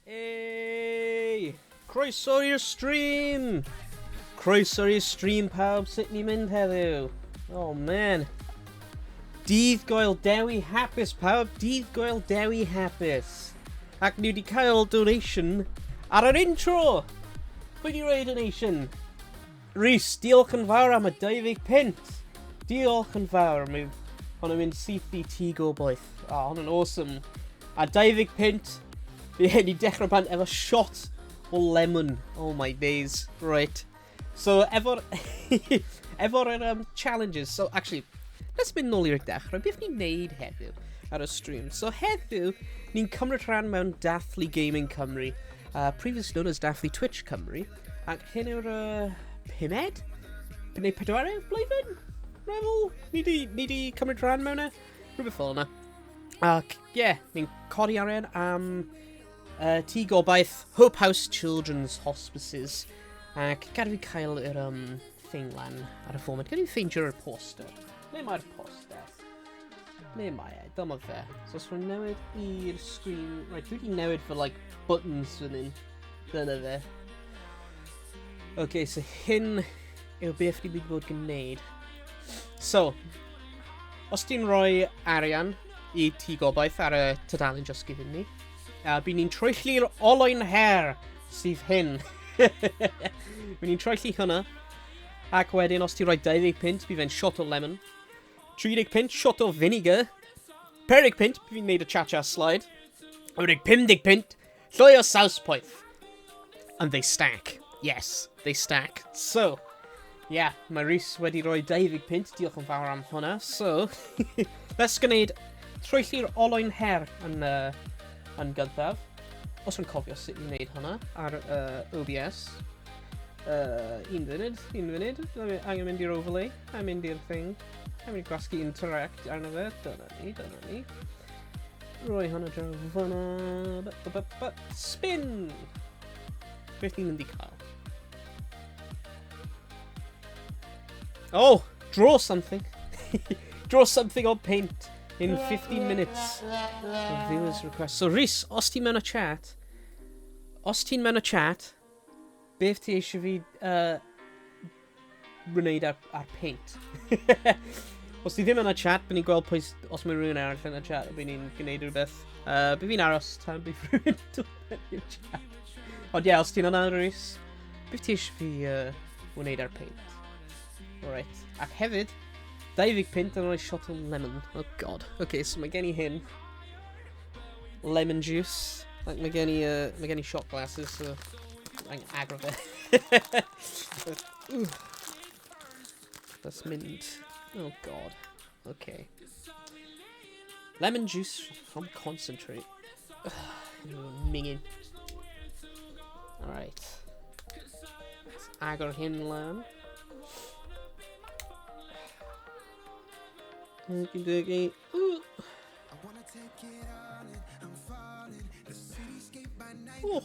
Hey! Croeso i'r stream! Croeso i'r stream pawb, sut ni'n mynd heddiw? Oh man. Dydd Goel Dewi hapus pawb, Dydd Goel Dewi hapus. Ac ni wedi cael donation ar yr intro! Pwy di rhoi donation? Rhys, diolch yn fawr am y 20 punt! Diolch yn fawr, mae hwn yn mynd syth i tŷ gobaith. Oh, hwn yn awesome. A 20 punt, fi hyn i dechrau bant efo shot o lemon. Oh my days. Right. So, efo'r efo'r um, challenges, so actually, let's mynd nôl i'r dechrau. Beth ni'n neud heddiw ar y stream? So heddiw, ni'n cymryd rhan mewn Dathlu Gaming Cymru, previously known as Dathlu Twitch Cymru. Ac hyn yw'r pumed? Neu pedwaredd blwyddyn? Meddwl? Ni di, ni di cymryd rhan mewn e? Rhywbeth fel yna. Ac, ie, yeah, ni'n codi arian am Tŷ Gobaith, Hope House Children's Hospices. Ac gad fi cael yr um, thing lan ar y foment. Gad fi ffeindio'r poster. Ble mae'r poster? Ble mae e? Dyma fe. So os rwy'n newid i'r screen... Right, dwi wedi newid fy like, buttons fan hyn. Dyna fe. OK, so hyn yw beth ni wedi bod gwneud. So, os ti'n rhoi arian i ti gobaith ar y tudalen Just Giving ni, bydd ni'n troelli'r olwyn her sydd hyn. Bydd ni'n troelli hwnna. Ac wedyn, os ti'n rhoi 20 punt, bydd fe'n shot o lemon. 30 punt, shot o vinegar. 40 punt, bydd fi'n neud y cha-cha slide. A wedyn 50 punt, llwy o saws poeth. And they stack. Yes, they stack. So, yeah, mae Rhys wedi rhoi 20 punt, diolch yn fawr am hwnna. So, let's gwneud troelli'r olwyn her yn, yn gyntaf. Os yn cofio sut i wneud hwnna ar OBS. Un funud, un funud. Angen mynd i'r overlay, angen mynd i'r thing. Angen mynd i gwasgu interact arno fe. Dyna ni, dyna ni. Rhoi hwnna draw fyna. Ba, ba, ba, Spin! Beth ni'n mynd i cael? Oh! Draw something! Draw something on paint in 15 minutes. The viewers request. So Rhys, os ti'n mewn y chat, os ti'n mewn y chat, Beth ti eisiau fi wneud ar, ar paint? Os ti ddim yn y chat, bydd ni'n gweld pwy, os mae rhywun arall yn y chat, bydd ni'n gwneud rhywbeth. Bydd fi'n aros tan bydd rhywun dod mewn i'r chat. Ond ie, yeah, os ti'n yna, Rhys, beth ti eisiau fi wneud ar paint? Alright. Ac hefyd, 20 punt yn rhoi shot o lemon. Oh god. Okay, so mae gen i hyn. Lemon juice. Like, mae gen i, mae gen i shot glasses, so I'm agor fe. Let's mynd. Oh god. Okay. Lemon juice from concentrate. Mingin. Alright. Let's agor hyn lan. Okie dokie. Ooh. Oh.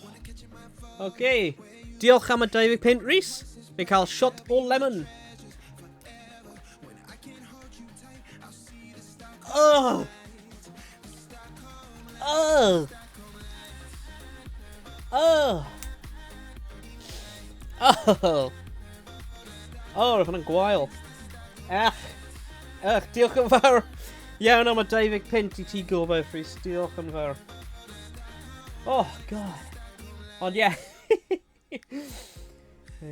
Okay. Diolch am y 20 punt, Rhys. Fe cael shot o lemon. Oh! Oh! Oh! Oh! Oh, roedd hwnna'n gwael. Ech! Ech, diolch yn fawr. Iawn am y 20 punt i ti gobaith, Rhys. Diolch yn fawr. Oh, god. Ond ie. Yeah.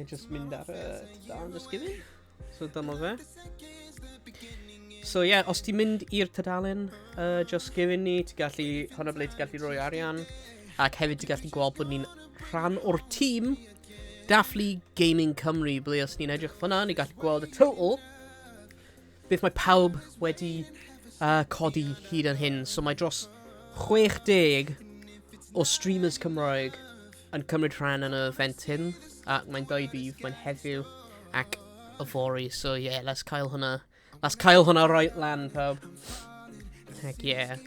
Just mynd ar y tudalen Just Giving. So dyma fe. So ie, yeah, os ti'n mynd i'r tudalen Just Giving ni, ti'n gallu, hwnna ble ti'n gallu rhoi arian. Ac hefyd ti'n gallu gweld bod ni'n rhan o'r tîm Dathlu Gaming Cymru, ble os ni'n edrych fyna, ni'n gallu gweld y total beth mae pawb wedi codi hyd yn hyn. So mae dros 60 o streamers Cymraeg yn cymryd rhan yn y event hyn. Ac mae'n dau ddydd, mae'n heddiw ac yfory. So yeah, let's cael hwnna. Let's cael hwnna right lan, pawb. Heck yeah.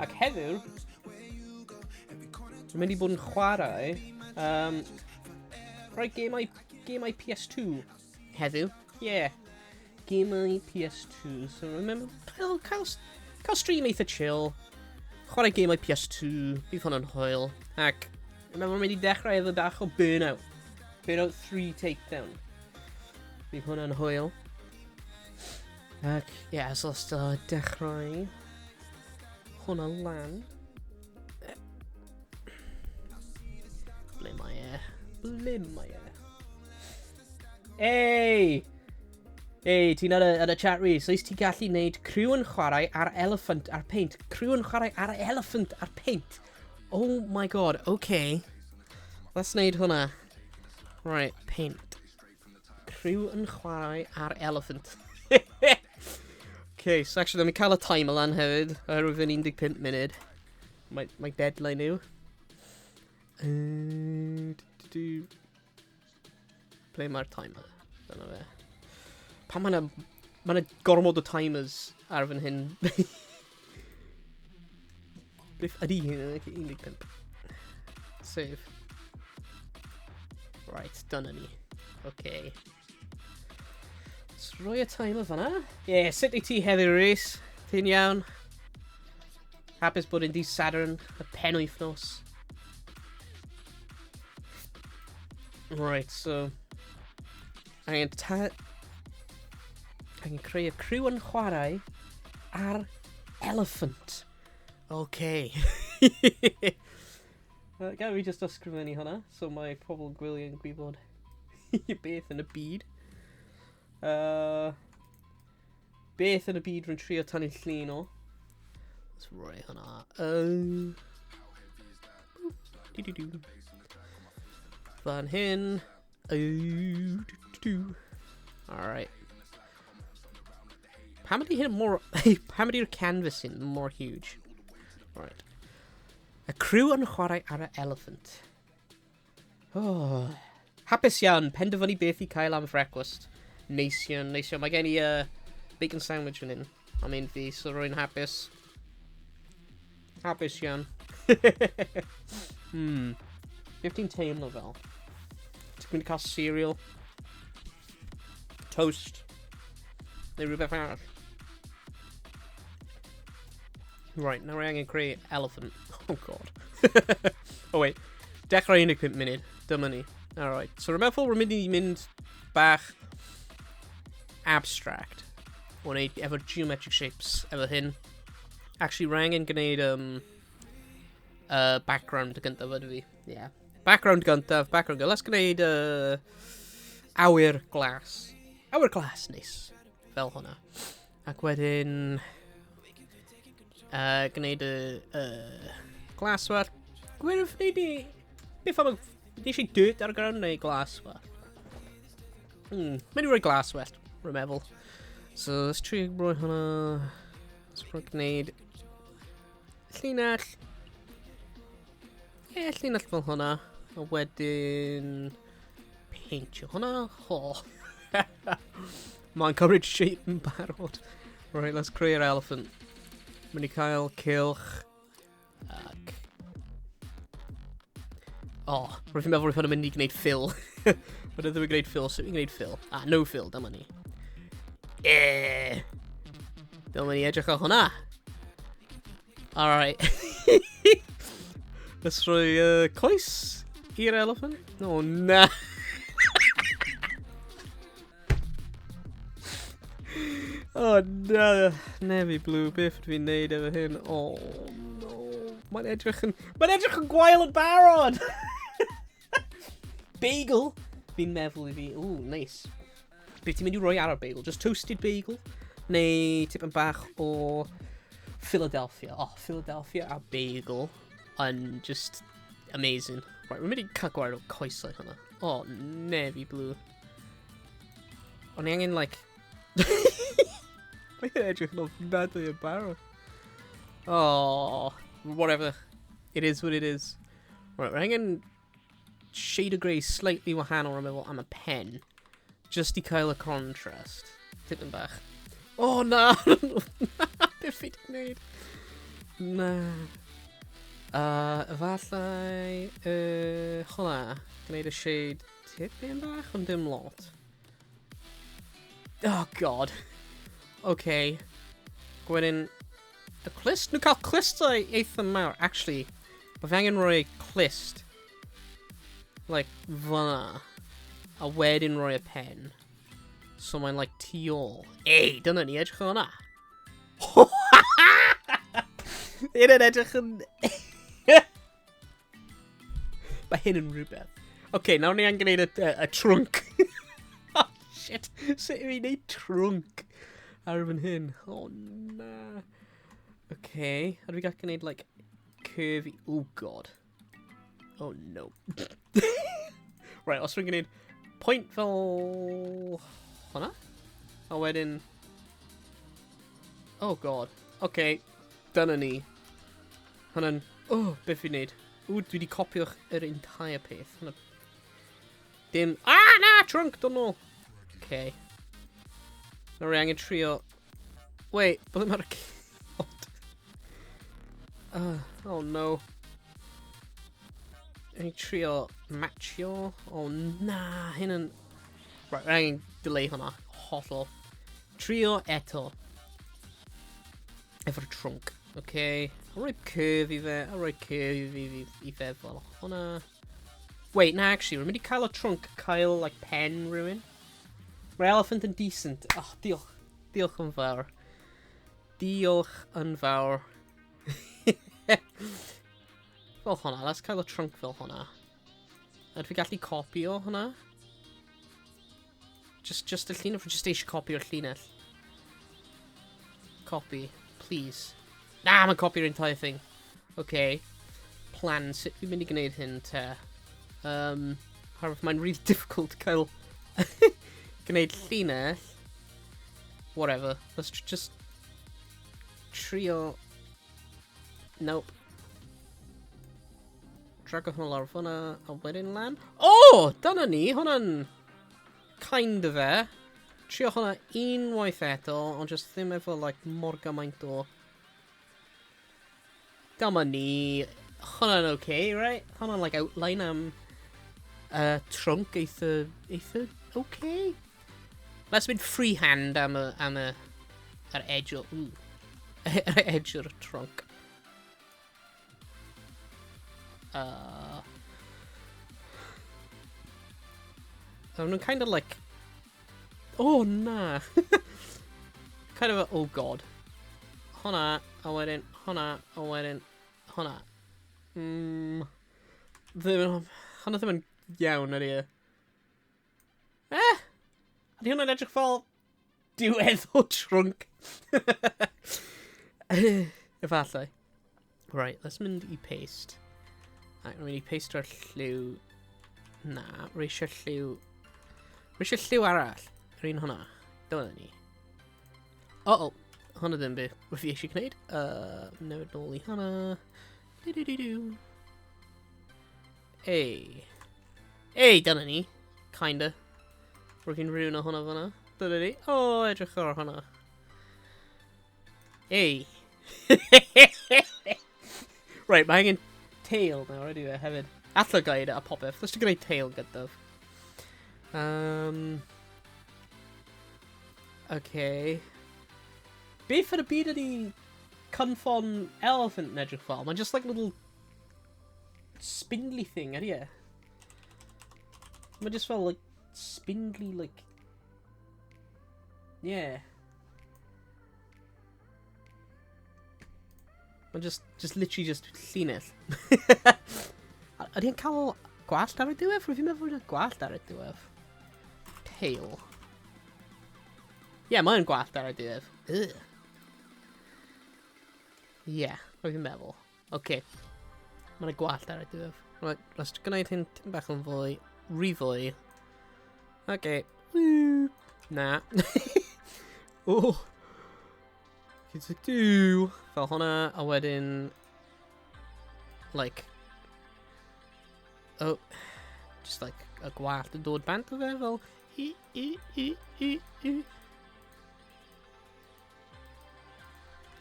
Ac heddiw, dwi'n mynd i bod yn chwarae rhai gemau, gemau PS2 heddiw. Yeah. Gemau PS2. So remember, cael, cael, cael stream eitha chill. Chwarae gemau PS2, bydd hwnna'n hwyl. Ac, dwi'n meddwl mynd i dechrau efo bach o Burnout. Burnout 3 Takedown. Bydd hwnna'n hwyl. Ac, ie, yeah, so os dechrau hwnna lan. Ble mae e? Ble mae e? Ei! Ei, ti'n ar y, ar y chat Rhys, oes ti'n gallu gwneud criw yn chwarae ar elephant ar paint? Criw yn chwarae ar elephant ar paint? Oh my god, okay. Let's wneud hwnna. Right, paint. Criw yn chwarae ar elephant. Okay, so actually, let me cael y timer lan hefyd, oherwydd yn 15 munud. Mae, mae deadline yw. Ble mae'r timer? Dyna fe. Pan mae yna... Mae yna gormod o timers ar fan hyn. Beth ydy hyn? 15. Save. Right, dyna ni. Okay. Let's rhoi y timer fanna. Ie, yeah, sut i ti heddiw, Rhys? Ti'n iawn? Hapus bod yn dydd Sadwrn, y penwythnos. Right, so... Angen ta... Angen creu y criw yn chwarae ar elephant. Okay. Gael fi just ysgrifennu hwnna, so mae pobl gwyliau yn gwybod beth yn y byd. Beth yn y byd rwy'n trio tynnu llun o? Let's rhoi hwnna. Fan hyn. Alright. Pam ydy hyn mor... Pam ydy'r canvas hyn mor huge? Right. Y criw yn chwarae ar y elephant. Oh. Hapus iawn, penderfynu beth i cael am frecwast. Neis iawn, neis iawn. Mae gen i bacon sandwich fan hyn. Am un fi, so rwy'n hapus. Hapus iawn. Beth ti'n teimlo fel? Ti'n mynd i cael cereal? Toast? Neu rhywbeth arall? Right, nawr rwy angen creu elephant. Oh god. Oh wait. Dechrau 15 munud. Dyma ni. Alright. So rwy'n meddwl rwy'n mynd i mynd bach abstract. O wneud efo geometric shapes efo hyn. Actually, rwy angen gwneud background gyntaf ydw fi. Yeah. Background gyntaf, background gyntaf. Let's gwneud awyr glas. Awyr glas, neis. Fel hwnna. Ac wedyn... Gwneud y glaswellt. Gwyrdd neu di... Beth am y... Di eisiau dirt ar y ground neu glaswellt? Mynd i roi glaswellt, rwy'n meddwl. So, let's trio roi hwnna... Let's roi gwneud... Llinell. Ie, yeah, llinell fel hwnna. A wedyn... Peintio hwnna. Oh. Mae'n cymryd shape yn barod. Right, let's creu'r elephant. Mynd i cael cylch. Ac... Oh, rwy'n fi'n meddwl rwy'n mynd i gwneud fill. Ond ddim yn gwneud fill, sut fi'n gwneud fill? Ah, no fill, dyma ni. Yeah! Dyma ni edrych ar hwnna. Alright. Let's rhoi coes i'r elephant. Oh, na. Oh, na. Navy blue, beth ydw i'n neud efo hyn? Oh, no. Mae'n edrych yn... Mae'n edrych yn gwael yn barod! Bagel! Fi'n meddwl i fi... Ooh, nice. Beth ti'n mynd i roi ar y bagel? Just toasted bagel? Neu tipyn bach o Philadelphia. Oh, Philadelphia a bagel yn just amazing. Right, rwy'n mynd i cael gwared o coesau hwnna. Oh, navy blue. O'n i angen, like... Mae'n edrych yn ofnadwy yn barod. Oh, whatever. It is what it is. Right, rwy'n angen shade of grey slightly wahanol, rwy'n meddwl, am y pen. Just i cael y contrast. Tipyn bach. Oh, na! Beth fi wedi gwneud? Na. Efallai... Hwnna. Gwneud y shade tipyn bach, ond dim lot. Oh, god. Okay. Gwedyn... Y clust? Nhw'n cael clustau eitha mawr. Actually, mae fi angen rhoi clust. Like, fyna. A wedyn rhoi y pen. So mae'n like tu ôl. Ei, dyna ni, edrych o hwnna. Hyn yn edrych yn... Mae hyn yn rhywbeth. Oce, okay, nawr ni angen gwneud y, y, y trunk. Oh, shit. Sut yw i'n gwneud trunk ar fan hyn? Oh, na. Oce, okay. A dwi gallu gwneud, like, curvy... Oh, God. Oh, no. Right, os rwy'n gwneud point fel hwnna? A wedyn... Oh, God. Oce, okay. Dyna ni. Hwnna'n... Oh, beth fi'n neud? Ww, dwi wedi copio'ch yr entire peth. Hwnna... Dim... Ah, na! Trunk, dod nôl! Okay. Nawr rwy angen trio... Wait, bod ddim ar y keyboard. Oh no. Angen trio matchio. Oh na, hyn yn... Right, rwy angen delay hwnna. Hollol. Trio eto. Efo'r trunk. Okay. I'll rhoi curve i fe. I'll rhoi curve i, i, i fe fel hwnna. Wait, na, actually, rwy'n mynd i cael y trunk cael, like, pen rhywun. Mae'r elephant yn decent. Oh, diolch. Diolch yn fawr. Diolch yn fawr. Fel hwnna, let's cael y trunk fel hwnna. Ydw fi gallu copio hwnna? Just y llinell, just eisiau copio'r llinell. Copy, please. Na, mae'n copio'r entire thing. Okay. Plan, sut fi'n mynd i gwneud hyn te? Oherwydd mae'n really difficult cael gwneud llinell. Whatever. Let's just trio... Nope. Drago hwnna lawr fyna, a wedyn lan. O! Dyna ni! Hwnna'n kind of e. Trio hwnna unwaith eto, ond just ddim efo, like, mor gymaint o... Dyma ni. Hwnna'n okay, right? Hwnna'n, like, outline am trunk eitha okay. Let's mynd freehand am y yr edge o... Ooh. Yr edge o'r trunk. Maen nhw'n kind of like... Oh, na. Kind of a... Oh, God. Hwnna, a wedyn, hwnna, a wedyn, hwnna. Ddim, hwnna ddim yn iawn, ydy e? Eh? Ydy hwnna'n edrych fel diwedd o trunk? Efallai. Right, let's mynd i paste. Right, rwy'n mynd i paste o'r lliw... Na, rwy eisiau lliw... Rwy eisiau lliw arall. Yr un hwnna. Dyna ni. Oh, oh. Hwnna ddim beth rwy fi eisiau gwneud. Newid nôl i hwnna. Du du du du. Ei. Ei, dyna ni. Kinda. Rwy fi'n rhywun o hwnna fyna. Dyna ni. O, oh, edrych ar hwnna. Ei. Right, mae angen tail nawr, ydy fe hefyd. A llygaid a popeth. Let's gwneud tail gyntaf. Okay. Beth yn y byd ydy cynffon elephant yn edrych fel? Mae'n just like little spindly thing, ydy e? Mae'n just fel like spindly like... Yeah. Mae'n just literally just llinell. Ydy e'n cael gwallt ar y diwedd? Rwy'n fi'n meddwl bod e'n gwallt ar y diwedd. Tail. Yeah, mae'n gwallt ar y diwedd. Ugh. Yeah, rwy'n fi'n meddwl. Okay. Mae'n gwallt ar y diwedd. Right, let's gwneud hyn tipyn bach yn fwy. Rhy fwy. Okay. Woo. Na. Oh. Do. Fel hwnna, a wedyn... Like... Oh. Just like y gwallt yn dod bant o fe, fel... I, i, i, i, i.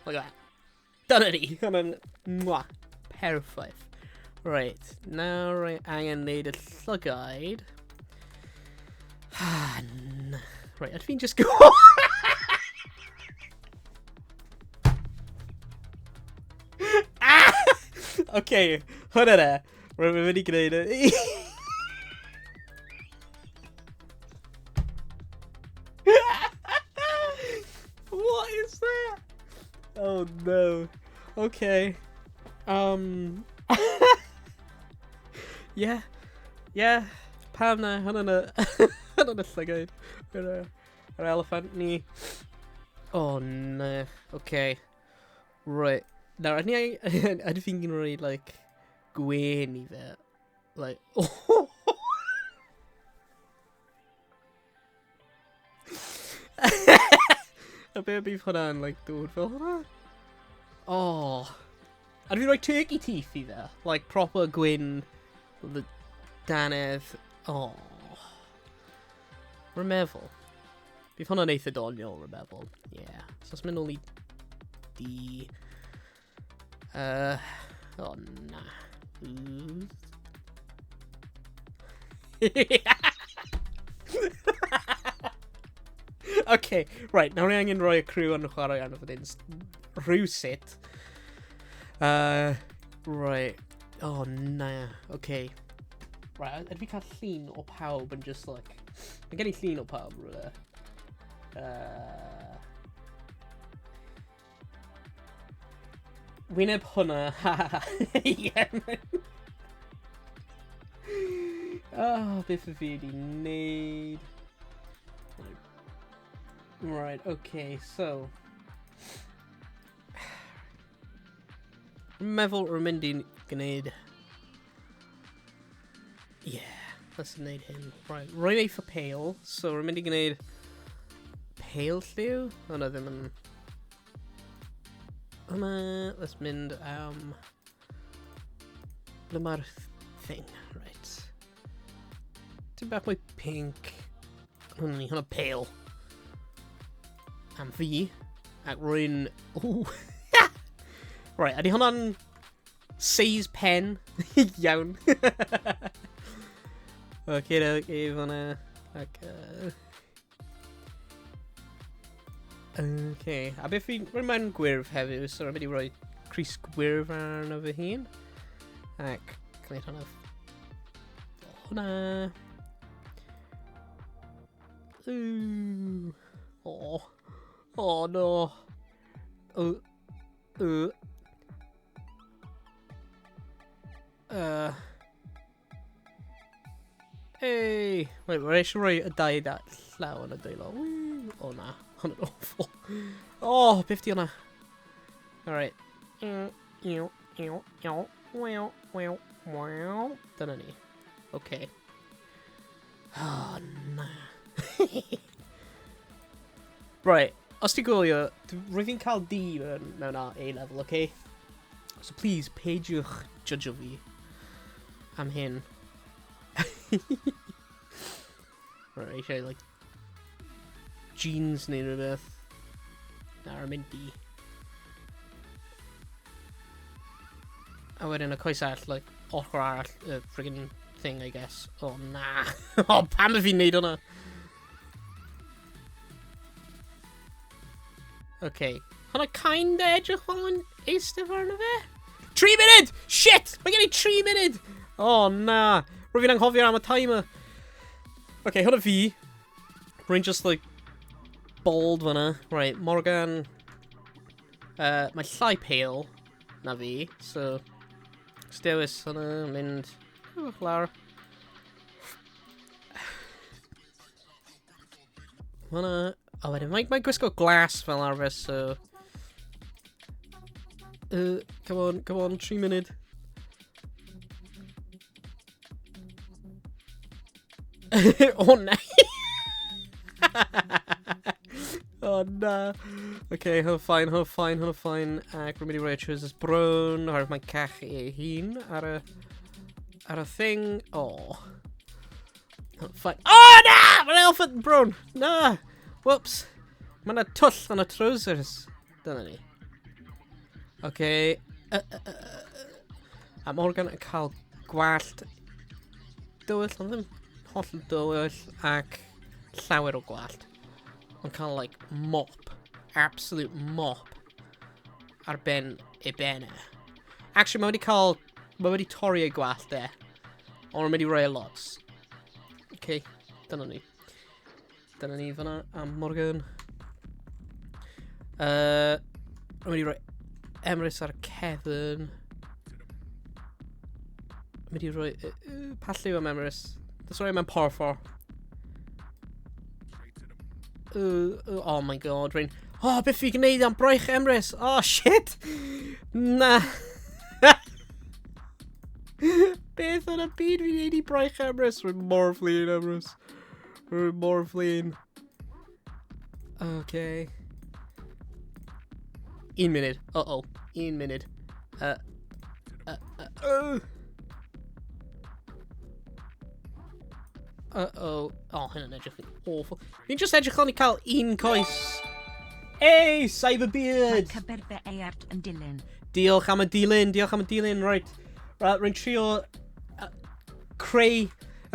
Like that. Dyna ni. Hwnna'n... Mwah. Perffaith. Right. Nawr rwy angen neud y llygaid. Right, ydw fi'n just go... okay. Hwna ne. Rwy'n mynd i gwneud e. What is that? Oh no. Okay. Yeah. Yeah. Pam na? Hwna'n y... Hwna'n y llygaid. Yr yr elephant ni. Oh no. Okay. Right. Nawr, ydyn ni... Ydyn fi'n rhoi, like, gwên i fe? Like... A be bydd hwnna'n, like, dod fel hwnna? Oh. A dwi'n rhoi turkey teeth i fe. Like, proper gwyn, the dannedd. Oh. Rwy'n meddwl. Bydd hwnna'n eitha doniol, rwy'n meddwl. Yeah. So, os mynd nôl i D... Oh, na. Okay, right, nawr ni angen rhoi y crew yn chwarae arno fan hyn. Rhywsut. Right. Oh, na. Okay. Right, ydw fi cael llun o pawb yn just like... Mae gen i llun o pawb rhywle. Wyneb hwnna. Yeah. Oh, beth y fi wedi wneud? Right, okay, so... Meddwl rwy'n mynd i gwneud... Yeah, let's gwneud hyn. Right, rwy'n eitha pale, so rwy'n mynd i gwneud pale lliw. Hwna ddim yn... Hwna, let's mynd am... Ble mae'r thing, right. Ti'n bach mwy pink. Hwna ni, hwna pale. Am fi. Ac rwy'n... Ooh. Right, ydy hwnna'n seis pen? Iawn. Okay, okay, fyna. Ac... Okay, a beth fi'n... Rwy'n mewn gwyrdd heddiw, so rwy'n mynd i roi crys gwyrdd arno fy hun. Ac gwneud hwnna. Hwnna. Ooh. Oh. Oh no. Hey! Wait, mae eisiau rhoi y dau da llaw yn y dwylo. Woo! O na, hwnna'n awful. Oh, beth di hwnna? Alright. Ew, ew, ew, wow, wow, wow. Dyna ni. Okay. Oh, na. Right, os ti'n gwylio, rwy fi'n cael D mewn A-level, okay? So please, peidiwch judge fi am hyn. Right, eisiau, like, jeans neu rhywbeth. Na, rwy'n mynd D. A wedyn y coes arall, like, ochr arall, y friggin' thing, I guess. Oh, na. Oh, pam y fi'n neud hwnna? Okay. Hwnna kinda edrych fel yn eistedd arno fe? 3 munud! Shit! Mae gen i 3 munud! Oh, na. Rwy'n fi'n anghofio am y timer. Okay, hwnna fi. Rwy'n just, like, bald fyna. Right, Morgan. Mae llai pale na fi, so... Dewis hwnna, mynd... Oh, lawr. Hwnna... A wedyn, mae gwisgo glas fel arfer, so... Come on, come on, 3 munud. Oh, na. Oh, na. Okay, hwnna fine, hwnna fine, hwnna fine. Ac rwy'n mynd i roi y trousers brown, oherwydd mae'n cachu ei hun ar y thing. Oh. Hwnna fine. Oh, na! Mae'n elephant brown! Na! Whoops. Mae yna twll yn y trousers. Dyna ni. Okay. A Morgan yn cael gwallt dywyll, ond ddim holl dywyll, ac llawer o gwallt. Ond cael, like, mop. Absolute mop. Ar ben ei ben e. Actually, mae wedi cael Mae wedi torri ei gwallt e. Ond rwy'n mynd i roi e lot. Okay, dyna ni. Dyna ni fyna am Morgan. Rwy'n mynd i roi Emrys ar Kevin. Rwy'n mynd i roi... Pa lliw am Emrys? Let's roi mewn porffor. Oh my god, rwy'n... Oh, beth fi gwneud am braich Emrys? Oh, shit! Na! Beth yn y byd fi'n gwneud i braich Emrys? Rwy'n mor flin, Emrys. Rwy'n mor flin. Okay. Un munud. Uh-oh. Un munud. Uh-oh. Oh, hynny'n edrych yn awful. Ni'n just edrych o'n i cael un coes. Hey, Cyberbeard! Mae cyberbe Eart yn dilyn. Diolch am y dilyn, diolch am y dilyn, right. Right, rwy'n trio creu y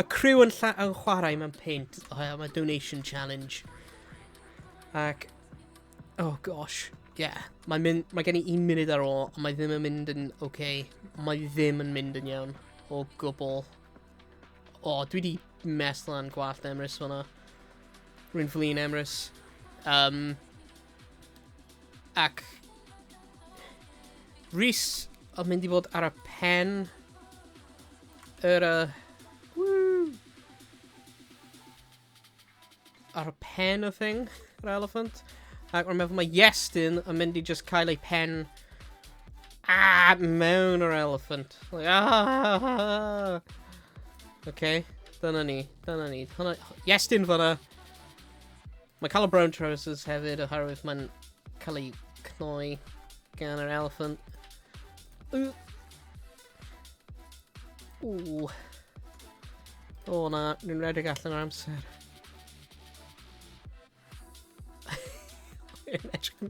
criw yn, yn chwarae mewn paint. Oh, yeah, mae donation challenge. Ac, oh gosh, yeah. Mae'n mynd, mae gen i un munud ar ôl, ond mae ddim yn mynd yn okay. Mae ddim yn mynd yn iawn o gwbl. O, oh, dwi di mess lan gwallt Emrys fyna. Rwy'n flin Emrys. Ac Rhys yn mynd i fod ar y pen yr woo, ar y pen y thing, yr elephant. Ac rwy'n meddwl mae Iestyn yn mynd i just cael ei pen mewn yr elephant. Like, ah! Okay, dyna ni, dyna ni. Hwna, Iestyn fyna. Mae cael y brown trousers hefyd oherwydd mae'n cael ei cnoi gan yr elephant. Ooh. Ooh. O na, nhw'n rhedeg allan o'r amser. Edrych yn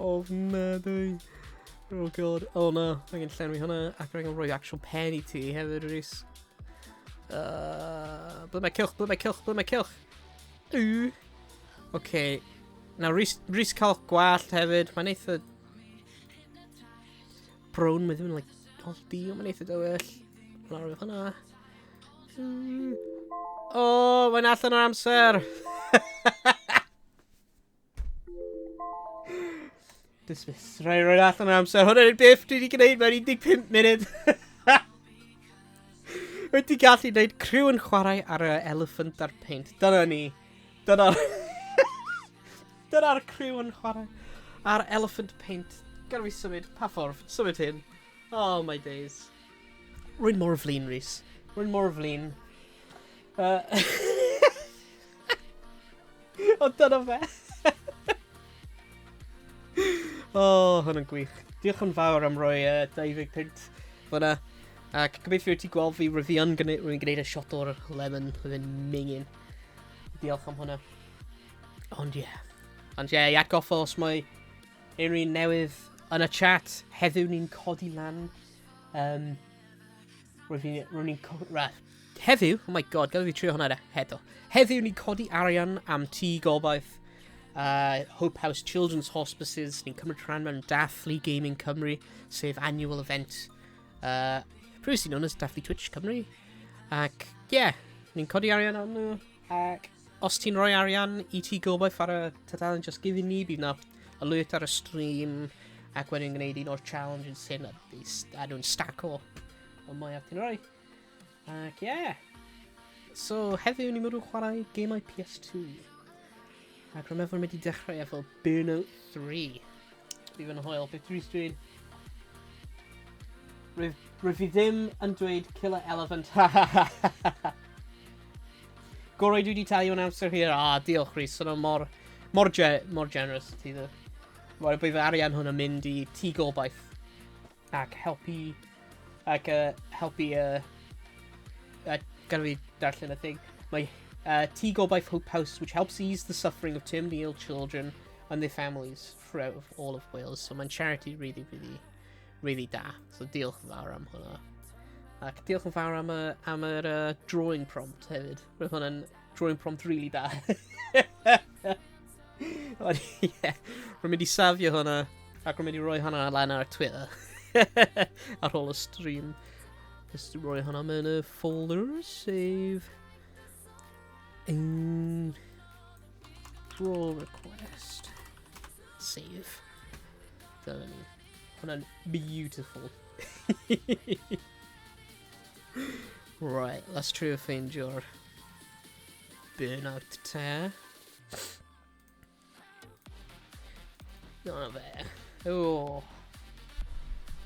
ofnadwy. Oh god. Oh na, angen llenwi hwnna ac rhaid rhoi actual pen i ti hefyd, Rhys. Ble mae cylch, ble mae cylch, ble mae cylch? Ooh. Okay. Nawr, Rhys, Rhys cael gwallt hefyd. Mae'n eitha brown, mae ddim yn like, oh, di, ond mae'n eitha dywyll. Mae'n rhoi hwnna. Oh, mae'n allan o'r amser. Dismiss. Rhaid rhoi allan o'r amser. Hwna'n yw'r beth dwi wedi gwneud mewn 15 munud. Wedi gallu gwneud criw yn chwarae ar y elephant a'r paint. Dyna ni. Dyna'r... Dyna'r criw yn chwarae ar elephant paint. Gad fi symud. Pa ffordd? Symud hyn. Oh my days. Rwy'n mor flin, Rhys. Rwy'n mor flin. Ond dyna fe. Oh, hwn yn gwych. Diolch yn fawr am roi 20 punt fyna. Ac gobeithio ti gweld fi, rwy fi yn gwneud, rwy'n gwneud y shot o'r lemon, roedd e'n mingin. Diolch am hwnna. Ond ie. Yeah. Ond ie, yeah, i atgoffa os mae unrhyw un newydd yn y chat, heddiw ni'n codi lan. Rwy'n ni'n heddiw, oh my god, gada fi trio hwnna heto. Heddiw ni'n codi arian am Tŷ Gobaith, Hope House Children's Hospices. Ni'n cymryd rhan mewn Dathlu Gaming Cymru, sef annual event. Previously known as Dathlu Twitch Cymru. Ac, ie, yeah, ni'n codi arian am nhw. Ac os ti'n rhoi arian i Tŷ Gobaith ar y tudalen Just Giving ni, bydd na alert ar y stream ac wedyn gwneud un o'r challenges hyn a, a nhw'n stack o o mwyaf ti'n rhoi. Ac ie. Yeah. So heddiw ni'n mynd i chwarae gemau PS2. Ac rwy'n meddwl mynd i dechrau efo Burnout 3. Bydd yn hwyl. Beth dwi'n dweud? Rwyf fi ddim yn dweud Killer Elephant. Gorau dwi wedi talu yn amser hir. Ah, diolch Rhys. Yna mor, mor, ge mor generous ti ddo. Mae'r bydd arian hwn yn mynd i Tŷ Gobaith ac helpu ac helpu gada fi darllen y thing. Mae Tŷ Gobaith Hope House, which helps ease the suffering of terminally ill children and their families throughout all of Wales. So mae'n charity really, really, really da. So diolch yn fawr am hwnna. Ac diolch yn fawr am y, am yr drawing prompt hefyd. Roedd hwnna'n drawing prompt really da. Ond ie, rwy'n mynd i safio hwnna ac rwy'n mynd i roi hwnna lan ar Twitter. Ar ôl y stream. Just rhoi hwnna mewn y folder, save. Draw request. Save. Dyna ni. Hwnna'n beautiful. Right, let's trio ffeindio'r burnout te. Dyna fe. O.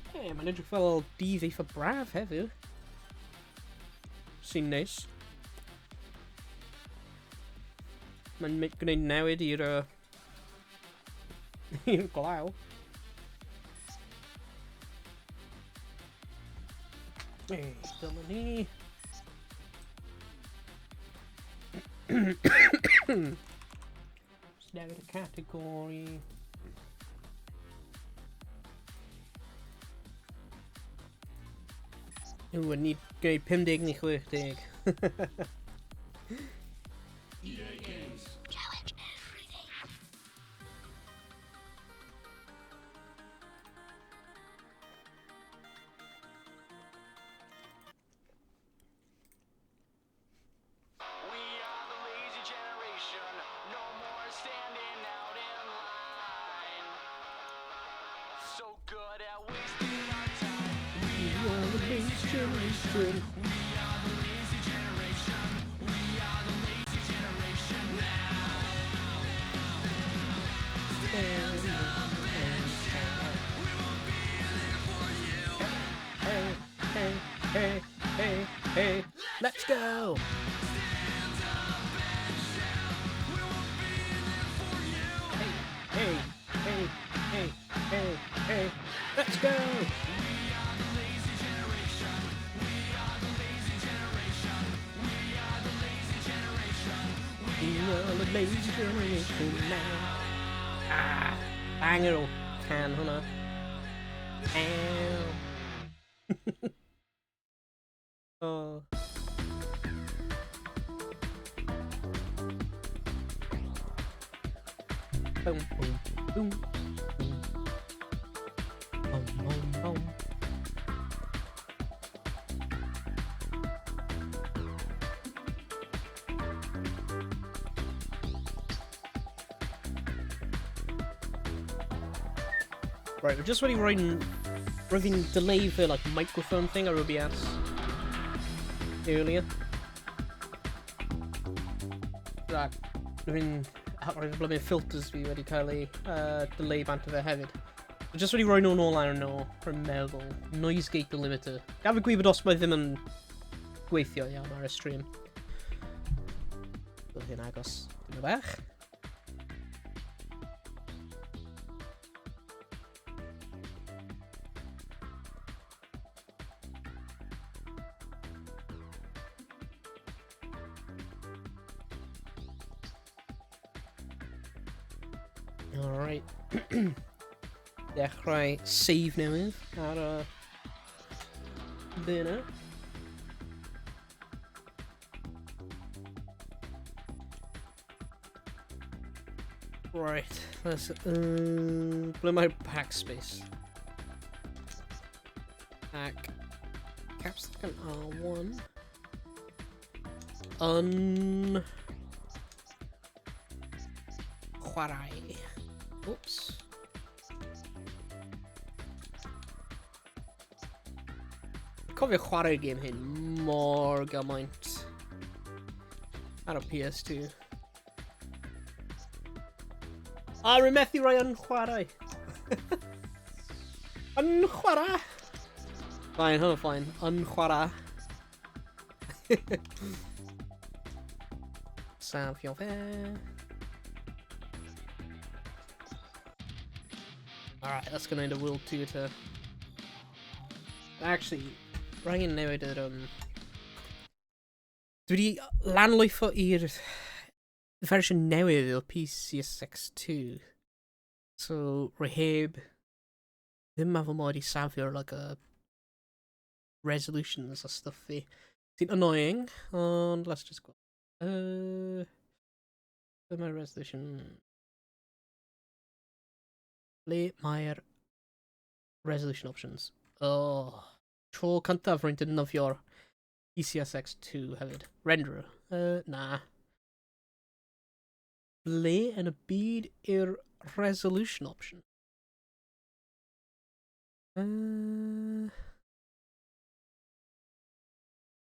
Hey, mae'n edrych fel dydd eitha braf heddiw. Sy'n neis. Mae'n gwneud newid i'r i'r glaw. Hey, dyma ni. Just newid y categori. Ww, ni gwneud 50 neu 60. EA Games. Challenge everything. We are the lazy generation. No more standing out in line. So good at wasting our time. We are the lazy generation. We are the lazy generation. We are the lazy generation now. Stand up and shout. Hey, hey, hey, hey, hey. Let's go! Hey, hey, hey, hey, hey, hey. Let's go! We are the lazy generation now. Ah, banger o can hwnna. Ow. Oh. Boom, boom, boom, boom. Boom, boom, boom. Right, we're just really writing, rwy'n delay the like microphone thing ar OBS earlier. Right, rwy'n rwy'n blymu filters fi wedi cael ei delay bant o fe hefyd. We're just wedi rhoi nhw nôl arno, rwy'n meddwl. Noise gate delimiter. Gaf fi gwybod os mae ddim yn gweithio iawn ar y stream. Bydd hi'n agos dim bach. Alright. Dechrau save newydd ar y burner. Right, let's ble mae'r backspace? Back. Caps lock yn R1. Un. Chwarae. Oops. Cofio chwarae'r gêm hyn mor gymaint ar y PS2. A rwy'n methu rhoi yn chwarae. Yn chwarae! Fine, hwnna fine. Yn chwarae. Safio fe. Alright, let's go into World 2 to... Actually, rhaid newid yr... Dwi wedi lanlwytho i'r fersiwn newydd o PCSX2. So, rwy heb ddim meddwl mod i safio'r like, a resolutions a stuff fi. Sy'n annoying, ond let's just go. Ble mae'r resolution? Ble mae'r resolution options? Oh. Tro cyntaf rwy'n defnyddio'r PCSX2 hefyd. Renderer. Na. Ble yn y byd yw'r resolution option?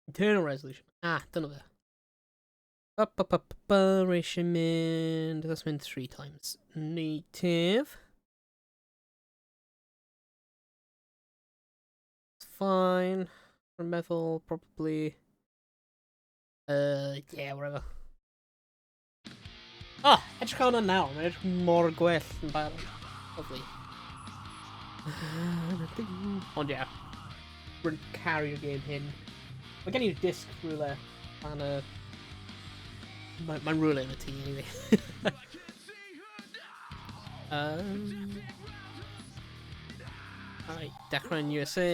Internal resolution. Ah, dyna fe. Ba, ba, ba, ba, ba, rwy eisiau mynd... That's mynd 3 times. Native. It's fine. Rwy'n meddwl, probably... Yeah, whatever. Oh, edrych ar hwnna nawr. Mae'n edrych mor gwell yn barod. Lovely. Ond ie. Yeah, rwy'n caru'r game hyn. Mae gen i'r disc rhywle. Mae'n Mae'n rhywle yn y tŷ, anyway. Alright, dechrau yn USA.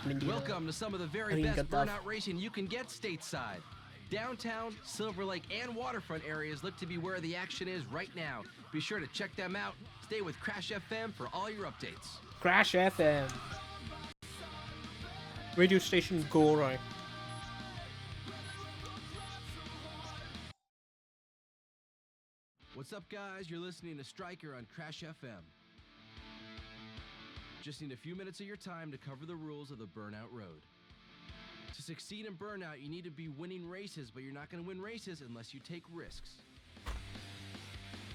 Mynd i Welcome to some of the very Yr un best gyntaf. Burnout racing you can get stateside. Downtown, Silver Lake, and waterfront areas look to be where the action is right now. Be sure to check them out. Stay with Crash FM for all your updates. Crash FM. Radio station gorau. What's up, guys? You're listening to Striker on Crash FM. Just need a few minutes of your time to cover the rules of the Burnout Road. To succeed in Burnout, you need to be winning races, but you're not going to win races unless you take risks.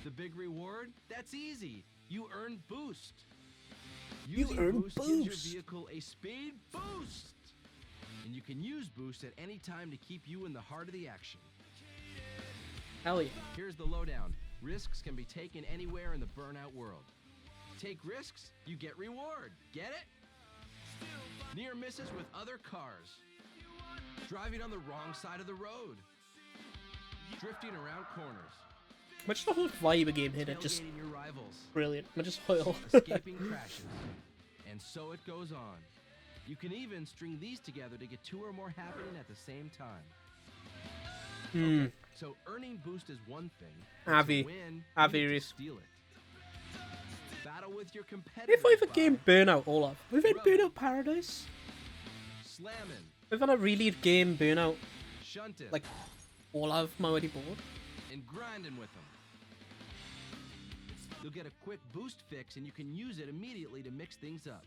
The big reward? That's easy. You earn boost. You Using earn boost gives your boost. vehicle a speed boost. And you can use boost at any time to keep you in the heart of the action. Hell yeah. Here's the lowdown. Risks can be taken anywhere in the Burnout world. Take risks, you get reward. Get it? Near misses with other cars. Driving on the wrong side of the road. Drifting around corners. Mae just the whole vibe y game hyn yn just Tailgating your rivals. brilliant. Mae just hwyl. Escaping crashes. And so it goes on. You can even string these together to get two or more happening at the same time. So earning boost is one thing, but to Afi. win, Afi, you need to Rhys. steal it. Battle with your competitors Beth oedd y game by Burnout olaf? We've had Burnout Paradise? slamming, Oedd hwnna really'r game Burnout, shunting, like, olaf mae wedi bod? And grinding with them. You'll get a quick boost fix and you can use it immediately to mix things up.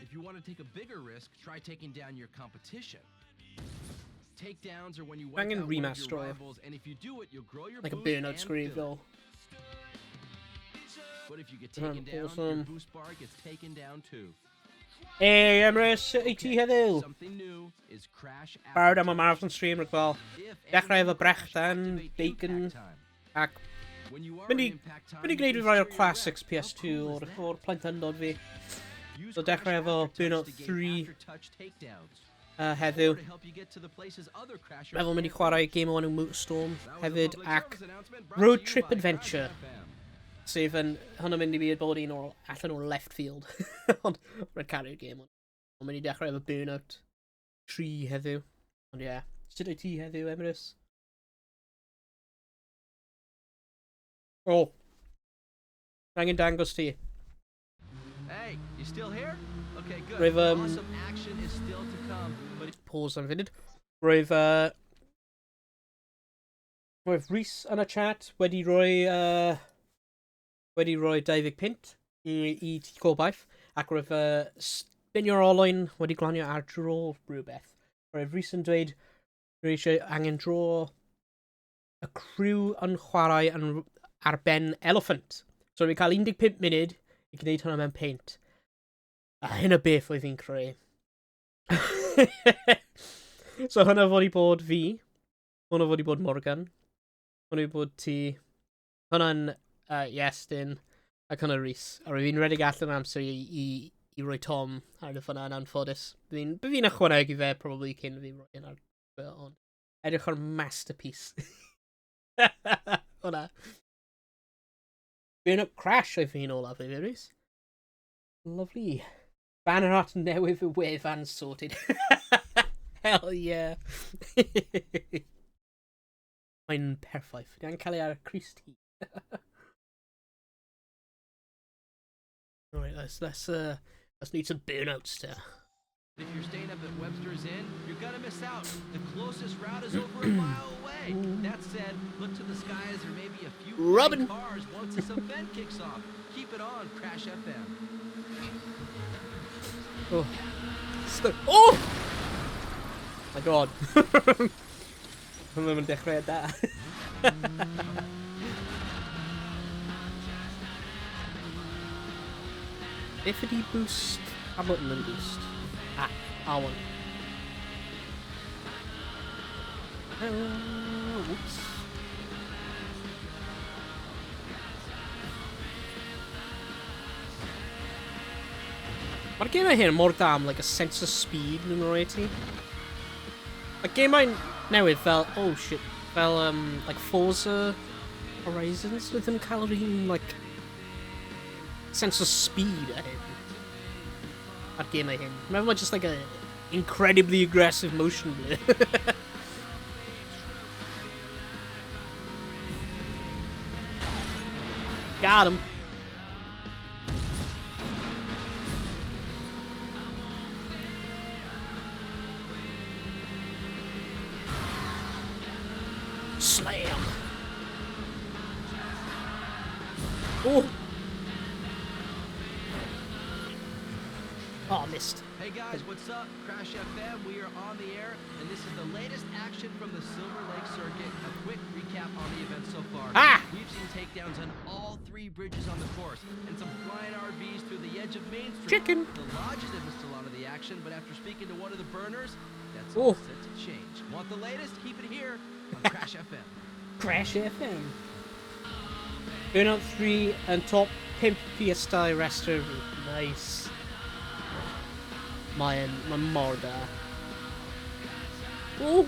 If you want to take a bigger risk, try taking down your competition. Takedowns are when you wipe Angen out one of your remaster o. rivals, and if you do it, you'll grow your Like a boost Burnout and screen fill it. fel. But if you get Hwnna'n taken down, your awesome. boost bar gets taken down too. Hey, Emrys, sut i ti heddiw? Something new is Crash Barod am y Aftertouch. marathon stream rhag If Dechrau and efo when you crash, brechdan, activate bacon, impact time. Ac When you are mynd i, in impact time, mynd i you gwneud can rhai o'r steer your classics wreck. How PS2 cool is o'r, that? o'r plentyndod fi. Use So Crash dechrau efo Aftertouch Burnout to gain 3 aftertouch takedowns, heddiw. or to help you get to the places other crashers Meddwl mynd i can't chwarae reach. game o enw Motorstorm That was a hefyd public ac service announcement brought Road to you Trip by Crash Adventure. FM. Sef yn, hwnna'n mynd i fi bod un o'r allan o'r left field. Ond rhaid caru'r game ond. Ond mynd i dechrau efo Burnout 3 heddiw. Ond ie, yeah. Sut wyt ti heddiw, Emrys? O. Oh. Angen dangos ti. Hey, you still here? Okay, good. Roedd, Awesome action is still to come, but Pause am funud. Roedd Rhys yn y chat wedi rhoi 20 punt i Tŷ Gobaith ac roedd spinio'r olwyn wedi glanio ar dro rhywbeth. Roedd Rhys yn dweud rwy eisiau angen dro y criw yn chwarae yn, ar ben elephant. So rwy'n cael 15 munud i gwneud hwnna mewn paint. A hyn o beth oedd fi'n creu. So hwnna fod i bod fi. Hwnna fod i bod Morgan. Hwnna i bod ti. Hwnna'n Iestyn. Ac hwnna Rhys. A rwy fi'n redeg allan amser i roi Tom ar y fyna yn anffodus. Bydd fi'n ychwanegu fe probably cyn fi roi yn ar fe, ond edrych ar masterpiece. Hwnna. Burnout Crash oedd fi'n olaf i fi, Rhys. Lovely. Banner art newydd y wefan sorted. Hell yeah. Mae'n perffaith. Di angen cael ei ar y crys-T. Right, let's need some burnouts to. If you're staying up at Webster's Inn, you're gonna miss out. The closest route is over a mile away. That said, look to the skies. There may be a few flying Rubbin'. cars once this event kicks off. Keep it on, Crash FM. Oh. Oh! My God. Hwnnw yn dechrau da. Beth ydi boost? A button yn boost. Ah, R1. Whoops. Mae'r gemau hyn mor da am like, a sense of speed nhw'n rhoi ti. Like, gemau newydd fel, oh shit, fel like Forza Horizons with yn cael yr un, like, sense of speed a hyn. Ar gemau hyn. Meddwl mae just like a incredibly aggressive motion blur. Got him. Slam. Oh. Oh, missed. Hey guys, what's up? Crash FM, we are on the air, and this is the latest action from the Silver Lake Circuit. A quick recap on the event so far. Ah! We've seen takedowns on all three bridges on the course, and some flying RVs through the edge of Main Street. Chicken. The lodges have missed a lot of the action, but after speaking to one of the burners, that's Oh. all set to change. Want the latest? Keep it here on Crash FM. Crash FM. Burnout 3 and top Pimp Fiesta Rester. Nice. Mae'n ma mor da. Oh!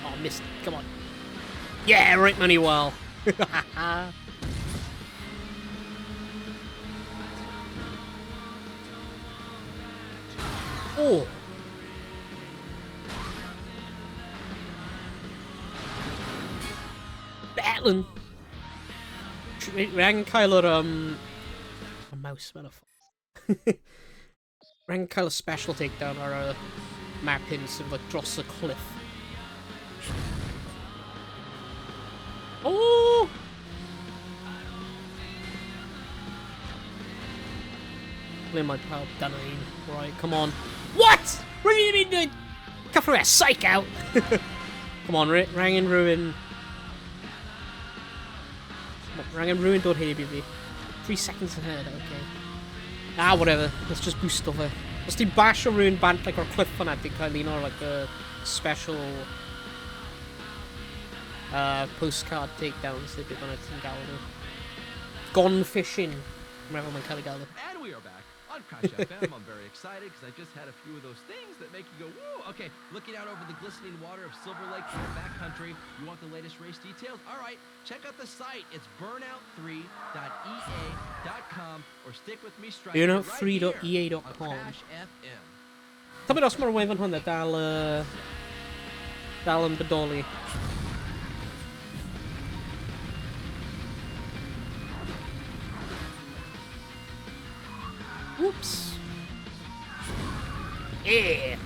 Oh, missed. Come on. Yeah, right money well. Oh! Battling! Rang cael yr, a mouse mewn y ffordd. Rang cael y special takedown ar y map hyn sydd like dros y cliff. Oh! Ble mae pawb dan un? Right, come on. What? Rwy'n mynd i cyffro e, psych out! Come on, rang yn rhywun... Rang yn rhywun dod heb i fi. 3 seconds ahead, okay. Ah, whatever. Let's just boost over. Os ti'n basio rhywun bant like, o'r cliff yna, ti'n cael un o'r like, the special postcard takedowns neu beth bynnag ti'n gael nhw. Gone fishing. Dwi'n meddwl mae'n cael ei gael. And we are back on Crash FM. I'm very excited because I just had a few of those things that make you go, woo! Okay, looking out over the glistening water of Silver Lake from the backcountry. You want the latest race details? All right, check out the site. It's burnout3.ea.com or stick with me, Striker, right here burnout3.ea.com. on Crash FM. Tybed os mae'r wefan hwnna dal, dal yn bodoli. Whoops. Yeah.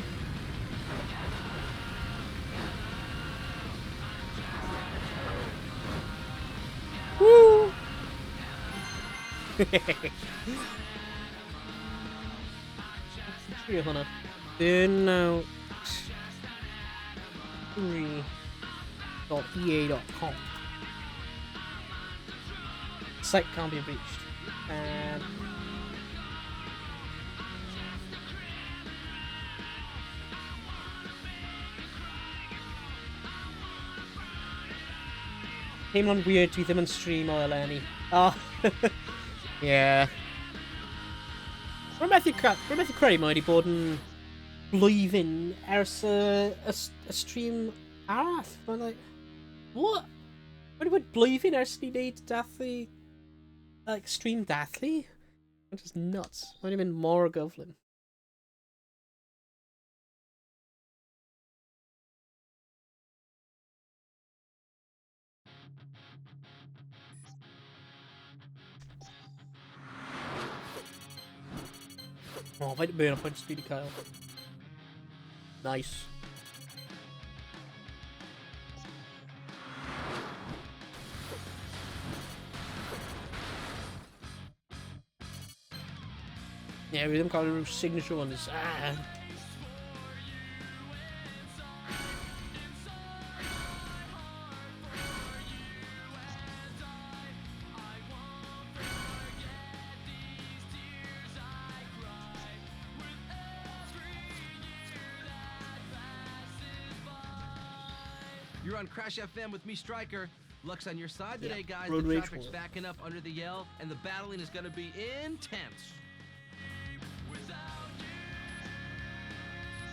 Woo! Trio hwnna. Burnout 3.ea.com. Site can't be reached. And teimlo'n weird dwi ddim yn stream o eleni. Oh, yeah. Rwy'n methu credu mae wedi bod yn blwyddyn ers y stream arall. Mae'n like, what? Mae wedi bod blwyddyn ers ni wneud dathlu, like, stream dathlu? Which is nuts. Mae wedi mynd mor gyflym. Oh, faint burn o pwynt dwi wedi cael. Nice. Yeah, fi ddim cael rhyw signature one. Is, ah. You're on Crash FM with me, Stryker. Luck's on your side Yeah, today, guys. Road The Rage traffic's War. backing up under the yell, and the battling is going to be intense.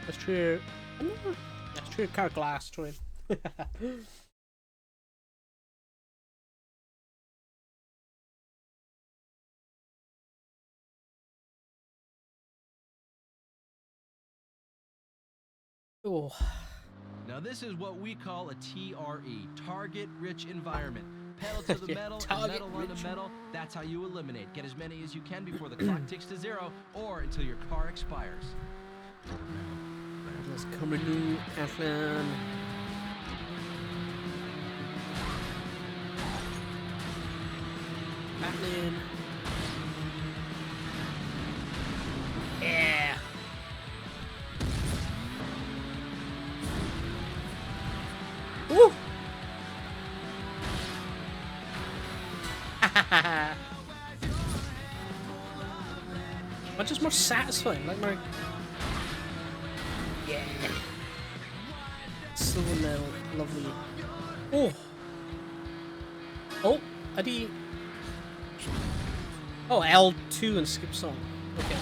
Let's try. Let's try car glass, try. Oh, Now, this is what we call a TRE, target rich environment. Pedal to the Yeah, metal and target metal on the rich. metal. That's how you eliminate. Get as many as you can before the clock ticks to zero or until your car expires. let's come new allan. Batman. Yeah. Woo! But just more satisfying, like my yeah. Silver metal, lovely. Oh. Oh, ydy... Oh, L2 and skip song. Okay.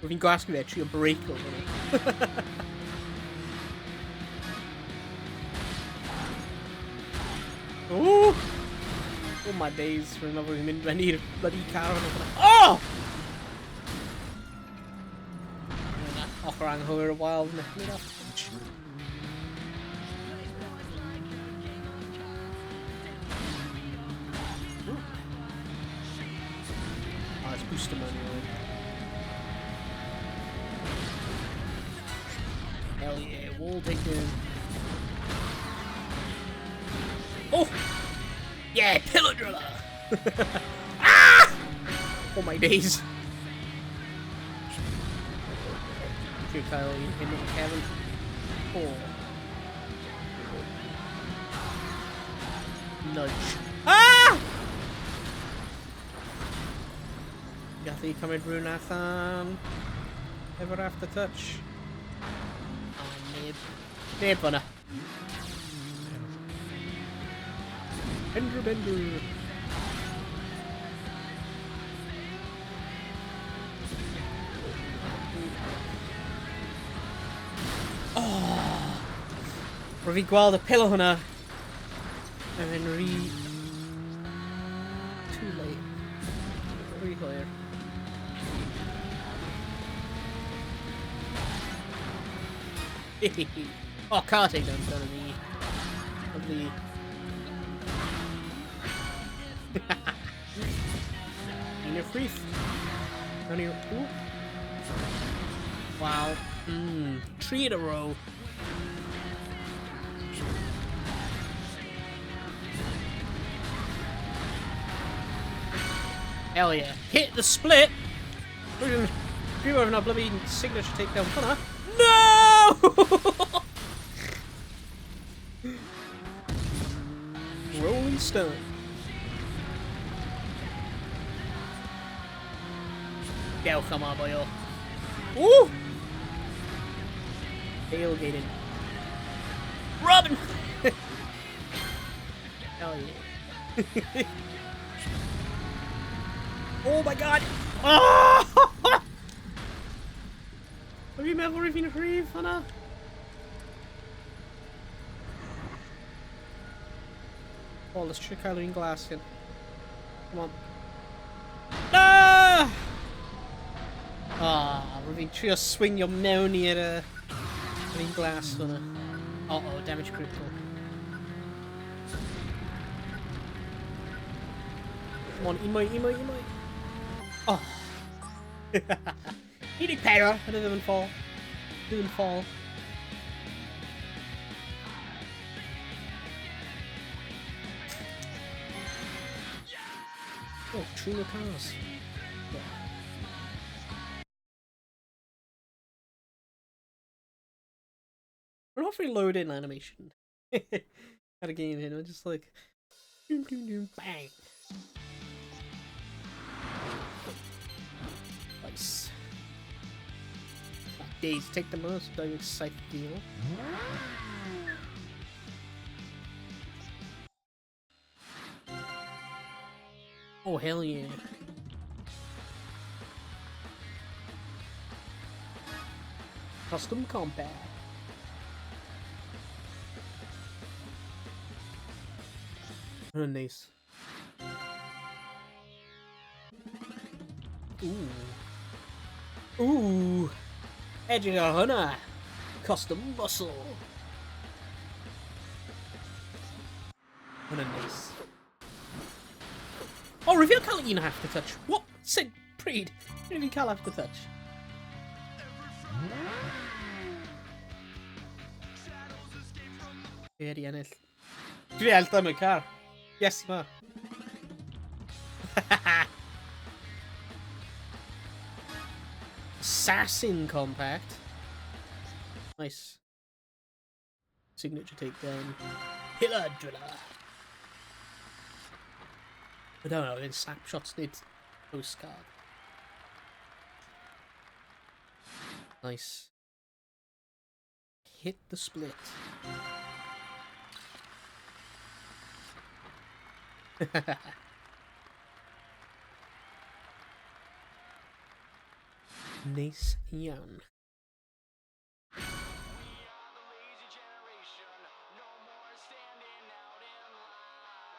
Rwy'n gwasgu fe, trio break o hwnna. Oh! Oh my days, rwy'n meddwl fi'n mynd fewn i'r bloody car hwnnw. Oh! Ochr anghywir y wild. Oh, let's boost him anyway. Hell yeah, wall taken. Oh! Yeah, pillar driller! Ah! Oh my days. Trio cael un hyn o'r cefn. Oh. Nudge. Ah! Gallu cymryd rhywun allan. Efo'r after touch. Oh, neb. Neb fyna. Bender bender. Oh! Rwy'n fi gweld y pillow hwnna. A fe'n rhy... Too late. Rhy hwyr. Oh, car takedown done me. Lovely. Un i'r chwith. Mewn i'r... Ooh. Wow. 3 in a row. Hell yeah. Hit the split! Dwi'n meddwl na bloody signature takedown hwnna. No! Rolling Stone. Dewch yma, boyo. Woo! Tailgated. Robin! Hell yeah. Oh my god! Oh! Have you meddwl rwy'n fi'n rhif hwnna? Oh, let's try cael un glas hyn. Come on. Ah! Ah, rwy'n fi'n trio swingio mewn i'r un glas hwnna. Uh-oh, damage critical. Come on, un mwy, un mwy, un mwy. Oh. 14, hynny ddim yn ffol. Ddim yn ffol. Oh, three more cars. Yeah. We're not free load-in animation. At a game here, just like, doom, doom, doom, bang. Nice. Days take the most, don't excite the deal. Oh, hell yeah. Custom combat. Oh, nice. Ooh. Ooh. Edging a hwnna. Custom muscle. Hwnna nice. Oh, reveal cael un after touch. What? Sut pryd? Rwy'n fi cael after touch. Fi wedi ennill. Dwi wedi ennill y car. Yes, ma. Assassin Compact. Nice. Signature takedown. Pillar Driller. I don't know, in snapshots nid postcard. Nice. Hit the split. Nice iawn.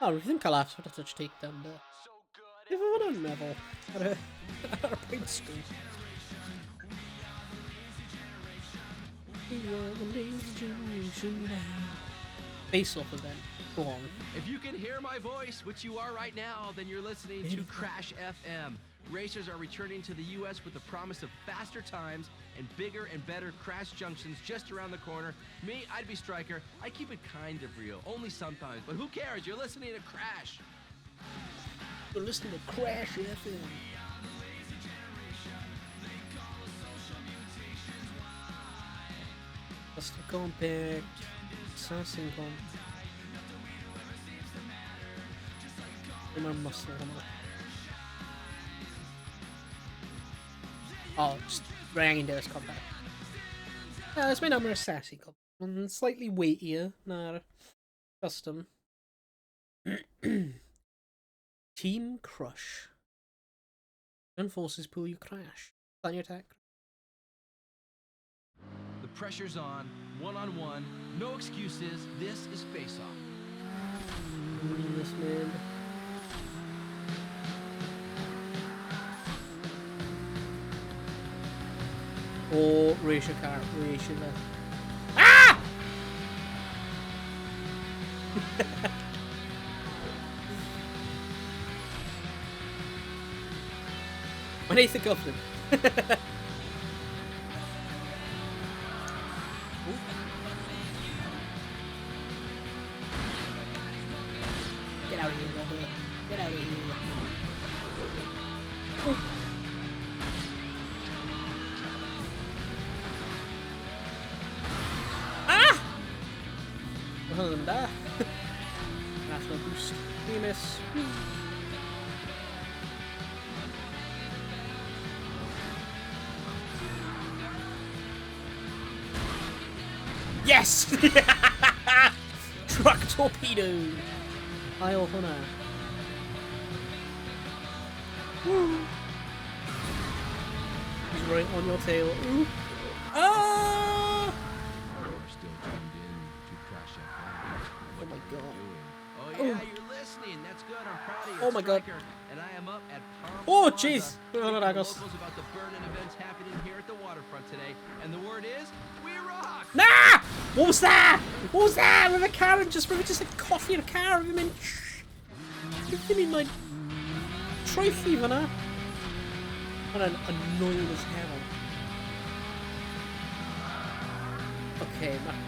Oh, rwy'n ddim cael after touch takedown there. Beth oedd hwnna'n meddwl? Ar y, ar y pwynt screen. We are the lazy generation now. Face off event. Go on. If you can hear my voice, which you are right now, then you're listening to Crash FM. Racers are returning to the U.S. with the promise of faster times and bigger and better crash junctions just around the corner. Me, I'd be Striker. I keep it kind of real, only sometimes. But who cares? You're listening to Crash. You're listening to Crash FM. Custom Compact, Assassin Compact. Mae'r muscle hwnna. Oh, just rhaid angen dewis compact. It's mae'n amr Assassin Compact. Mae'n slightly weightier na'r custom. Team Crush. Gun forces pull you crash. Plan your attack. The pressure's on, one-on-one, no excuses. This is Face Off. This man. O, rwy eisiau car, rwy eisiau fe. Ah! Mae'n eitha gyflym. Get out of here, Robert. Get out of here. Oh. Ah! Mae hwnna ddim yn da. National boost. Miss. Yes! Truck torpedo! Ail hwnna. Woo! He's right on your tail. Ooh. Ah! You're still tuned in to Crash FM. Oh my god. Oh yeah, you're listening. That's good. I'm proud of you. Oh my god. Striker. And I am up at Palm Oh, Plaza, jeez. speaking No, no, to no, agos. locals about the burning events happening here at the waterfront today. And the word is, we rock! Nah! What was that? What was that? With a car and just, with just a coffee and a car. With him in... With him in my... Trophy fyna. Hwnna'n annoying as hell. Okay, mae...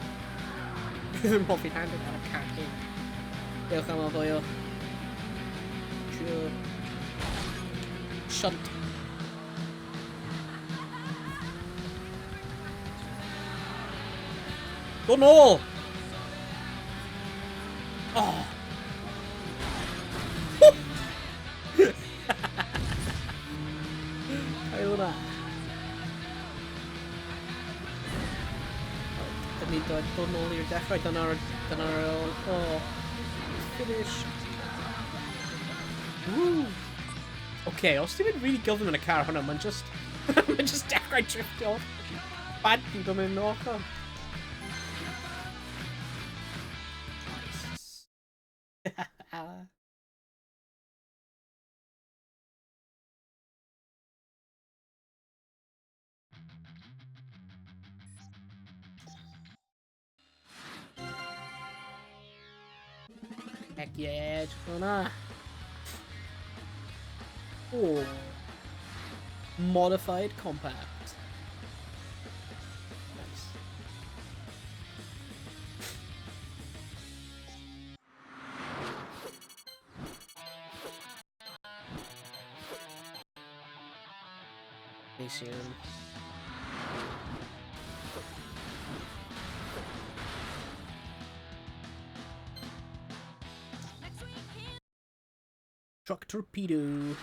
Ddim hoffi handling ar y car hyn. Diolch am o o. Trio... Shunt. Dod nôl! Oh! Cael hwnna. Dyn ni'n dod, dod nôl i'r dechrau, dyna'r... Dyna'r... Oh. Finish. Woo! Okay, os ti'n mynd really gyflym yn y car hwnna, mae'n just... mae'n just dechrau driftio. Bad yn dod mewn ochr. Nice. Heck yeah, edrych hwnna. Oh. Modified compact. Nice. Neis iawn. Truck torpedo.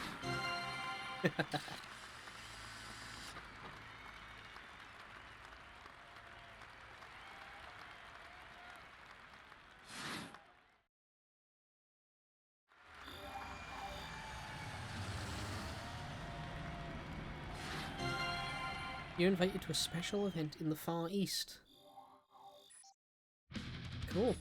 You're invited to a special event in the Far East. Cool.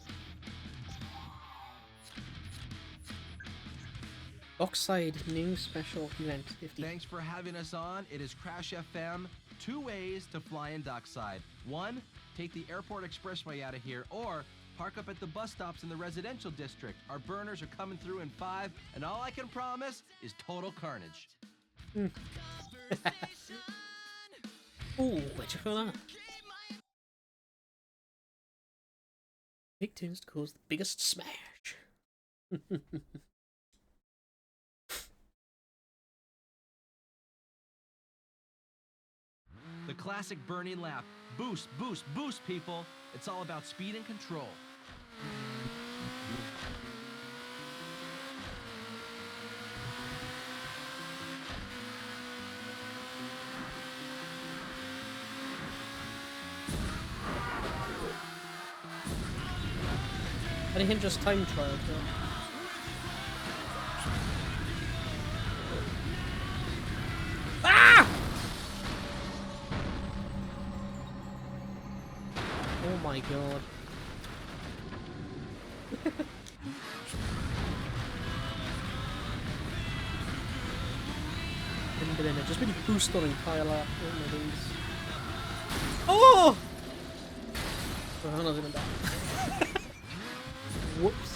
Dockside new special event 50. Thanks for having us on. It is Crash FM. 2 ways to fly in Dockside. 1, take the airport expressway out of here, or park up at the bus stops in the residential district. Our burners are coming through in 5, and all I can promise is total carnage. Ooh, edrych fel 'na. Take turns to cause the biggest smash. The classic burning lap. Boost, boost, boost, people. It's all about speed and control. Ydy hyn just time trial, though? Ah! Oh my god. Just really boost on entire lap. Oh my days. Oh! Oh, hwnna ddim yn da. Whoops.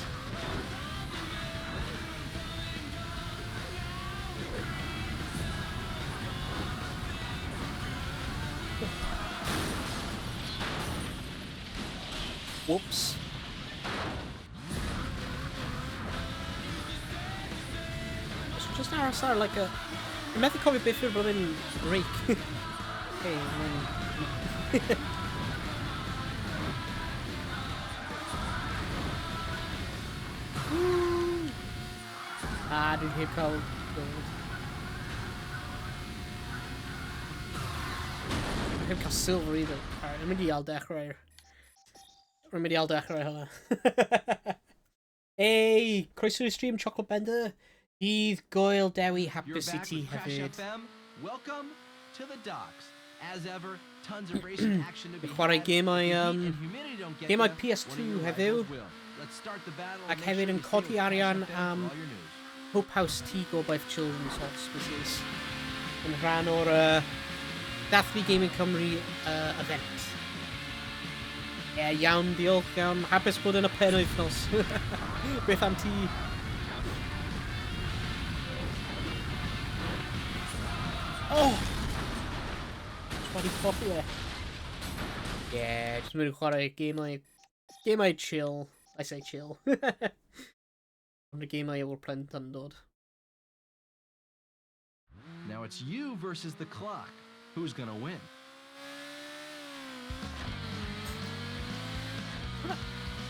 Whoops. So just aros ar like a... Dwi'n methu cofio beth yw'r blwyddyn break. Okay, mae'n... Ah, dwi'n heb cael gold. Dwi'n heb cael silver either. Alright, dwi'n mynd i ail dechrau. Rwy'n mynd i ail dechrau hwnna. Hey, croeso i'r stream Chocolate Bender. Dydd Gwyl Dewi You're hapus i back ti with Crash hefyd. FM. Welcome to the docks. As ever, tons of racing action to be Chwarae had. gemau, If the heat and humidity don't get gemau ya, PS2 one of your heddiw. rivals will. Let's start the battle and Ac make hefyd sure yn you stay codi with Crash arian FM for am all your news. Hope House Tŷ Gobaith Children's Hospices yn rhan o'r Dathlu Gaming Cymru event. Ie, yeah, iawn, diolch, iawn. Hapus bod yn y penwythnos. Beth am ti? Oh! Just wedi colli e. Yeah, just mynd i chwarae gemau chill. I say chill. Ond y gemau o'r plentyndod. Now it's you versus the clock. Who's gonna win?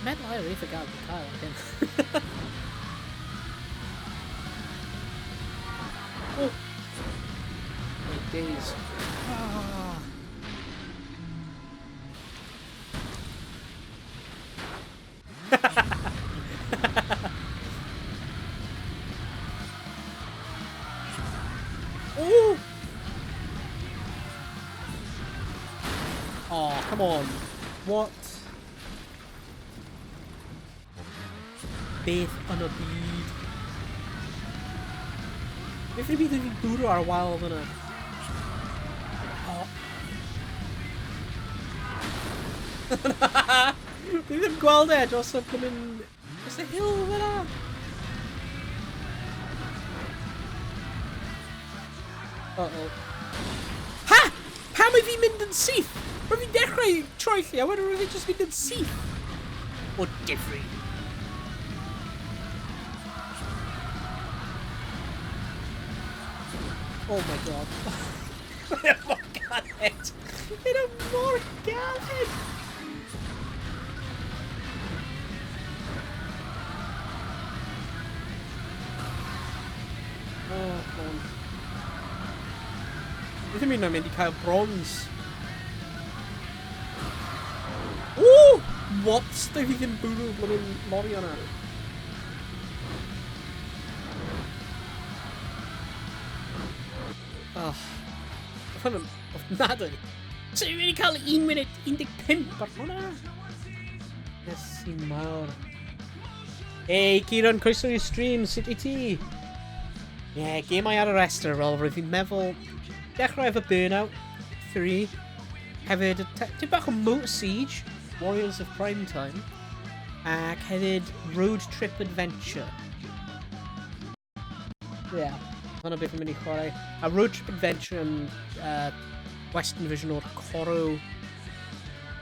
Meddwl ail eitha gael i cael hyn. Oh! My days. Ah. Oh! Oh, come on. What? Beth yn y byd? Beth yn y byd yn bwrw ar y wal fyna? Oh. Fi ddim gweld e dros y blymyn... Dros y hill fyna! Uh-oh. Ha! Pam mae fi'n mynd yn syth? Mae fi'n dechrau troelli a wedyn rwy'n fi jyst mynd yn syth. O difri. Oh my god. Mae mor galed. Mae mor galed. Oh, come on. Beth yw'n mynd i cael bronze? Ooh! What? Dwi fi ddim bwrw blymyn lori yna. Oh. Hwn yn ofnadwy. So i'n mynd i cael 1 munud 15 ar hwnna? Yes, sy'n mawr. Hey, Kieran, croeso i'r stream, sut i ti? Ie, yeah, gemau ar y restr, fel rwyf fi'n meddwl dechrau efo Burnout 3. Hefyd, tipyn bach o Motor Siege, Warriors of Primetime. Ac hefyd Road Trip Adventure. Ie, yeah, hwnna beth fi'n mynd i chwarae. A Road Trip Adventure yn Western version o'r Coro...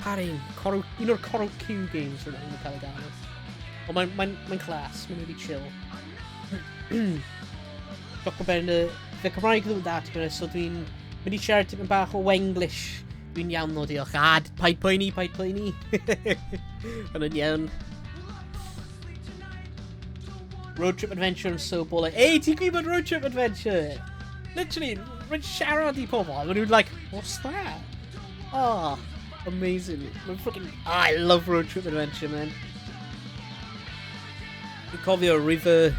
Par un? Coro, un o'r Coro Q games rhywun yn cael ei gael. Ond mae'n class, mae'n really chill. Dr Ben, fy Cymraeg ddim yn dda, ti'n gwybod, so dwi'n mynd i siarad tipyn bach o Wenglish. Dwi'n iawn o, diolch. A, paid poeni, paid poeni. Hwna'n iawn. Road Trip Adventure yn so boring. Hey, ti'n gwybod Road Trip Adventure? Literally, rwy'n siarad i pobl, a maen nhw'n like, "What's that?" Oh, amazing. Mae'n freaking... I love Road Trip Adventure, man. Dwi'n cofio River...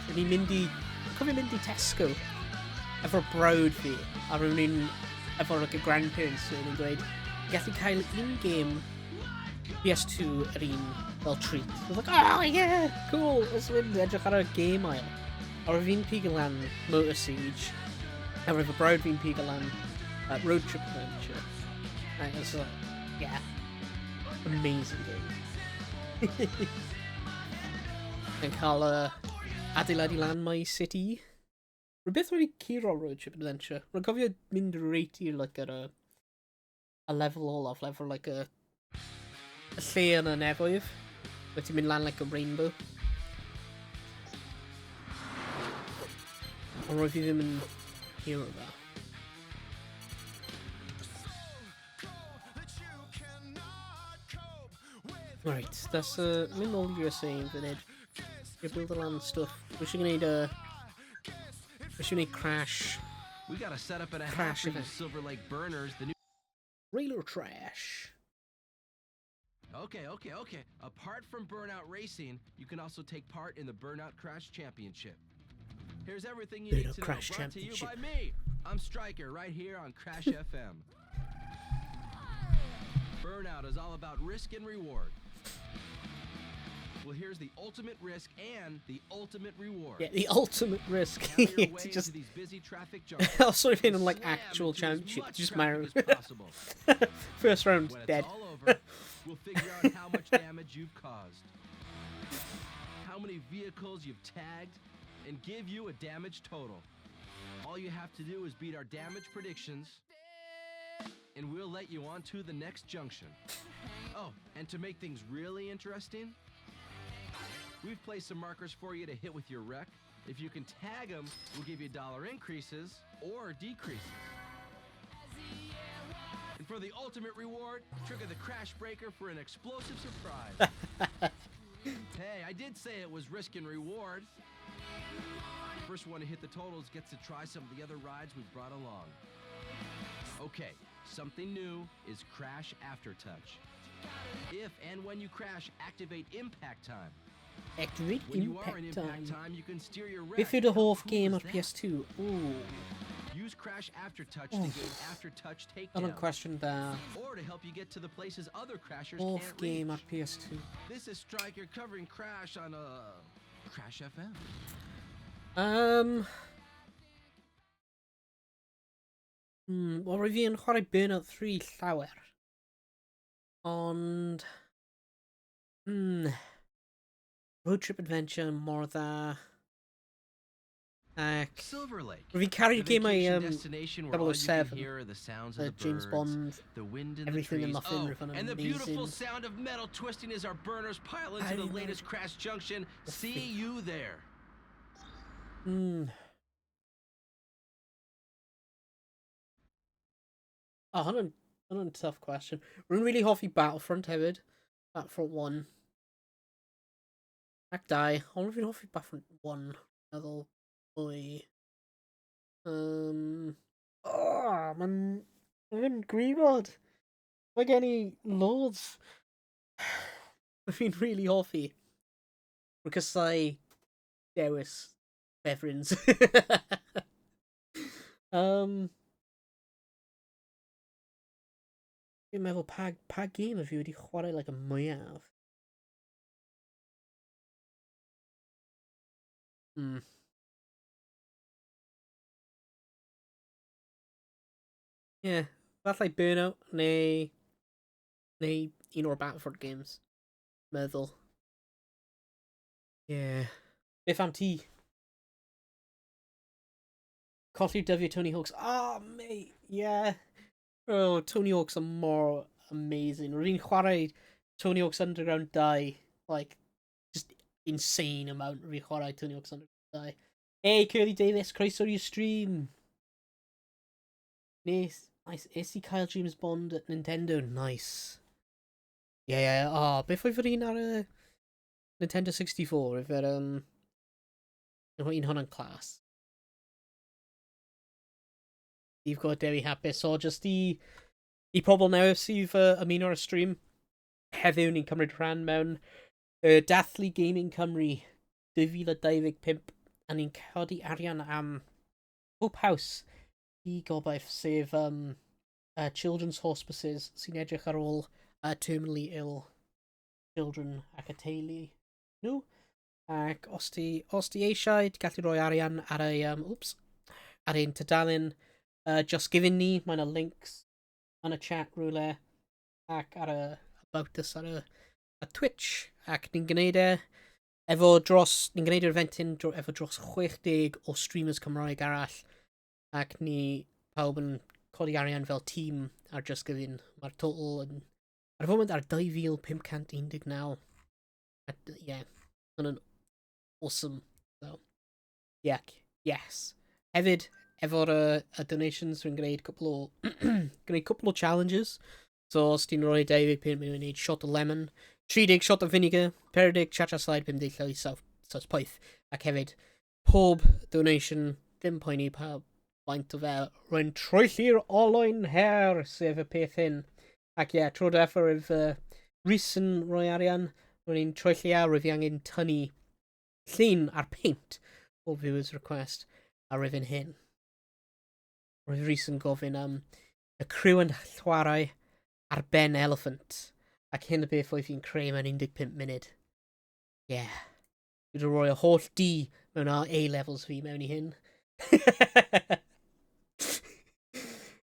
Rwy'n i'n mynd i... Dwi'n cofio mynd i Tesco efo'r brawd fi, a rwy'n i'n efo'r like, grandparents, rwy'n i'n dweud, gallu cael un game PS2 yr un fel treat. I was like, "Oh yeah, cool, let's mynd edrych ar y game aisle." A roedd fi'n pigo lan Motor Siege, a roedd fy brawd fi'n pigo lan Road Trip Adventure. And it was like, yeah, amazing game. Yn cael adeiladu lan my city. Rhywbeth wedi curo Road Trip Adventure. Rwy'n cofio mynd reit i'r like, ar y lefel olaf, lefel like y lle yn y nefoedd. Wyt ti'n mynd lan like a rainbow. Ond roedd fi ddim yn hero fe. Right, that's mynd nôl i USA yn funud. I'r build lan stuff. Fi eisiau gwneud crash. We got a setup and a half Crash for you event. Silver Lake Burners. The new Trailer trash. Okay. Apart from Burnout Racing, you can also take part in the Burnout Crash Championship. Here's everything you need Burnout to Crash know. Brought to you Championship. by me. I'm Stryker, right here on Crash FM. Burnout is all about risk and reward. Well, here's the ultimate risk and the ultimate reward. Yeah, the ultimate risk. Hammer your To way just into these busy traffic junctions Also even and like slam actual into as championship, much just traffic Mario. as possible. First round, When it's dead. all over, we'll figure out how much damage you've caused, how many vehicles you've tagged, and give you a damage total. All you have to do is beat our damage predictions, and we'll let you on to the next junction. Oh, and to make things really interesting, we've placed some markers for you to hit with your wreck. If you can tag them, we'll give you dollar increases or decreases. And for the ultimate reward, trigger the Crashbreaker for an explosive surprise. Hey, I did say it was risk and reward. First one to hit the totals gets to try some of the other rides we've brought along. Okay, something new is Crash Aftertouch. If and when you crash, activate Impact Time. Activate When you are in Impact Impact Time. Time, you can steer your wreck. Beth yw dy How hoff cool game is ar that? PS2? Ooh. Use Crash Aftertouch to gain Aftertouch Hwnna'n takedown, cwestiwn da. or to help you get to the places other crashers Hoff can't game ar reach. PS2. This is Striker covering Crash on Crash FM. Wel, rwy fi yn chwarae Burnout 3 llawer. Ond... Road Trip Adventure mor dda. Ac... Silver Lake. Rwy fi'n caru'r The gemau vacation um, destination where all you can 007, hear are the sounds of the the James birds, Bond, the wind in the everything and trees. nothing, Oh, rwy'n and the beautiful amazing. sound of metal twisting as our burners pile into I the know. latest Crash Junction. See you there. Oh, hwnna'n tough question. Rwy'n really hoffi Battlefront hefyd. Battlefront 1. Ac 2. Ond rwy'n hoffi Battlefront 1. Meddwl mwy. Oh, mae'n gwybod. Mae gen i loads. Fi'n really hoffi. Rwy'n casáu dewis ffefryns. Fi'n meddwl pa game fi wedi chwarae like, y mwyaf? Yeah, falle Burnout neu un o'r Battlefront games. Meddwl. Yeah. Beth am ti? Colli dyddiau Tony Hawk's. Oh, mate, yeah. Oh, Tony Hawk's are mor amazing. Rwy'n chwarae Tony Hawk's Underground 2, like, just insane amount rwy'n chwarae Tony Hawk's Underground 2. Hey, Curly Davis, croeso i'r stream. Nice. Nice. Es i cael James Bond at Nintendo. Nice. Yeah. Oh, beth oedd yr un ar y Nintendo 64? Efo'r, un hwnna'n class. You've got Dewi Hapus. So, just i pobl newydd sydd ymuno ar y stream, heddiw ni'n cymryd rhan mewn Dathlu Gaming Cymru 2025 a ni'n codi arian am Hope House i gobaith, sef Children's Hospices sy'n edrych ar ôl terminally ill children ac y teulu nhw. Ac os ti eisiau, ti'n gallu rhoi arian ar ei, oops, ar ein tudalen Just Giving ni. Mae yna links yn y chat rhywle ac ar y About Us ar y Twitch. Ac ni'n gwneud e efo dros, ni'n gwneud yr event hyn efo dros 60 o streamers Cymraeg arall. Ac ni pawb yn codi arian fel tîm ar Just Giving. Mae'r total yn, ar y foment ar 2,519. A, yeah, hwnna'n awesome. So, yeah, yes. Hefyd, efo'r y donations, rwy'n gwneud cwpl o challenges. So, os ti'n rhoi 25, mae'n gwneud shot o lemon, 30 shot o vinegar, 40 cha-cha slide, 50 llwy saws poeth. Ac hefyd, pob donation, ddim poeni pa faint o fe, rwy'n troelli'r olwyn her, sef y peth hyn. Ac ie, yeah, tro diwethaf roedd Rhys yn rhoi arian, roedd ni'n troelli a roedd fi angen tynnu llun ar paint o viewers request a roedd yn hyn. Roedd Rhys yn gofyn am y criw yn chwarae ar ben elephant. Ac hyn y beth oedd fi'n creu mewn 15 munud. Yeah. Dwi wedi rhoi y holl D mewn A-levels fi mewn i hyn.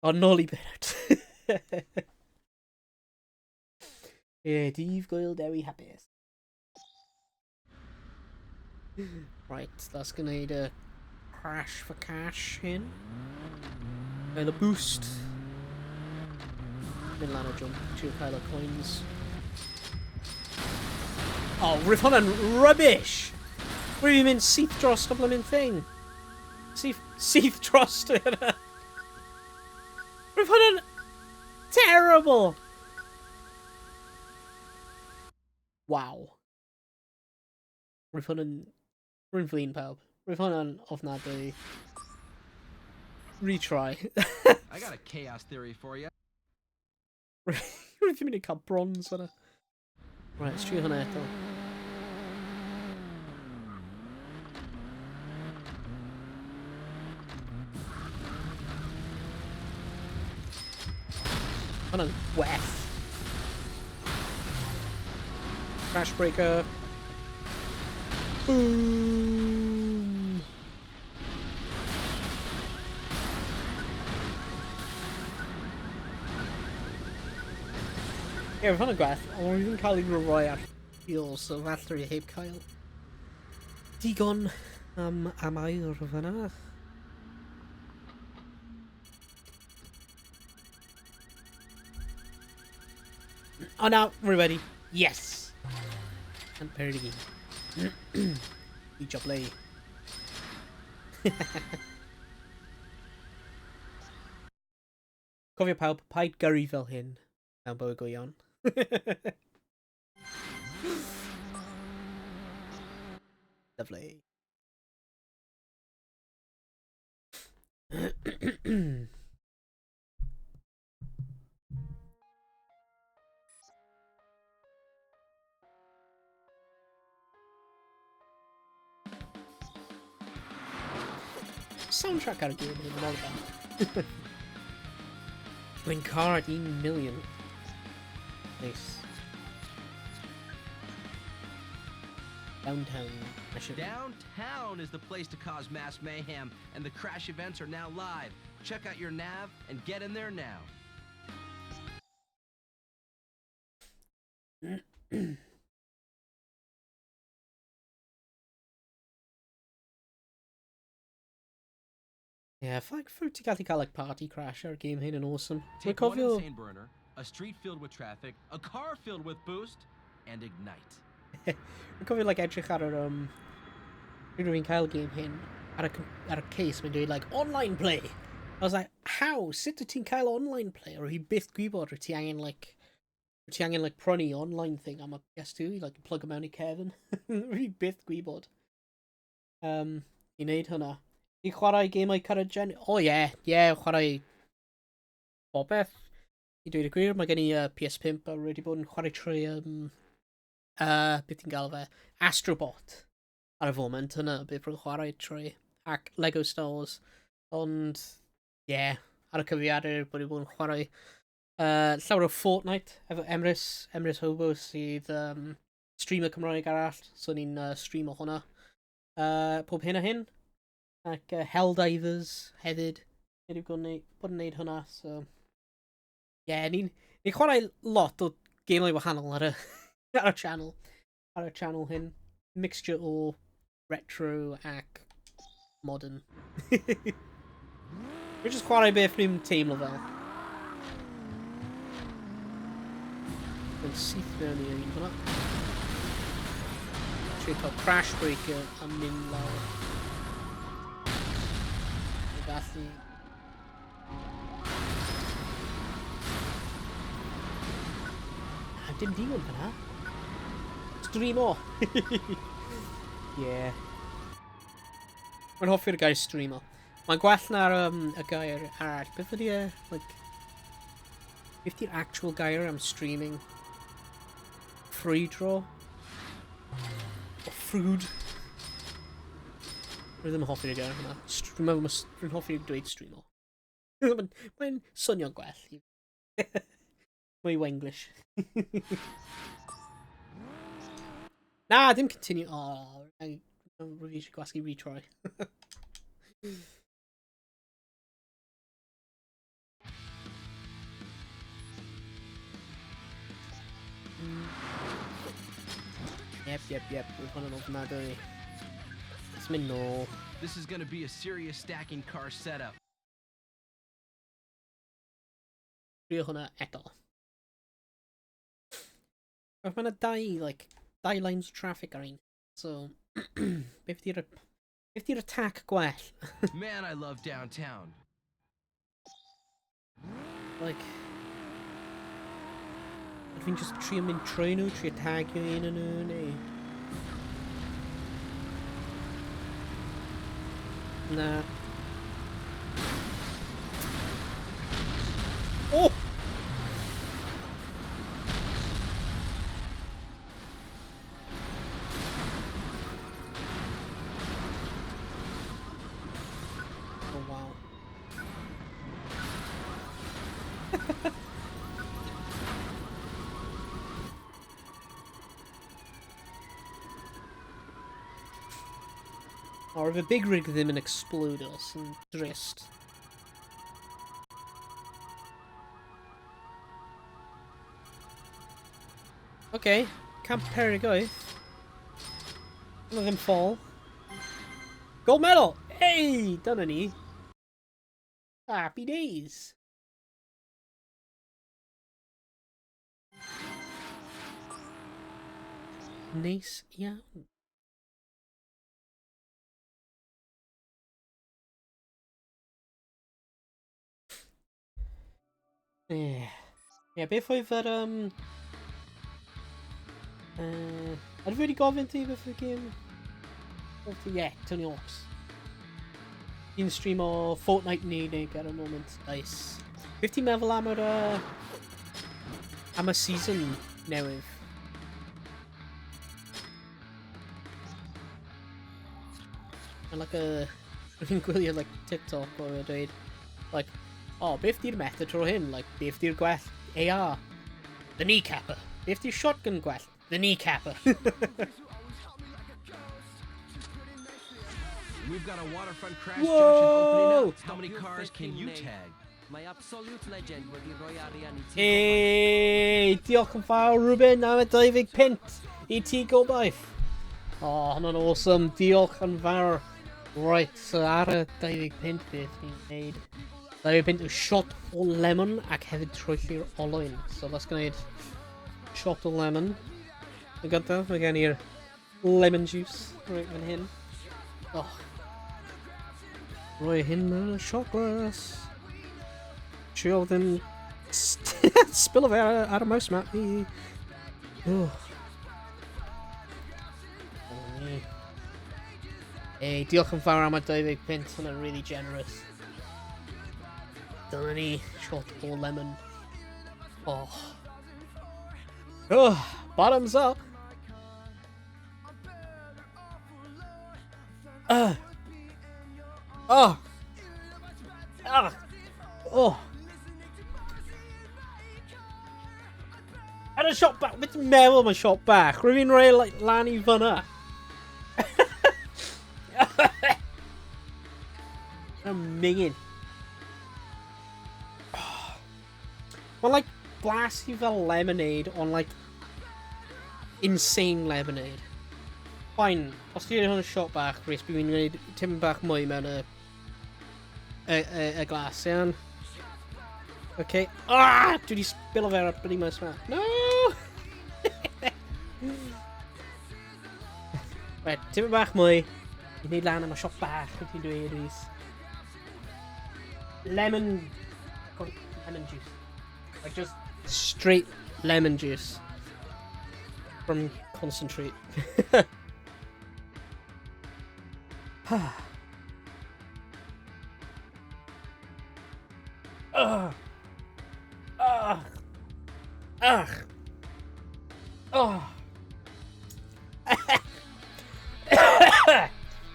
Ond nôl i Burnout. Ie, dydd Gwyl Dewi hapus. Right, that's gwneud y crash. Crash for cash hyn. Cael y boost. Mynd lan o jump, trio cael y coins. Oh, roedd hwnna'n rubbish! Rwy'n fi'n mynd syth dros y blooming thing. Syth, syth dros hynna. Roedd hwnna'n terrible! Wow. Roedd hwn yn... Rwy'n flin pawb. Roedd hwn yn ofnadwy. Retry. I got a chaos theory for you. Rwy'n ddim mynd i cael bronze yna. Right, let's trio hwnna eto. Hwnna'n well. Crash breaker. Boom! Ie, yeah, hwnna'n gwell, ond rwy'n ddim cael ei roi ar heels, so falle rwy heb cael digon am air fyna. Oh no, we're ready. Yes! And parody. I job. Cofio pawb, paid gyrru fel hyn mewn bywyd go iawn. Lovely. Soundtrack ar y gêm yn mor dda. Dwi'n car at 1 million. Nice. Downtown. Downtown is the place to cause mass mayhem, and the crash events are now live. Check out your nav and get in there now. Yeah, like fwy ti gallu cael like party crash ar game hyn yn awesome. Take one insane burner, a street filled with traffic, a car filled with boost, and ignite. Rwy'n cofio like edrych ar yr pryd rwy'n cael game hyn ar y, ar y case mae'n dweud like online play. I was like, how? Sut wyt ti'n cael online play? Or hi byth gwybod rwyt ti angen like rwyt ti angen like prynu online thing am y PS2 i like plug mewn i Kevin. Rwy byth gwybod. I wneud hwnna. I chwarae gemau current gen? Oh yeah, yeah, chwarae popeth. I dweud y gwir, mae gen i PS5 a wedi bod yn chwarae trwy, beth ti'n gael fe? Astrobot. Ar y foment hynna, beth rwy'n chwarae trwy. Ac Lego Star Wars. Ond, yeah, ar y cyfrifiadur bod wedi bod yn chwarae llawer o Fortnite efo Emrys, Emrys Hobo sydd streamer Cymraeg arall, so ni'n stream o hwnna. Pob hyn a hyn. Ac Helldivers hefyd. Wedi bod yn neud hwnna, so... Yeah, ni'n ni chwarae lot o gemau wahanol ar y, ar y channel. Ar y channel hyn. Mixture o retro ac modern. Rwy'n just chwarae beth ni'n teimlo fel. Yn syth mewn i un hwnna. Trio cael crash breaker a mynd lawr. Felly... A dim digon fyna. Streamo! Yeah. Mae'n hoffi'r gair streamo. Mae'n gwell na'r y gair arall. Beth ydi e? Like, beth ydi'r actual gair am streaming? Ffrwydro? O ffrwd? Rwy ddim yn hoffi'r gair hwnna. Dwi'n meddwl rwy'n hoffi dweud streamo. Mae'n swnio'n gwell. Mwy Wenglish. Na, dim continue. Oh, rwy eisiau gwasgu retry. Yep. Roedd hwn yn ofnadwy. Let's mynd nôl. This is gonna be a serious stacking car setup. Trio hwnna eto. Mae yna dau, like, dau lines of traffic ar un. So, beth di'r beth di'r attack gwell? Man, I love downtown. Like, ydw fi'n just trio mynd trwy nhw, trio tagio un yn nhw, neu... Na. Oh! Oh, wow. Or if a big rig ddim yn explode os yn drist. Okay, Camp Perigoeth. Let them fall. Gold medal! Hey! Dyna ni. Happy days. Neis iawn. Ie, yeah, beth oedd yr... Ydw i wedi gofyn ti beth oedd y game? Oedd ti, yeah, Tony Hawk's. Ti'n stream o Fortnite yn unig ar y moment. Nice. Beth ti'n meddwl am yr... am y season newydd? Mae'n like a... Rwy'n gwylio like TikTok o'r dweud, like, oh, beth di'r meta tro hyn? Like, beth di'r gwell AR? The kneecapper. Beth di'r shotgun gwell? The kneecapper. We've got a waterfront crash Whoa! junction opening up. How many cars can you tag? Mae absolute legend wedi rhoi arian i ti. Hey, diolch yn fawr Ruben am y 20 punt i ti gobaith. Oh, hwnna'n awesome. Diolch yn fawr. Right, so ar y 20 punt beth ni'n gwneud. 20 punt yw shot o lemon ac hefyd troelli'r olwyn. So let's gwneud shot o lemon. Yn gyntaf, mae gen i'r lemon juice right fan hyn. Oh. Rhoi hyn mewn y shot glass. Trio ddim spill o fe ar y mouse mat fi. Oh. Hey, diolch yn fawr am y 20 punt, hwnna'n really generous. Dyna ni, shot o lemon. Oh. Oh, bottoms up. Oh. Ah. Oh. Ar y shot bach, beth ti'n meddwl am y shot bach? Rwy'n fi'n rhoi like, lan i fyna. I'm minging. Mae'n like blasu fel lemonade ond like insane lemonade. Fine, os ti'n gwneud hwn yn shot bach, Rhys, bydd fi'n gwneud tipyn bach mwy mewn y glas, iawn? Okay. Ah! Dwi wedi spillo fe ar y bloody mouse mat. No! Right, tipyn bach mwy. I wneud lan am y shot bach, wyt ti'n dweud, Rhys. Lemon... Lemon juice. Like just straight lemon juice. From concentrate. Ugh. Ugh. Ugh. Oh.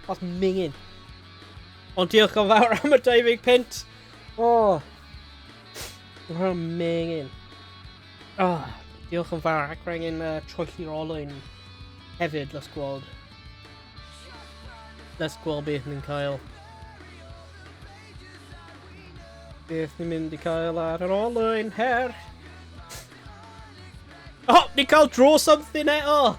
That's minging. Ond diolch yn fawr am y 20 punt. Oh. Mae'n minging. Oh, diolch yn fawr. Ac rhaid angen troelli'r olwyn hefyd, let's gweld. Let's gweld beth ni'n cael. Beth ni'n mynd i cael ar yr olwyn, her. Oh, ni'n cael draw something eto!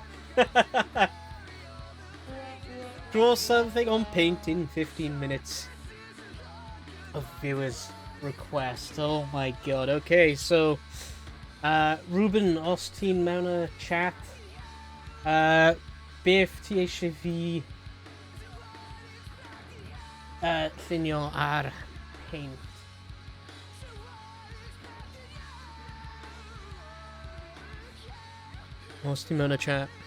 Draw something on paint in 15 minutes. Of viewers' request. Oh my god. Okay, so Ruben, os ti'n mewn y chat, beth ti eisiau fi llunio ar paint? Os ti'n mewn y chat.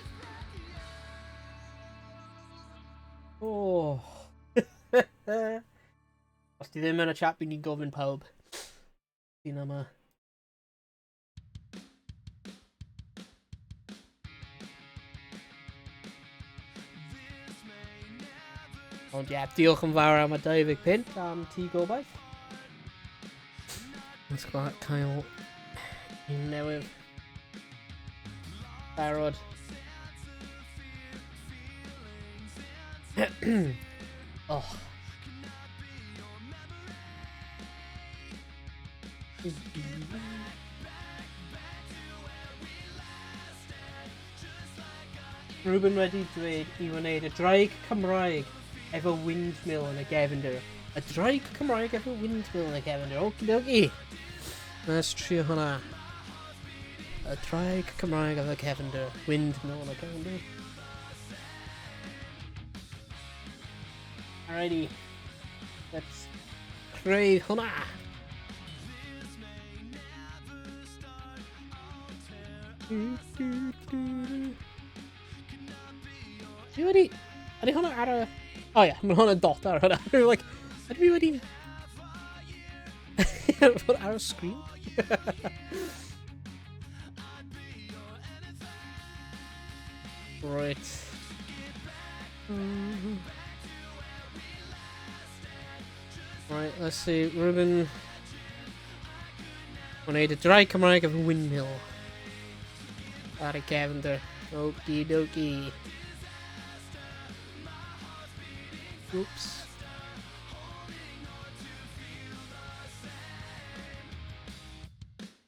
Oh. Os ti ddim yn y chat, fi'n ni'n gofyn pawb. Ti'n yma. Ond ie, yeah, diolch yn fawr am y 25 punt am ti gobaith. Let's go cael un newydd. Barod. Oh. Ruben wedi dweud i wneud y draig Cymraeg efo windmill yn y gefndir. Y draig Cymraeg efo windmill yn y gefndir. Okie dokie. Let's trio hwnna. Y draig Cymraeg efo cefndir. Windmill yn y gefndir. Alrighty. Let's creu hwnna. Dwi wedi... Ydy hwnna ar y... Oh ie, yeah, mae hwnna'n dot ar hwnna. Dwi'n like, ydw i wedi... Fod ar y sgrin? Right. Right, let's see. Ruben... Wneud y draig Cymraeg efo windmill. Ar y gefndir. Okie dokie. Oops.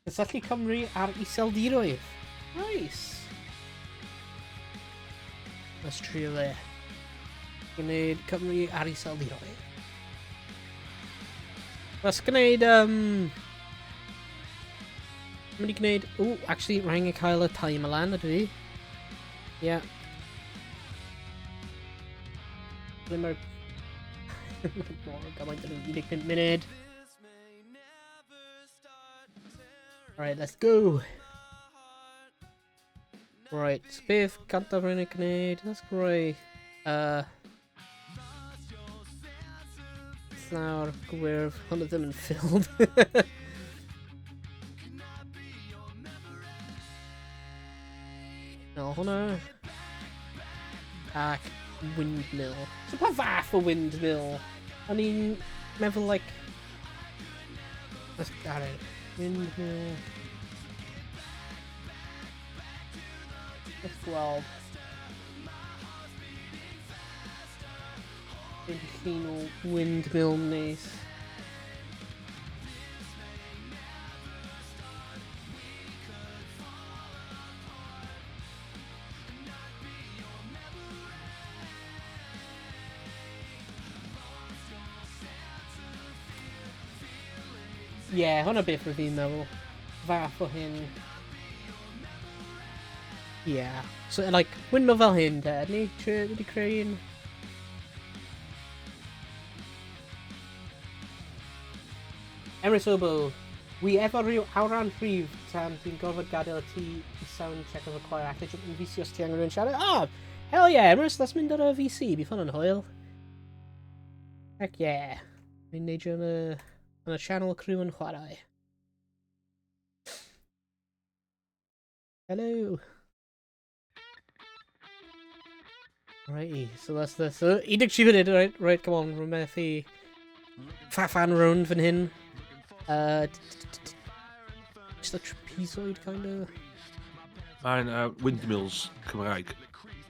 Cysylltu Cymru ar Iseldiroedd. Nice. Let's trio fe. Gwneud Cymru ar Iseldiroedd. Let's gwneud... Mynd i gwneud... Ooh, actually, rhaid i cael y timer lan, ydw i? Yeah. Ble mae'r... Gymaint yn 15 munud. Alright, let's go. Right, beth gyntaf rwy'n ei gwneud? Let's greu... Llawr gwyrdd, hwnna ddim yn filled. No, hwnna. Ac windmill. So pa fath o windmill? O'n i'n meddwl, like... Let's got it. Windmill. Let's gweld. Fi'n llun o windmill neis. Ie, yeah, hwnna beth rwy'n fi'n meddwl. Fath o hyn. Yeah. So, like, windmill fel hyn, de, ni wedi creu un. Emrys Obo, wi efo rhyw awran rhif tan dwi'n gorfod gadael y tŷ i sound check of a choir ac edrych yn VC os ti angen rhywun siarad. Ah, hell yeah, Emrys, let's mynd ar y VC, bydd hwn yn hwyl. Heck yeah. Fi'n neidio yn y channel crew yn chwarae. Hello. Righty, so that's the... So, 13 munud, right, come on, rwy'n methu faffan rownd fan hyn. Just a trapezoid, kind of. Mae'n windmills Cymraeg.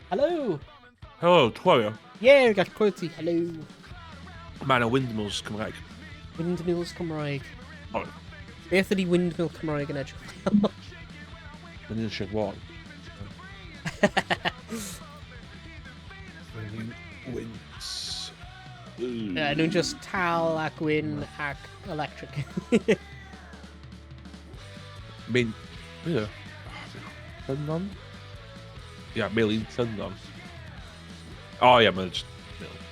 Hello! Hello, chwarae. Yeah, we got quality. Hello. Mae'n windmills Cymraeg. Windmills Cymraeg. Oh. Beth ydi windmill Cymraeg yn edrych fel? Mae'n un eisiau gweld. Wynt. Yeah, nhw'n just tal ac wyn ac electric. Mein... Ie. Ffynnon? Ia, melyn ffynnon. O ia, mae'n just... Melyn.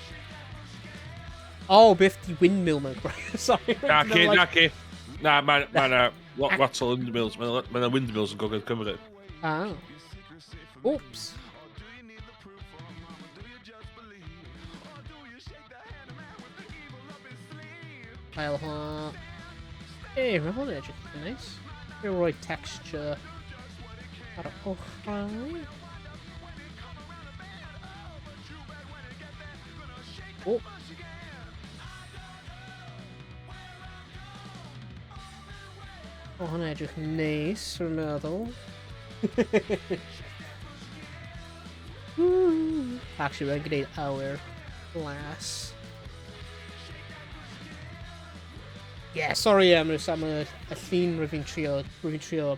Oh, beth di windmill mewn Cymraeg? Sorry. Na, ci, na, ci. Na, mae'n ma na lot o windmills. Mae na windmills yn Gogledd Cymru. Ah. Oops. Ail hwnna. Ei, mae hwnna'n edrych yn neis. Dwi'n rhoi texture ar y ochrau. O! O, hwnna'n edrych neis, rwy'n meddwl. Actually, rwy'n gwneud awyr glas. Yeah, sorry Emrys am y, y llun rwy'n fi'n trio, rwy'n fi'n trio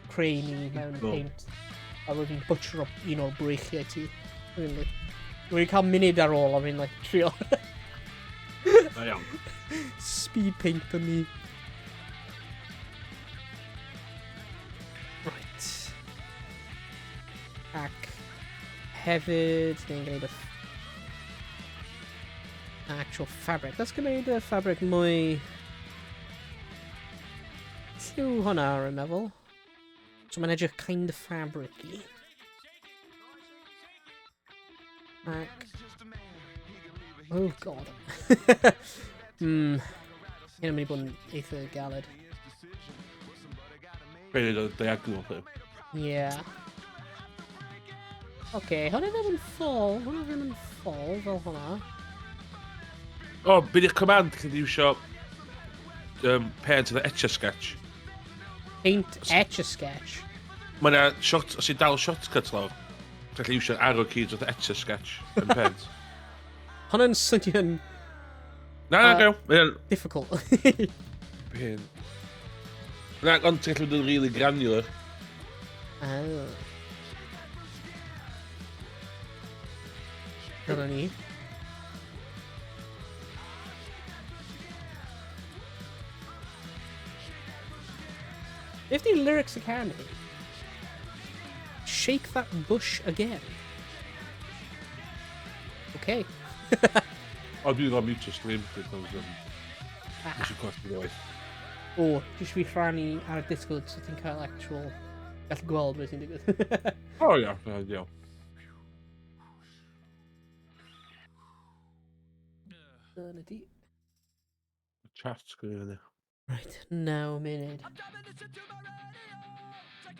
creu ni mewn Cool. paint. A rwy'n fi'n butcher up un o'r breichiau ti. Rwy'n like, rwy'n cael munud ar ôl a fi'n like, trio Da iawn. speed paint yn ni. Right. Ac hefyd, ni'n gwneud y actual fabric. Let's gwneud y fabric mwy lliw hwnna, rwy'n meddwl. So mae'n edrych kind of fabric-y. Ac... Oh god. Hyn yn mynd i bod yn eitha galed. Fe'n neud o diagonal thing. Yeah. Oce, hwnna ddim yn ffôl. Hwnna ddim yn ffôl fel hwnna. O, bydd i'ch command chi'n iwsio paint of the Etch-a-Sketch. Paint Etch-a-Sketch. Mae yna short, os ti'n dal shortcut lawr, ti'n gallu iwsio arrow keys with Etch-a-Sketch yn paint. Hwnna'n swnio'n Na, na, gael. Mae'n difficult. Paint. Na, ond ti'n gallu bod yn really granular. Oh. Dyna ni. If the lyrics are candy, shake that bush again. Okay. O, dwi'n gael mute o stream, because, nes i'n colli waith. O, jyst fi rhannu ar y Discord so ti'n cael actual gallu gweld beth sy'n digwydd. O, ia, ia, iawn. Dyna di. Chat gyda fyny. Right, 9 munud.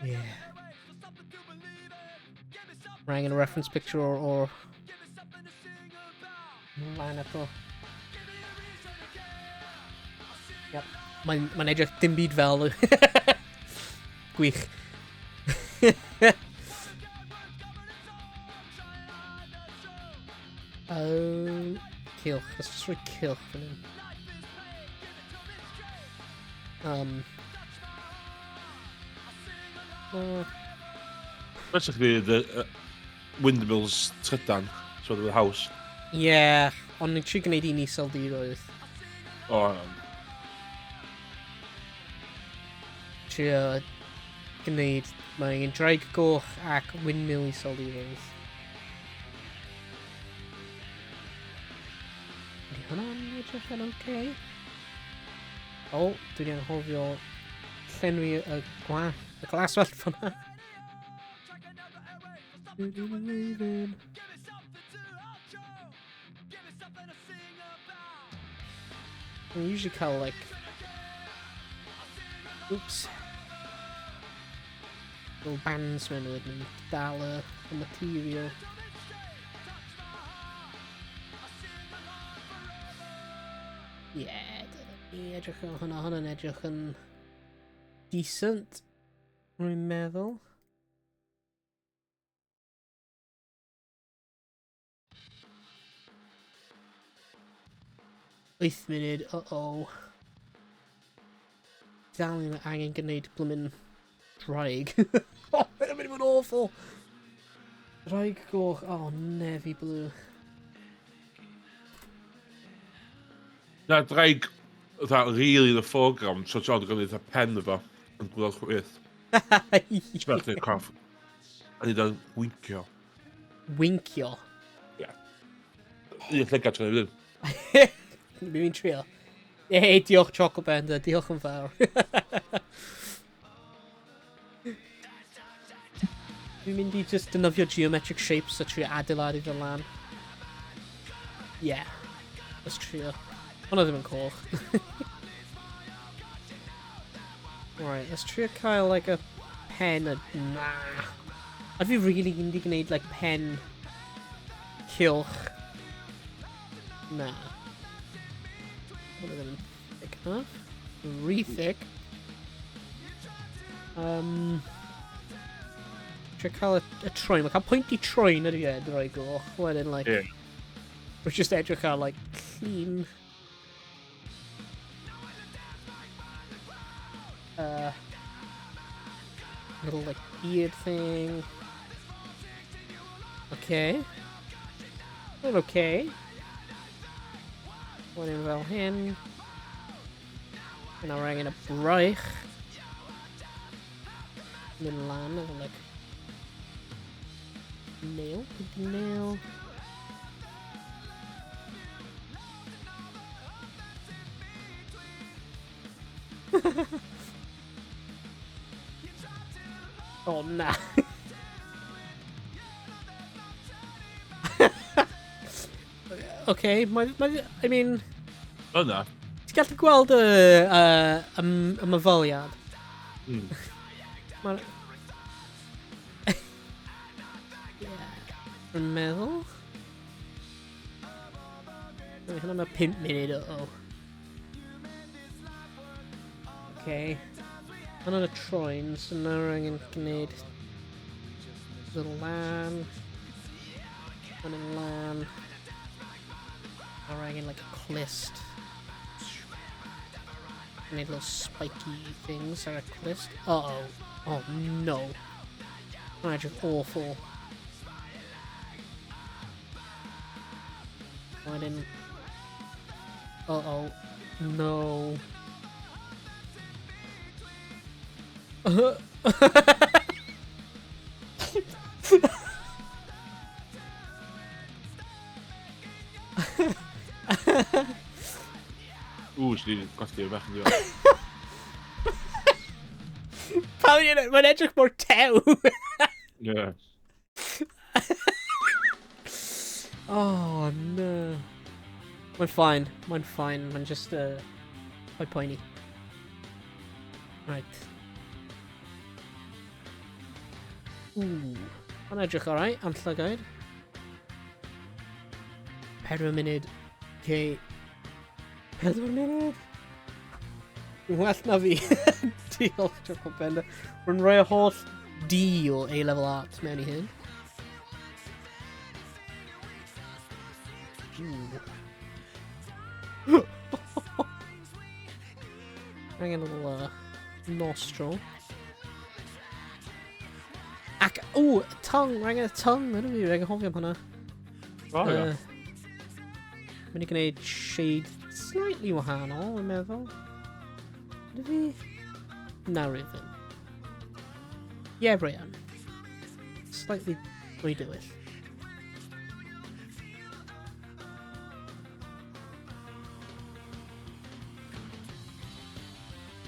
Yeah. Rang in a reference picture or lan eto. Yep. Mae'n mae edrych dim byd fel. Gwych. Oh, cylch. Let's just rhoi cylch fan hyn. Basically, the windmills trydan, so the house. Yeah, ond ni'n trio gwneud un iseldiroedd. O, Trio gwneud, mae angen draig goch ac windmill iseldiroedd. Ydy hwnna'n edrych yn oce? O, dwi wedi anghofio llenwi y, gwa, y glaswellt fyna. Dwi wedi leaving. I usually cael like... Oops. Little bands mewn wedyn yn dal y, y material. Yeah, dyna ni edrych yn hwnna, hwnna'n edrych yn decent, rwy'n meddwl. 8 munud, uh-oh. Dal yn angen gwneud blymyn draig. Oh, mae'n mynd i fod yn awful. Draig goch, oh, navy blue. Na, draig, fatha, really in the foreground, so ti'n gwneud fatha pen efo, yn gwylio'r chwith. Ti'n meddwl, corff. A ni dan wincio. Wincio? Ie. Un llygad ti'n gwneud. Mi'n trio. Hey, diolch Choco Bender, diolch yn fawr. Dwi'n mynd i just defnyddio geometric shapes a trio adeiladu fy lan. Yeah. Let's trio. Hwna ddim yn coch. Alright, let's trio cael like a pen a... Nah. A fi really mynd i gwneud like pen cylch. Na. Hwna ddim yn thick enough. Re thick. Trio cael y troen. Mae cael pwynt i troen ydy e, droi goch. Wedyn, like... Yeah. We're just edrych ar, like, clean... Little, like, beard thing. Okay. Well, okay. Wedyn fel hyn. Yna rhaid angen y braich. Mynd lan efo, like, nail, pointy nail. Oh, na. Okay, mae, I mean... Yna. Ti'n gallu gweld y, y myfyliad? Mae'r... Yeah. Rwy'n meddwl. Mae hwnna mae 5 munud o. Okay. Hwnna'n y troen, so nawr angen gwneud little lan. Hwnna'n lan. Nawr angen like a clust. Gwneud little spiky things ar y clust. Uh-oh. Oh no. Hwnna'n edrych awful. Wedyn... Uh-oh. No. Ww, sydd wedi colli bach yn diwedd. Pam yna, mae'n edrych mor tew. Yeah. Oh, no. Mae'n fine, mae'n fine, mae'n just quite poeni. Right. Ooh, mae'n edrych alright, am llygaid. 4 munud. Okay. 4 munud. Dwi'n well na fi. Diolch, Choco Bender. Rwy'n rhoi y holl D o A-level art mewn i hyn. Ooh. Angen a little nostril. Ac, ooh, a tongue, rhaid angen a tongue, ydw i, rhaid anghofio am hwnna. Oh, ie. Mynd i gwneud shade slightly wahanol, dwi'n meddwl. Ydw fi? Na, rwy ddim. Ie, yeah, rwy yn. Slightly mwy dywyll.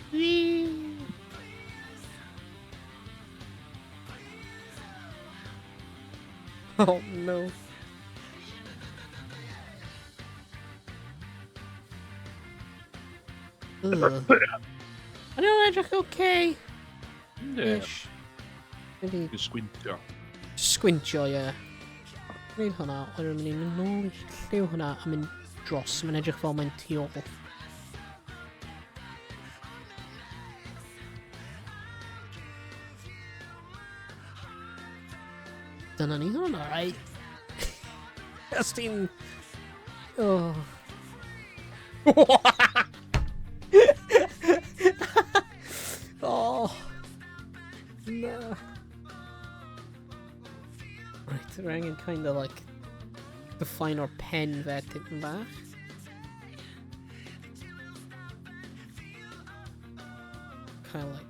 Whee! Oh no. Ugh. I don't edrych okay. Yeah. Ish. Maybe Dwi'n sgwintio. Sgwintio, ie. Gwneud hwnna, ond rwy'n mynd i mynd nôl i lliw hwnna a mynd dros. Mae'n edrych fel mae'n tu ôl. Dyna ni hwnna, right? Os ti'n... Oh. Oh. Na. Right, we're angen kind of like define our pen fe tipyn bach. cael, like...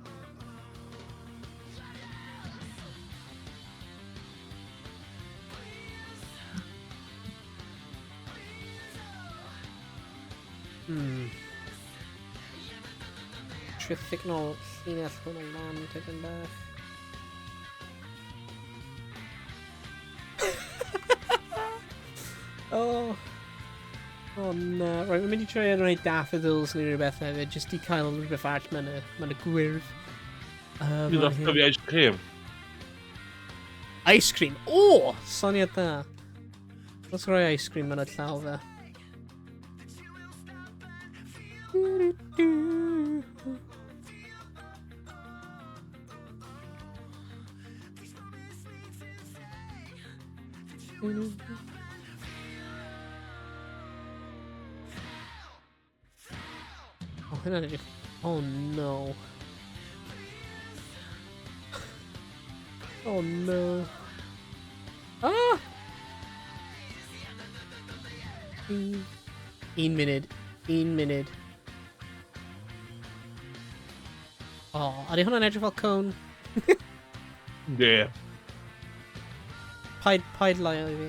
Trio thickno llinell hwnna lan tipyn bach. Oh. Oh na. Right, mae'n mynd i trio rhoi daffodils neu rhywbeth hefyd, jyst i cael rhywbeth arall mewn y, mewn y gwyrdd. Dwi'n Fan hyn. tyfu ice cream. Ice cream! O! Syniad da. Let's rhoi ice cream yn y llaw fe. Oh, hynna'n edrych... Oh no. Oh no. Ah! Un munud. Un munud. Oh, ydy hwnna'n edrych fel cone? Yeah. Paid lai i fi.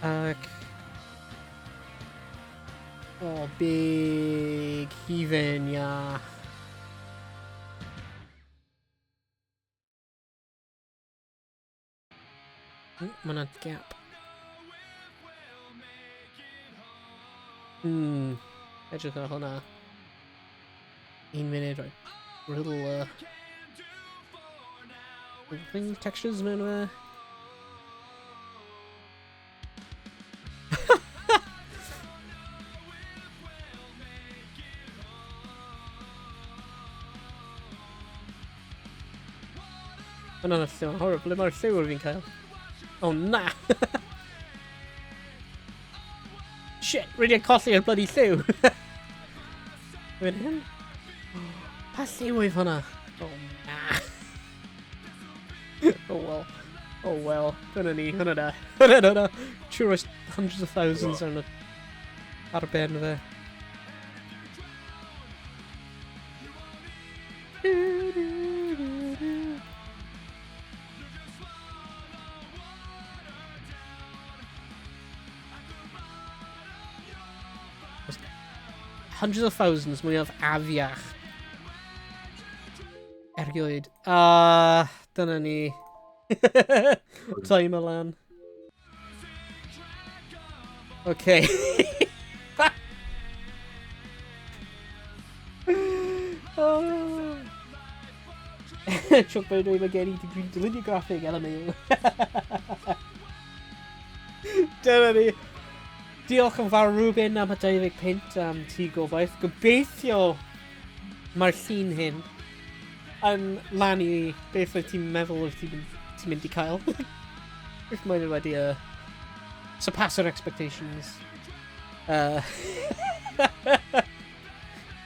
Ac... Oh, big hufen, ia. Oh, mae yna gap. Edrych ar hwnna. Un munud, right. Little, little thing, textures mewn fe. Hwnna'n lliw yn horrible, ble mae'r lliw fi'n cael? Oh na! Shit, wedi colli'r bloody lliw! Fan hyn? Pa lliw oedd hwnna? Oh na! Oh well. Oh well. Dyna ni, hwnna da. Hwnna da. Tourist hundreds of thousands arno ar ben fe. Hundreds of thousands mwyaf afiach erioed. Ah, dyna ni. Time lan. Okay. Oh. Chuck Bird mae gen i degree dylunio graffig, LMAO. Dyna ni. Diolch yn fawr Ruben am y 20 punt am ti gobaith. Gobeithio mae'r llun hyn yn lan i beth wyt ti'n meddwl wyt ti'n ti mynd i cael. If mae'n wedi surpass our expectations.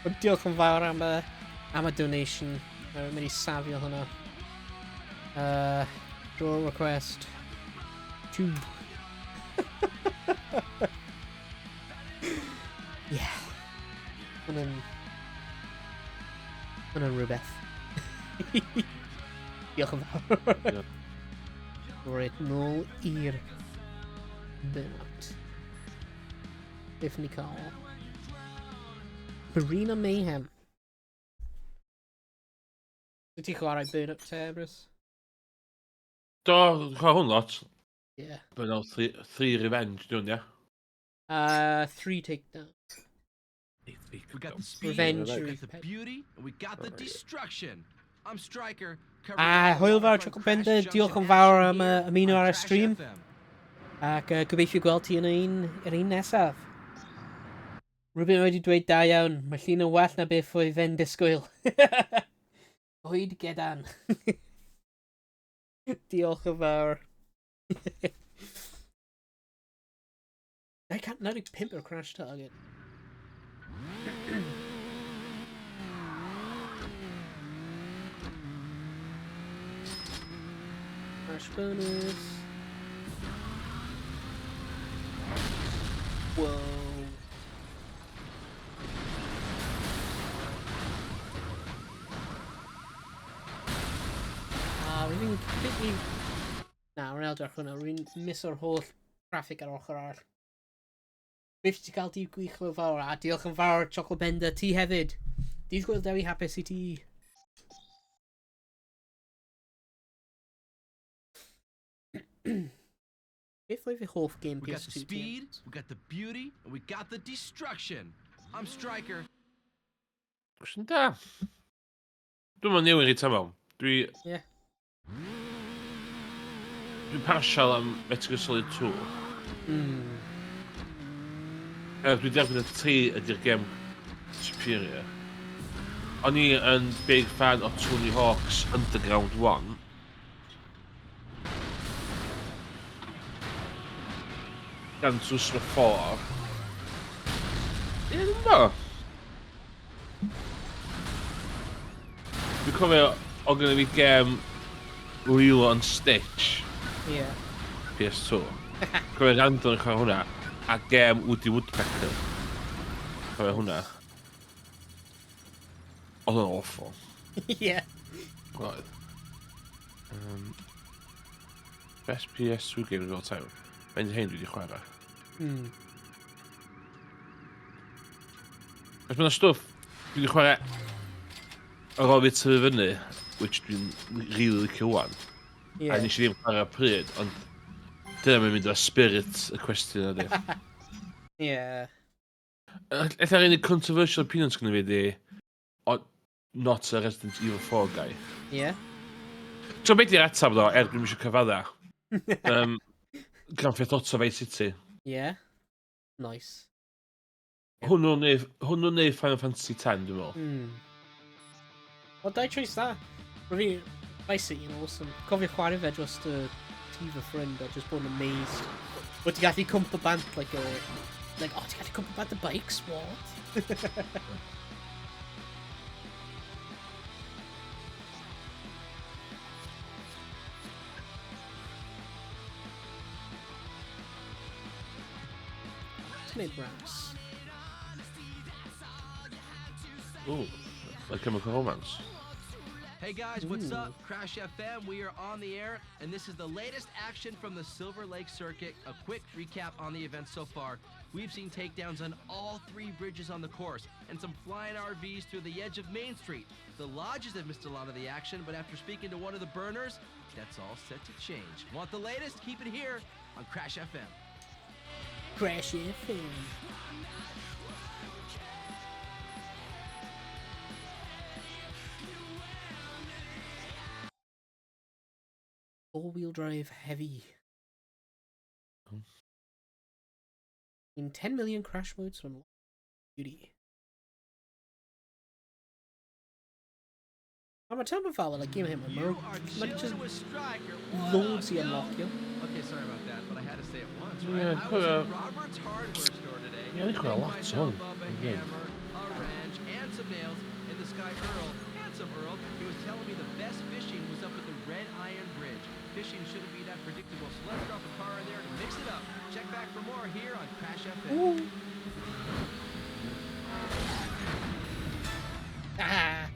Ond diolch yn fawr am y donation. Mae'n mynd i safio hwnna. Draw request. 2. Yeah. Hwnna'n rhywbeth. Diolch yn fawr. Ie. Reit, nôl i'r Burnout. Beth ni cael? Marina Mayhem. Wyt ti'n chwarae Burnout te, Emrys? Do, dwi'n chwarae hwn lot. Yeah. Burnout 3 Revenge, dwi'n ia? 3 Takedown. We got the speed, Revenge. we got the beauty, and we got the destruction. I'm Striker. A hwyl fawr, Choco Bender. Diolch yn fawr am ymuno ar y stream. Ac gobeithio gweld ti yn yr un nesaf. Rhywbeth wedi dweud da iawn. Mae llun yn well na beth oedd fe'n disgwyl. Oed gedan. Diolch yn fawr. 95 o'r crash target. Crash bonus. Whoa. aildrych hwnna, rwy'n miso'r holl traffic ar ochr arall. Beth ti gael dydd gwych fel fawr, a diolch yn fawr Chocolate Bender, ti hefyd. Dydd Gwyl Dewi hapus i ti. Beth oedd eich hoff game We got the PS2 ti? speed, we got the beauty, and we got the destruction. I'm Striker. Cwestiwn da. Dwi'n mynd newid i tamol. Dwi... Ie. Dwi'n partial am Metal Gear Solid 2. Dwi'n derbyn y 3 ydy'r gem superior. O'n i yn big fan o Tony Hawk's Underground 1. Gran Turismo 4. Ie, dwi'n bo. Dwi'n cofio o gynnu fi gem Lilo and Stitch. Ie. PS2. Cofio random yn chwarae hwnna. A gem Woody Woodpecker. Cofio hwnna. Oedd o'n awful. Ie. Oedd. Best PS2 games of all time. Mae'n hyn dwi wedi chwarae. Cos mae'n stwff dwi wedi chwarae ar ôl fi tyfu fyny, which dwi'n really licio wan. Ie. A nes i ddim chwarae pryd, ond dyna mae'n mynd o spirit y cwestiwn ydy. Ie. Ella'r unig controversial opinions gyda fi di, o, not a Resident Evil 4 guy. Ie. So beth di'r atab ddo, er dwi'm eisiau cyfadda? Grand Theft Auto Vice City. Ie. Nice. Hwnnw neu Final Fantasy X, dwi'n meddwl. Wel, dau choice dda. Mae fi, Vice City yn awesome. Cofio chwarae fe dros y tŷ fy ffrind a just bod yn amazed. Bod ti'n gallu cwmpa bant, like, a, like, oh, ti'n gallu cwmpa bant y bikes, what? Ti'n neud ras. Ooh, like Chemical Romance. Hey guys, what's Ooh. up? Crash FM, we are on the air, and this is the latest action from the Silver Lake Circuit. A quick recap on the event so far. We've seen takedowns on all three bridges on the course, and some flying RVs through the edge of Main Street. The lodges have missed a lot of the action, but after speaking to one of the burners, that's all set to change. Want the latest? Keep it here on Crash FM. Crash FM. Four-wheel drive heavy. In 10 million crash modes on duty. I'm a turbo fel like game him. You are Mae'n just chilling with Striker. What loads up, i yo? unlockio. Okay, sorry about that, but I had to say it once, right? Yeah, I quite was a- at Robert's Hardware Store today. Yeah, they quite a picked lot, myself son. up a Yeah. hammer, a wrench, and some nails, and this guy Earl, handsome Earl, he was telling me the best fishing was up at the Red Iron Bridge. Fishing shouldn't be that predictable, so let's drop a car in there to mix it up. Check back for more here on Crash FM. Ooh. Ah.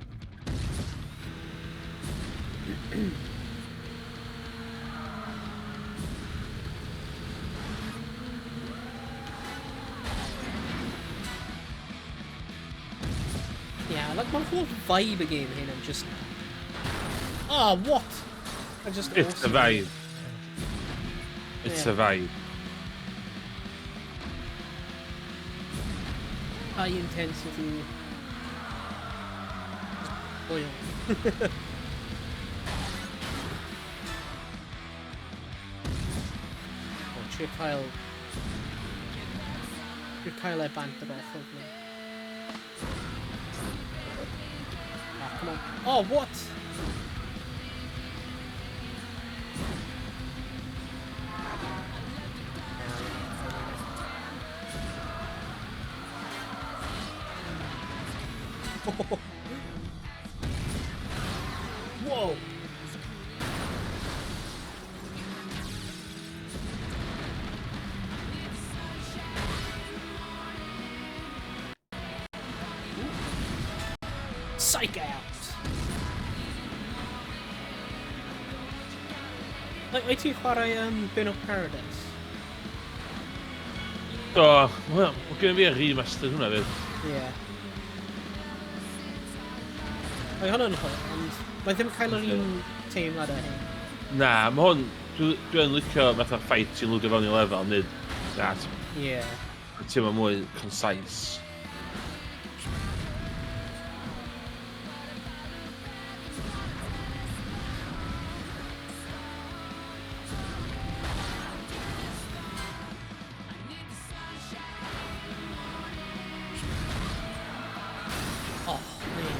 Yeah, like my whole vibe of game here, I'm just. Oh, what? I just. It's a awesome. vibe. It's Yeah. a vibe. High intensity. Just oil. Oh, trio cael... Trio cael e bant yr ochr fan. Ah, come on. Oh, what? Whoa! Psych out! Wyt ti'n chwarae Burnout Paradise? Do, mae gen i fi remastered hwnna fyd. Ie. Mae hwnna'n hwyl, ond mae ddim cael yr un teimlad â hyn. Na, mae hwn, dwi'n licio fatha ffaith ti'n lwdio fewn i lefel, nid that. Ie. Ti'n teimlo mwy concise. Oh, man.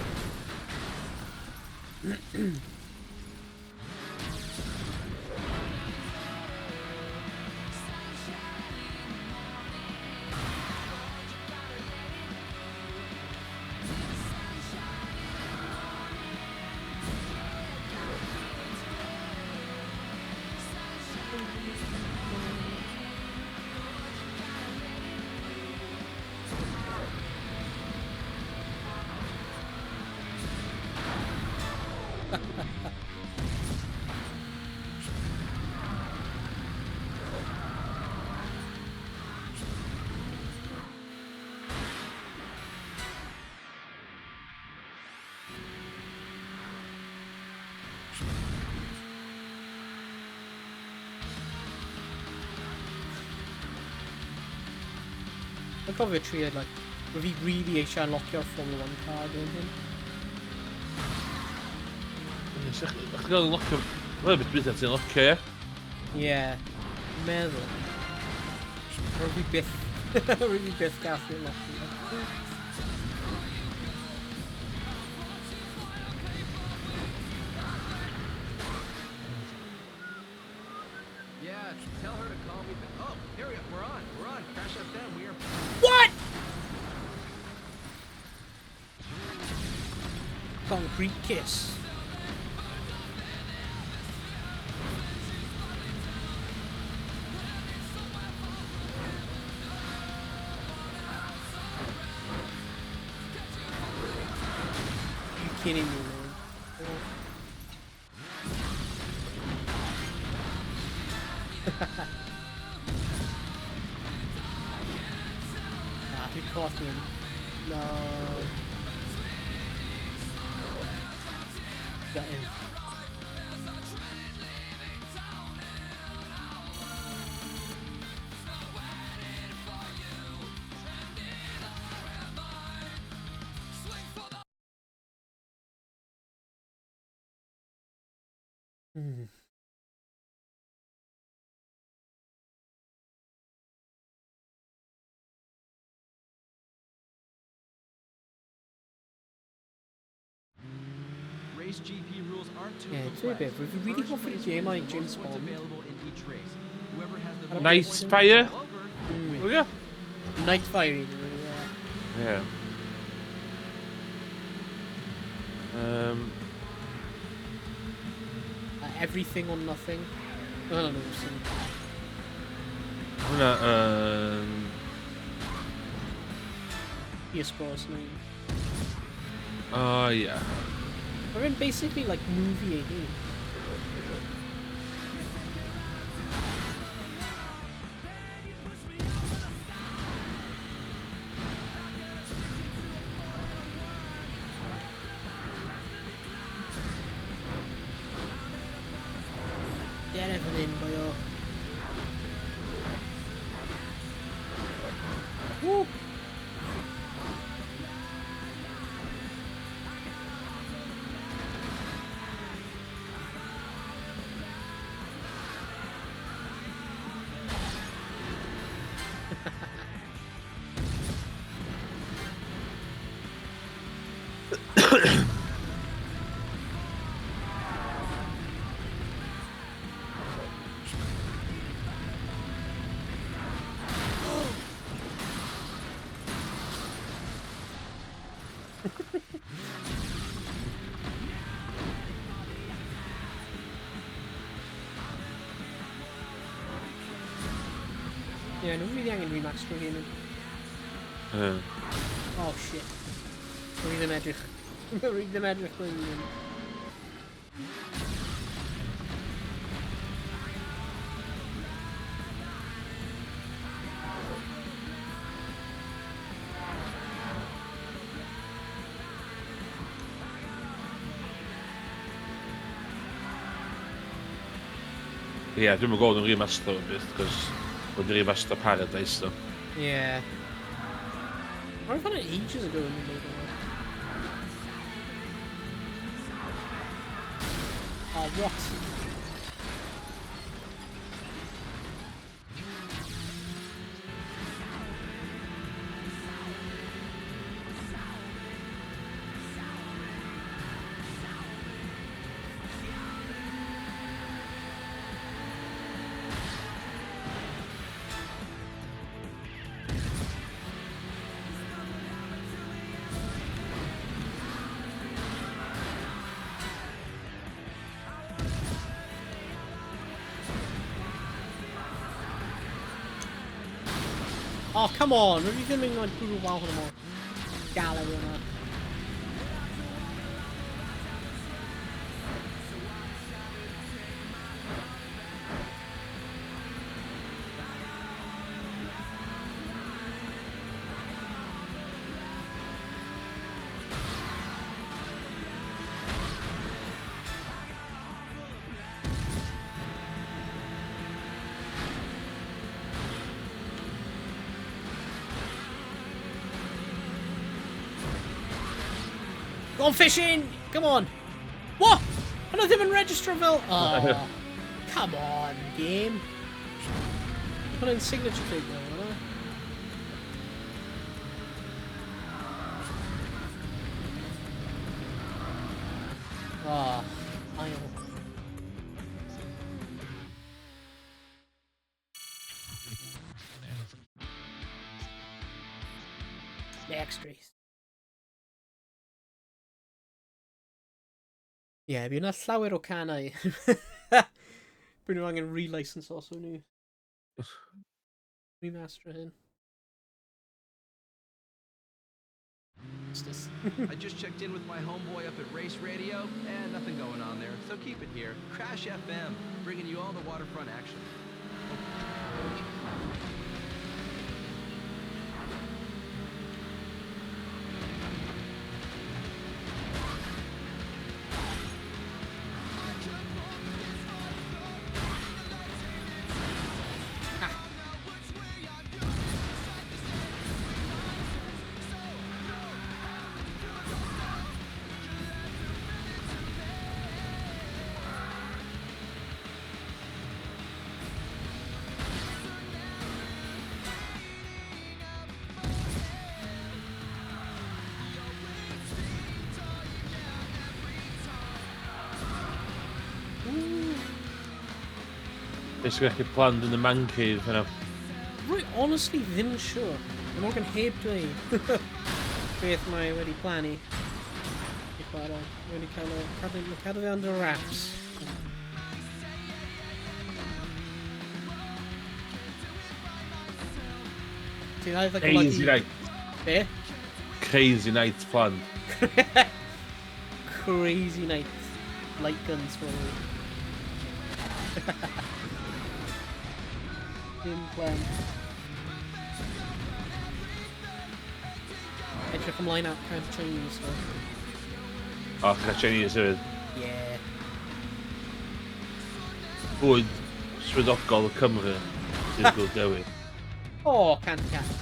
Dwi'n cofio trio, like, roedd fi really eisiau unlockio'r Formula 1 car game hyn. Chdi gael unlockio... Wel, beth beth ti'n unlockio, ie? Ie, meddwl. Roedd fi byth... roedd fi byth gallu unlockio. Yeah, tell her to call me back. Oh, here we go. We're on. We're on. Crash FM. We are. What? Concrete kiss. You kidding me, man? Ah, he caught him. No. Got him. Race GP rules aren't too Yeah, it's complex. a bit. We've really First gone for the place game wins like the James most points Bond. available in each race. Whoever has the most Night points Fire? all over wins. O, ie? Nightfire, even, yeah. Ie. Everything or nothing. I don't know. Awesome. Hwnna yn... EA Sports name. O, ie. We're in basically like movie AD. Get everything, boyo. Woo! Yeah, nhw'n really angen remaster o hyn. Oh shit. Rwy ddim edrych. Rwy ddim edrych rwy'n un. Ie, yeah, dwi'n gwybod yn remaster o beth, cos wedi remaster Paradise, though. Yeah. I found it ages ago when they made it. Oh, what? Oh, come on! Rydw i ddim yn gwneud bwrw wal hwn mor galed yna. Go on fishing! Come on! What? Hwnna ddim yn register fel... Oh, come on, game. Hwnna'n signature thing now, hwnna. Oh, ail. Next race. Ie, yeah, bydd yna llawer o canau. Bydd nhw angen re-license os o'n nhw. Remaster hyn. Just I just checked in with my homeboy up at Race Radio, and nothing going on there, so keep it here. Crash FM, bringing you all the waterfront action. Beth sy'n gallu planned yn y man cave yna? Rwy honestly ddim yn siŵr. Mae Morgan heb dweud beth mae wedi plannu i chwarae. Mae wedi cael o, cadw, mae cadw fe under wraps. Ti'n eitha Crazy golygu... night. Be? Crazy night planned. Crazy night. Light guns for me. Dim plan. Edrych ymlaen at kind of Chinese though. O, oh, Chinese hefyd. Yeah. Bwyd swyddogol y Cymru. Dydd Gŵyl Dewi. Oh, cant cant.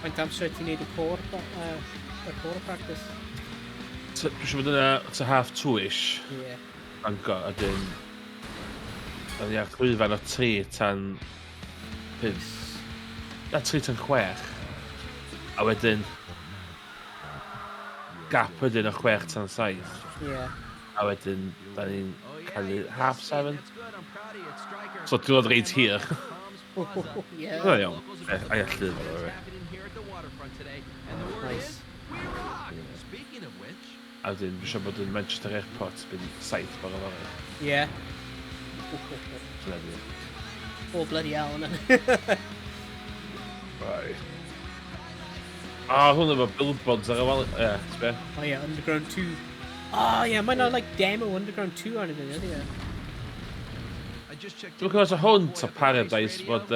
Faint amser ti'n neud y core, y core practice? Dwi eisiau bod yna ta 2:30-ish. Yeah. Bangor, a dyn... Da ni ar llwyfan o 3 tan 5. Na, 3 tan 6. A wedyn... Gap wedyn o 6 tan 7. Yeah. A wedyn, da ni'n Oh, yeah, cael you're 7:30. That's good. I'm proud of you. It's Striker. So dwi'n reit hir. Palms Yeah. Hwnna'n iawn. Locals Eh, about the A allu best fo, that's fe. happening here at the waterfront today, and the word Nice. is, we rock. Speaking of which, A wedyn, dwi eisiau bod yn Manchester Airport byn 7 bore fory. Yeah. Dyna di. Oh, bloody hell. Yna. Right. Ah, hwn efo billboards ar y wal. Ie, ti'n be? Oh yeah, Underground 2. Oh, yeah, mae'n like demo Underground 2 arno fe, ydy e? Dwi'n cofio hwn ta Paradise fod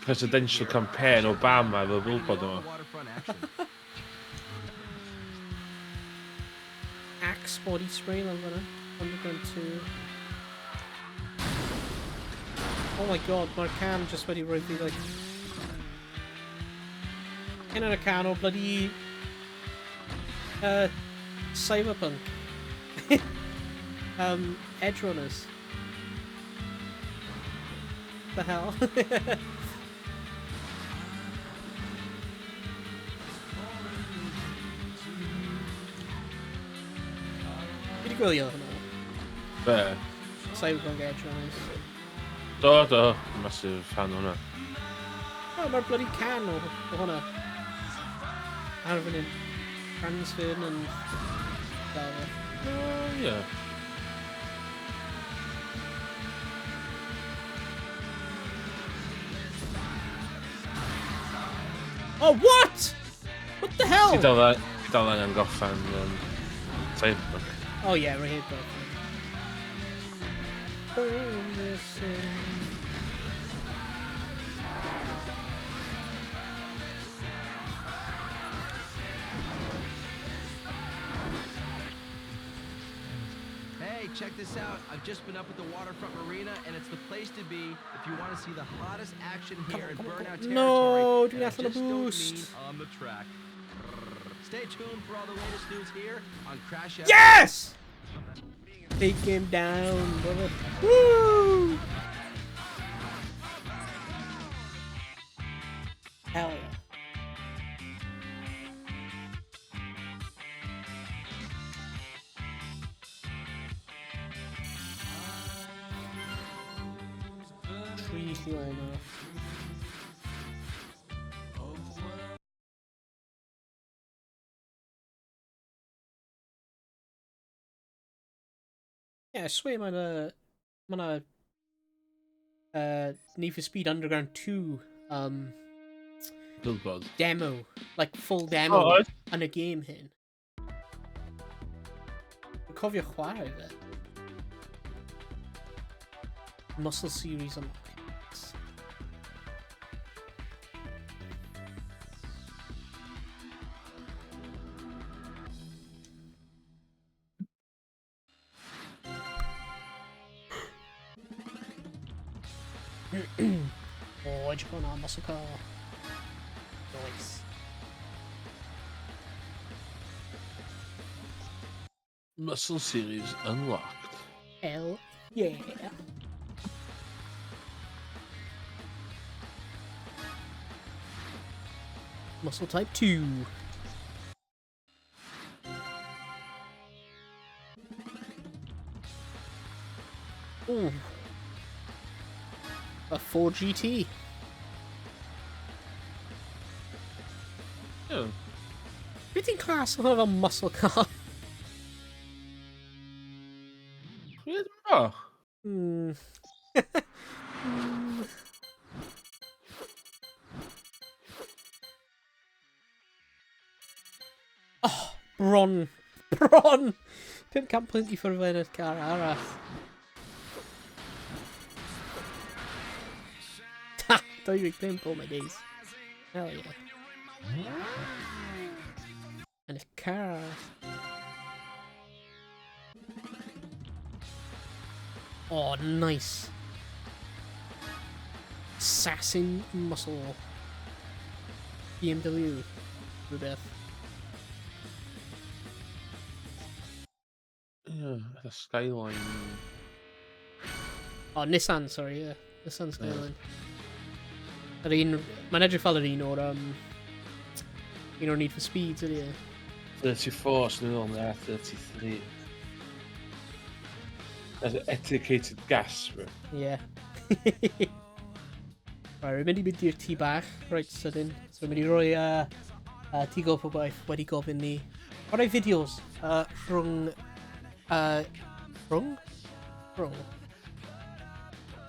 presidential campaign Obama efo billboard yma. Axe body spray lan fan'na. Underground 2. Oh my god, mae'r can just wedi rhoi fi, like... Hyn yn y can o bloody... Cyberpunk. Edge Runners. The hell? Fi wedi gwylio hwnna. Be? Cyberpunk Edge Runners. Do, do. Massive fan o hwnna. Oh, mae'r bloody can o hwnna. Ar fan hyn. Franz Ferdinand. Dal fe. Oh, yeah. Oh, what? What the hell? Ti dal angen goffan Cyberpunk. Oh yeah, right here, bro. Hey, check this out. I've just been up at the Waterfront Marina, and it's the place to be if you want to see the hottest action here in Burnout territory. No, dwi'n and I allan o just don't mean boost. on the track. Stay tuned for all the latest news here on Crash F. Yes! Take him down, brother. Woo! Hell yeah. Tri lliw now. Yeah, I swear mae'n a Need for Speed Underground 2 Billboard. demo, like full demo Oh, oes? yn y game hyn. Dwi'n cofio chwarae fe. Muscle Series Unlocked. Oh, edrych hwnna, muscle car. Nice. Muscle Series Unlocked. Hell yeah. Muscle type 2. Ooh. A Ford GT. Yeah. Beth ti'n class o fel muscle car? Ie, dwi'n meddwl. Oh, bron. Bron! 500 pwynt i ffwrdd yn y car arall. Ha! 25, oh my days. Hell yeah. And a car. Oh, nice. Assassin Muscle. BMW. Rhywbeth. Yeah, the Skyline. Oh, Nissan, sorry, yeah. Nissan Skyline. Yr un... Mae'n edrych fel yr un o'r... un o'r Need for Speeds, ydy e? 34, sy'n ôl na 33. That's an educated guess, bro. Yeah. Right, rwy'n mynd i mynd i'r tŷ bach, reit sydyn. So, rwy'n mynd i roi tŷ gof o waith wedi gofyn ni. Chwarae fideos rhwng... Rhwng? Rhwng?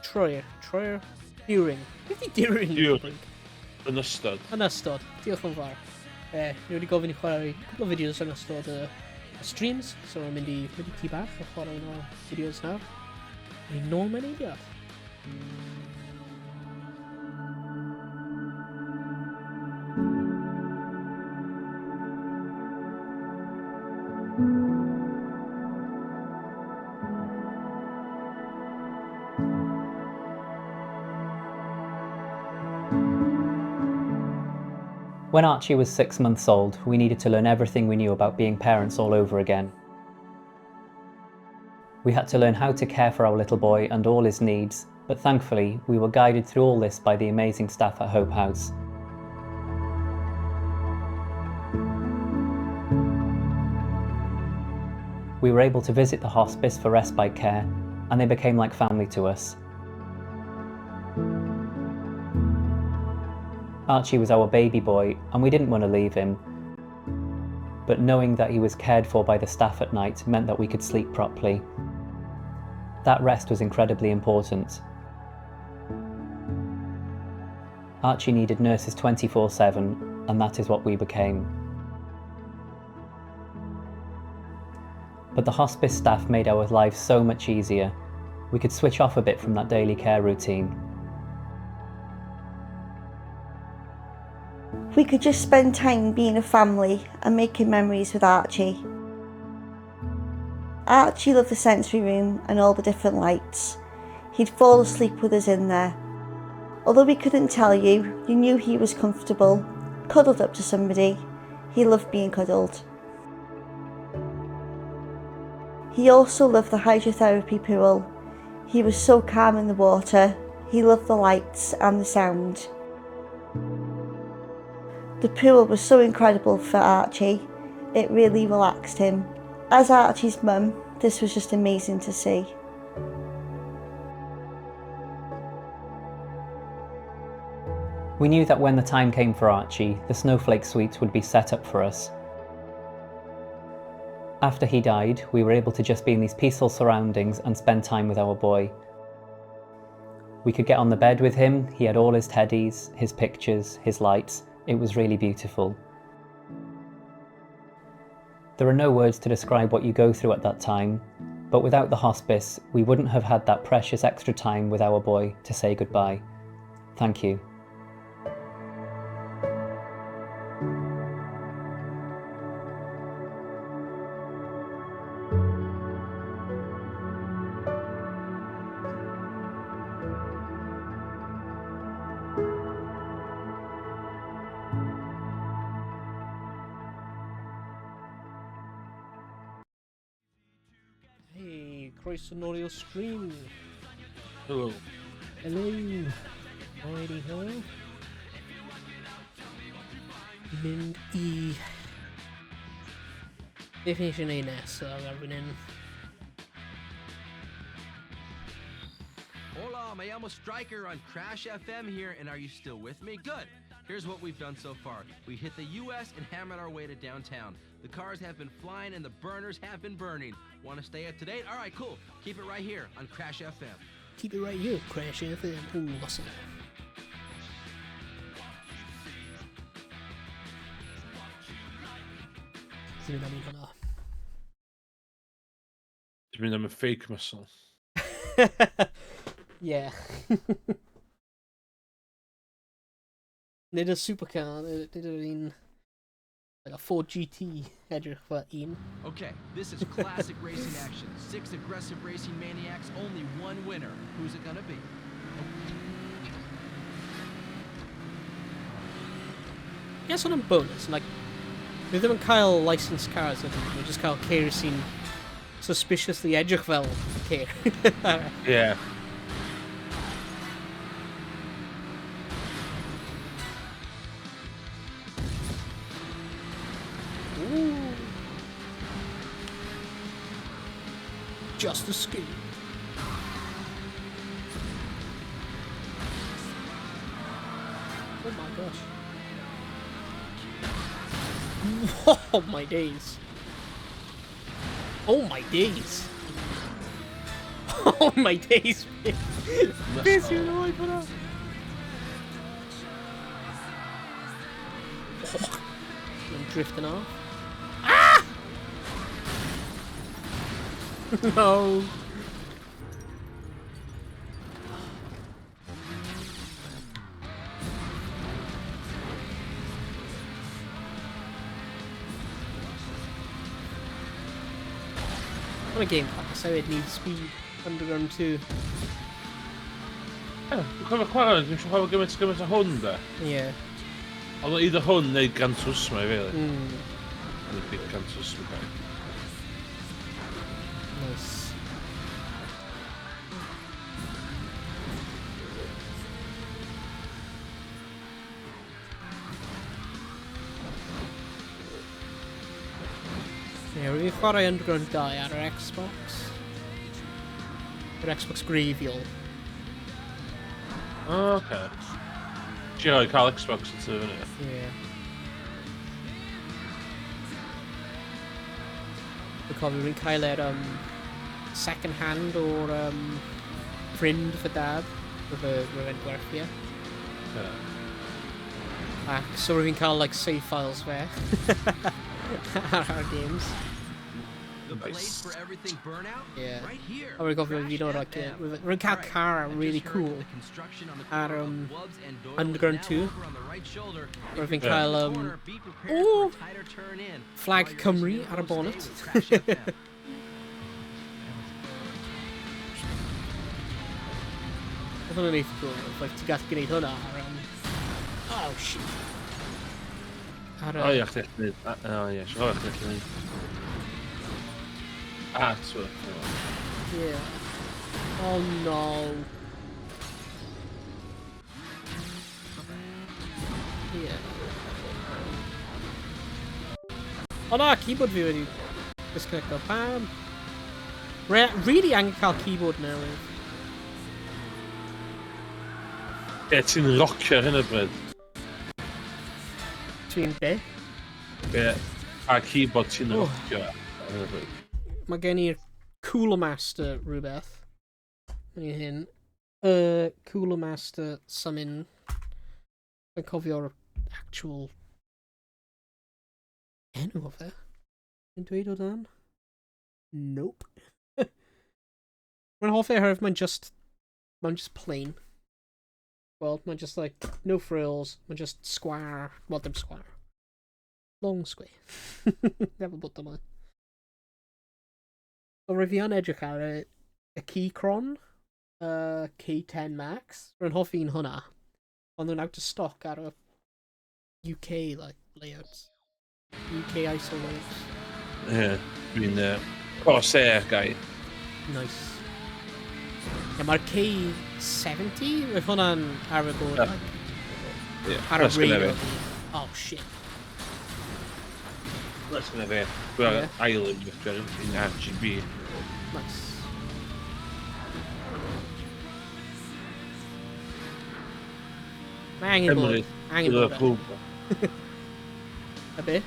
Troyer. Troyer? During. Beth di during? During. Yn ystod. Yn ystod. Diolch yn fawr. Ni wedi gofyn i chwarae cwpl o fideos yn ystod y streams, so rwy'n mynd i mynd i tŷ bach a chwarae un o'r fideos nawr. Ni nôl mewn eiliad. When Archie was 6 months old, we needed to learn everything we knew about being parents all over again. We had to learn how to care for our little boy and all his needs, but thankfully, we were guided through all this by the amazing staff at Hope House. We were able to visit the hospice for respite care, and they became like family to us. Archie was our baby boy, and we didn't want to leave him. But knowing that he was cared for by the staff at night meant that we could sleep properly. That rest was incredibly important. Archie needed nurses 24/7, and that is what we became. But the hospice staff made our lives so much easier. We could switch off a bit from that daily care routine. We could just spend time being a family and making memories with Archie. Archie loved the sensory room and all the different lights. He'd fall asleep with us in there. Although we couldn't tell you, you knew he was comfortable, cuddled up to somebody. He loved being cuddled. He also loved the hydrotherapy pool. He was so calm in the water. He loved the lights and the sound. The pool was so incredible for Archie. It really relaxed him. As Archie's mum, this was just amazing to see. We knew that when the time came for Archie, the Snowflake Suite would be set up for us. After he died, we were able to just be in these peaceful surroundings and spend time with our boy. We could get on the bed with him. He had all his teddies, his pictures, his lights. It was really beautiful. There are no words to describe what you go through at that time, but without the hospice, we wouldn't have had that precious extra time with our boy to say goodbye. Thank you. Hey, croeso nôl i'r stream. Hello. Hello. Alrighty ho. Mynd i... Beth ni eisiau gwneud nesaf erbyn hyn? Hola, me llamo Striker on Crash FM here, and are you still with me? Good. Here's what we've done so far. We hit the US and hammered our way to downtown. The cars have been flying and the burners have been burning. Want to stay up to date? All right, cool. Keep it right here on Crash FM. Keep it right here, Crash FM. Ooh, muscle. Sy'n mynd am un hwnna. Ti'n mynd am y fake muscle. Yeah. Nid y supercar, nid yr un... Like a Ford GT edrych fel un. Okay, this is classic racing action. 6 aggressive racing maniacs, only one winner. Who's it gonna be? Yes, on a bonus, like, Dwi ddim yn cael licensed cars, ydyn nhw. Dwi'n just cael ceir sy'n suspiciously edrych fel ceir. Yeah. Ooh. Just escape. Oh my gosh. Oh my days. Oh my days. Oh my days. Beth sy'n oed hwnna? Oh, I'm drifting off. Ah! No. On a game pass, I would need speed. Underground 2. Ie, dwi'n cofio chwarae, dwi'n siŵr chwarae gymaint gymaint o hwn, de. Yeah. Ond either hwn neu Gran Turismo, i really. I'm a big Gran Turismo guy. Nice. Ie, yeah, rwy'n chwarae Underground 2 ar yr Xbox. Yr Xbox gwreiddiol. O, oh, oce. Ti'n rhoi cael Xbox yn tyfu fyny? Ie. Yeah. Dwi'n cofio rwy'n cael yr second hand o'r ffrind fy dad, roedd e'n gwerthu e. Ie. Ac so rwy'n cael like save files fe ar our games. The Nice. place for everything burnout? Yeah. Right here. A rwy'n gofio Crash fi o'r like, FM. rwy'n cael Alright, car I've really just heard cool that the construction on the ar, corner of Wubbs and Doyle is Underground now 2. over on the right shoulder. If Rwy'n you're cael, taking the corner, be prepared for ooh, a tighter turn in flag while you're Cymru listening ar y to bonnet. Stay with Crash FM. Oedd hwnna'n eitha cool. Like, ti'n gallu gwneud hwnna ar... Oh, shit. Ar, O ie, chdi allu neud. O ie, siŵr chdi allu neud. Artwork. Yeah. Oh no. Yeah. O na, keyboard fi wedi disconnecto. Pam. Really angen cael keyboard newydd. Ie, ti'n rocio ar hyn o bryd. Ti'n be? Ie. A keyboard ti'n Oh. rocio ar hyn o bryd. Mae gen i'r Cooler Master rhywbeth. Yn un hyn. Cooler Master summon. Dwi'n cofio'r actual enw o fe. Yn dweud o dan? Nope. Mae'n hoffi oherwydd mae'n just plain. Well, mae'n just like, no frills. Mae'n just square. Well, dim square. Long square. Never put them on. So rwy fi yn edrych ar y Keychron, K10 Max. Rwy'n hoffi un hwnna. Ond nhw'n out of stock ar y UK like, layouts. UK ISO layouts. Ie, dwi'n Corsair guy. Nice. Ie, mae'r K70, roedd hwnna'n arfer bod Ie. like, Ie, ar y that's gynna radar fi. fi. Oh shit. That's gynna fi. Dwi ar Ie. Island, dwi ar un RGB. Nice. Mae angen bod. Emirates Angen Seal of bod. e. Approval. A be?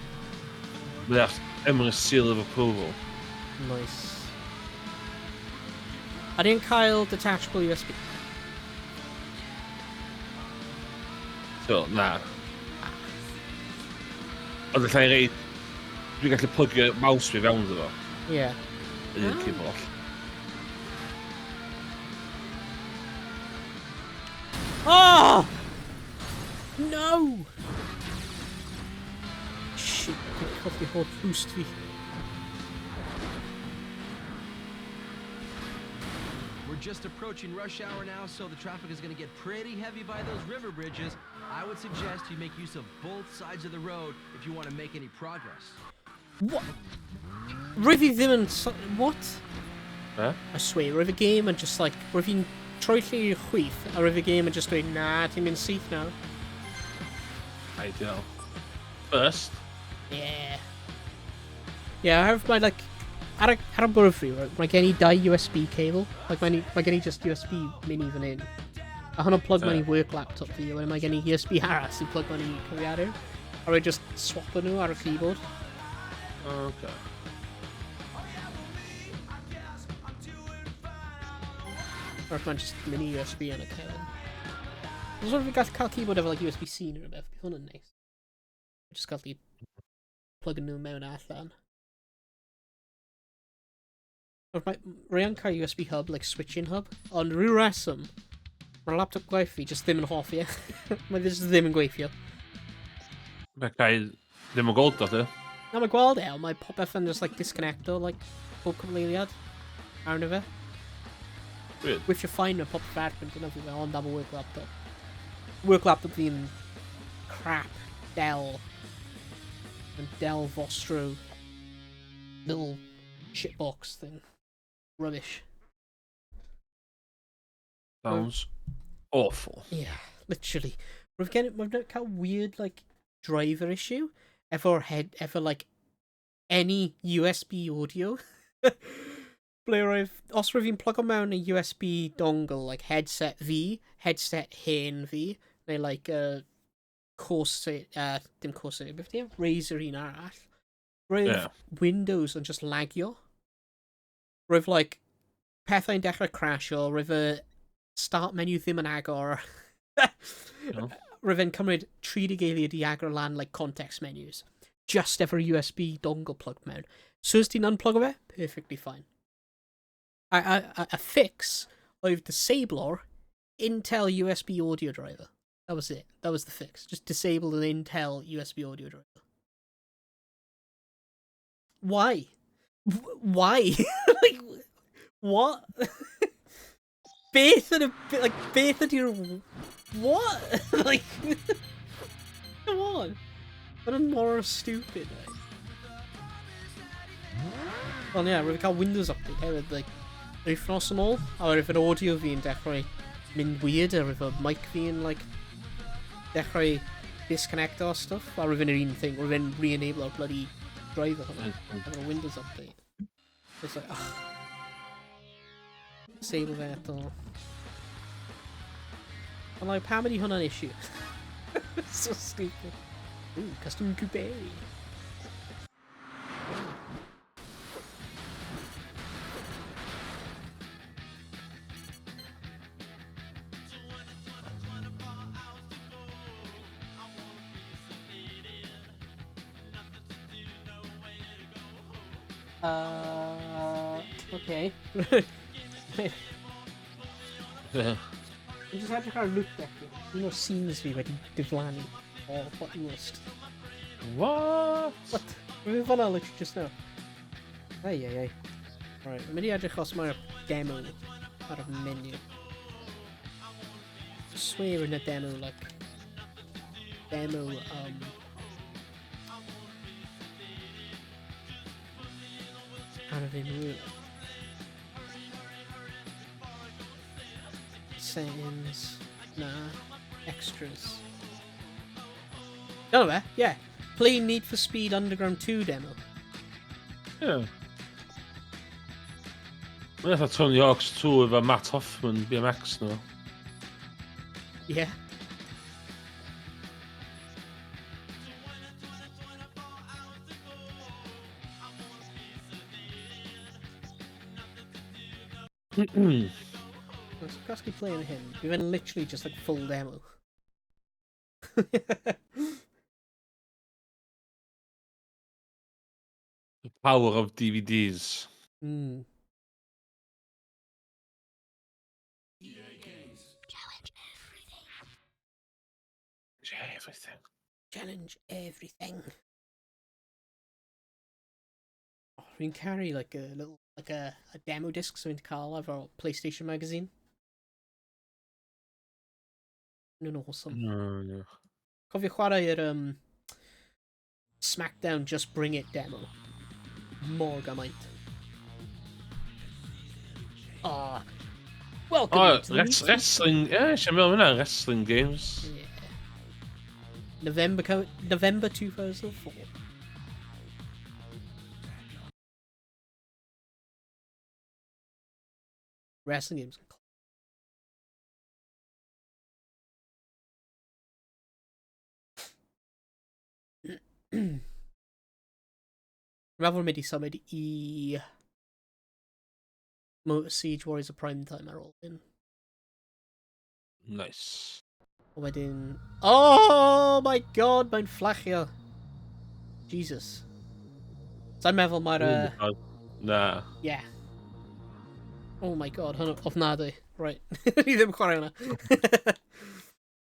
Mae ar Emirates Seal of Approval. Nice. A ni'n cael detachable USB. So, na. Ond allai rei... Dwi'n gallu plygio mouse fi fewn iddo fo. Yeah. Yn un Ah. keyboard. Oh! No! Shit, dwi'n colli holl boost fi. We're just approaching rush hour now, so the traffic is going to get pretty heavy by those river bridges. I would suggest you make use of both sides of the road if you want to make any progress. What? Rwyf fi ddim yn... What? Eh? I swear, rwyf y game yn just like... Rwyf fi'n troi lle i'r chwith, a rwyf y game yn just dweud, na, ti'n mynd syth nawr. Ideal. First, Yeah. Yeah, I have my like ar y bwrdd fi, right, mae gen i dau USB cable. Like mae gen i just USB mini fan hyn. A hwnna'n plug mewn i work laptop fi, a wedyn mae gen i USB arall sy'n plug mewn i cyfrifiadur. A rwy just swap nhw ar y keyboard. Okay. Or if mae'n just mini USB yn y cefn. Os fi gallu cael keyboard efo like USB-C neu rhywbeth, bydd hwnna'n neis. Just gallu plug nhw mewn a allan. Mae rwy yn cael USB hub, like switching hub, ond rhyw reswm, mae'r laptop gwaith fi just ddim yn hoffi e. Mae just ddim yn gweithio. Mae cael ddim yn gweld o, ti? Na, mae'n gweld e, ond mae popeth yn just like disconnecto, like, pob cwpl eiliad. Arno fe. Weird. Weithio fine mae popeth arall yn dyna fi fe, ond am y work laptop. Work laptop fi'n crap. Dell. And Dell Vostro. Little shitbox thing. Rubbish. Sounds awful. Yeah, literally. We've getting we've got cael weird like driver issue efo'r head efo like any USB audio. Ble roedd, os roedd fi'n plug mewn y USB dongle, like headset fi, headset hen fi, neu like Corsair, dim Corsair, beth di e? Razer un arall. Roedd Yeah. Windows yn just lagio. Roedd like pethau'n dechrau crasio, roedd y start menu ddim yn agor. No. Roedd e'n cymryd 30 eiliad i agor lan like context menus. Just efo'r USB dongle plugged mewn. So as ti'n unplug fe, perfectly fine. A fix oedd disablo'r Intel USB audio driver. That was it. That was the fix. Just disable an Intel USB audio driver. Why? Why? Like, what? Beth yn y... Like, beth ydy'r... What? Like, come on. Mae'n mor stupid, like. Ond ie, yeah, rwy'n cael Windows update hefyd, like, wythnos yn ôl, a roedd yr audio fi'n dechrau mynd weird, a roedd y mic fi'n, like, dechrau disconnect o stuff, a roedd yn yr un thing, roedd e'n re-enable o'r bloody driver hwnna, efo'r Windows update. It's like, ugh. Disable fe eto. Ond like, pam ydi hwnna'n issue? So stupid. Ooh, custom coupe. Okay. Yeah. Dwi'n just edrych ar loop deck fi. Un o'r scenes fi wedi diflannu o Hot Wheels. What? What? Rwy'n fan'na literally just now. Ai, ai, ai. Right, dwi'n mynd i edrych os mae'r demo ar y menu. Swear in a demo, like... Demo, ar y menu. Settings... Na. Extras. Dyna fe, yeah. Play Need for Speed Underground 2 demo. Yeah. Mae'n eitha Tony Hawk's 2 efo Matt Hoffman BMX no. Yeah. Let's casglu play yn hyn. Fi fe'n literally just like full demo. The power of DVDs. Challenge everything. Everything. Challenge everything. Oh, fi'n caru like a little like a demo disc so fi'n cael efo PlayStation Magazine. Nhw'n awesome. No, no. Cofio chwarae'r SmackDown Just Bring It demo. Mor gymaint. Ah. Welcome Oh, to the wrestling, yeah, eisiau meddwl hynna, wrestling games. Yeah. November 2004. Wrestling games. Dwi'n meddwl mynd i symud i Motor Siege Warriors of Prime Time ar ôl hyn. Nice. A wedyn... Oh my god, mae'n fflachio. Jesus. Sa'n meddwl mae'r... Na. Yeah. Oh my god, hwnna ofnadwy. Right. Ni ddim chwarae hwnna.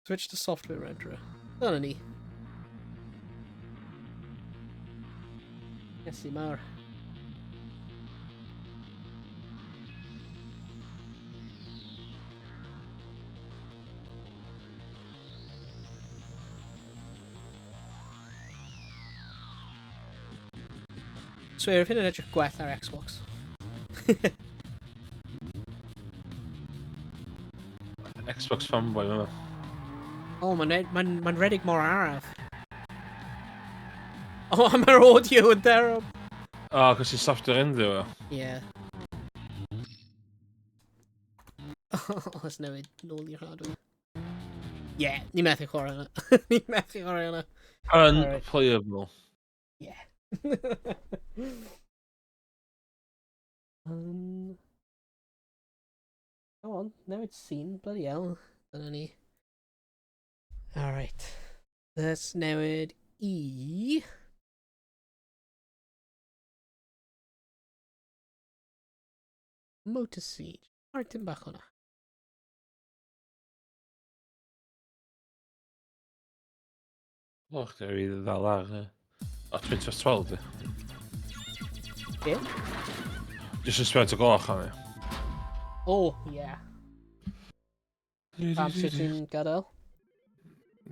Switch to software renderer. Dyna ni. Iesu mawr. Swear, if hyn yn edrych gwell ar Xbox. Xbox fanboy, yma. Oh, mae'n ma ma redig mor araf. Oh, mae'r audio yn terrible. Oh, cos ti'n software endio fo. Yeah. Let's newid nôl i'r hardware. Yeah, ni methu chwarae hwnna. Ni methu chwarae hwnna. Unplayable. Yeah. Come on, newid scene, bloody hell. Dyna ni. Alright. Let's newid i... Motor Siege. Alright, dim bach hwnna. O, chdi ar i ddal ar. O, 12:20, di. Be? Jyst yn sbio gloch am i. Oh, yeah. Pam sut ti'n gadael?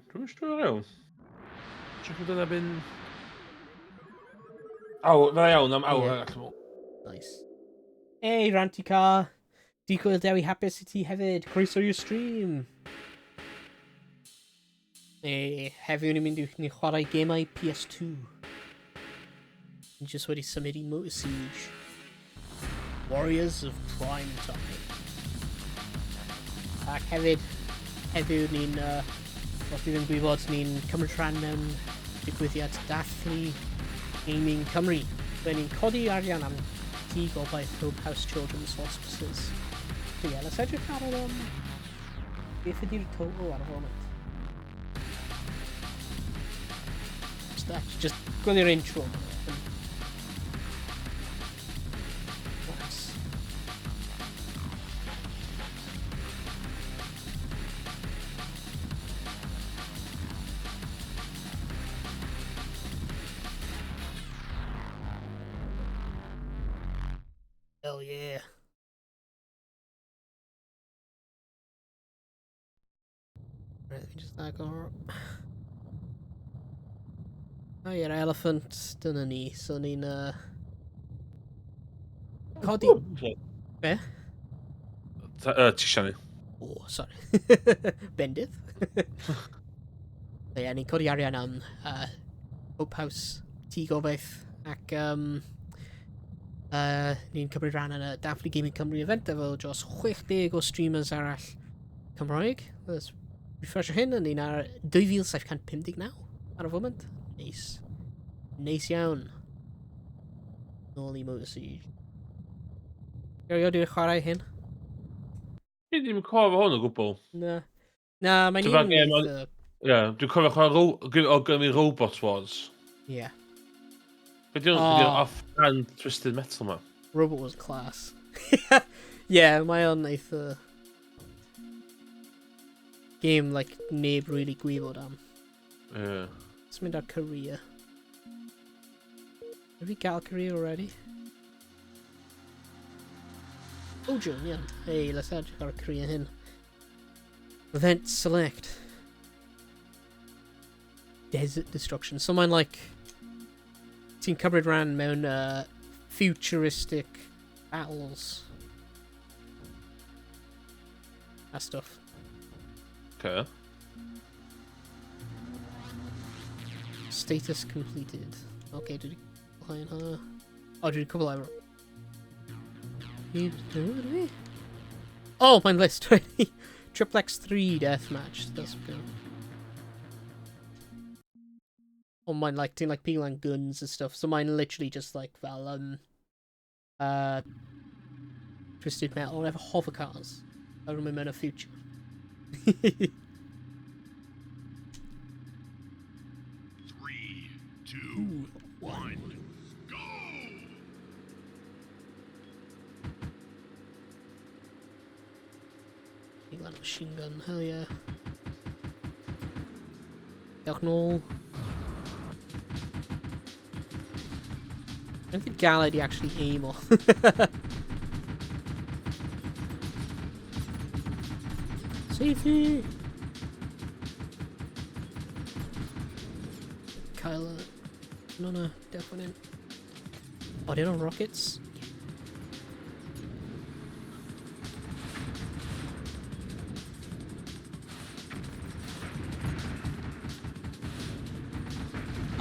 Dwi'n siŵr iawn. Dwi'n siŵr dyna byn... Awr, fydda iawn am awr arall. Nice. Hey, Ranty Car. Dydd Gŵyl Dewi hapus i ti hefyd. Croeso i'r stream. Hey, heddiw ni'n mynd i ni chwarae gemau PS2. Ni jyst wedi symud i Motor Siege. Warriors of Prime Time. Ac hefyd, heddiw ni'n, os ti ddim yn gwybod, ni'n cymryd rhan mewn digwyddiad dathlu Gaming Cymru. Ble ni'n codi arian am Tŷ Gobaith Hope House Children's Hospices. So yeah, let's edrych ar yr... Beth ydy'r total ar y foment? Just, actually, just gwylio'r intro. Nice. Hell yeah. Right, let me just agor. Oh, yeah, elephant, dyna ni. So ni'n codi... Be? Ti eisiau ni? Oh, sorry. Bendydd. So, yeah, ni'n codi arian am Hope House, Tŷ Gobaith, ac ni'n cymryd rhan yn y Dathlu Gaming Cymru event efo dros 60 o streamers arall Cymraeg. Let's refresh hyn, a ni'n ar 2759 ar y foment. Neis. Neis iawn. Nôl i Motor Siege. Erioed wedi chwarae hyn? Dwi ddim yn cofio hwn o gwbl. Na. Na, mae'n Dyma un gêm eitha... Ie, dwi'n cofio chwarae o gynnu Robot Wars. Yeah. Be di hwn? Oh. Off-brand Twisted Metal ma? Robot Wars class. Yeah, mae o'n eitha... Game, like, neb really gwybod am. Ie. Let's mynd ar career. Have we gael career already? Oh, Joe, yeah. Hey, let's edrych ar y career hyn. Event select. Desert Destruction. So mae'n like... Ti'n cymryd rhan mewn futuristic battles. A stuff. Okay. Status completed. Okay, dwi wedi cwblhau hwnna. O, dwi wedi cwblhau... Dwi? Oh, mae'n list already. Triplex 3 deathmatch. That's good. Oh, mine like doing like people and guns and stuff. So mine literally just like fel Twisted Metal or hover cars. I remember in a future. 3, 2, 1, go! Machine gun, hell yeah. Dewch nôl. I don't think galed i actually aim o. Safety! Cael y... No, no, dewch fan hyn. O, dyn nhw'n rockets?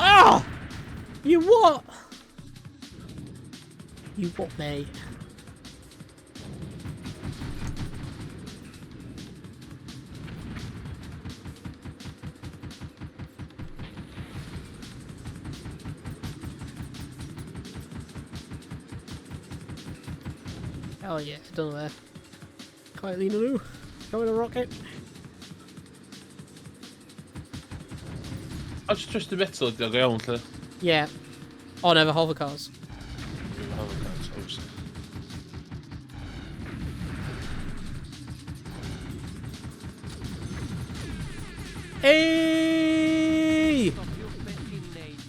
Oh! You what? You what, mate? Oh yeah, done there. Quietly, Lulu. Go in a rocket. A just the metal ydi o go iawn, lle. Yeah. Oh, never hover cars. Obviously. Hey! Stopiwch beth chi'n wneud.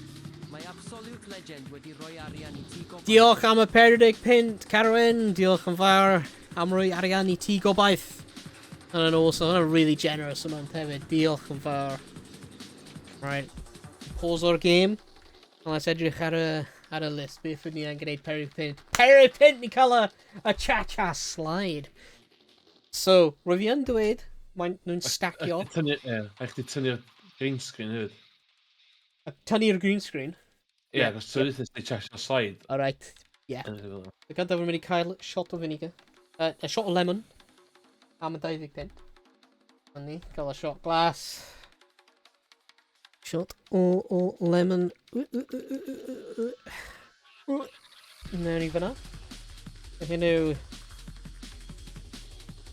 Mae Absolute Legend wedi rhoi arian i ti gobaith. Diolch am y 40 pint, Carwyn. Diolch yn fawr am roi arian i ti gobaith. And also, hwnna'n really generous amount hefyd. Diolch yn fawr. Right. Pause o'r game. Let's edrych ar y list. Beth ydyn ni yn gwneud 40 pint? 40 pint ni cael y cha-cha slide. So, rwy fi yn dweud, mae'n nhw'n stacio. Tynnu, ie, a chdi tynnu'r green screen hefyd. Tynnu'r green screen. Ie, cos ti'n dweud ti cha-cha slide. Alright, yeah. Y gyntaf rwy'n mynd i cael shot o vinegar. A shot o lemon. Am y 20 pint. A ni, cael y shot glass. Shot o lemon. Mewn i fyna. Hyn yw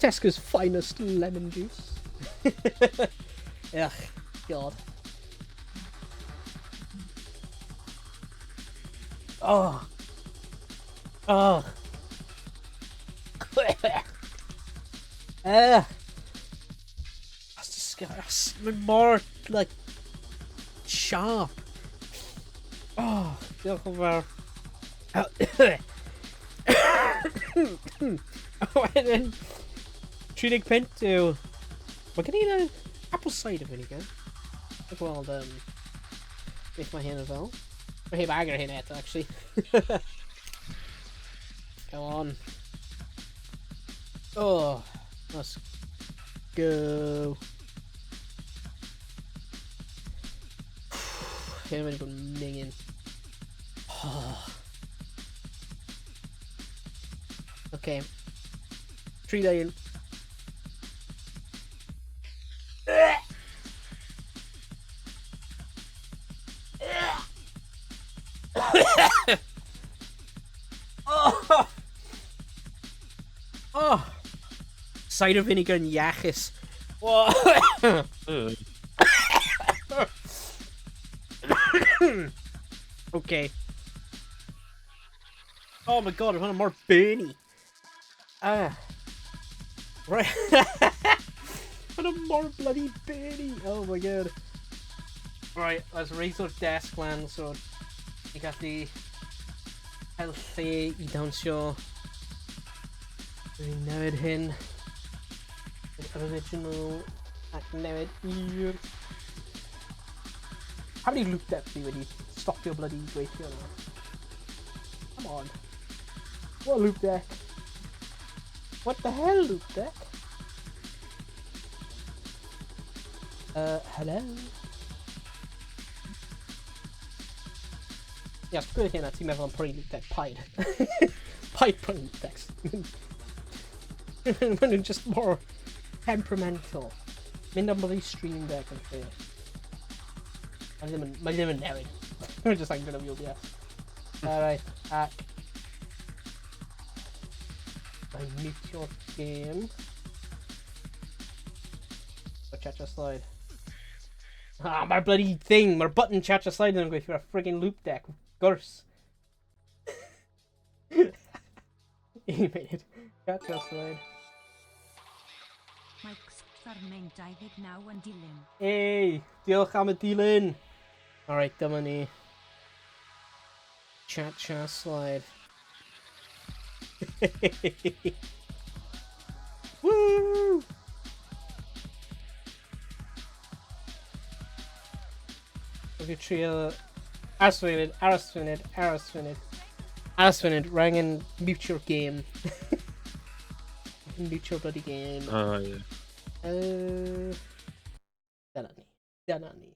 Tesco's finest lemon juice. Ugh, God. Oh. Oh. That's disgusting. Mae'n mor, like, sharp. Oh, diolch yn fawr. Wedyn, 30 pint yw... Mae gen i'n apple cider vinegar. Dwi'n gweld beth mae hyn yn fel. Mae heb agor hyn eto, actually. Go on. Oh, let's go. Hyn yn mynd i bod yn mingin. Oh. Okay. 3 2. Oh! Oh! Cider vinegar yn iachus. Oh. Okay. Oh my god, hwnna mor burny. Ah. Right. Hwnna mor bloody burny. Oh my god. Right, let's raise o'r desk lan so ni gallu cael lle i dawnsio. Dwi'n newid hyn. Yr original ac newid i'r... How many loop deck fi wedi stopio bloody gweithio nawr? Come on. What loop deck? What the hell, loop deck? Hello? Ie, os ti'n gwneud hynna, ti'n meddwl am prynu loop deck, paid. Paid prynu loop decks. Maen nhw'n just more temperamental. Mynd am bloody stream deck yn lle. Mae ddim yn newid. Mae'n just angen gyda fi OBS. Alright, ac... Mae'n mutio'r game. O, cha-cha slide. Ah, mae'r bloody thing, mae'r button cha-cha slide yn gweithio ar friggin' loop deck, of course. Un munud. Cha-cha slide. Mike's Caspermain 29 yn dilyn. Ei, diolch am y dilyn. Alright, dyma ni. Chat chat slide. Woo! Fi trio... Aros funud, aros funud, aros funud. Aros funud, rwy angen mute your game. Mute your bloody game. Ah, ie. Dyna ni. Dyna ni.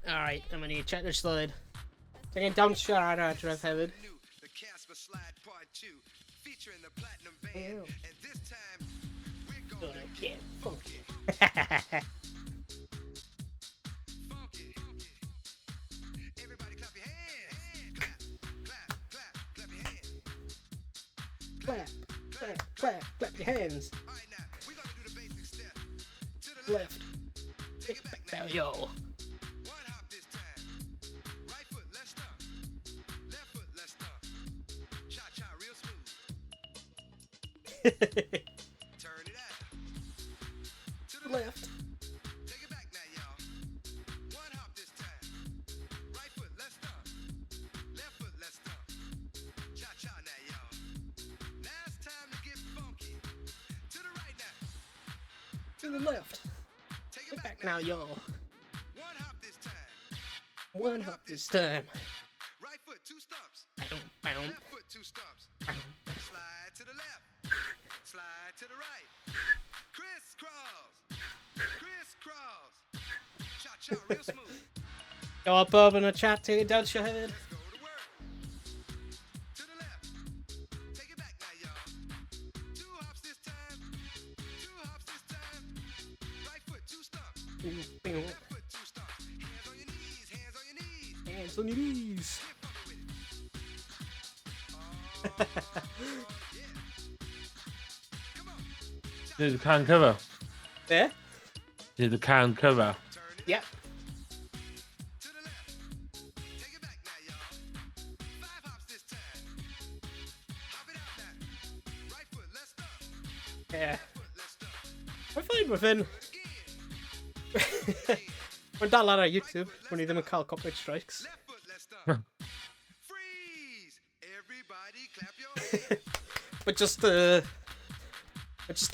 Alright, dyma ni, check the slide. Dwi'n angen dawnsio ar adref hefyd. Gonna get funky. Clap, clap, clap, clap your hands. Left. Take it back now, yo. Left. To the left. Take it back now, yo. One hop this time. Right foot, two stumps. Bow, bow. Left foot, two stumps. Slide to the left. Slide to the right. Crisscross. Crisscross. Cha cha, real smooth. Go up above in the chat, take it down, Shahid. Go to work. To the left. Take it back now, y'all. Two hops this time. Two hops this time. Right foot, two stumps. Left foot, two stumps. Hands on your knees. Hands on your knees. Hands on your knees. Get funky with it. Oh, yeah. Come on. Ti'n y can cyfa? Be? Ti'n y can cyfa? Turn it Yep. to the left. Take it back now, y'all. Five hops this time. Hop it out now. Right foot, let's stomp. Yeah. Left foot, let's stomp. We're fine with hyn. Again. Mae'n dal ar YouTube, when ni ddim yn cael copyright strikes. Left foot, let's stomp. Freeze! Everybody clap your hands. But just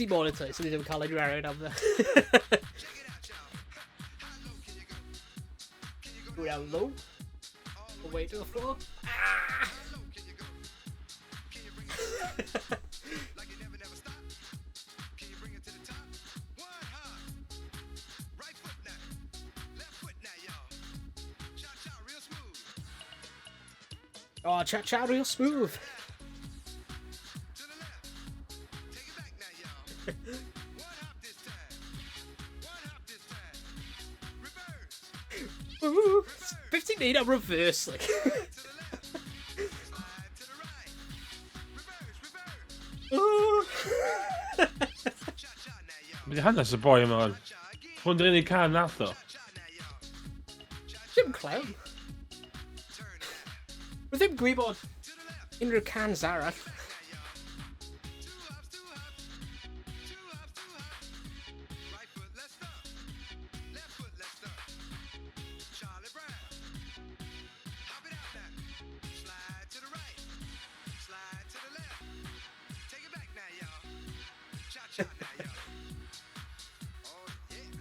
demonetise, so ni ddim yn cael unrhyw arian am fe. Check it out, y'all. How low can you go? Can you go Go down low, all the way? away to the floor. How low can you go? Can you bring it like you never, never stop? Can you bring it to the top? One hop. Right foot now. Left foot now, y'all. Cha cha, real smooth. Oh, cha cha real smooth. To the left. Take it back now, y'all. One hop this time. One hop this time. Reverse. Ooh, 15 need a reverse, like. To the left. Slide to the right. Reverse, reverse. Ooh. Cha cha now, y'all. Mae di hanes y boi yma. wan. Cha again. Hwn di'r unig can nath o. Cha now, y'all. Cha Dim clown. turn it out. Mae ddim gwybod To the left. unrhyw cans arall. Now, y'all. Two hops, two hops. Two hops, two hops. Right foot, let's stomp. Left foot, let's stomp. Charlie Brown. Hop it out now. Slide to the right. Slide to the left. Take it back now, y'all. Cha cha now, y'all. Oh, yeah.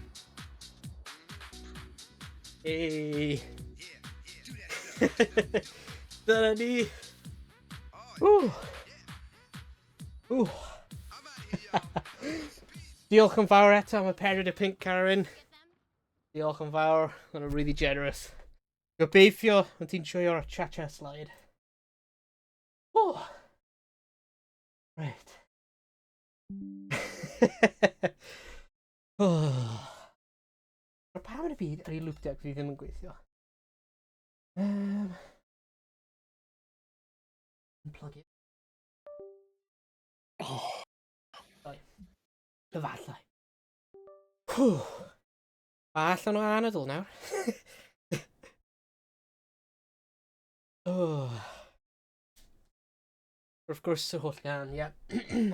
Hey. Yeah, yeah. Do that stuff. Dyna ni. Oh, Ooh. Ooh. I'm out of here, y'all. Peace. Diolch yn fawr eto am y 45 Karen. Diolch yn fawr. Mae'n really generous. Gobeithio yn ti'n joio'r cha-cha slide. Oh. Right. Oh. Pam yn y byd ar ei loop deck fi ddim yn gweithio? Unplug it. Oh. Sorry. Efallai. Whew. Fa allan o anadl nawr. Oh. Wrth gwrs y holl gan, ie. Yeah.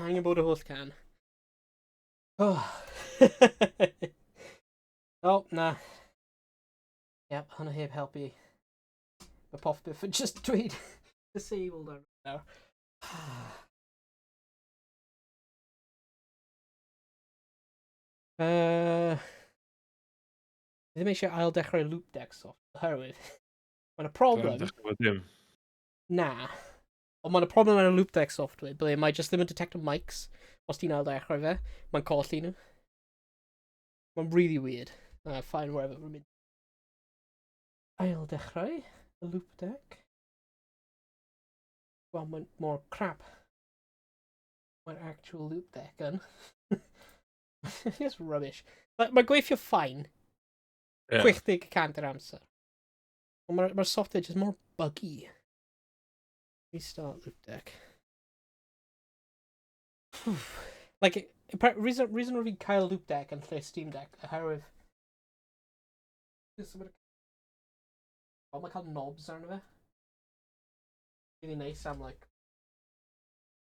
Angen bod y holl can. Oh. Oh, na. Yep, hwnna heb helpu. Mae popeth yn just dweud disabled ar nawr. Ddim eisiau ail dechrau loop deck soft, oherwydd mae'n y problem. Dim. Na. Ond mae'n y problem ar y loop deck software, ble mae just ddim yn detecto mics os ti'n ail dechrau fe, mae'n colli nhw. Mae'n really weird. Fine, whatever, rwy'n mynd. Ail dechrau y loop deck. Wel, mae'n more crap. Mae'r actual loop deck yn. It's rubbish. Mae'n gweithio fine. Yeah. 60% yr amser. Ond mae'r software just more buggy. Restart loop deck. Like, reason rwy'n fi'n cael loop deck yn lle Steam Deck, oherwydd... Wel, mae'n cael knobs arno fe. Really nice am, like,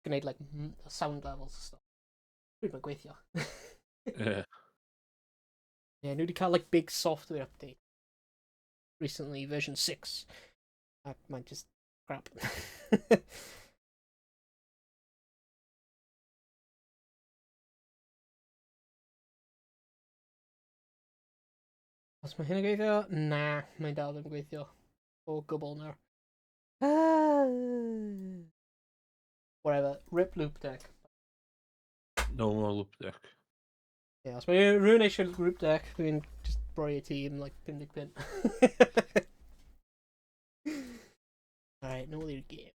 gwneud, like, sound levels a stuff. Pryd mae'n gweithio. Yeah. Yeah, nhw wedi cael, like, big software update recently, version 6. Ac mae'n just crap. Os mae hyn yn gweithio? Na, mae'n dal ddim yn gweithio. O gwbl nawr. Ah. Whatever. Rip loop deck. No more loop deck. Yeah, os mae rhywun eisiau loop deck, dwi'n just rhoi i ti am like 50 punt. Alright, nôl i'r game.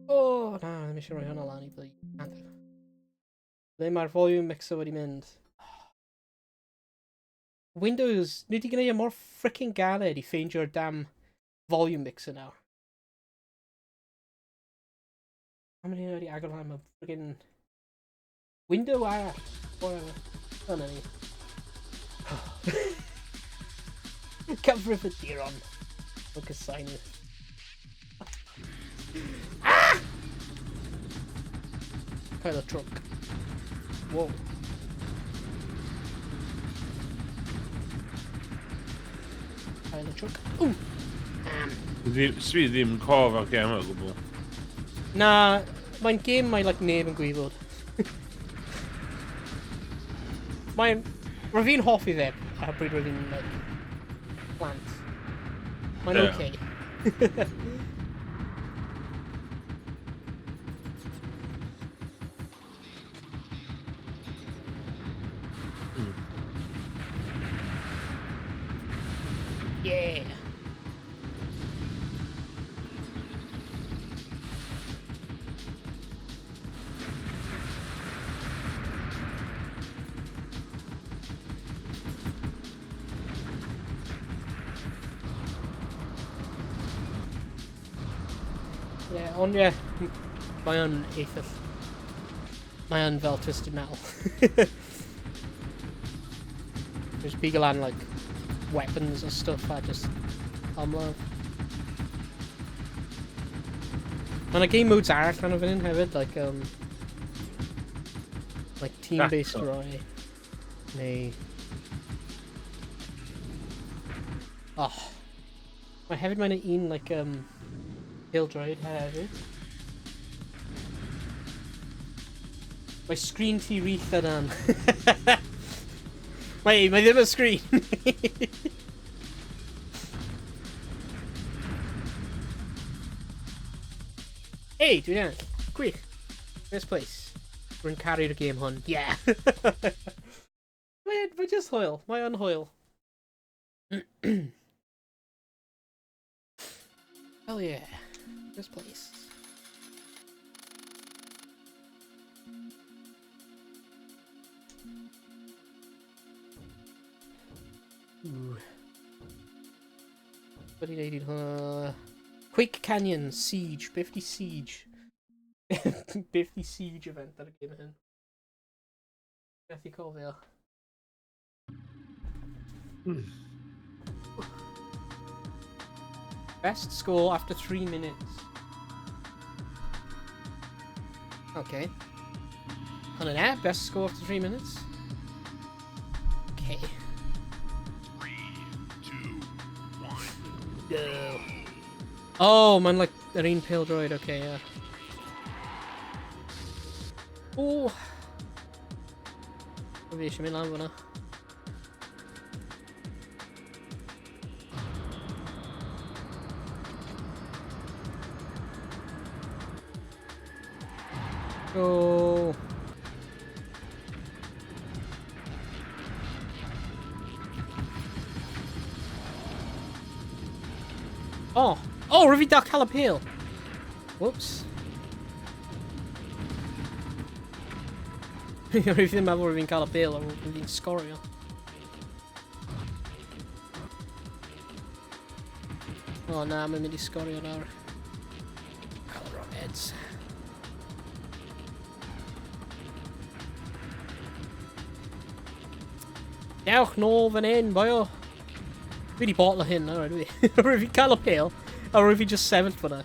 Oh, na, ddim eisiau rhoi hwnna lan i ble. Ble mae'r volume mixer wedi mynd? Windows, nhw wedi gwneud e mor freaking galed i ffeindio'r damn volume mixer nawr. Pam ydyn nhw wedi agor lan mae freaking window arall. Whatever. Dyna ni. Cyfrifiaduron. Look a sign. Ah! Cael y truck. Whoa. Cael y truck. Ooh! Swi ddim cof ar gem o gwbl. Na, mae'n game mae like, neb yn gwybod. Mae'n... Rwy'n fi'n hoffi fe ar bryd rwy'n fi'n like, plant. Mae'n Ie. okay. Yeah. Yeah, ond ie, mae o'n eitha... Mae o'n fel Twisted Metal. There's bigo lan, like, weapons and stuff a just ymladd. Mae yna game modes arall arno fan hyn hefyd, like team-based Tactical. roi. Neu... Oh. Mae hefyd mae'n un, like, Hill Droid hefyd. Mae screen ti rith yna. Mae ddim yn screen. Hey, dwi'n ennill. Gwych. First place. Rwy'n caru'r game hwn. Yeah. Mae just hwyl. Mae yn hwyl. Hell yeah. First place. Ooh. Wedi neud i'n hwnna. Quake Canyon Siege. Beth di Siege? Beth di Siege event ar y game hyn? Beth i cofio? Best score after 3 minutes. Okay. Hwnna'n e, best score after 3 minutes. Okay. 3, 2, 1. Go. Oh, mae'n like yr un pêl droed, okay, yeah. Oh! Fi eisiau mynd lan fyna. Go! Oh! Oh, rwyf fi dal cael y pêl! Whoops. Rwyf fi ddim meddwl rwyf fi'n cael y pêl, ond rwyf fi'n sgorio. O na, mae'n mynd i sgorio nawr. Cael y rockets. Dewch nôl fan hyn, boyo. Fi wedi botlo hyn nawr, ydw i. Rwyf fi cael y pêl, a rwyf fi just sefyll fyna.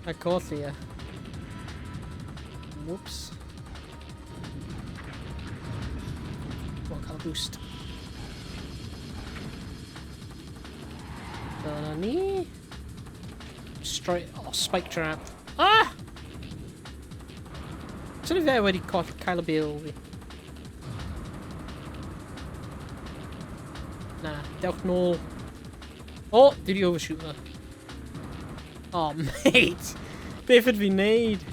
A colli e. Whoops. O, cael y boost. Dyna ni. Straight, oh, spike trap. Ah! Swn i fe wedi coll cael y bêl fi. Na, dewch nôl. Oh, dwi wedi overshoot fe. Oh, mate! Beth ydw fi'n neud?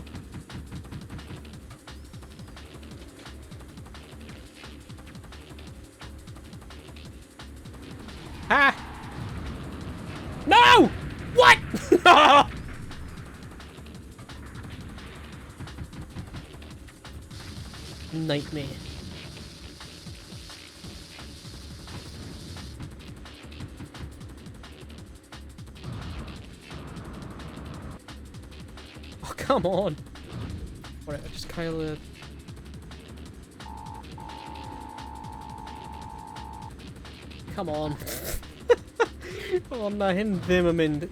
Ha! No! What? Nightmare. Oh, come on. Alright, I just cael y... Come on. O na, hyn ddim yn mynd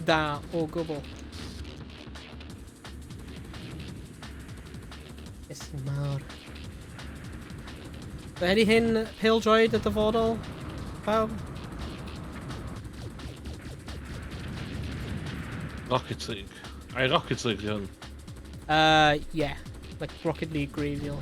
da o gwbl. Iesu mawr. Ydy hyn pêl-droed y dyfodol, pawb? Rocket League. Ai Rocket League di hwn? Yeah. Like Rocket League gwreiddiol.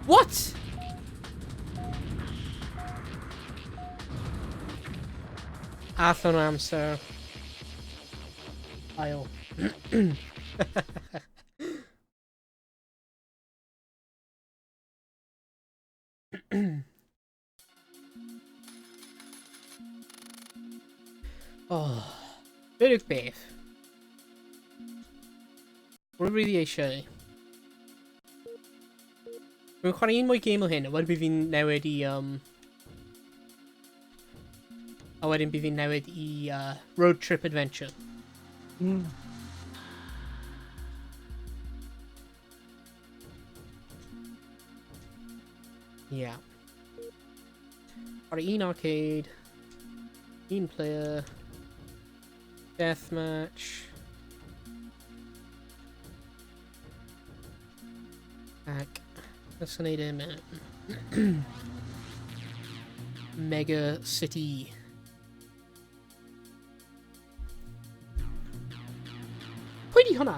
What? Allan o amser. Ail. Oh. Beth yw'r beth? Rwy'n rili eisiau. Rwy'n chwarae un mwy gêm o hyn, a wedyn bydd fi'n newid i... A wedyn bydd fi'n newid i Road Trip Adventure. Yeah. Chwarae un arcade, un player, deathmatch. Ac, let's gwneud e minute. Mega City. Pwy di hwnna?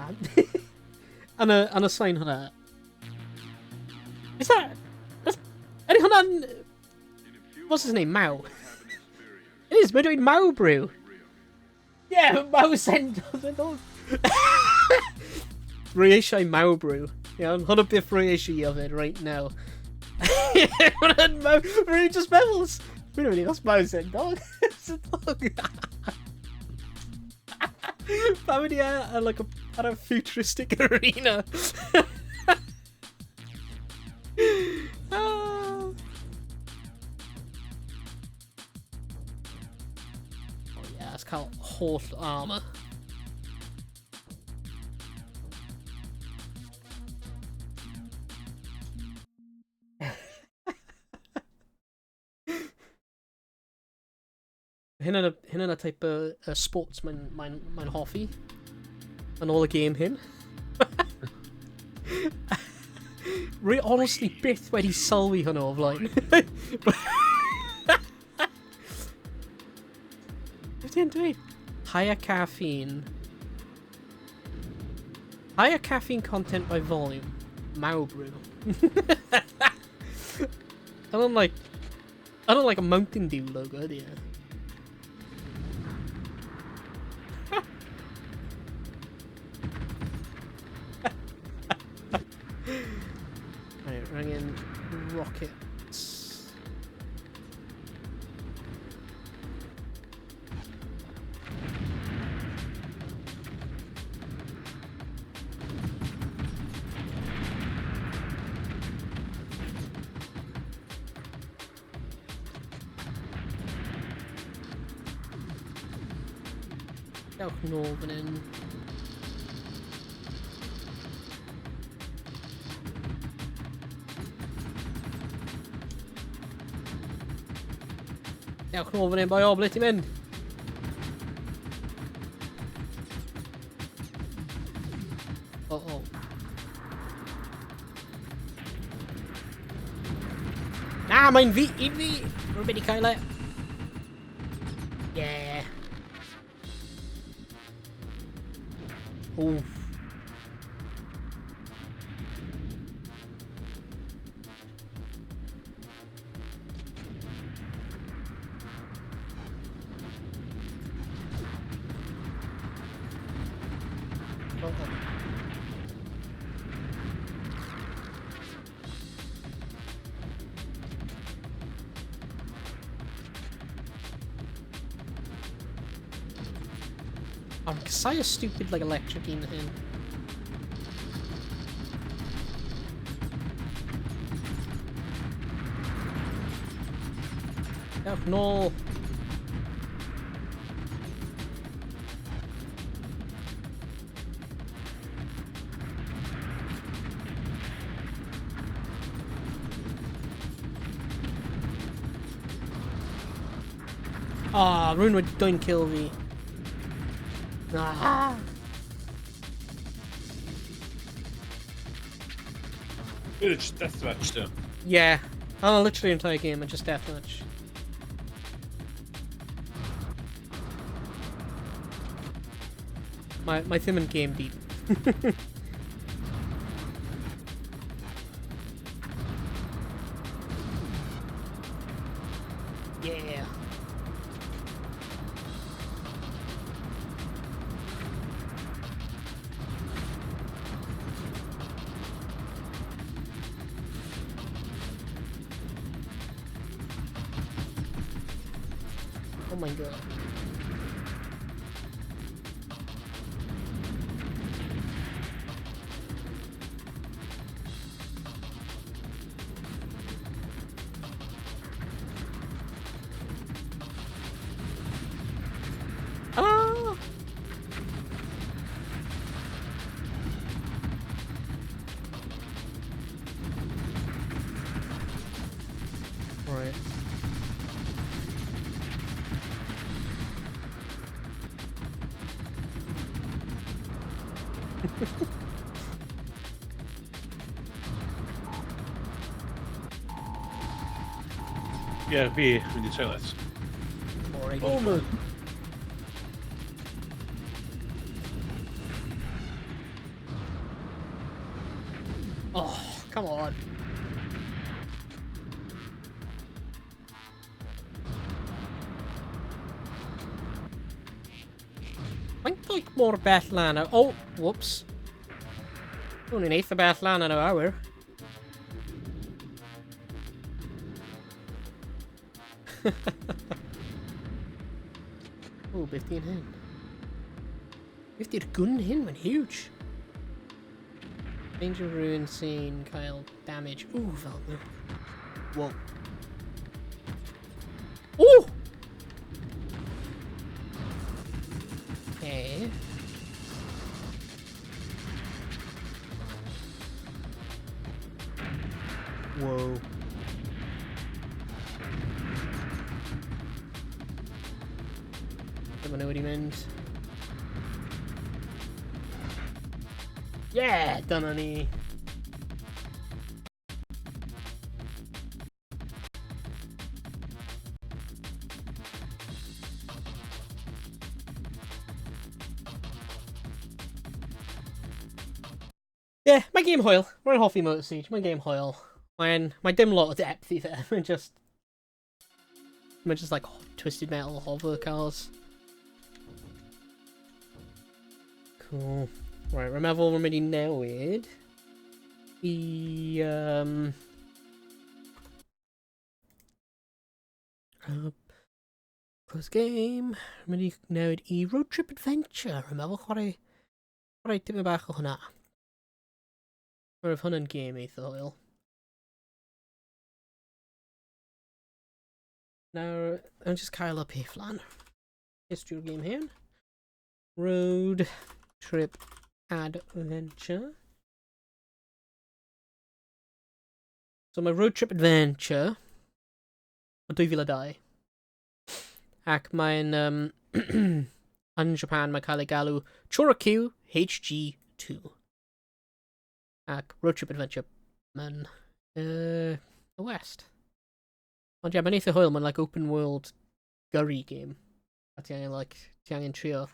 Yn y sain hwnna. Is that... That's, ydy hwnna'n... What's his name? Mao? It is, mae'n dweud Mao Brew. Yeah, Mao Zedong. Rwy eisiau Mao Brew. Iawn, hwnna beth rwy eisiau i yfed right now. Hwnna'n Mao... Rwy just meddwl... Wait a minute, that's Mao Zedong. Zedong. Pam ydi e ar, like, ar a futuristic arena? Ah. Oh yeah, let's cael holl armor. Hyn yn y type o sports mae'n hoffi. Yn ôl y game hyn. Rwy honestly byth wedi sylwi hwnna o flaen. Beth ti'n dweud? Higher caffeine. Higher caffeine content by volume. Mawr brew. I don't like a Mountain Dew logo, do you? Right, ringing rockets. Dewch nôl fan hyn. Dewch nôl fan hyn, boi, o, ble ti'n mynd? O, o. Na, mae'n fi, un fi! Rwy'n mynd i cael e. Yeah. Oof. Uh-oh. I'm casáu stupid like electric un hyn. Dewch nôl. Ah, rwy'n wedi dwyn kill fi. Ah. It's just deathmatch, though. Yeah. Oh, literally entire game and just deathmatch. My ddim yn game deep. Yeah. Oh my god. Ah! Right. Yeah, fi, mynd i toilet. Already. Oh my. Oh, come on. Faint like mor bell lan? Oh, whoops. O'n i'n eitha bell lan yn yr awyr. Oh, beth di'n hyn? Beth di'r gwn hyn? Mae'n huge. Danger ruin scene, cael damage. Ooh, fel nhw. Whoa. Ooh! Okay. Whoa. Maen nhw wedi mynd. Yeah, dyna ni. Yeah, mae game hwyl. Rwy'n hoffi Motor Siege. Mae'n game hwyl. Mae'n... Mae dim lot o depth i fe. Mae'n just... Mae'n just like twisted metal hover cars. Cool. Right, rwy'n meddwl rwy'n mynd i newid i... close game. Rwy'n mynd i newid i Road Trip Adventure. Rwy'n meddwl chwarae tipyn bach o hwnna. Roedd hwnna'n game eitha hwyl. Nawr, I'm just cael y peth lan. History o'r game hyn. Road Trip Adventure. So mae Road Trip Adventure o 2002. Ac mae'n yn Japan mae'n cael ei galw Chorokyu HG2. Ac Road Trip Adventure mae'n y West. Ond ie, yeah, mae'n eitha hwyl, mae'n like open world gyrru game. A ti angen, like, ti angen trio.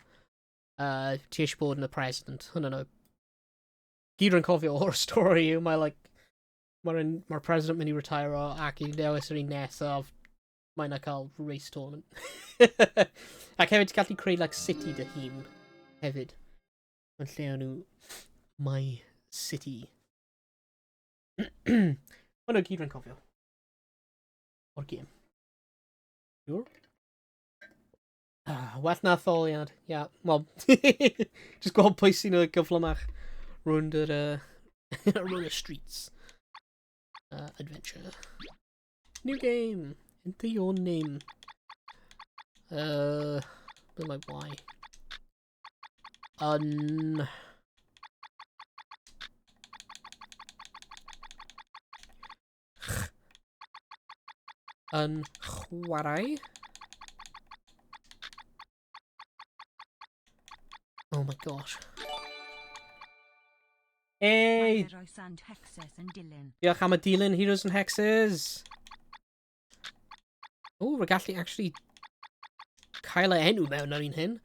Ti eisiau bod yn y president. Hwnnw no. Gyd rwy'n cofio o'r stori yw mae, like, mae'r mae president mynd i retire o ac i dewis yr un nesaf mae'n cael race tournament. Ac hefyd ti'n gallu creu like, city dy hun hefyd. Mae'n lle o'n nhw My City. Hwnnw gyd rwy'n cofio. O'r game. Sure. Ah, well na tholiad. Ia, yeah, wel, just gweld pwy sy'n y gyflymach rownd y streets. Adventure. New game. Enter your name. With my Y. Un. Yn chwarae. Oh my gosh. Hey! Heroes and Hexes yn dilyn. Diolch am y dilyn, Heroes and Hexes. O, rwy gallu actually cael y enw mewn ar un hyn.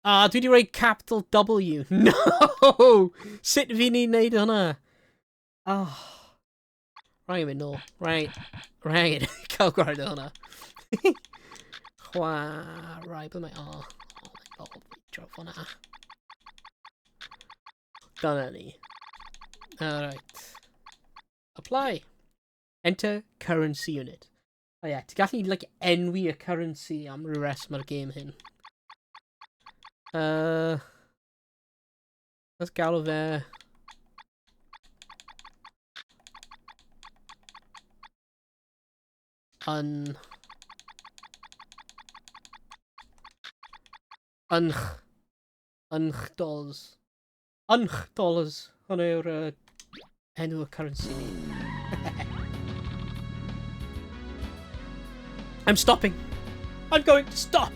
Ah, dwi wedi rhoi capital W. No! Sut fi'n ni'n neud hwnna? Oh. Rhaid i mynd nôl. Right. Rhaid. Cael gwared o hwnna. Chwarae. Ble mae... Oh, oh my god. Drop hwnna. Dyna ni. Alright. Apply. Enter currency unit. Oh yeah, ti'n gallu like, enwi y currency am ryw reswm ar y game hyn. Let's galw fe... Yn... Ynch. Ynch dollars. Ynch dollars. Hwnnw yw'r enw y currency ni. I'm stopping. I'm going to stop.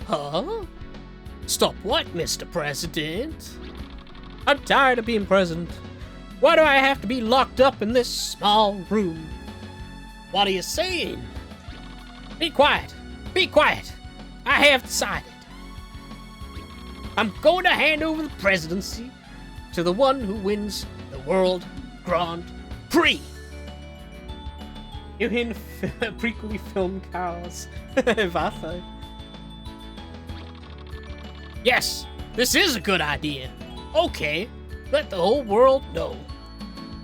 Huh? Stop what, Mr. President? I'm tired of being president. Why do I have to be locked up in this small room? What are you saying? Be quiet. Be quiet. I have decided. I'm going to hand over the presidency to the one who wins the World Grand Prix. Yw hyn prequel i ffilm Cars? Efallai. Yes, this is a good idea. Okay, let the whole world know.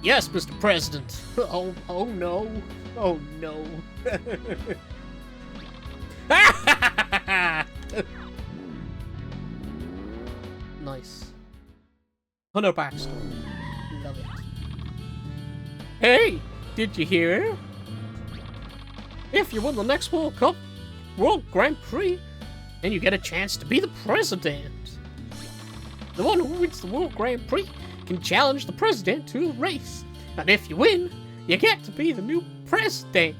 Yes, Mr. President. Oh, oh no. Oh no. Nice. Hunter backstory. Love it. Hey, did you hear? If you win the next World Cup, World Grand Prix, then you get a chance to be the president. The one who wins the World Grand Prix can challenge the president to a race. And if you win, you get to be the new president.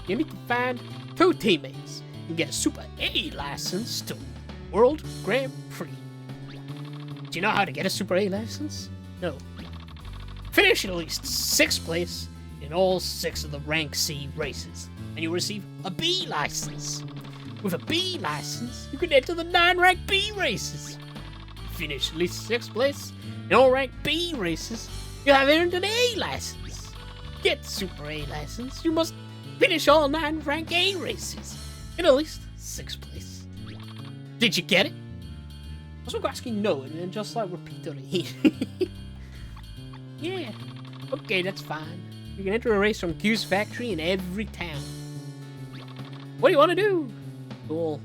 You need to find 2 teammates and get a Super A license to World Grand Prix. Do you know how to get a Super A license? No. Finish in at least 6th place in all 6 of the Rank C races, and you'll receive a B license. With a B license, you can enter the 9 Rank B races. Finish at least 6th place in all Rank B races, you have earned an A license. Get Super A license, you must finish all 9 Rank A races in at least 6th place. Did you get it? I was asking no and then just like repeat it. Yeah. Okay, that's fine. You can enter a race from Q's factory in every town. What do you want to do? Cool.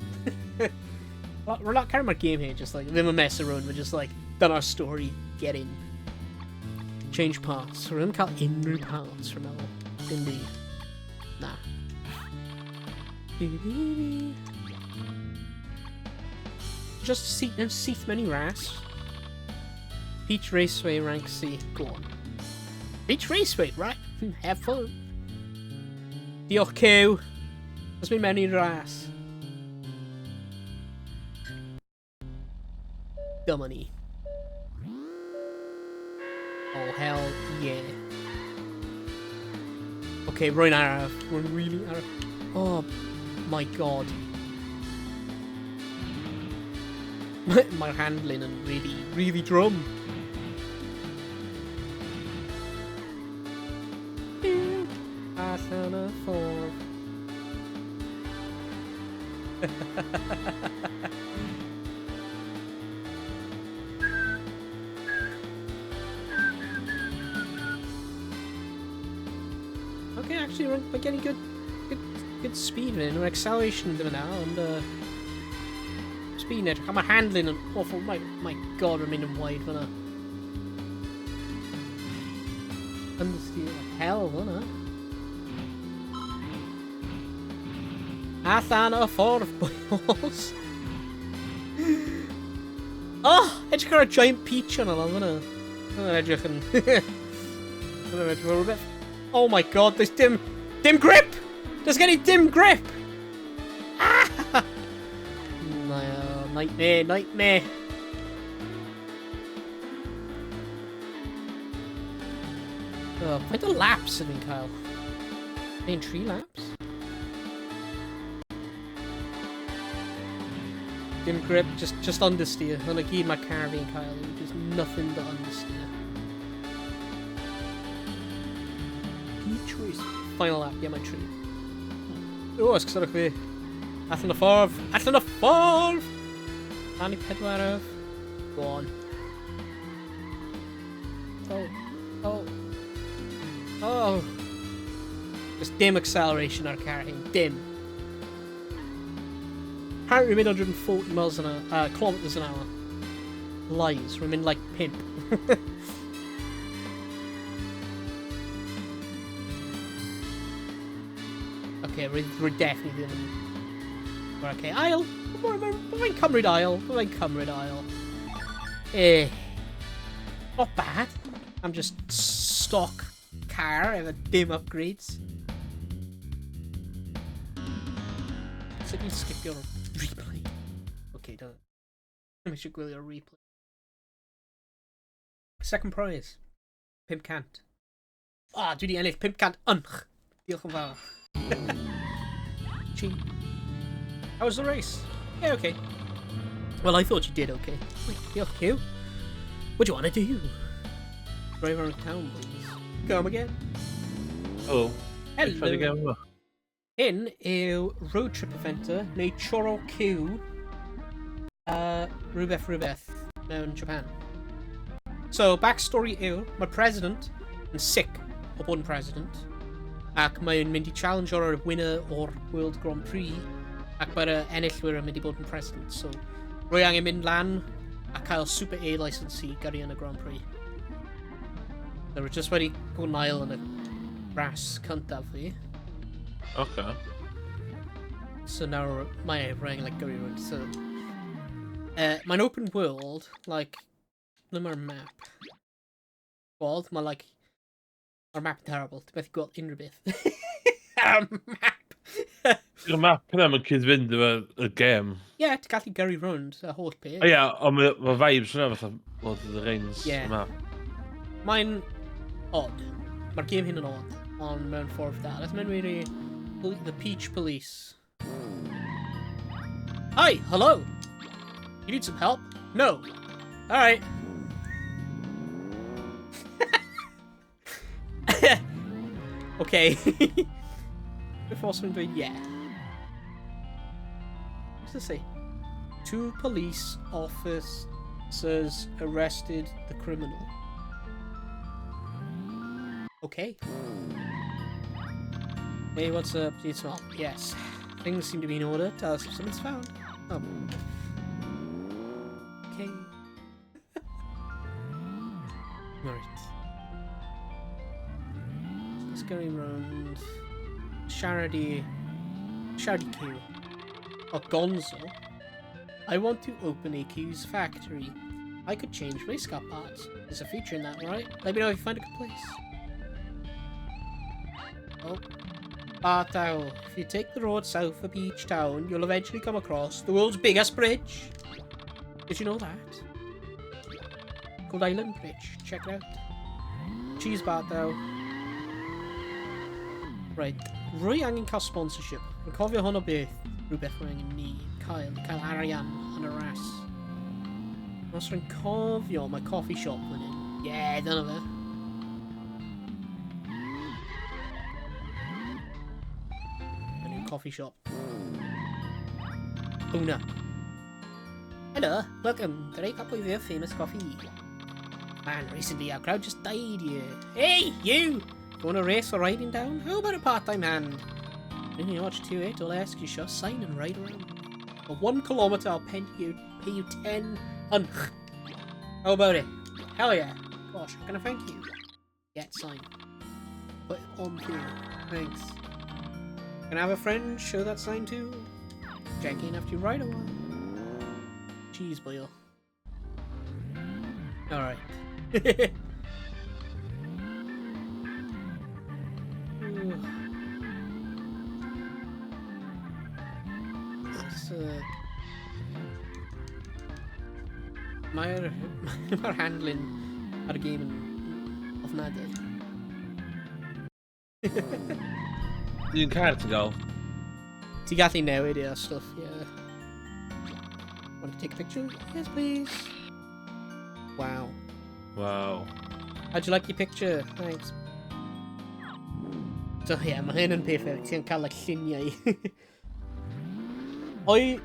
We're not carrying my game here, just like them a mess around. We're just like done our story. Get in. Change parts. We're gonna unrhyw parts from our Indeed. Nah. Just seat and seat many ras. Peach Raceway rank C. Go on. Peach Raceway, right? Have fun. Diolch Q. There's been many ras. Dummy. Oh hell yeah. Okay, rwy'n araf. Rwy'n really araf. Oh my god. Mae'r handling yn really, really drum. Allan y ffordd. Okay, actually, we're getting good speed in. We're acceleration ddim now, and speed yn edrych. Mae handling yn awful. My god, we're mynd yn wide fyna. Understeer like hell fyna. Allan y ffordd, boys. Oh, edrych ar y giant peach yna lan fyna. Hwnna'n edrych yn... Hwnna'n edrych yn rhywbeth. Oh my god, there's dim grip! There's getting dim grip! Ah! No, nightmare, nightmare. Oh, faint o laps ydyn ni'n cael? Neu'n 3 laps? Dim grip, just understeer. Hwnna gyd mae car fi'n cael, just nothing but understeer. Choice. Final lap, yeah, my tree. Oh, ysgysodwch fi. Allan y ffordd! Allan y ffordd! Lan i pedwaredd. Go on. Oh. Oh. Oh. Just dim acceleration ar car hyn. Dim. Apparently we're mynd 140 miles an hour, kilometers an hour. Lies. We're mynd like pimp. Okay, we're definitely doing them. We're okay. Aisle! We're in cymryd aisle. We're in cymryd aisle. Eh. Not bad. I'm just stock car efo dim upgrades. Sut ni'n skipio'r replay? Okay, done. Let me eisiau gwylio'r replay. Second prize. 500. Ah, dwi wedi ennill 500 unch. Diolch yn fawr. Cheat. How was the race? Yeah, okay. Well, I thought you did okay. Diolch, Q. What do you want to do? Drive around town, please. Come again. Hello. Hello. Hyn yw Road Trip Adventure, neu Choro Q, rhywbeth rhywbeth mewn Japan. So, backstory yw, mae president yn sick o bod yn president, ac mae'n mynd i challenge o'r winner o'r World Grand Prix, ac mae'r enillwyr yn mynd i bod yn president. So, rwy angen mynd lan a cael Super A license i gyrru yn y Grand Prix. So, rwy just wedi bod yn ail yn y ras cyntaf fi. Okay. So nawr mae rhaid like gyrru rownd. So, mae'n open world, like, ble mae'r map? Gweld, mae like, mae'r map yn terrible. Ti'n methu gweld unrhyw beth. Ar map! Yw'r map yna, mae'n cyd-fynd efo y gêm. Ie, yeah, ti'n gallu gyrru rownd y holl peth. O ia, ond mae ma vibes yna fatha Lord of the Rings. Ie. Y map. Mae'n odd. Mae'r game hyn yn odd, ond mewn ffordd da. Let's mynd i The Peach Police. Hi, hello. You need some help? No. All right. Okay. Before someone dweud yeah. What's this say? Two police officers arrested the criminal. Okay. Hey, what's up? Need some help? Yes. Things seem to be in order. Tell us if someone's found. Oh. Okay. Right. Let's go round. Charity. Charity Q. Oh, Gonzo. I want to open a Q's factory. I could change race car parts. There's a feature in that, right? Let me know if you find a good place. Oh. Bartow, if you take the road south of Beach Town, you'll eventually come across the world's biggest bridge. Did you know that? Called Island Bridge. Check it out. Cheese Bartow. Right. Rwy angen cael sponsorship. Rwy'n cofio hwn o beth. Rhywbeth rwy angen ni. Cael arian yn y ras. Os rwy'n cofio, mae coffee shop fan hyn. Yeah, dyna fe. A new coffee shop. Owner. Hello, welcome to Cup of your famous coffee. Man, recently our crowd just died here. Hey, you! Want a race or riding down? How about a part-time hand? Didn't you watch 2-8? I'll ask you shall sign and ride around. For 1 kilometre, I'll pay you 10 hun. How about it? Hell yeah. Gosh, how can I thank you? Get sign. Put it on here. Thanks. Can I have a friend show that sign too? Jack ain't after you ride a while. Cheese boil. Alright. Mae'r mae handling ar y game yn ofnadwy. Un car ti'n gael? Ti'n gallu newid i a stuff, yeah. Want to take a picture? Yes, please. Wow. Wow. How'd you like your picture? Thanks. So yeah, mae hyn yn perfect. Ti'n cael like, lluniau. Oi,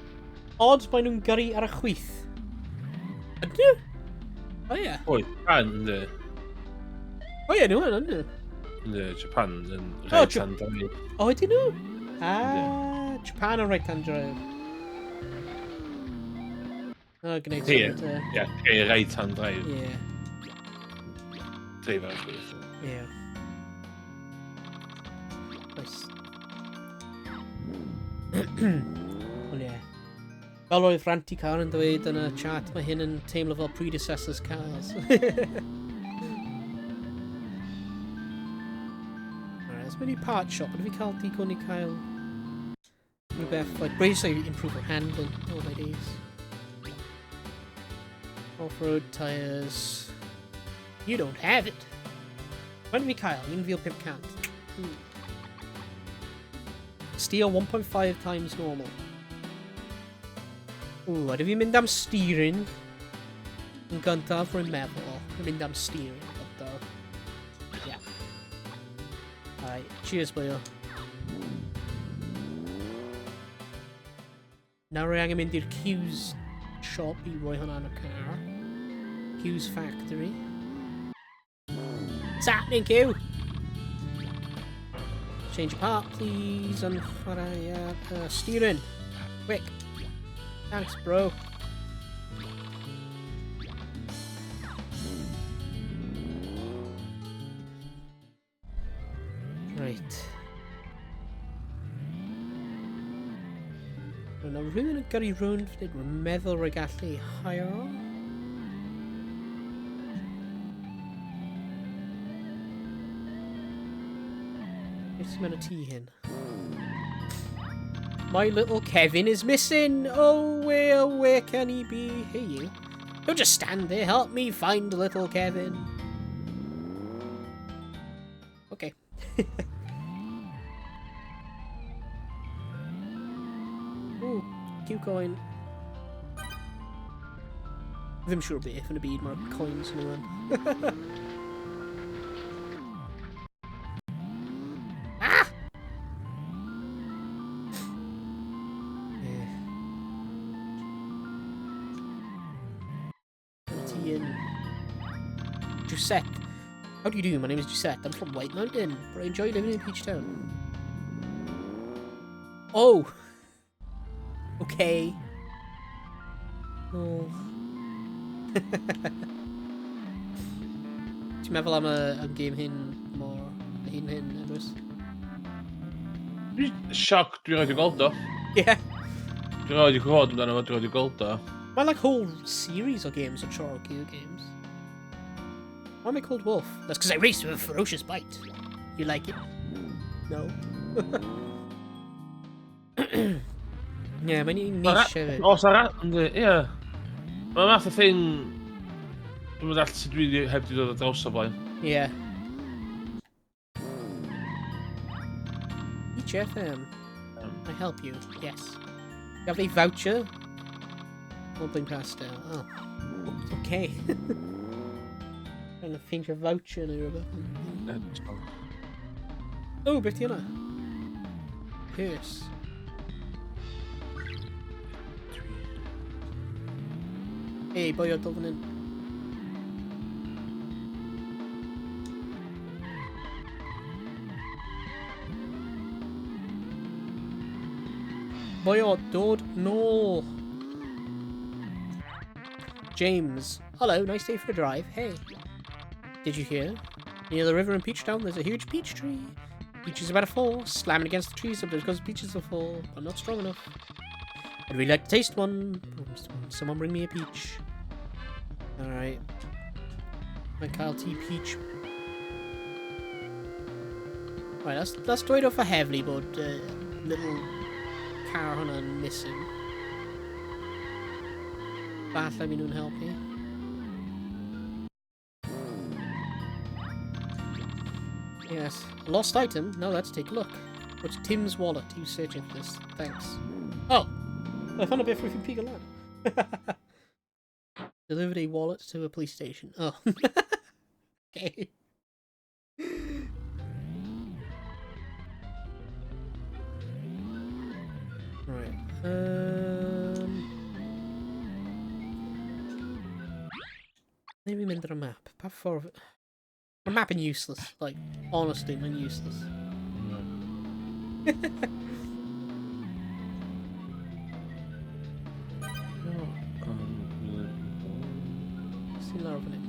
odd mae nhw'n gyrru ar y chwith. Ydyn nhw? O ie. Oi, Japan, ynddi. O ie, nhw yn, ydyn nhw? Ynddi, Japan yn O, right hand drive. O, ydyn nhw? Ah, Japan yn right hand drive. O, gwneud Ie, sort of, ie, ie, right hand drive. Ie. Drive ar y chwith. Ie. Nice. Ond ie. Fel oedd Ranty Car yn dweud yn y chat, mae hyn yn teimlo fel predecessors cars. Alright, let's mynd i part shop. Ydw fi cael digon i cael rhywbeth, like, basically improve our handling. Oh my days. Off-road tyres. You don't have it. When fi cael? 1,500. Steer 1.5 times normal. Ooh, ydw fi'n mynd am steering yn gyntaf, rwy'n meddwl. Rwy'n mynd am steering yn gyntaf. Yeah. Alright, cheers, boyo. Nawr rwy angen mynd i'r Q's shop i roi hwnna yn y car. Q's factory. What's happening, Q? Change your part, please, and chwarae steering. Quick. Thanks, bro. Right. Yna rhywun yn gyrru rownd fan hyn, rwy'n meddwl rwy gallu hire. Beth sy'n mynd y tŷ hyn? My little Kevin is missing. Oh, where can he be? Hey, you. Don't just stand there. Help me find little Kevin. Okay. Ooh, Q coin. Ddim siŵr beth yn y byd mae'r coins nhw yn. Ah! Eh. Ti yn... Giuseppe. How do you do? My name is Giuseppe. I'm from White Mountain, but I enjoy living in Peach Town. Oh! Okay. Oh. Ti'n meddwl am y am game hyn mor hyn hyn, Edwys? Dwi'n sioc dwi'n rhaid i gweld o. Yeah. Dwi'n rhaid i gweld amdano fo, dwi'n rhaid i gweld o. Mae'n like whole series o games o Choro Q games. Why am I called Wolf? That's because I race with a ferocious bite. You like it? No. Yeah, mae'n un niche hefyd. Os ar... Yndi, ie. Mae'n math o thing... Dwi'n meddwl sut dwi heb di dod ar draws o blaen. Yeah. Peach FM. I help you. Yes. You have a voucher? Open pastel. Oh. Okay. Trying to ffeindio voucher neu rhywbeth. Oh, beth di hwnna? Purse. Hey, boi o dod fan hyn. Boi o dod nôl. James. Hello, nice day for a drive. Hey. Did you hear? Near the river in Peachtown, there's a huge peach tree. Peaches about to fall, slamming against the trees sometimes because peaches will fall. I'm not strong enough. I'd really like to taste one. Someone bring me a peach. Alright. My Kyle T peach. Right, that's dweud off a heavily bod little car hwnna'n missing. Falle mi nhw'n helpu. Yes. A lost item? Now let's take a look. What's Tim's wallet? You searching for this. Thanks. Oh! I found a bit for Pigo Land. Delivered a wallet to a police station. Oh. Okay. Right. Maybe mynd ar y map. Pa ffordd... Mae'r map yn useless. Like, honestly, mae'n useless. Oh. Sy'n lawr fan hyn?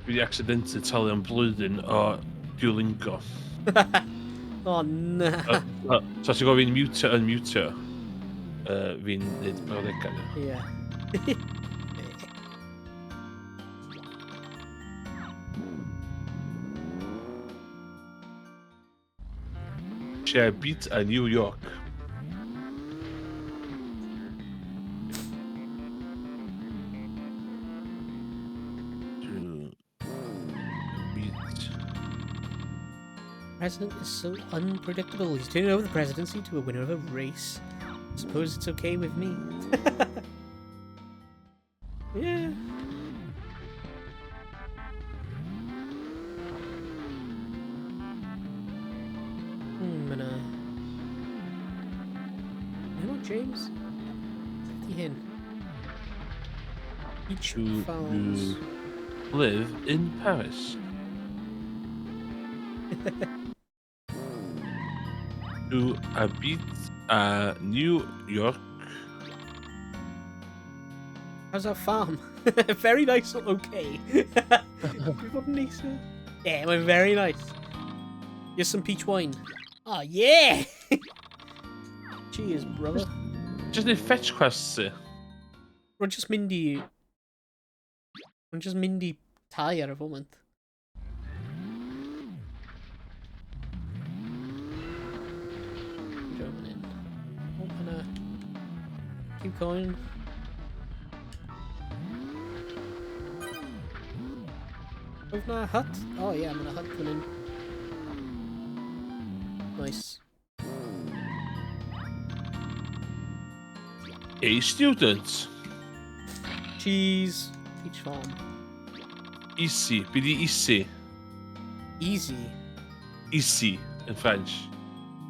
Dwi wedi accidentally talu am blwyddyn o Duolingo. Oh, na. So ti'n gwybod fi'n mutio, unmutio, fi'n neud brawddegau. Yeah. J'habite à New York. Beat. President is so unpredictable. He's turning over the presidency to a winner of a race. Suppose it's okay with me. Yeah. Gonna... You know, James? 50 hyn. Each To farms. live in Paris. To habite à New York. How's that farm? Very nice, okay. Dwi'n bod yn neis. Yeah, mae'n very nice. Here's some peach wine. Oh, yeah! Cheers, brother. Just need fetch quests i. Rwy'n just mynd i... Rwy'n just mynd i tai ar y foment. you, coin. Oedd na hut? Oh yeah, mae na hut fan hyn. Nice. A student. Cheese. Peach farm. Easy. Be di easy? Easy. Easy in French.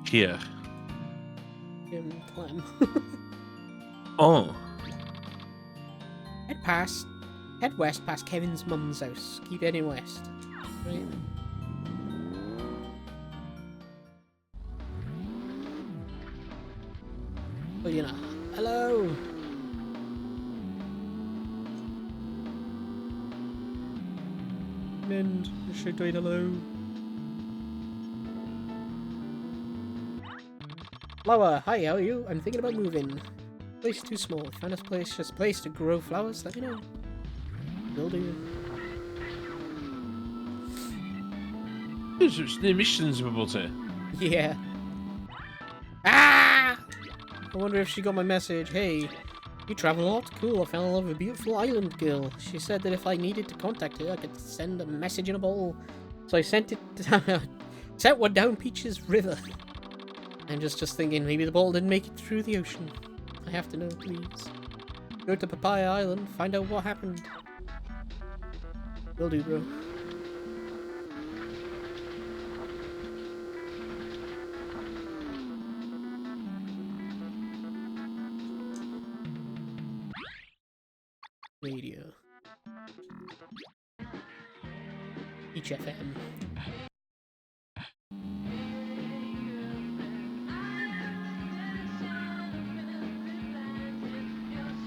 Here. Dim clem. Oh. Head west past Kevin's mum's house. Keep heading west. Right. Oh, you know. Hello. Mynd, eisiau dweud hello. Flower, hi, how are you? I'm thinking about moving. Place too small. Find a place, just place to grow flowers, let me know. Will do. There's new missions yn bobl ti. Yeah. Ah! I wonder if she got my message. Hey, you travel a lot? Cool, I fell in love with a beautiful island girl. She said that if I needed to contact her, I could send a message in a bottle. So I sent it sent one down Peaches River. I'm just thinking maybe the bottle didn't make it through the ocean. I have to know, please. Go to Papaya Island, find out what happened. Will do, bro. Radio. Peach FM.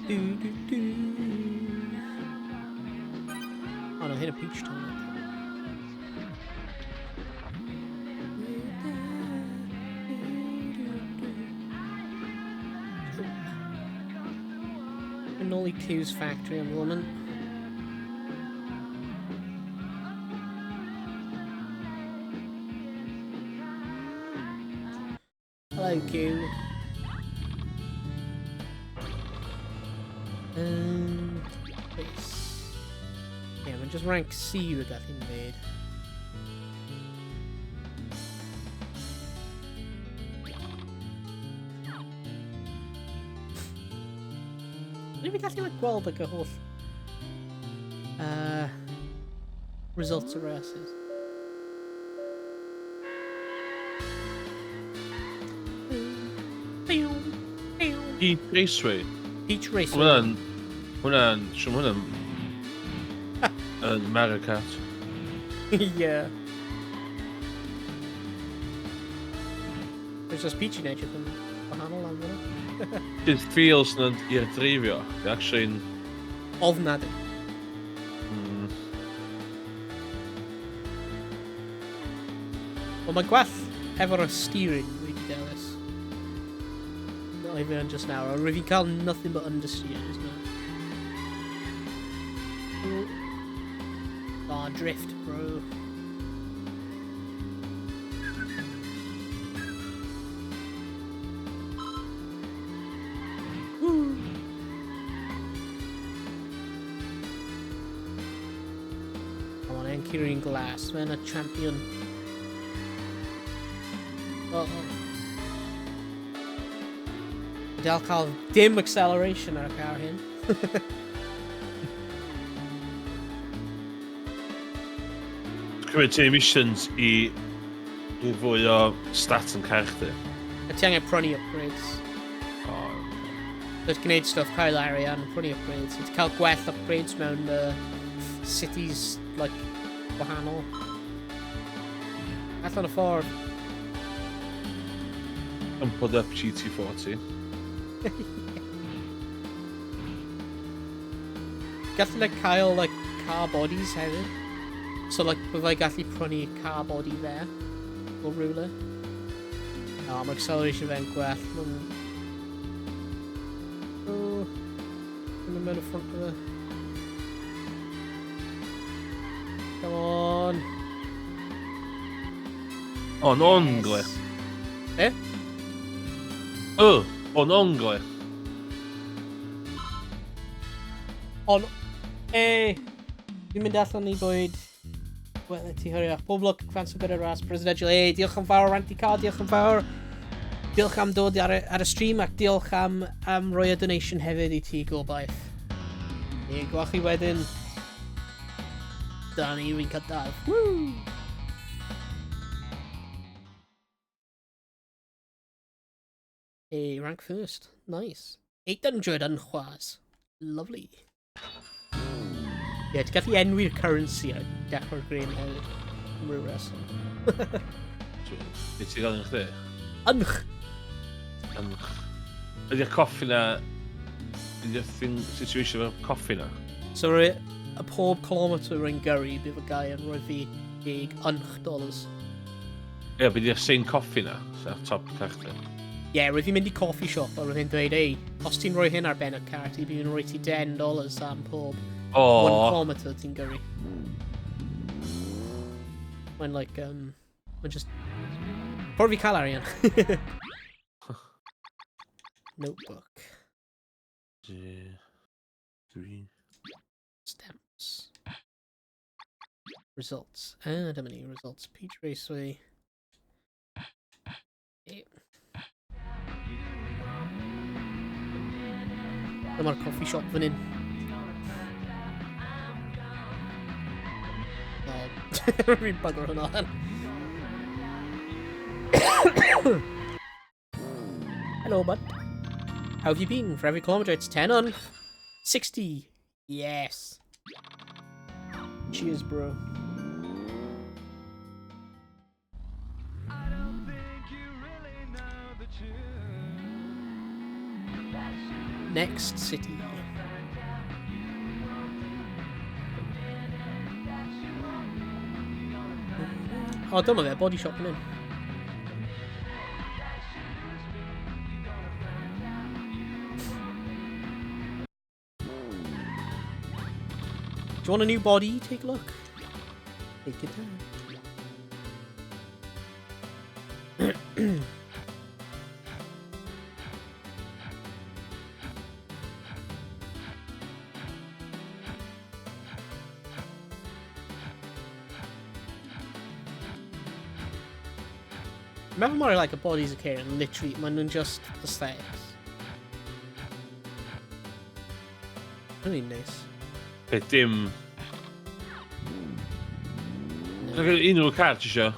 Do, do, do. Oh no, hit a peach tonic. Nolly 2's factory am the moment. Hello, Q. This. Yeah, we'll just rank C with that thing made. Dwi'n fi gallu like, gweld like, y holl results of races. Peach Raceway. Peach Raceway. Hwnna'n... Siwm hwnna'n... Yn Mario Kart. Yeah. There's just Peach yn edrych yn wahanol am hwnna. Bydd feels na i'r dreifio. Fi actually'n... Ofnadwy. Wel, mae gwell efo'r steering wedi dewis. Not even just now. Or if you cael nothing but understeer, isn't it? Ah, oh, drift, bro. Woo. Come on, then, Kieran Glass, man, a champion. Uh-oh. Dal cael dim acceleration ar y car hyn. Cymryd ti missions i fwy o stats yn car chdi. A ti angen prynu upgrades. Oh. So ti'n gwneud stuff cael arian, prynu upgrades. So ti'n cael gwell upgrades mewn cities, like, wahanol. Allan y ffordd. Pump up GT40. Gallu like, cael like, car bodies hefyd. So like, byddai gallu prynu car body there. O rhywle. O, mae acceleration fe'n gwell. Mae'n... Oh, yn mynd mewn y front of the... Come on. On ongle. Eh? Oh, on ongle. Ond, e, fi'n mynd allan i bwyd. Wel, ti hwriach. Pob lwc, fans o gyda'r ras presidential. E, diolch yn fawr, Ranty Car, diolch yn fawr. Diolch am dod ar y stream ac diolch am roi y donation hefyd i ti, gobaith. E, gwach chi wedyn. Dyna ni, fi'n cyntaf. Woo! Hey, rank first. Nice. 800 yn chwas. Lovely. Ie, yeah, ti'n gallu enwi'r currency ar dechrau'r green hefyd. Am ryw reswm. Be ti'n gael yn chdi? Ynch! Ynch. Ydy'r coffi na... Ydy'r thing situation efo'r coffi na? So, rwy, y pob kilometr rwy'n gyrru, bydd y guy yn rhoi fi 10 ynch dollars. Ie, yeah, bydd i'r same coffi na, sy'n ar top car chdi. Ie, yeah, rwy'n fi'n mynd i coffee shop a rwy'n fi'n dweud, ei, os ti'n rhoi hyn ar ben y car ti, bydd yn rhoi ti $10 am pob oh. 1 kilometre ti'n gyrru. Mae'n like, mae'n just... Ffordd fi cael arian. Notebook. 2, 3. Stamps. Results. Ah, dyma ni, results. Peach Raceway. 8. Dyma'r coffee shop fan hyn. Oh, fi'n bugger hwnna lan. Hello, bud. How have you been? For every kilometer, it's 10 on 60. Yes. Cheers, bro. Next city. Oh, dyma fe, body shop fan hyn. Do you want a new body? Take a look. Take your time. Remember more like a body's okay and literally maen nhw'n just aesthetics. Really nice. Be dim... No. Unrhyw car ti isio?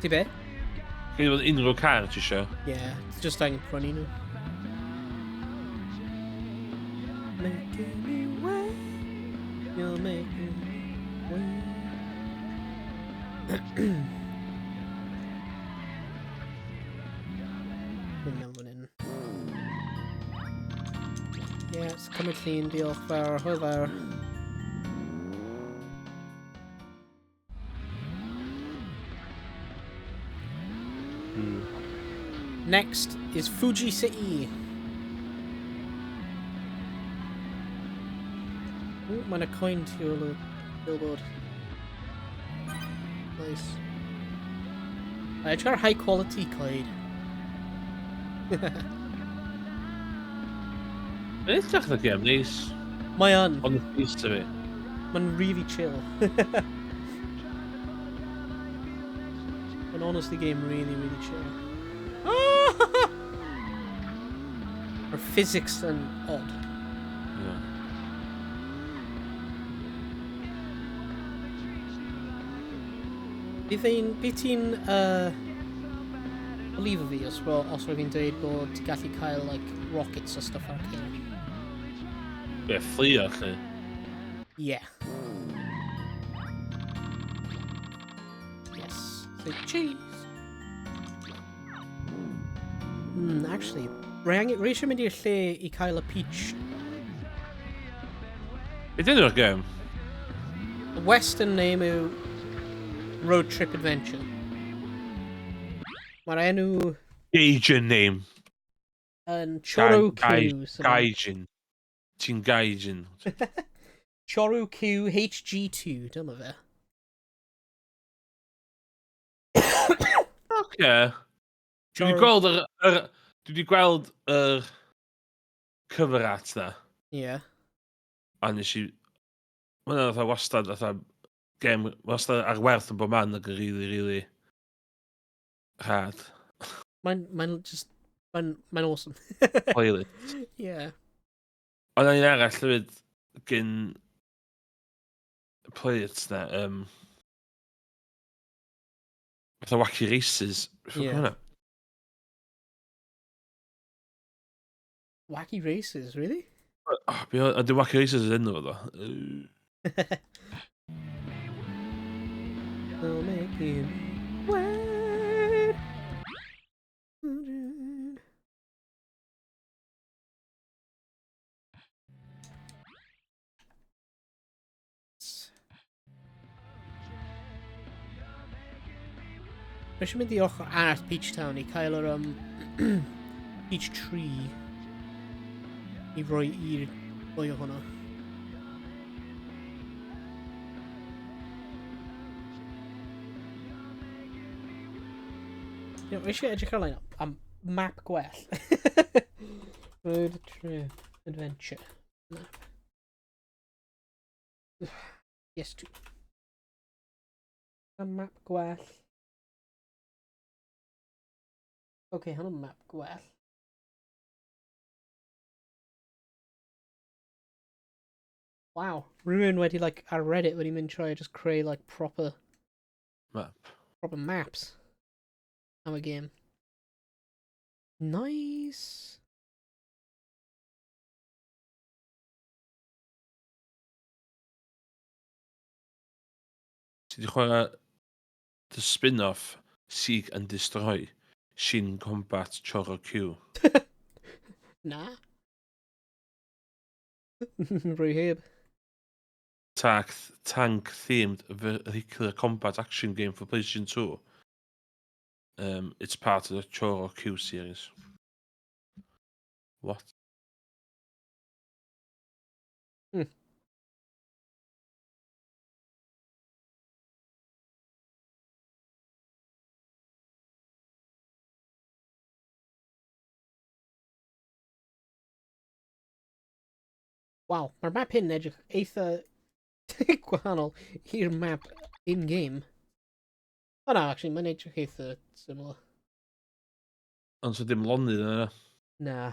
Ti be? Gen i fod unrhyw car ti isio? Yeah, just angen prynu nhw. Making me wait, you're making me wait. Mynd mewn fan hyn. Yeah, it's cymryd llun, diolch fawr, hwyl fawr. Next is Fuji City. Ooh, mae'n a coin tu ôl y billboard. Nice. I try high quality coin. Mae'n edrych yn gêm neis. Mae yn. On the face of it. Mae'n really chill. Mae'n honestly game really, really chill. Mae'r physics yn odd. Yeah. Bydd ti'n believe fi os, well, os rwy'n fi'n dweud bod ti'n gallu cael like, rockets a stuff ar ceir? Be, fflio, lle? Yeah. Yes. Say cheese. Actually, rwy eisiau mynd i'r lle i cael y peach. Be dyn nhw'r gêm? The Western name yw Road Trip Adventure. Mae'r enw... Gaijin name. Yn Choro Q. Gaijin. Ti'n Gaijin. Choro Q HG2, dyma fe. Oce. Dwi wedi gweld yr cover art na. Ie. Yeah. A nes i... Mae hwnna fatha wastad, fatha gem, wastad ar werth yn bob man ac yn really, really rhad. Mae'n, mae'n just, mae'n, mae'n awesome. Playlist. Yeah. Ond un arall hefyd gyn Play It na, fatha Wacky Races. Fuck Ie. hwnna. Wacky Races, really? Oh, be oedd, ydy Wacky Races yn enw fo ddo? I'll make you wait. Mae eisiau mynd i ochr arall Peach Town i cael yr Peach Tree i roi i'r boi o hwnna. You know, mae eisiau edrych ar-lein am map gwell. Road Trip Adventure Map. Yes, two. A map gwell. Okay, hwn yn map gwell. Wow, rhywun wedi, like, ar Reddit wedi mynd troi a just creu, like, proper... Map. Proper maps am y game. Nice! Ti wedi chwarae the spin-off Seek and Destroy, Shin Combat Choro Q. Na. Rwy heb. Tank, tank themed vehicular combat action game for PlayStation 2. It's part of the Choro Q series. What? Wow, mae'r map hyn yn edrych eitha gwahanol i'r map in-game. O na, actually, mae'n edrych eitha similar. Ond so dim lonydd yna. Na.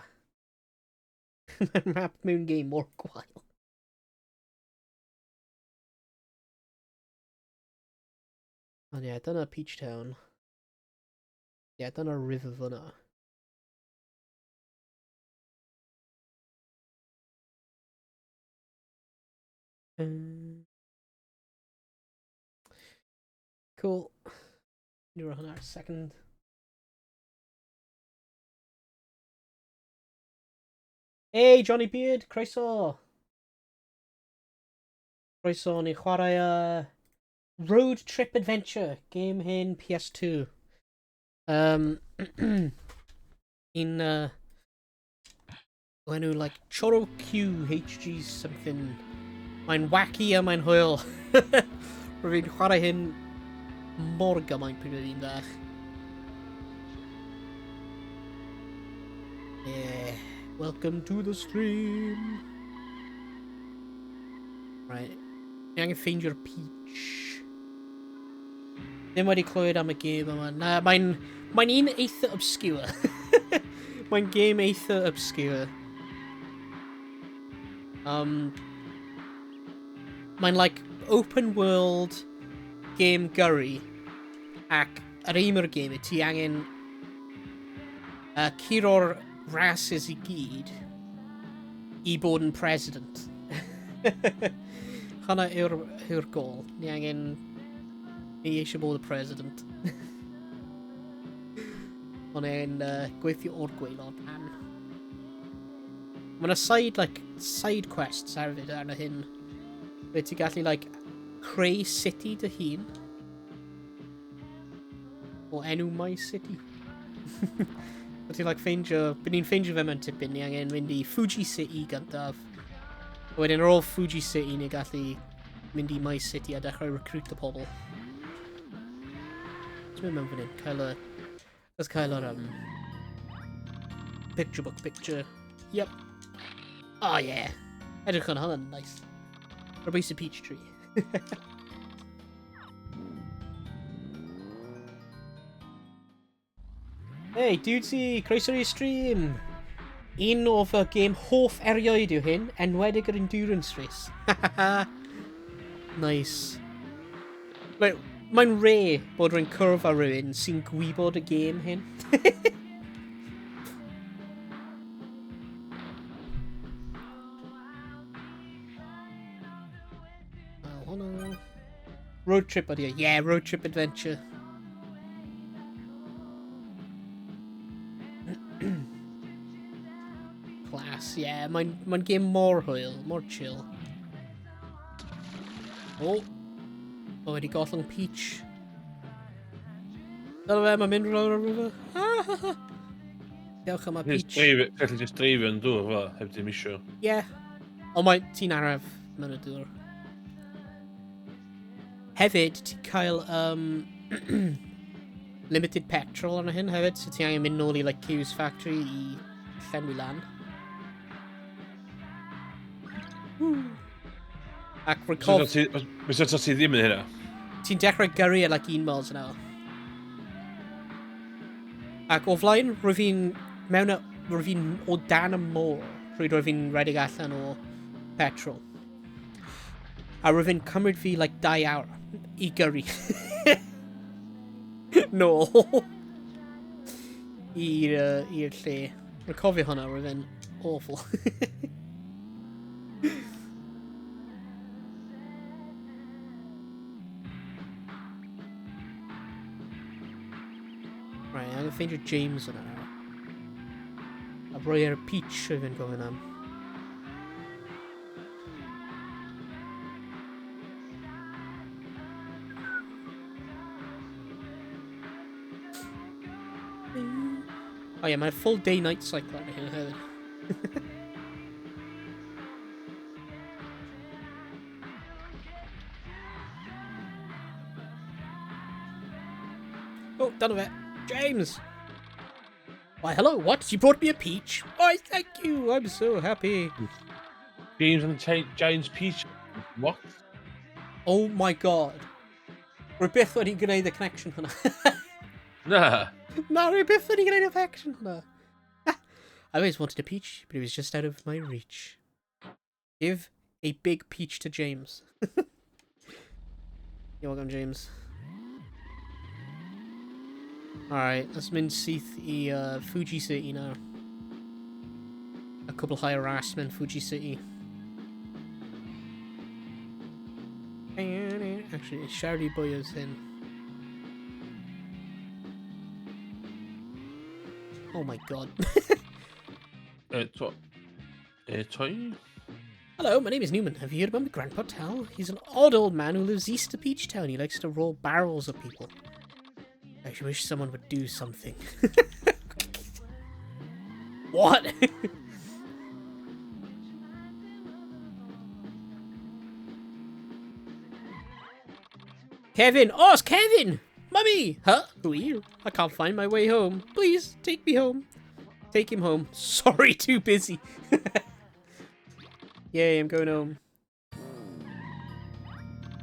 Mae'r map mewn game mor gwael. Ond ie, yeah, dyna Peach Town. Ie, yeah, dyna river fyna. Cool. Ni roi hwnna ar second. Hey, Johnny Beard, croeso! Croeso, ni chwarae Road Trip Adventure, game hen PS2. Un o enw, like, Choro Q HG something. Mae'n wacky a mae'n hwyl. Rwy'n fi'n chwarae hyn mor gymaint pryd oedd hi'n fach. Yeah. Welcome to the stream. Right. Ni angen ffeindio'r peach. Ddim wedi clywed am y gêm yma. Na, mae'n un eitha obscure. Mae'n game eitha obscure. Mae'n like open world game gyrru ac yr aim o'r game yw ti angen curo'r rases i gyd i bod yn president. Hwna yw'r gol. Ni angen... Ni eisiau bod y president. Ond e'n gweithio o'r gwaelod am. Mae yna side, like, side quests hefyd arno hyn. Ble ti'n gallu, like, creu city dy hun. O enw My City. O ti'n, like, ffeindio... Bydd ni'n ffeindio fe mewn tipyn, ni angen mynd i Fuji City gyntaf. A wedyn ar ôl Fuji City, ni'n gallu mynd i My City a dechrau recruit y pobl. Ti'n mynd mewn fan hyn, cael y... Let's cael yr, picture book picture. Yep. Oh yeah. Edrych yn hwnna'n nice. Rhywbeth y peach tree. Hey, Duty, croeso i'r stream! Un o fy gêm hoff erioed yw hyn, enwedig yr endurance race. Nice. Right, mae'n rare bod rwy'n cwrdd â rhywun sy'n gwybod y gêm hyn. Wel, hwnna. Road trip ydi o. Yeah, road trip adventure. Class, yeah. Mae'n mae game mor hwyl, mor chill. O! Oh. O, wedi gollwng Peach. Dyna fe, mae'n mynd rownd o'r river. Dewch yma, Peach. Gallu just dreifio yn dŵr fel, heb dim isio. Yeah. Ond mae ti'n araf mewn y dŵr. Hefyd, ti'n cael um, limited petrol arno hyn hefyd, so ti angen mynd nôl i like, Q's Factory i llenwi lan. Woo. Ac rwy'n cof... Fysa ti ddim yn hynna? Ti'n dechrau gyrru at like 1 miles an hour. Ac o flaen, rwyf fi'n mewn y... Rwyf fi'n o dan y môr pryd rwyf fi'n rhedeg allan o petrol. A rwyf fi'n cymryd fi like 2 awr i gyrru. Nôl. I'r uh, i'r lle. Rwy'n cofio hwnna, roedd e'n awful. Right, I'm gonna ffeindio James yna nawr. A roi ar y peach oedd e'n gofyn am. Oh yeah, mae'n full day-night cycle arno hyn hefyd. Oh, done with it. James! Why, hello, what? You brought me a peach? Why, thank you! I'm so happy. James and the Giants Peach. What? Oh my god. Rwy byth wedi gwneud y connection hwnna. Na. Na, rwy byth wedi gwneud y connection hwnna. I always wanted a peach, but it was just out of my reach. Give a big peach to James. You're welcome, James. Alright, let's mynd syth i Fuji City now. A couple high harassment Fuji City. Actually, Shardy Boy is in. Oh my god. Toi? Hello, my name is Newman. Have you heard about my grandpa Tal? He's an odd old man who lives east of Peach Town. He likes to roll barrels of people. I wish someone would do something. What? Kevin! Oh, it's Kevin! Mummy! Huh? Who are you? I can't find my way home. Please, take me home. Take him home. Sorry, too busy. Yay, I'm going home.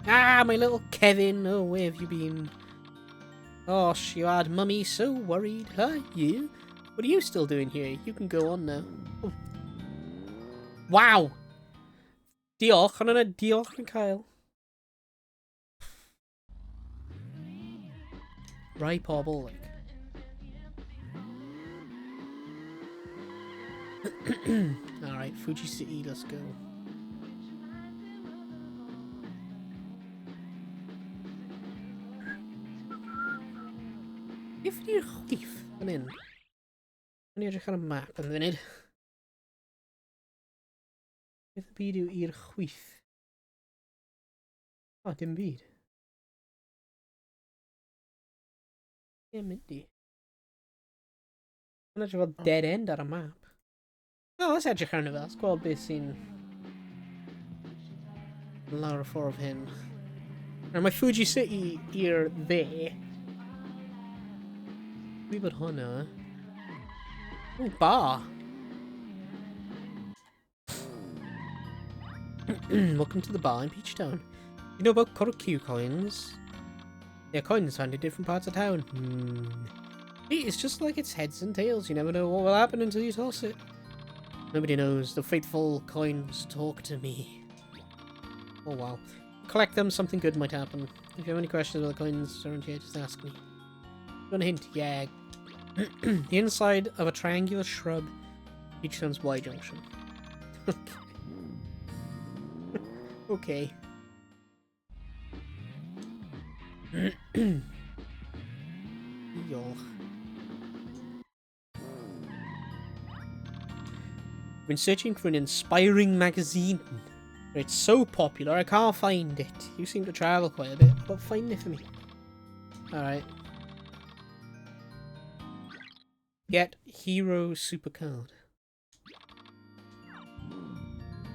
Ah, my little Kevin. Oh, where have you been? Oh, you had Mummy so worried. Huh? You? What are you still doing here? You can go on now. Oh. Wow! Diolch, ond yna diolch yn cael. Rai pobl, like. Alright, Fuji City, let's go. Beth ydy'r chwith fan hyn? O'n i edrych ar y map yn funud. Beth y byd yw i'r chwith? O, dim byd. Ie, mynd i. Mae'n edrych fel dead end ar y map. O, let's edrych arno fe. Let's gweld beth sy'n lawr y ffordd hyn. Nawr mae Fuji City i'r dde. Dwi bod hwnna. O, bar. Welcome to the bar in Peachtown. You know about Coroku coins? They're coins found in different parts of town. It's just like its heads and tails. You never know what will happen until you toss it. Nobody knows. The fateful coins talk to me. Oh wow. Collect them, something good might happen. If you have any questions about the coins around here, just ask me. You want a hint? Yeah. The inside of a triangular shrub, Peachtown's Y junction. Okay. Diolch. Been searching for an inspiring magazine. It's so popular, I can't find it. You seem to travel quite a bit, but find it for me. All right. Get Hero Supercard.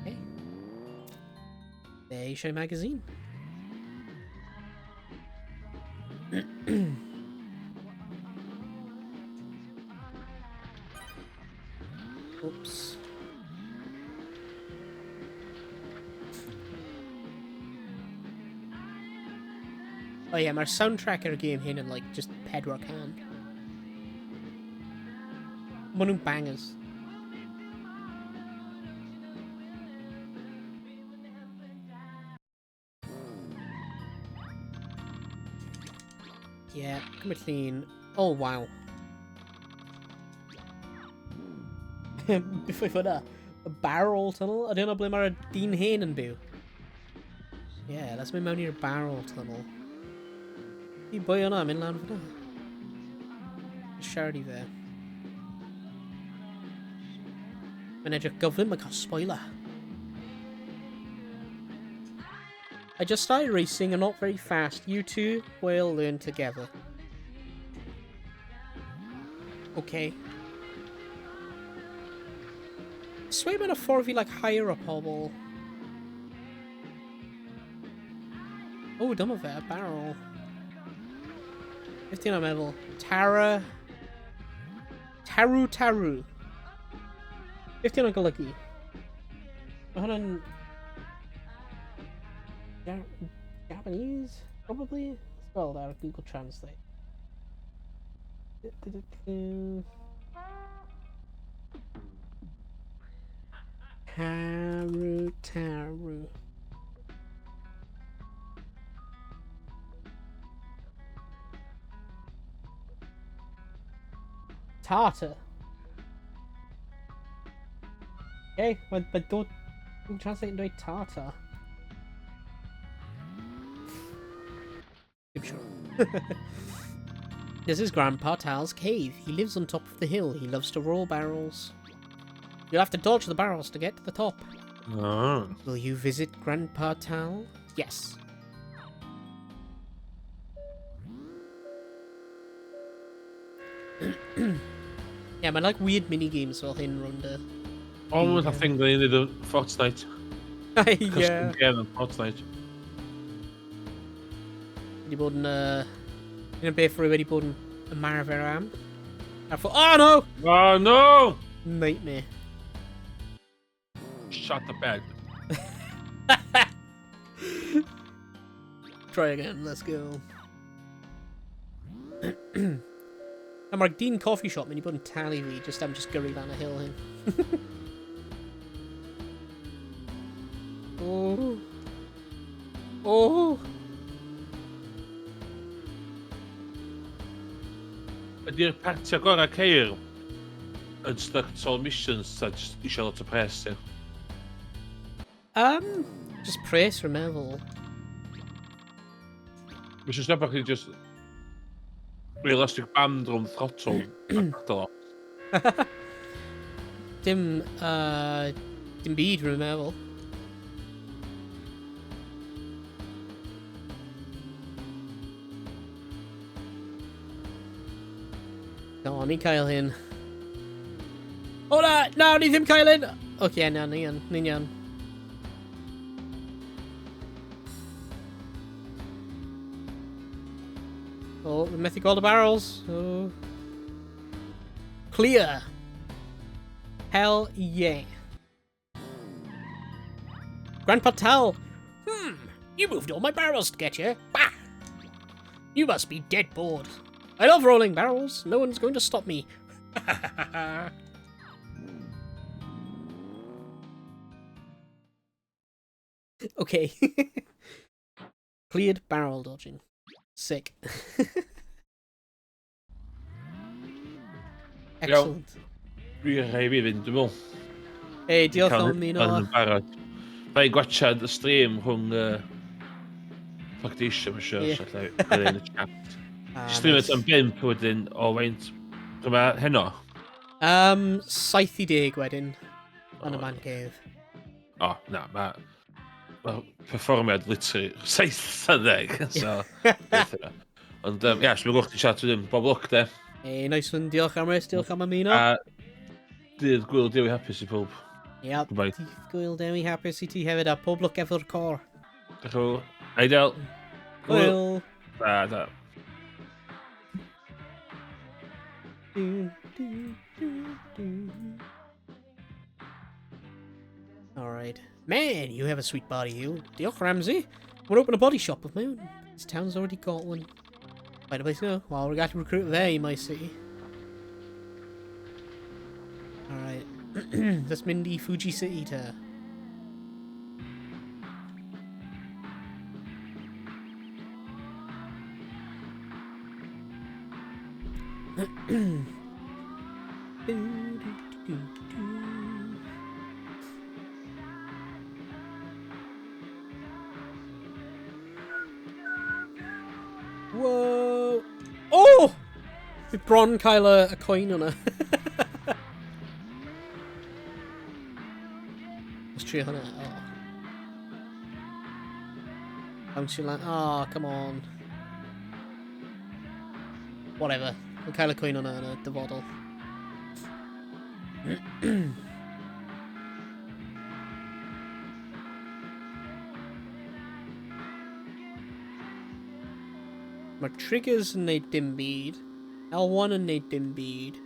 Okay. There you show magazine. Oops. Oh yeah, mae'r soundtrack ar y game hyn yn just 400. Maen nhw'n bangers. Yeah, cymryd llun. Oh, wow. Before I that, a barrel tunnel? I don't know ble mae'r dyn hen yn byw. Yeah, let's mynd mewn i'r barrel tunnel. I boi yna, mynd lan fyna. Siarad i fe. Mae'n edrych gyflym, mae'n cael spoiler. I just started racing and not very fast. You two will learn together. Okay. Sway mewn y ffordd fi, like, hire a pobl. Oh, dyma fe, a barrel. 15 am meddwl. Tara. Taru Taru. 15 o'n golygu. Mae hwnna'n Japanese, probably? Spelled out of Google Translate. Taru Taru. Tartar. Okay, but don't translate into Tartar. I'm sure. This is Grandpa Tal's cave. He lives on top of the hill. He loves to roll barrels. You'll have to dodge the barrels to get to the top. Oh. Will you visit Grandpa Tal? Yes. Yeah, mae'n like weird mini games fel hyn rownd y... Almost a thing they needed in Fortnite. Yeah. Custom game in Fortnite. Wedi bod yn... Un o'r beth rwy wedi bod yn ymarfer am. A oh no! Oh no! Nightmare. Shut the bed. Try again, let's go. A mae'r dyn coffee shop mynd i bod yn talu fi, just am just gyrru lan y hill hyn. Oh. Oh. Ydy'r partio gorau ceir yn stuck at all missions ta just eisiau lot o pres ti? Just pres rwy'n meddwl. Mae eisiau stop chi just realistic band rhwng throttle a gadael o. Dim byd rwy'n meddwl. No, ni'n cael hyn. O na! Na, ni ddim cael hyn! Oce, okay, na, ni yn. Ni'n iawn. Oh, we methu gweld y barrels. Oh. Clear! Hell yeah. Grandpa Tal! You moved all my barrels to get here. Bah! You must be dead bored. I love rolling barrels. No one's going to stop me. Okay. Cleared barrel dodging. Sick. Excellent. Dwi'n rhaid fi fynd, dwi'n meddwl. Hey, diolch am ymuno. Yn barod. Mae'n gwachad y stream rhwng Fuck the issue, mae'n siŵr. Ie. So allai yn y chat. Ah, Stream nice. am 5 wedyn o faint. Dyma heno. 70 wedyn. Yn y man cave. O, na, mae ma perfformiad literally 70, so... beth yna. Ond, ia, so mae'n gwch chi chat wedyn. Bob lwc, de. Hey, nice one. Diolch am res, diolch am ymuno. A dydd gwyl Dewi hapus i pob. Ia, Goodbye. dydd gwyl Dewi hapus i ti hefyd, a pob lwc efo'r cor. Diolch yn fawr. Ideal. Hwyl. Da, da. Du, du, du, du. All right. Man, you have a sweet body, you. Diolch, Ramsey. I want to open a body shop of my own. This town's already got one. Find a place now. Well, we got to recruit there in my city. All right. Let's mynd i Fuji City to... Whoa! Oh! Fi bron cael y coin hwnna. Let's trio hwnna. Oh. Bounce lan. Oh, come on. Whatever. We'll cael y coin hwnna yn y dyfodol. Mae'r triggers yn neud dim byd. L1 yn neud dim byd.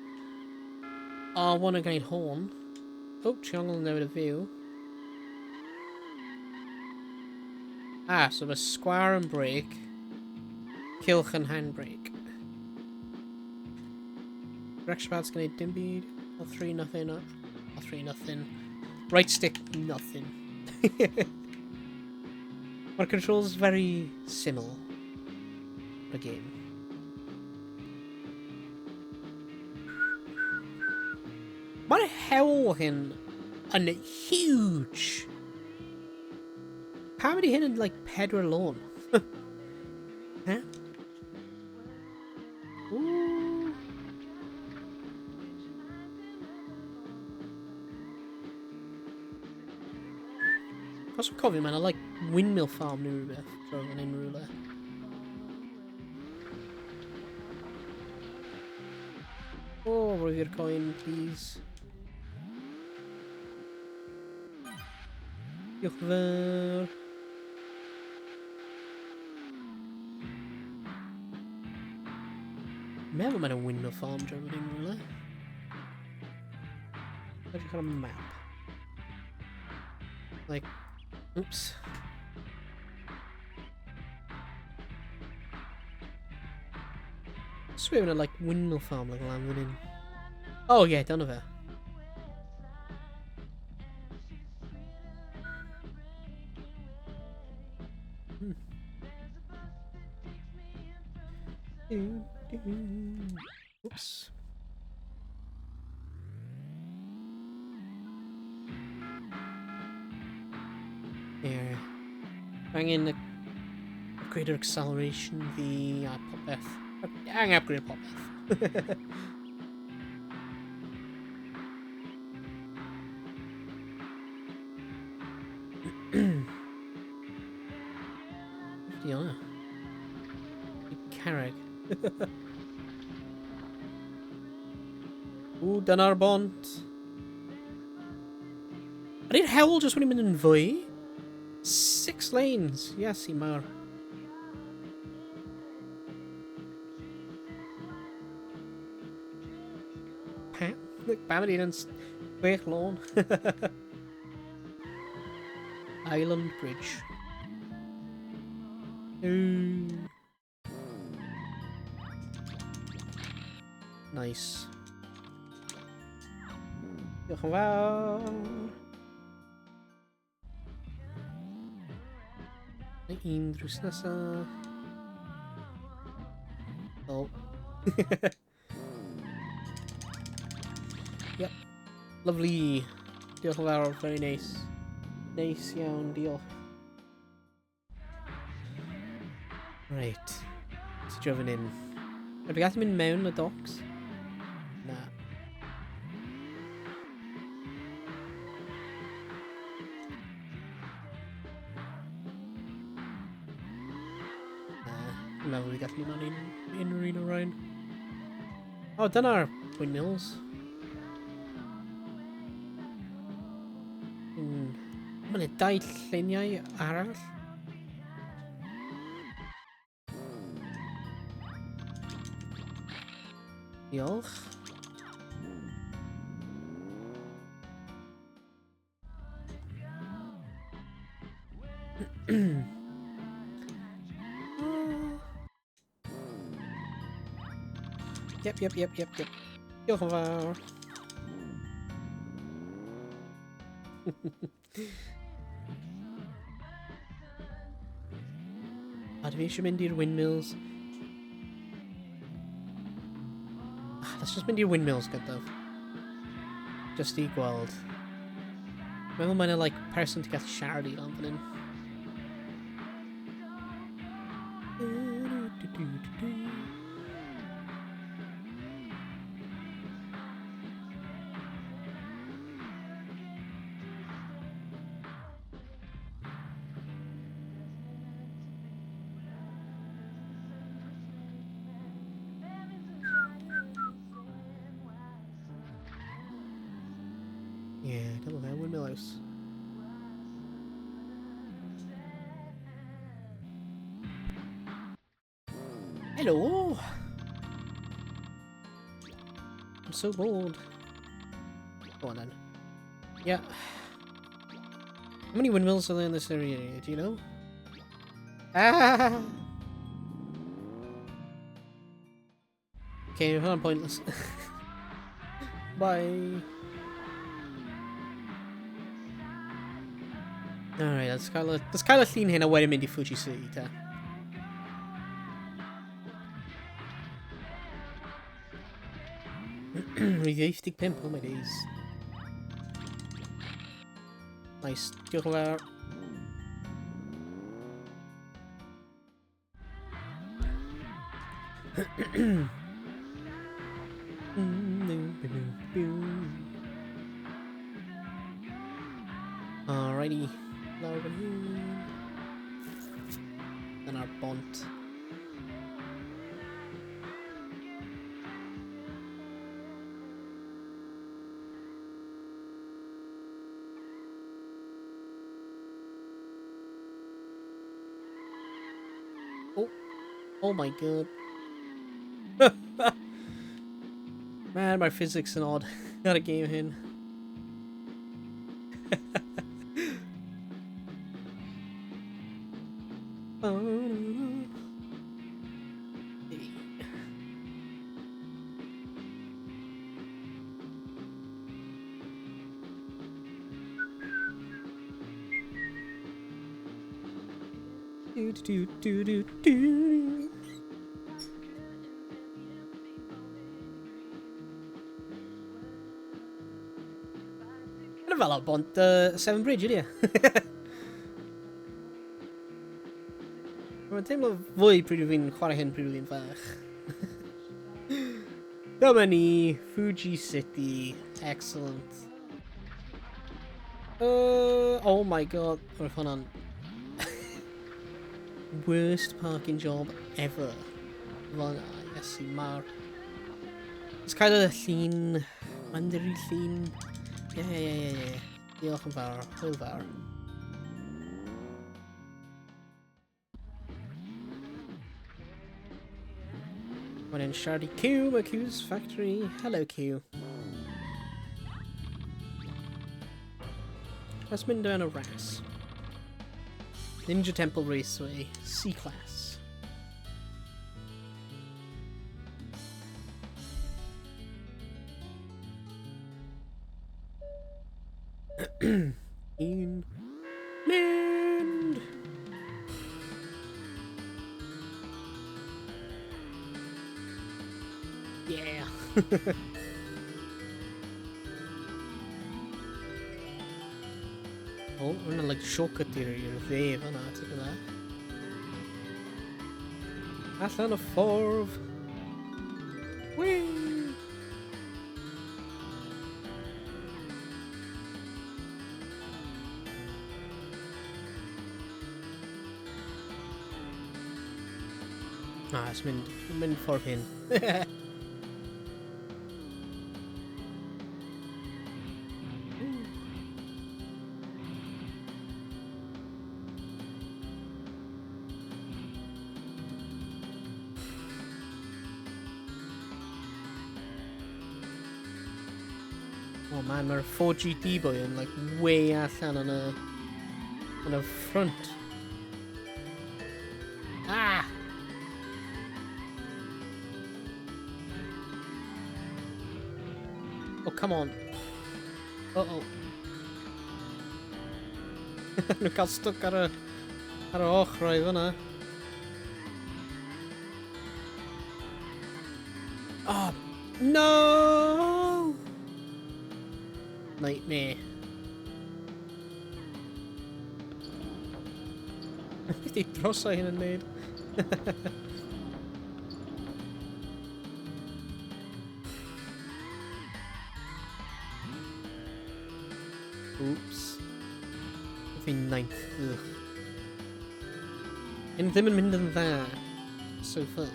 R1 yn gwneud horn. Oh, triangle yn newid y view. Ah, so mae square yn brake. Cylch yn handbrake. Direction pad's gwneud dim byd. L3 nothing. L3 nothing. Right stick nothing. Mae'r controls very similar. The game. Mae'r hewl hyn yn huge. Pam ydy hyn yn like pedwar lôn? Huh? Ooh. Os dwi'n cofio, mae'n like windmill farm neu rhywbeth. So, yn unrhyw le. Oh, rhoi fi'r coin, please. Diolch yn fawr. Meddwl mae'n windmill farm draw fan hyn rhywle. Edrych ar y map. Like, oops. Swear mae'n like windmill farm like lan fan hyn. Oh yeah, dyna fe. Oops. There. Angen y upgrade acceleration fi a popeth. Angen upgrade popeth. Di hwnna? Big carreg. Ww, dyna'r bont. Ydy'r hewl jyst wedi mynd yn fwy? 6 lanes. Yes, i mawr. Pa? Look, bam ydy'n 6 lôn. Island Bridge. Ooh. Nice. Diolch yn fawr. Un drws nesa. Oh. Yep. Lovely. Diolch yn fawr, very nice. Nice iawn, diolch. Right. Ti drefn in. Ydw i gallu mynd mewn y docks? Na. Na, dwi'n meddwl fi gallu mynd mewn unrhyw un o'r rhain. O, dyna'r windmills. Mae'n dau lluniau arall. Diolch. Yep. Diolch yn fawr. A dwi eisiau mynd i'r windmills. Let's just mynd i'r windmills gyntaf. Just i gweld. Meddwl mae'n like person ti gallu siarad i lan fan hyn. Yeah, don't know, windmill house. Hello! I'm so bored. Go on then. Yeah. How many windmills are there in this area? Do you know? Okay, hold on, pointless. Bye. All right, let's cael y llun hyn a wedyn mynd i Fuji City, ta. Rhif 85, oh my days. Nice, diolch yn fawr. Alrighty, lawr fan hyn. Dyna'r bont. Oh, oh my god. Man, my physics yn odd. Got a game hyn. Do, do, do, do, do. Dyna fel o bont Seven Bridge, ydy e? Mae'n teimlo fwy pryd fi'n chwarae hyn pryd fi'n fach. Dyma ni, Fuji City. Excellent. Oh my god, roedd hwnna'n worst parking job ever. Fel yna, Iesu mawr. Let's cael y llun... Mandiri llun... Yeah. Diolch yn fawr, hwyl fawr. Mae'n siarad i Q, mae Q's factory. Hello Q. Let's mynd mewn o ras. Ninja Temple Raceway, C-Class. Un. Mynd! Yeah! oh, we're gonna like shortcut i'r i'r dde fan'na, ti'n gwybod? Allan y ffordd! Whee! Na, it's mynd, mynd ffordd hyn. Oh man, mae'r 4GT boy yn like way allan yn y, yn y front. Ah! Oh, come on. Uh-oh. Nhw'n cael stuck ar y, ar y ochrau fyna. Oh, no! Nightmare. Beth i drosau hyn yn neud? Oops. Fi'n ninth. Ugh. Hyn ddim yn mynd yn dda. So far.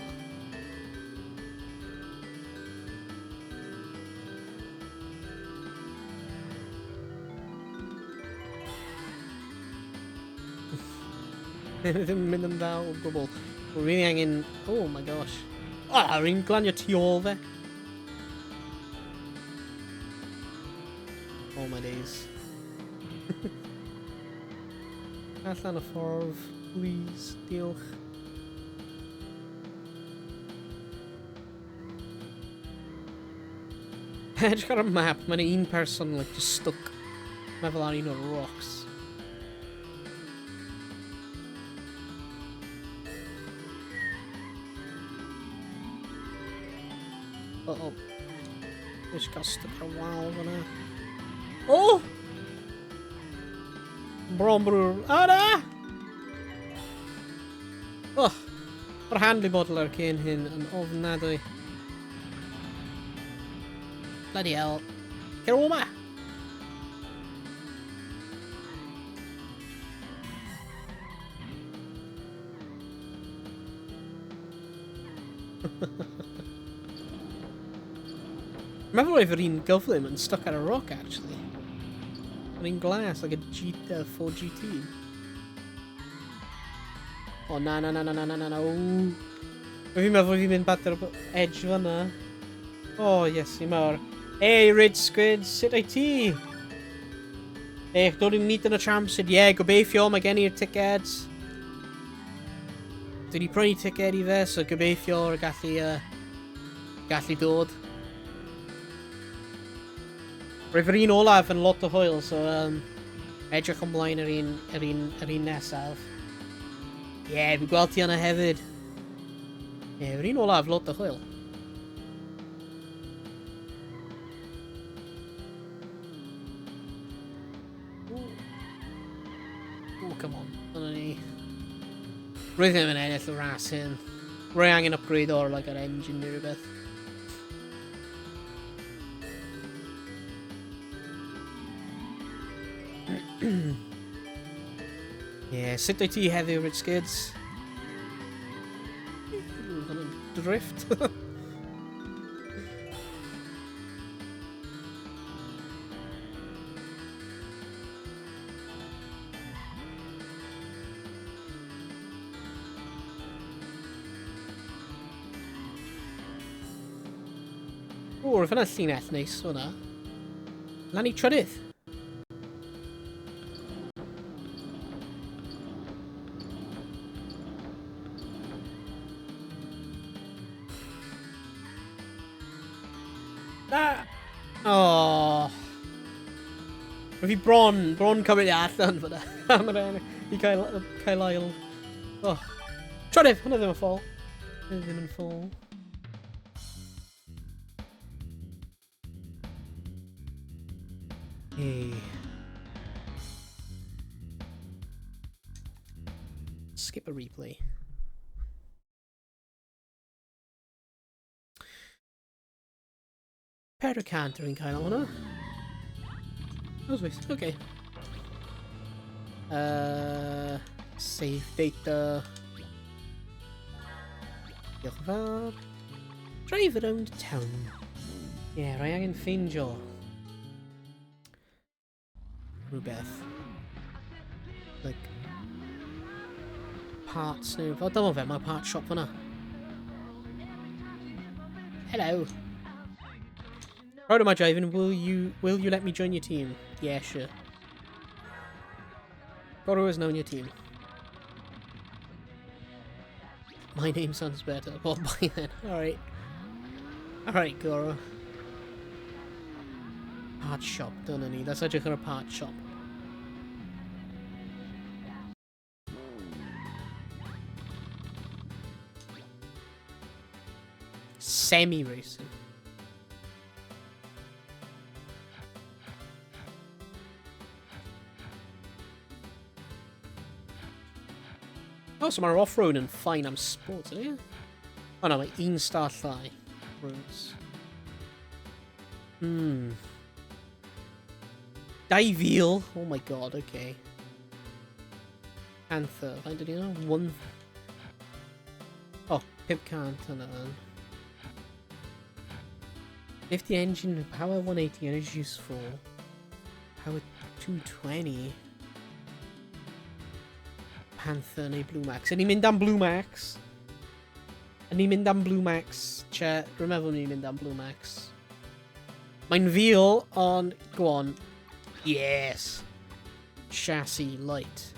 Ddim yn mynd yn dda o gwbl. We're really angen... Oh my gosh. Ah, oh, rwy'n glanio tu ôl fe. Oh my days. Allan y ffordd, please, diolch. Edrych ar y map, mae'n un person like, just stuck. Mae fel ar un o'r rocks. Uh-oh. Just got stuck ar y wal fyna. Oh! Bron brwr. O na! Oh! Mae'r handlu model ar cyn hyn yn ofnadwy. Bloody hell. Cer o ma! Meddwl oedd yr un gyflym yn stuck ar y rock, actually. Yr un glas, like a G, 4GT. O, na, na, na, na, na, na, na, na, ww. Fi'n meddwl fi'n mynd bad ar y edge fanna. O, oh, yes, i mawr. Hey, Red Squid, sut wyt ti? Eich dod i'n meet yn y champs, ie, yeah, gobeithio, mae gen i'r tickets. Dwi wedi prynu ticed i fe, so gobeithio y gallu, gallu dod. Roedd yr un olaf yn lot o hwyl, so edrych ymlaen yr un, yr un, yr un nesaf. Ie, yeah, fi'n gweld ti yna hefyd. Ie, yeah, yr un olaf, lot o hwyl. Ooh, come on. Dyna ni. Rwy ddim yn ennill y ras hyn. Rwy angen upgrade o'r like, yr engine neu rhywbeth. Yeah, sut wyt ti heddiw, Rich Skids? Hwnnw'n drift. O, roedd hwnna'n llinell neis hwnna. Lan i trydydd. Na! Oh. Rwyf fi bron, bron cymryd e allan fyna. Am yr enw. I cael, cael ail. Oh. Trydydd! Hwna ddim yn ffôl. Hwna ddim yn ffôl. Hey. Skip a replay. 400 rwy'n cael am hwnna. That was waste. Okay. Save data. Diolch yn fawr. Drive around town. Ie, yeah, rhaid angen ffeindio rhywbeth. Like, parts neu... O, dyma fe, mae part shop fyna. Hello. Proud of my driving, will you let me join your team? Yeah, sure. Goro is now in your team. My name sounds better. Well, bye then. Alright. Alright, Goro. Part shop, dyna ni. Let's edrych ar y part shop. Semi-racing. Oh, so mae'r off-road yn fine am sport, ydy? Oh no, mae un star llai. Roads. 2,000! Oh my god, okay. Panther, faint ydy hwnna? One... Oh, 500 yna then. If the engine power 180 energy is full, power 220. Panther neu Blue Max. Y'n ni'n mynd am Blue Max. Y'n ni'n mynd am Blue Max. Che, rwy'n meddwl ni'n mynd am Blue Max. Mae'n fil, ond go on. Yes. Chassis light.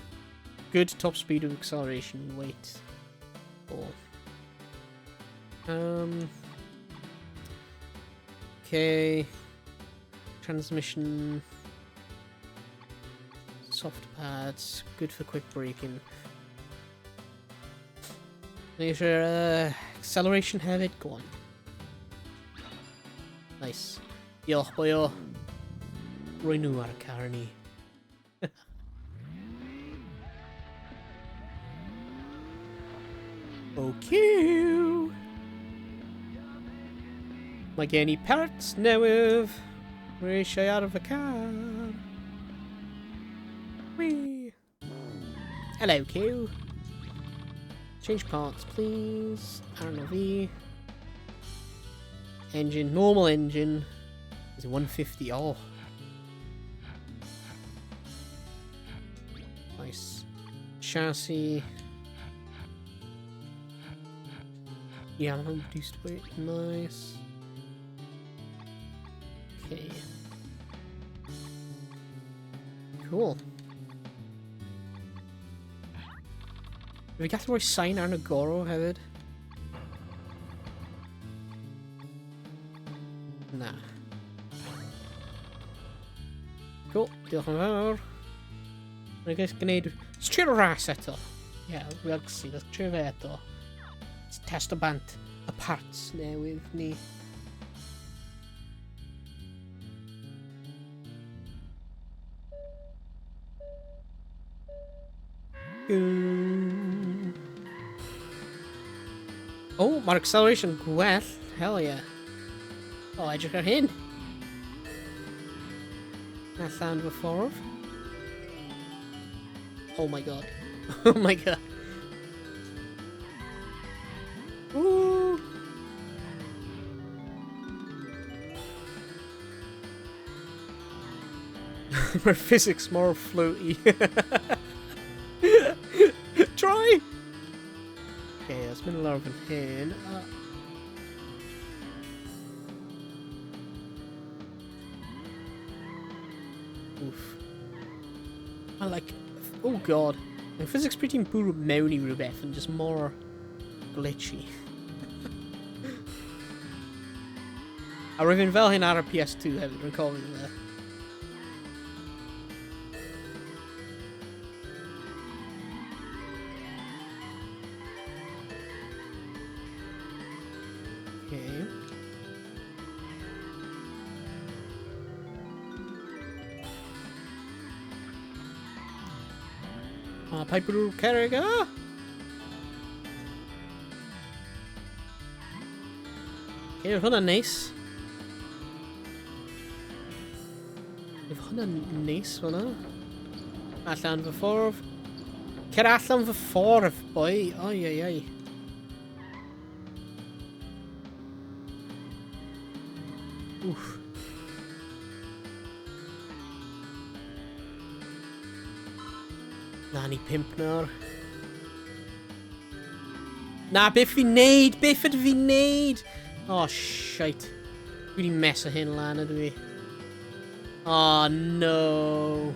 Good top speed of acceleration. Weight. 4. Okay. Transmission. Soft pads. Good for quick braking. Eisiau acceleration hefyd. Go on. Nice. Diolch, boyo. Roi nhw ar y car ni. Okay. Mae gen i parts newydd. Rwy eisiau ar fy car. Whee. Hello, Q. Change parts, please. Arno fi. Engine, normal engine. Is it 150? Oh. Nice. Chassis. Yeah, I'm reduced weight. Nice. Okay. Cool. Fi gallu rhoi sain arno Goro hefyd? Na. Cool, diolch yn fawr. Rwy'n gallu gwneud... Let's trio ras eto. Yeah, rugby, let's trio fe eto. Let's test o bant y parts newydd ni. Oh, mae'r acceleration gwell. Hell yeah. Oh, edrych ar hyn. Allan fy ffordd. Oh my god. Oh my god. Ooh. Mae'r physics mor floaty. Try! Okay, let's mynd lawr fan hyn. Oof. I like... Oh god. Mae physics pretty bwrw mewn i rhywbeth yn just more glitchy. A roedd fi'n fel hyn ar y PS2 hefyd, rwy'n cofio fe. Okay. A paid bwrw'r cerrig, ah! Okay, oedd hwnna'n neis. Oedd hwnna'n neis hwnna. Allan fy ffordd. Cer allan fy ffordd, boi. Oi, oi, oi. Wff. Na, ni pimp nawr. Na, beth fi'n neud? Beth ydw fi'n neud? Oh, shite. Dwi wedi mess o hyn lan, ydw i. Oh, no.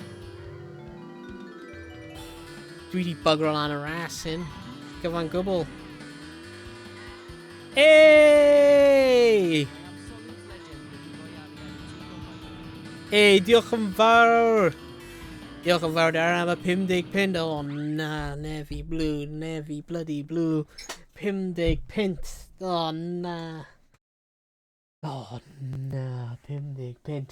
Dwi wedi bugro lan y ras hyn. Gyfan gwbl. Hey! Hey, diolch yn fawr! Diolch yn fawr Darren am y 50 punt. Oh na, Nefi Blue, Nefi bloody Blue. 50 punt. Oh na. Oh na, 50 punt.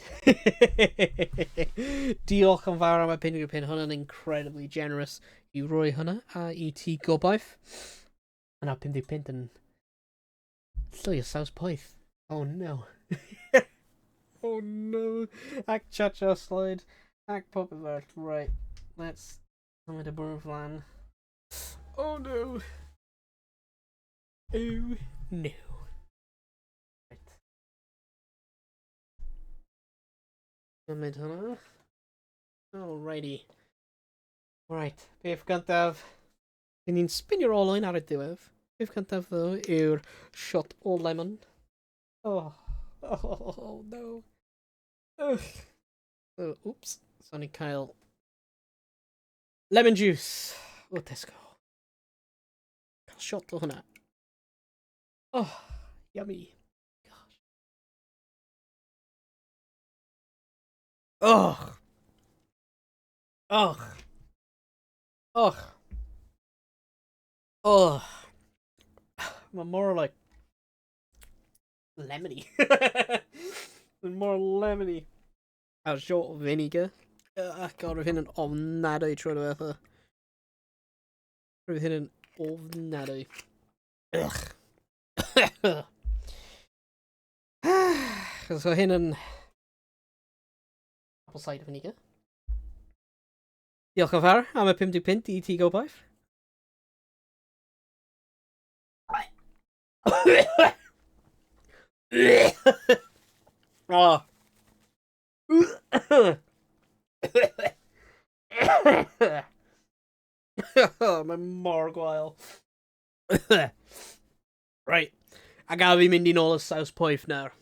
Diolch yn fawr am y 50 punt. Hwnna'n incredibly generous i roi hwnna a i ti gobaith. Yna 50 punt yn llwy o saws poeth. Oh no. Oh no. Ac cha-cha slide. Ac popeth arall. Right. Let's symud y bwrdd lan. Oh no. Oh no. Right. Symud hwnna. Alrighty. Right. Beth gyntaf. Dyn ni'n spinio'r olwyn ar y diwedd. Beth gyntaf ddo yw'r shot o lemon. Oh, oh, oh no. Ugh. Oh, oops. So ni'n cael lemon juice o Tesco. Cael shot o hwnna. Oh, yummy. Gosh. Oh. Oh. Oh. Oh. Mae more like lemony. Mae'n more lemony. A shot o vinegar. God, roedd hyn yn ofnadwy tro diwetha. Roedd hyn yn ofnadwy. Ugh. So hyn yn apple cider vinegar. Diolch yn fawr am y 50 punt i ti gobaith. Oh. Mae mor gwael. Right. A gaf fi mynd i nôl y saws poeth nawr.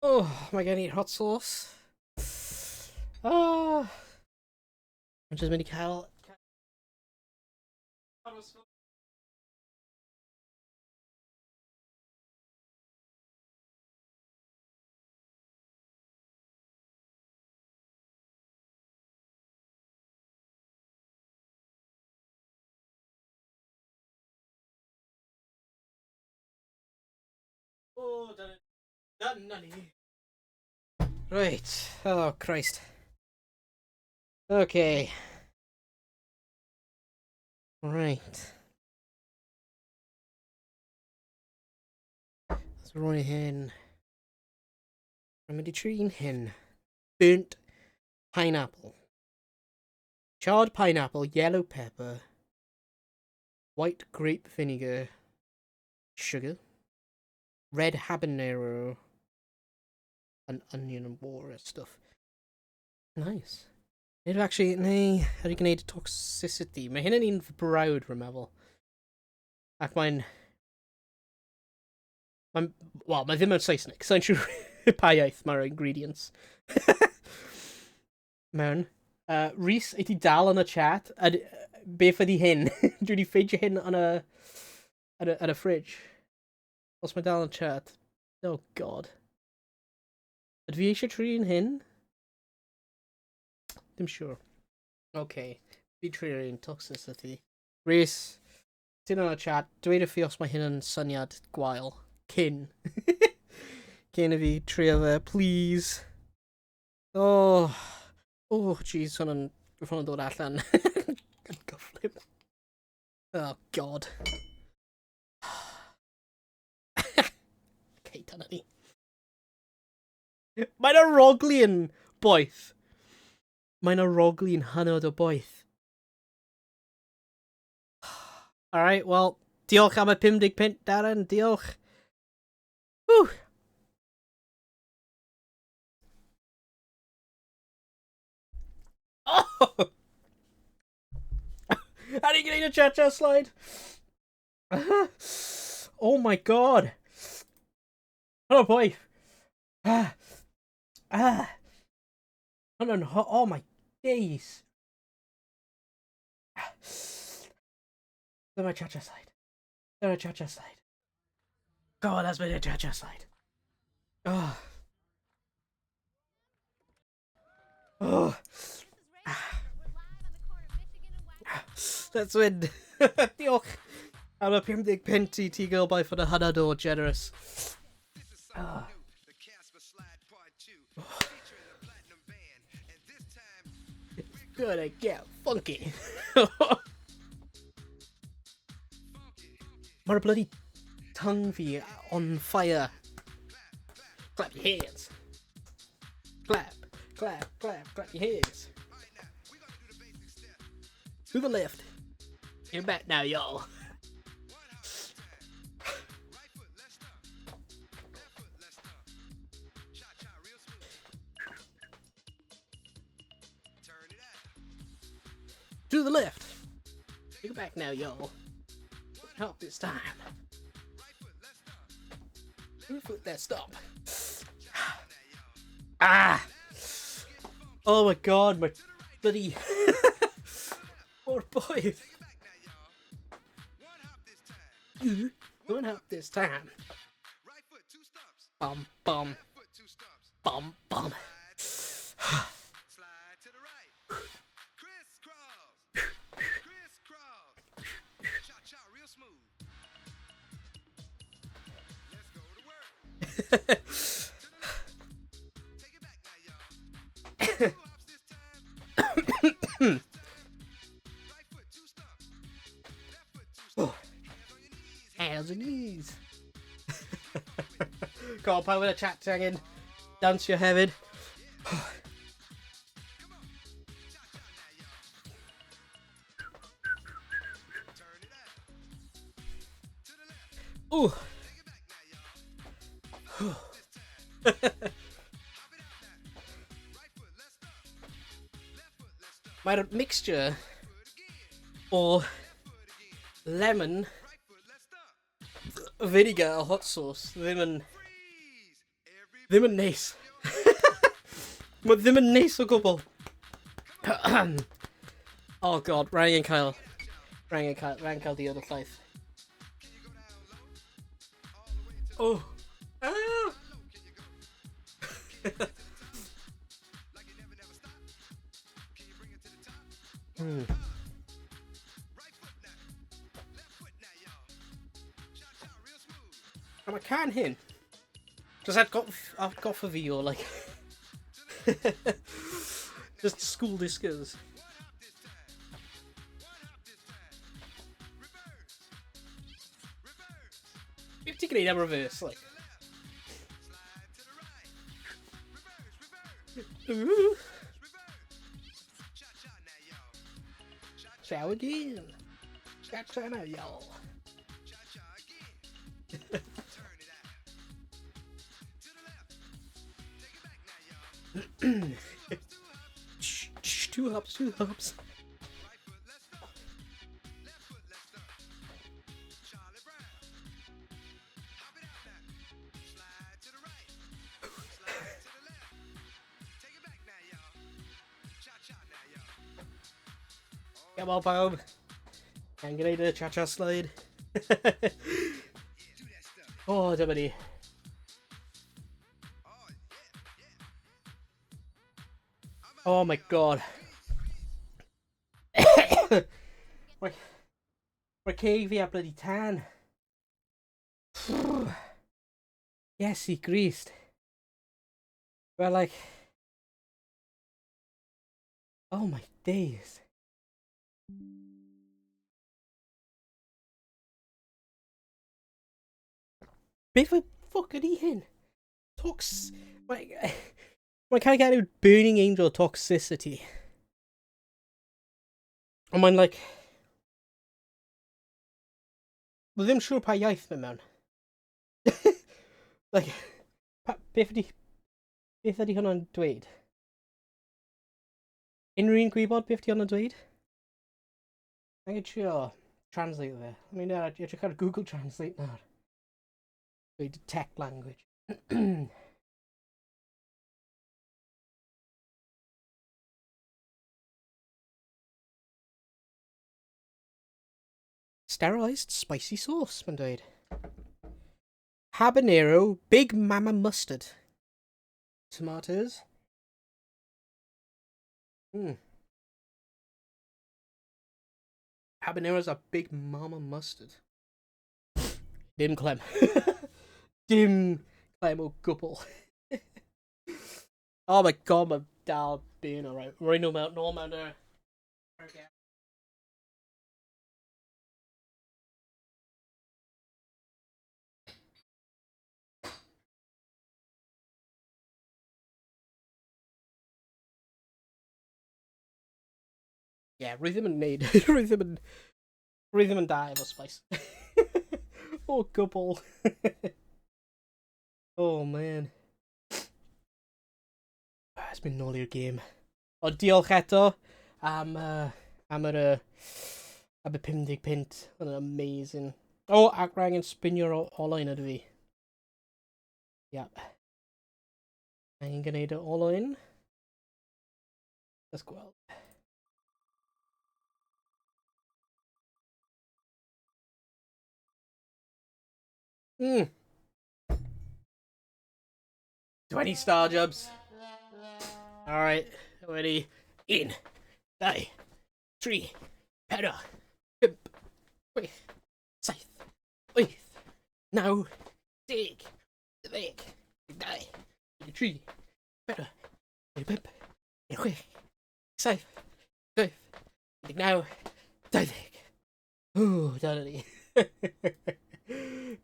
Oh, mae gen i'r hot sauce. Oh. I'm just mynd i cael... Oh, dyna... Dyna ni. Right. Oh, Christ. Okay. Right. Let's roi hyn. Rwy'n mynd i trin hyn. Burnt pineapple. Charred pineapple, yellow pepper, white grape vinegar, sugar, red habanero, and onion and water stuff. Nice. Nid actually, neu, ydy gwneud toxicity. Mae hyn yn un fy brawd, rwy'n meddwl. Ac mae'n, wel, mae ddim yn Saesneg. Sa'n siŵr pa iaith mae'r ingredients. Mewn. Rhys, i ti dal yn y chat? A, beth ydy hyn? Dwi wedi ffeindio hyn yn y fridge. Os mae dal yn y chat. Oh, God. Ydw fi eisiau trin hyn? Dim siŵr. Okay. Fi trio un toxicity. Rhys, ti'n yn y chat, dweud i fi os mae hyn yn syniad gwael. Cyn. Cyn i fi trio fe, please. Oh. Oh, jeez, hwnna'n dod allan. Yn gyflym. Oh, God. Okay, dyna ni. Mae'n arogli yn boeth. Mae'n arogli'n hynod o boeth. Alright, well, diolch am y 50 punt, Darren. Diolch. Whew. Oh! How do you get a cha-cha slide? Oh my God. Oh boy. Ah. Ah. Hwnna'n Oh my days. Dyma cha-cha slide. Dyma cha-cha slide. God, that's been a cha-cha slide. Oh. Oh. That's win. Diolch am y 50 punt i ti gael bai fod y hynod o generous. Ah. It's gonna get funky. Mae'r bloody tongue fi on fire. Clap your hands. Clap, clap, clap, clap your hands. To the left. You're back now, y'all. To the left. You're back now, y'all. Help this time. Two foot that stop. Ah! Oh my God, my bloody poor boy. One up this time. Bum bum. Bum bum. Oh. Hands and knees. Go on, pal, with a chat tagging. Dance your head. Ooh. Mae'r mixture o lemon, vinegar a hot sauce ddim yn neis. Mae ddim yn neis o gwbl. Oh God, rhaid angen cael diod o llaeth. Oh. Ah! A mae can hyn. Just atgoffa fi o, like... Just school discos. Beth ti'n gwneud am reverse, like? Ooh. Ciao again. Cha-cha now, y'all. Two hops, two hops. Come on, pawb. Yn gwneud y cha-cha slide. Oh, dyma ni. Oh my god. Mae ceg fi a bloody tan. Iesu Grist. Well, like... Oh my days. Beth y ffwc ydi hyn? Tox... Mae'n cael ei gadw Burning Angel Toxicity. Ond mae'n like... Wel ddim siŵr pa iaith mae mewn. Like, pa, beth ydi... Beth ydi hwnna'n dweud? Unrhyw un gwybod beth ydi hwnna'n dweud? Angen trio translate fe. I mean, edrych ar Google Translate nawr. Dweud detect language. Sterilised spicy sauce, mae'n dweud. Habanero, Big Mama Mustard. Tomatoes. Habaneros are Big Mama Mustard. Dim clem. Dim clem o gwbl. Oh my god, mae dal being alright. Rwy nhw mewn, nôl mewn y... Yeah, rwy ddim yn neud. Rwy ddim yn da efo spice. O gwbl. Oh man. It's been nôl i'r game. Ond diolch eto am yr am y 50 punt. Oedd yn amazing. Oh, ac rhaid angen spinio'r olwyn ydw fi. Yep. Angen gwneud y olwyn. Let's gweld. 20 star jobs. Alright, ready. 1, 2, 3, 4, 5, 6, 7, 8, 9, 10, 11, 12, 13, 14, 15, 16, 17, 18, 19, 20. Ww, dyna ni.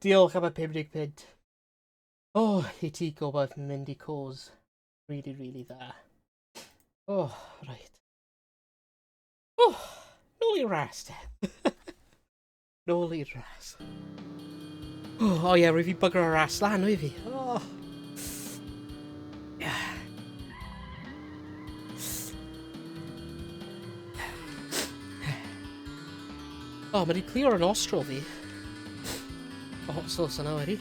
Diolch am y 50 punt. Oh, i ti gobaith mynd i cause. Really, really dda. Oh, right. Oh, nôl i'r ras te. Nôl i'r ras. Oh, oh ie, yeah, rwy fi bugger o'r ras lan, rwy fi. Oh. Yeah. Oh, mae wedi clear yn nostril fi. O hot sauce yna wedi.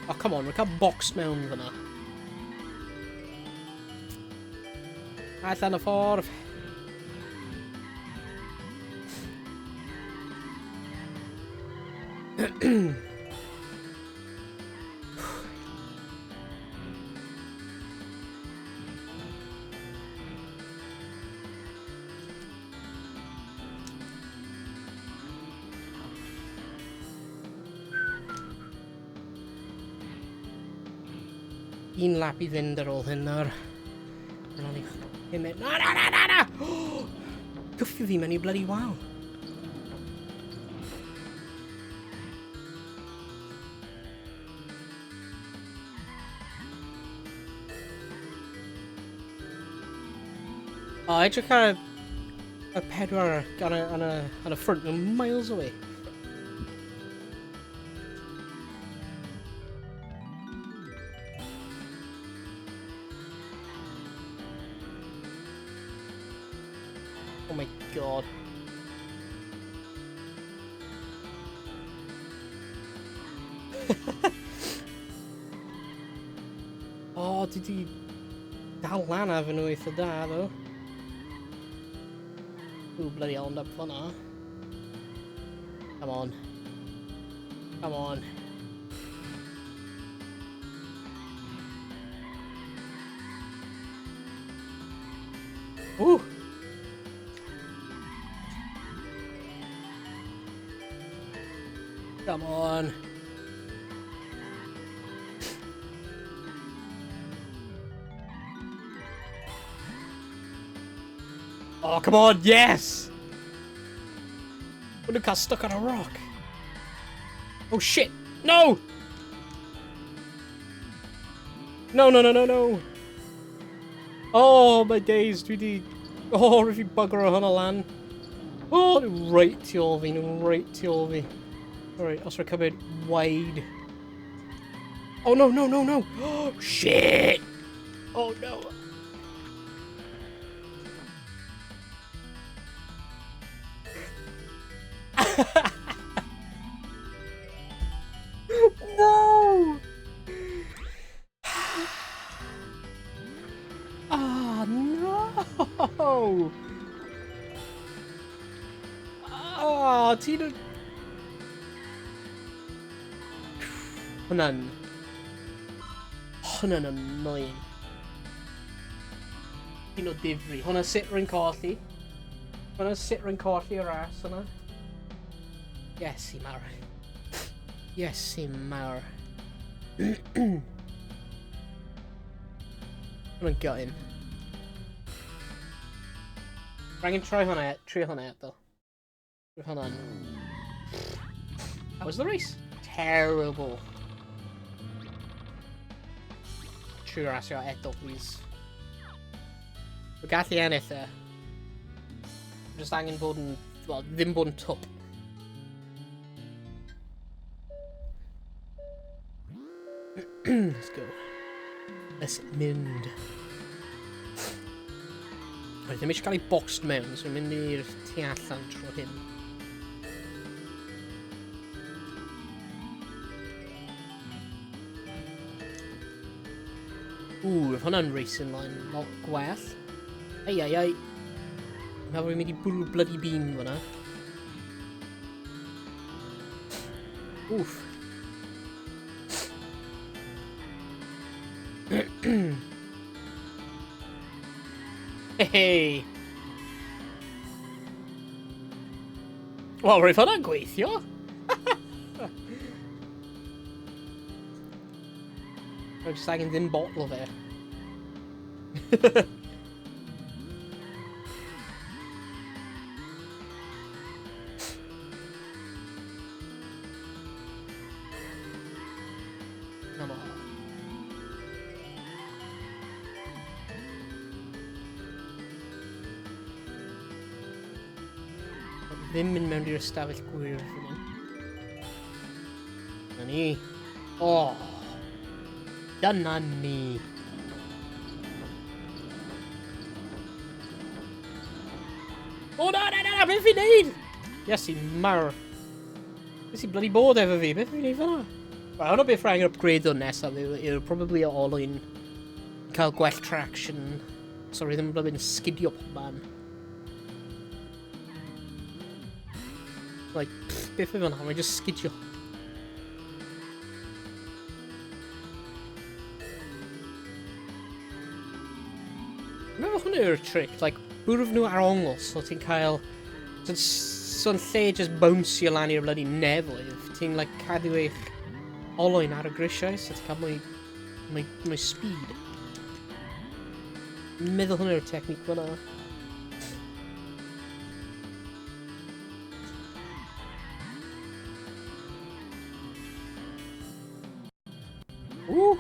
Oh, come on, rwy'n cael box mewn fyna. Allan y ffordd. Un lap i fynd ar ôl hyn nawr. Yna ni... Na, na, na, na, na! Gwffio fi mewn i bloody wal. O, oh, edrych ar y, y pedwar ar y, ar y, ar y ffrant, nhw'n miles away. Oh my god. O, oh, dwi di dal lan ar fy nhw eitha da, ddo. Ooh, bloody hell, up fanna. Come on. Come on. Ooh! Come on. Oh, come on, yes! Look, got stuck on a rock. Oh, shit. No! No, no, no, no, no. Oh, my days, dwi di... Oh, rwyf fi bugger o hwnna lan. Oh, right tu ôl fi, right tu ôl fi. Alright, os rwy'n cymryd wide. Oh, no, no, no, no. Oh, shit! Oh, no. No! Ah, oh, no! Ah, oh, ti'n... Hwnna'n... Hwnna'n annoying. Un o difri. Hwnna sut rwy'n colli. Hwnna sut rwy'n colli y ras yna. Yes, i mawr. Yes, i mawr. Hwnna'n gutting. Rhaid troi hwnna, e, trio hwnna eto. Trio hwnna'n... How was the race? Terrible. Trio rasio eto, please. Dwi'n gallu ennill e. Just angen bod yn... Well, ddim bod yn twp. Let's go. Let's mynd. Right, ddim eisiau cael ei boxed mewn, so mynd i'r tu allan tro hyn. Ww, roedd hwnna'n racing line lot gwell. Ei, ei, ei. Mae fi'n mynd i bwrw bloody bean fyna. Wff. Hey! Wel, roedd hwnna'n gweithio! Rwy'n jyst angen ddim bottle o fe. Come on. Ddim mynd mewn i'r ystafell gwyrdd fan hyn. Na ni. Oh. Dyna ni. O na, na, na, na, beth fi'n neud? Iesu mawr. Beth sy'n bloody bod efo fi? Beth fi'n neud fanna? Wel, hwnna beth rhaid upgrade o'n nesaf yw, yw probably olwyn cael gwell traction. Sorry, ddim yn bloody sgidio pob man. Like, pff, beth yw fanna? Mae'n just sgidio. Meddwl hwnna yw'r trick, like, bwrw nhw ar ongl, so ti'n cael... So'n so lle just bouncio lan i'r bloody nefoedd, ti'n like, cadw eich olwyn ar y grisiau, so ti'n cael mwy My speed. Meddwl hwnna yw'r technique fyna. Woo!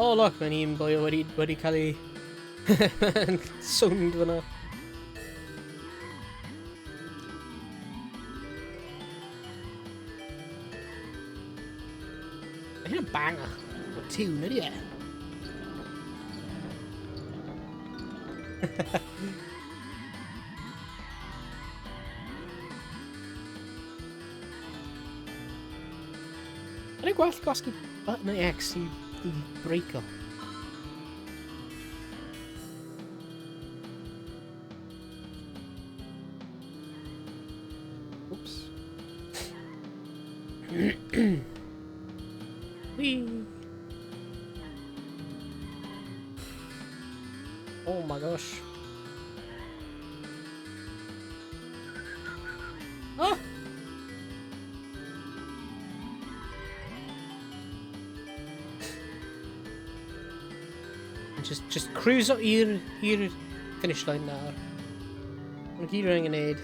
Oh look, mae'n un boi wedi cael ei sownd fyna. Mae hyn yn banger o tune, ydy e? Ydy gwell gwasgu button X i breako? Oops. Whee! Oh my gosh. Ah! Just cruise up i'r finish line nawr. Mae'n gyd rwy'n gwneud.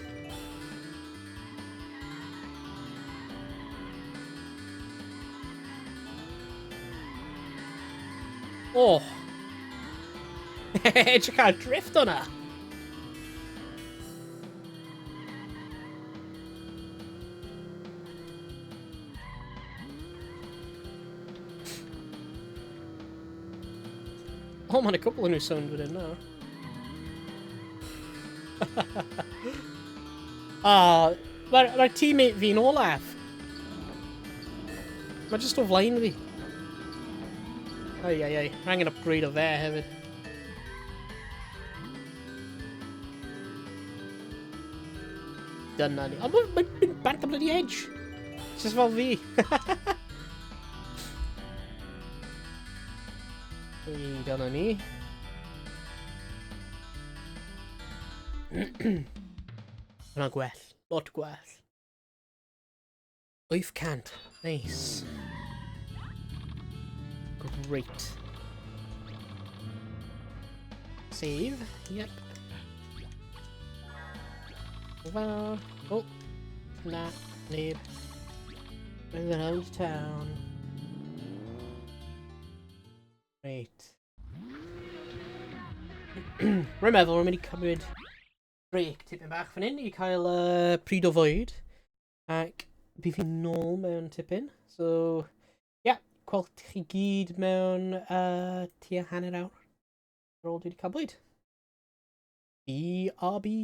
Oh! Edrych ar drift o'na! Oh, mae'n a couple o nhw sownd fan hyn nawr. Ah, Mae'r teammate fi'n olaf. Mae jyst o flaen fi. Ai, ai, ai. Angen upgrade o fe hefyd. Dyna ni. Ond mae'n mynd bant am bloody edge. Just fel fi. Ei, dyna ni. Hwna gwell. Lot gwell. 800. Nice. Great. Save. Yep. Well, oh. Na, neb. Moving out of town. Right. Rwy'n meddwl rwy'n mynd i cymryd break tipyn bach fan hyn i cael pryd o fwyd. Ac bydd fi'n nôl mewn tipyn. So, yeah, gweld chi gyd mewn tua hanner awr ar ôl dwi wedi cael bwyd. BRB.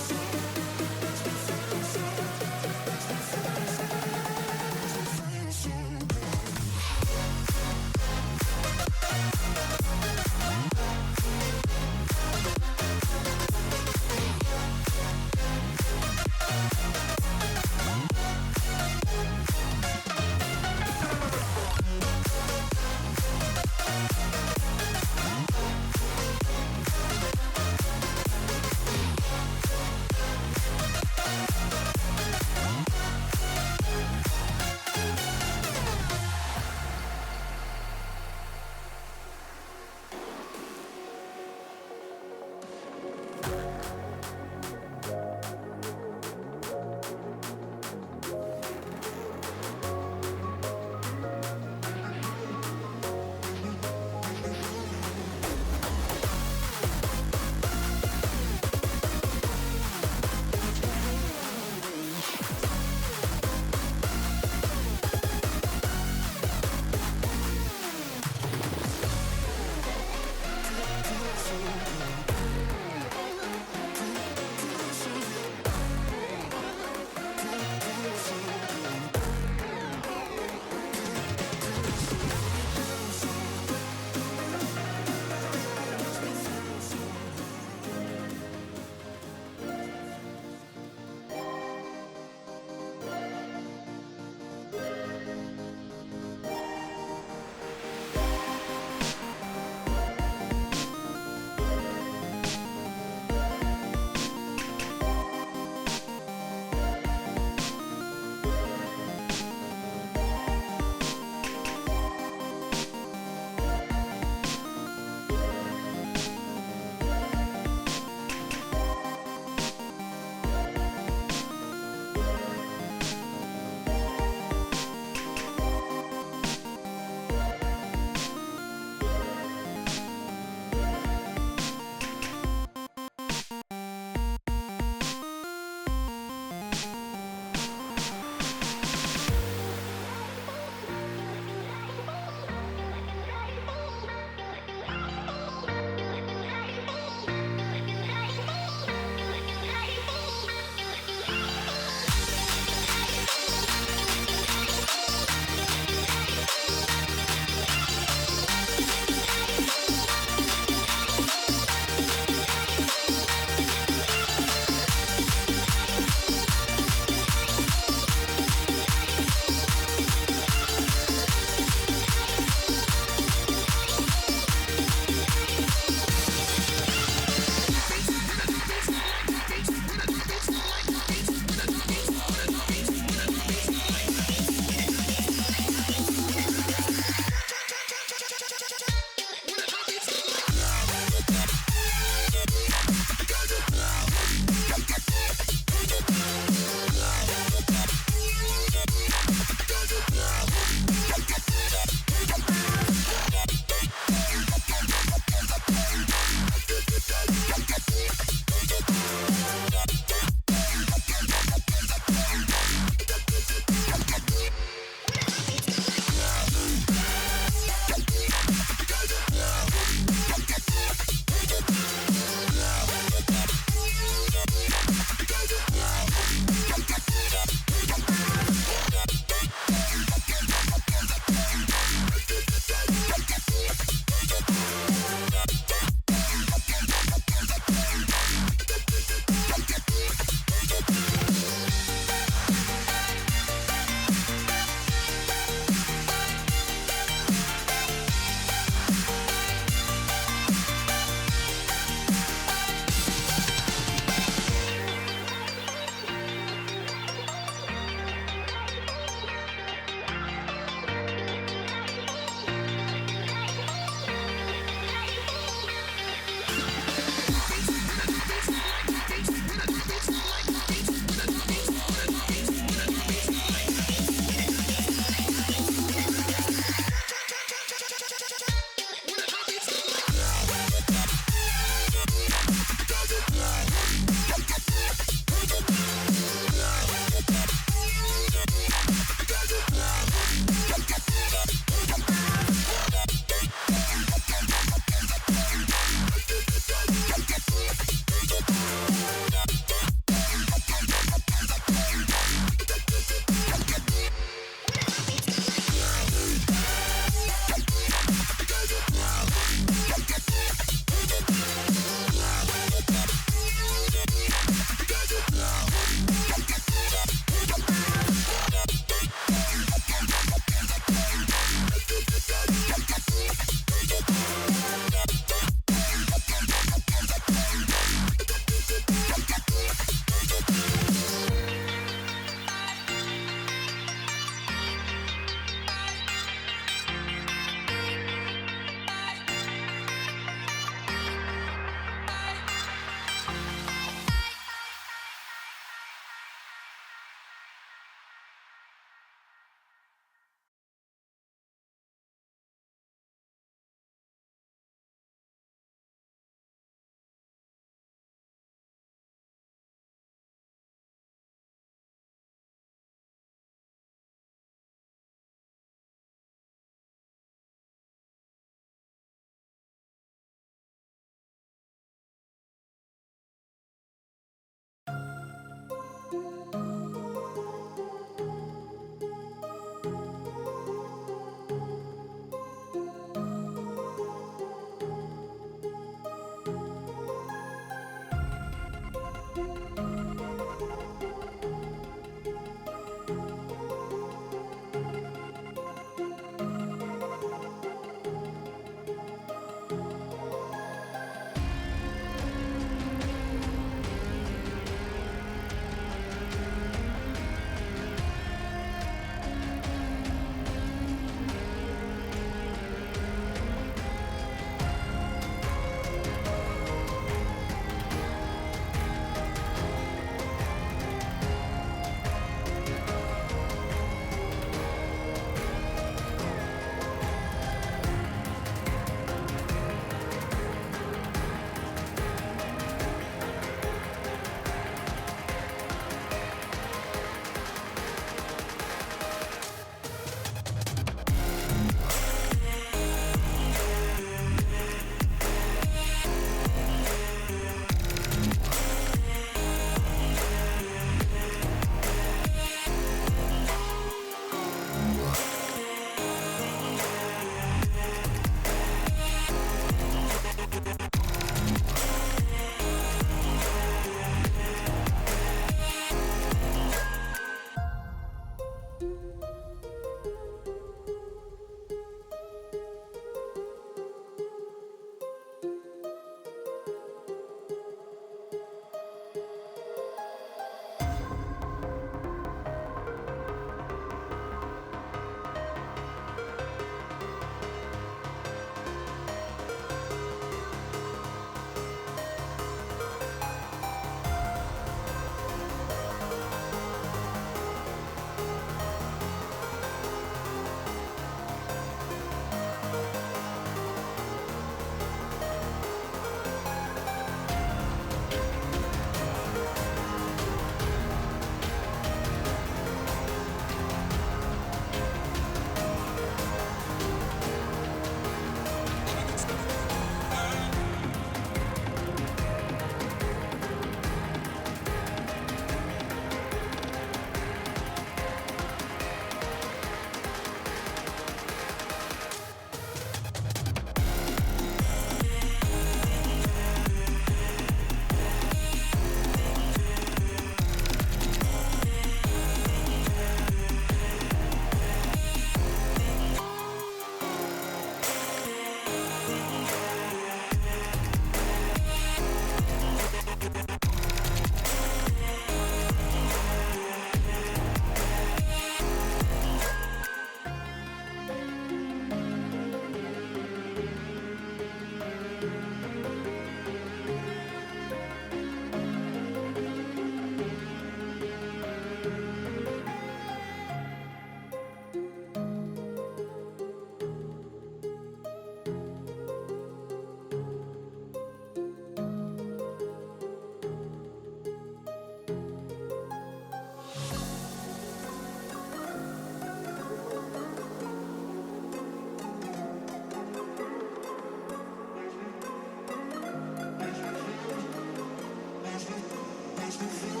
Thank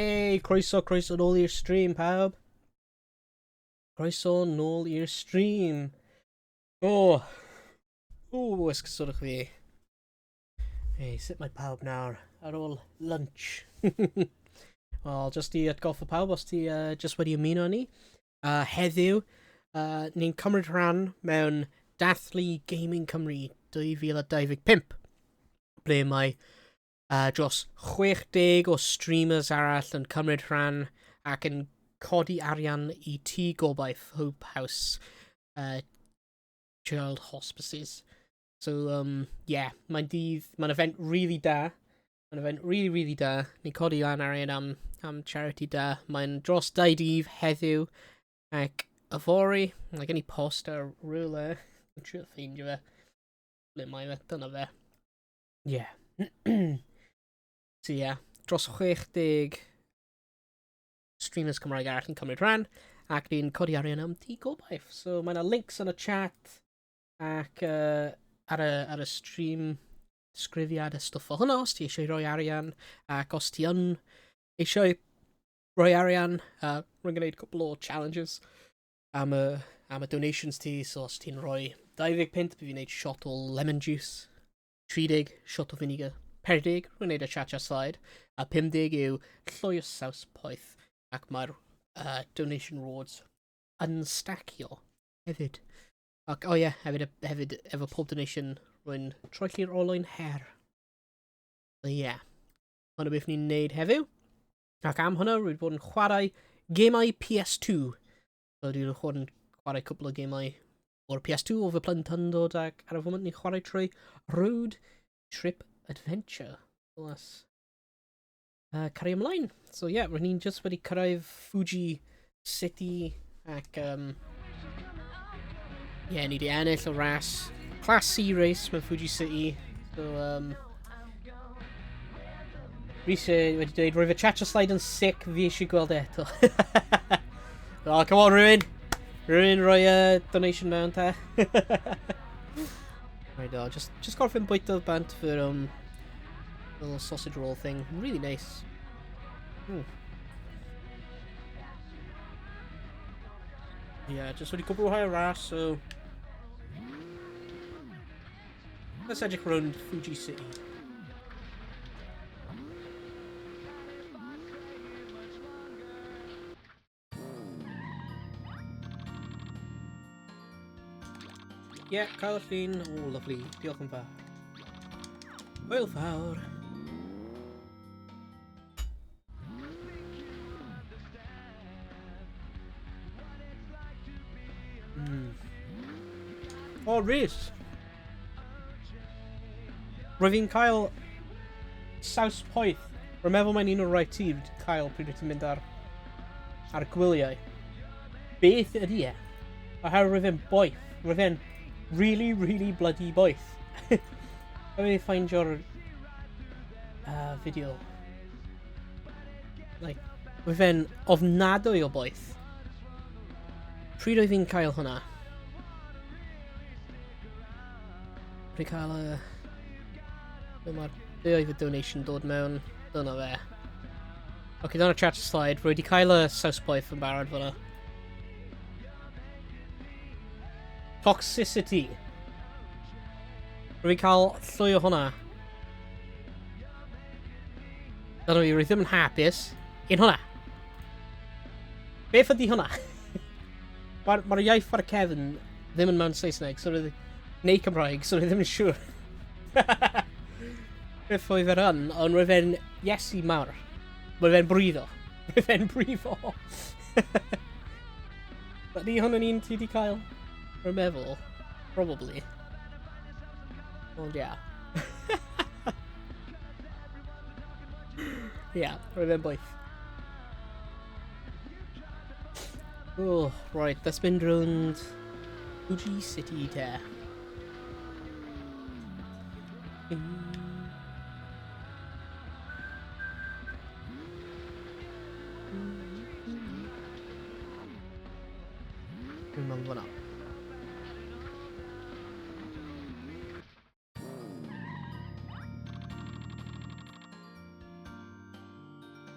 Hey, croeso, croeso nôl i'r stream, pawb. Croeso nôl i'r stream. O, o, esgusodwch fi. Hey, sut mae pawb nawr ar ôl lunch? Wel, just i atgoffa pawb os ti just wedi ymuno â ni. Heddiw, ni'n cymryd rhan mewn Dathlu Gaming Cymru 2025, ble mae dros 60 o streamers arall yn cymryd rhan ac yn codi arian i Tŷ Gobaith Hope House Child Hospices. So, yeah, mae'n dydd, mae'n event really da. Mae'n event really, really da. Ni'n codi lan arian am charity da. Mae'n dros 2 dydd heddiw ac yfory. Mae gen i post ar rhywle. Dwi'n trio ffeindio fe. Ble mae fe? Dyna fe. Yeah. So yeah, dros 60 streamers Cymraeg arall yn cymryd rhan ac ni'n codi arian am Tŷ Gobaith. So mae yna links yn y chat ac ar y stream disgrifiad a stwff o hwnna os ti eisiau rhoi arian, ac os ti yn eisiau rhoi arian, rwy'n gwneud cwpl o challenges am y donations ti, so os ti'n rhoi 20 punt, bydd fi'n gwneud shot o lemon juice, 30 shot o vinegar, 40 rwy'n gwneud y cha-cha slide, a 50 yw llwy o saws poeth, ac mae'r donation rewards yn stacio hefyd. Ac, o oh ie, yeah, hefyd efo pob donation, rwy'n troelli'r olwyn her. So ie, yeah. Hwna beth ni'n neud heddiw. Ac am hwnna, rwy'n bod yn chwarae gemau PS2. So dwi'n bod yn chwarae cwpl o gemau o'r PS2 o fy plentyndod, ac ar y foment ni'n chwarae trwy Road Trip Adventure. So let's cario ymlaen. So ie, yeah, rwy'n ni'n just wedi cyrraedd Fuji City ac yeah, ni wedi ennill y ras Class C race mewn Fuji City. So, Rhys wedi dweud, roedd y cha-cha slide yn sick, fi eisiau gweld e eto. Oh, come on, rhywun! Rhywun rhoi donation mewn, te. Right, oh, just gorffen bwyta bant for little sausage roll thing. Really nice. Yeah, just wedi cwblhau'r ras, so let's edrych rownd Fuji City. Yeah, cael y llun. Oh, lovely. Diolch yn fawr. Hwyl fawr. Oh, Rhys. Roedd fi'n cael saws poeth. Rwy'n meddwl mae'n un o'r rai ti wedi cael pryd wyt ti'n mynd ar gwyliau. Beth ydy e? Oherwydd roedd e'n boeth. Roedd e'n really, really bloody boeth. Let me find your video. Like, roedd e'n ofnadwy o boeth. Pryd oedd fi'n cael hwnna? Pryd cael y... Be mae'r... Be oedd y donation dod mewn? Dyna fe. Ok, dyna cha-cha slide. Rwy wedi cael y saws poeth yn barod fyna. Toxicity. Rwy wedi cael llwy o hwnna. Dyna fi, rwy ddim yn hapus. Un hwnna. Beth ydy hwnna? Mae'r ma iaith ar y cefn ddim yn mewn Saesneg, so roedd... Neu Cymraeg, so roedd ddim yn siŵr beth oedd yr yn, ond roedd e'n Iesu mawr. Roedd e'n brifo. Roedd e'n brifo. Ydy hwn yn un ti wedi cael? Rwy'n meddwl. Probably. Ond ia. Yeah, roedd e'n boeth. Oh, right, let's mynd rownd Fuji City te. Dwi'n meddwl fyna.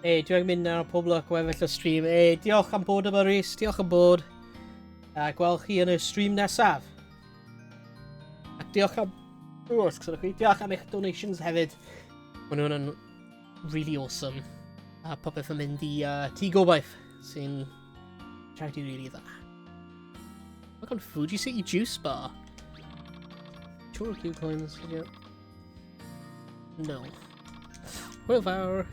Ei, dwi'n mynd nawr, pob lwc weddill y stream. Ei, diolch am bod yma, Rhys. Diolch am bod. A gweld chi yn y stream nesaf. A diolch am... Oh, chi. Diolch am eich donations hefyd. Maen nhw'n yn really awesome. A popeth yn mynd i Tŷ Gobaith, sy'n charity really dda. Look on Fuji City Juice Bar. Sure, Q coins, yeah. No. Hwyl fawr.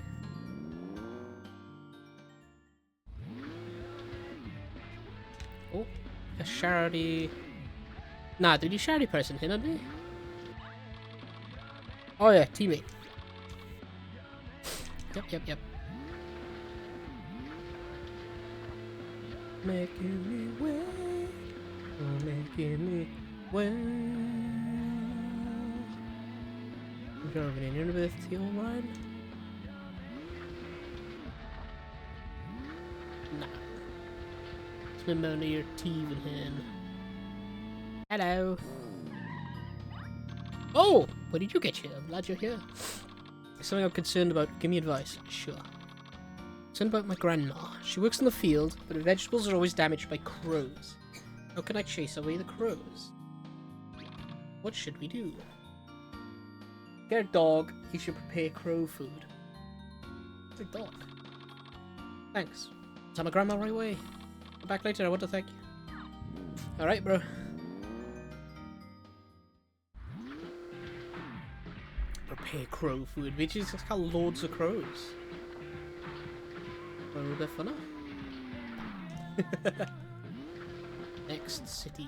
Oh, a siarad i... Na, dwi wedi siarad i person hyn, ydy? Oh yeah, teammate. Yep. Making me wait, oh, making me wait. Dwi'n siarad yn unrhyw beth tu ôl mlaen. Na. It's mynd mewn i'r tŷ fan hyn. Hello. Oh, where did you get here? I'm glad you're here. Something I'm concerned about. Give me advice. Sure. Concerned about my grandma. She works in the field, but her vegetables are always damaged by crows. How can I chase away the crows? What should we do? Get a dog. He should prepare crow food. It's a dog. Thanks. Tell my grandma right away. Come back later. I want to thank you. All right, bro. Prepare crow food. We just got loads of crows. A little bit funner. Next city.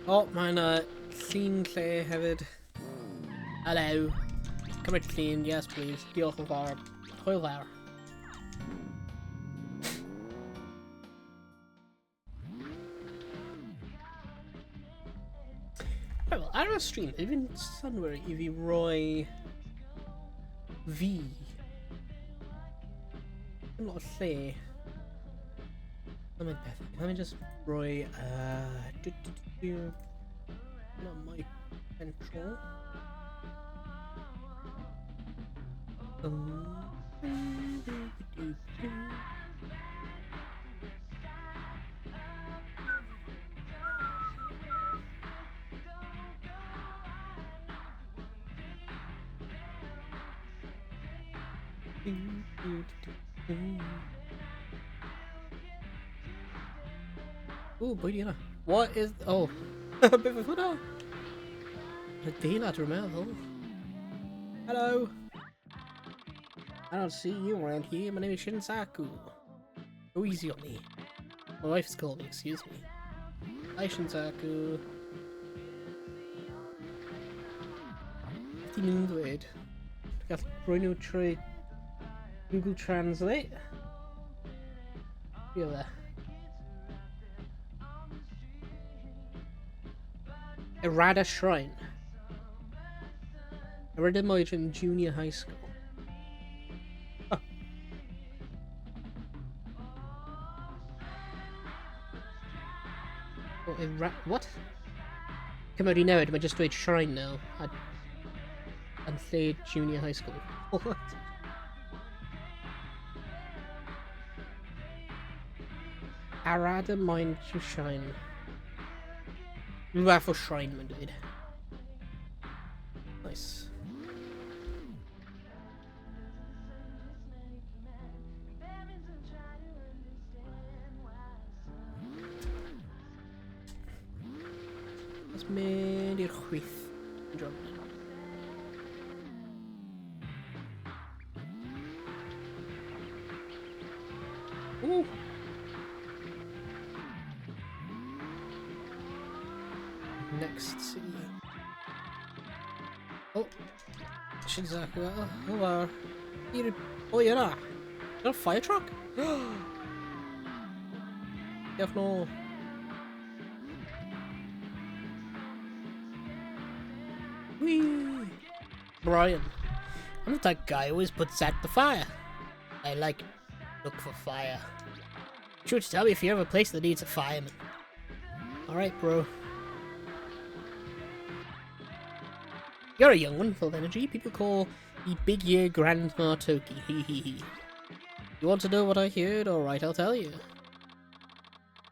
Oh, mae'n llun lle hefyd. Hello. Cymryd llun, yes please. Diolch yn fawr. Hwyl fawr. Right, well, ar y stream, fi'n synwyr i fi roi fi. Dim lot o lle. Let me peth. Let me just roi... do, do, do, do. Not my control. Do, do, do, do. Do, do, do, do. Ooh, bwy di hwnna? What is... Oh. Beth oedd hwnna? Y deilad, dwi'n meddwl. Hello. I don't see you around here. My name is Shinsaku. Go easy on me. My wife is calling me, excuse me. Hi, Shinsaku. Beth ti'n nhw'n dweud? Dwi'n gallu rhoi nhw trwy Google Translate. Fi oedd e. Errata Shrine. Errata Moedrin Junior High School. Huh. Oh, what? Cymru newid, mae just dweud shrine now. A, yn lle Junior High School. What? Arada Mind to Shine. Rhywbeth o shrine, mae'n dweud. Nice. Let's mynd i'r chwith. Yn Ooh. Next city. Oh, Shinsaku. Oh, hello. Oh, yeah. Is that a fire truck? Diolch nôl. Whee! Brian. I'm the type of guy who always puts out the fire. I like look for fire. Sure to tell me if you have a place that needs a fireman. Alright, bro. You're a young one, full of energy. People call The big year Grandma Toki. Hee hee hee. You want to know what I heard? Alright, I'll tell you.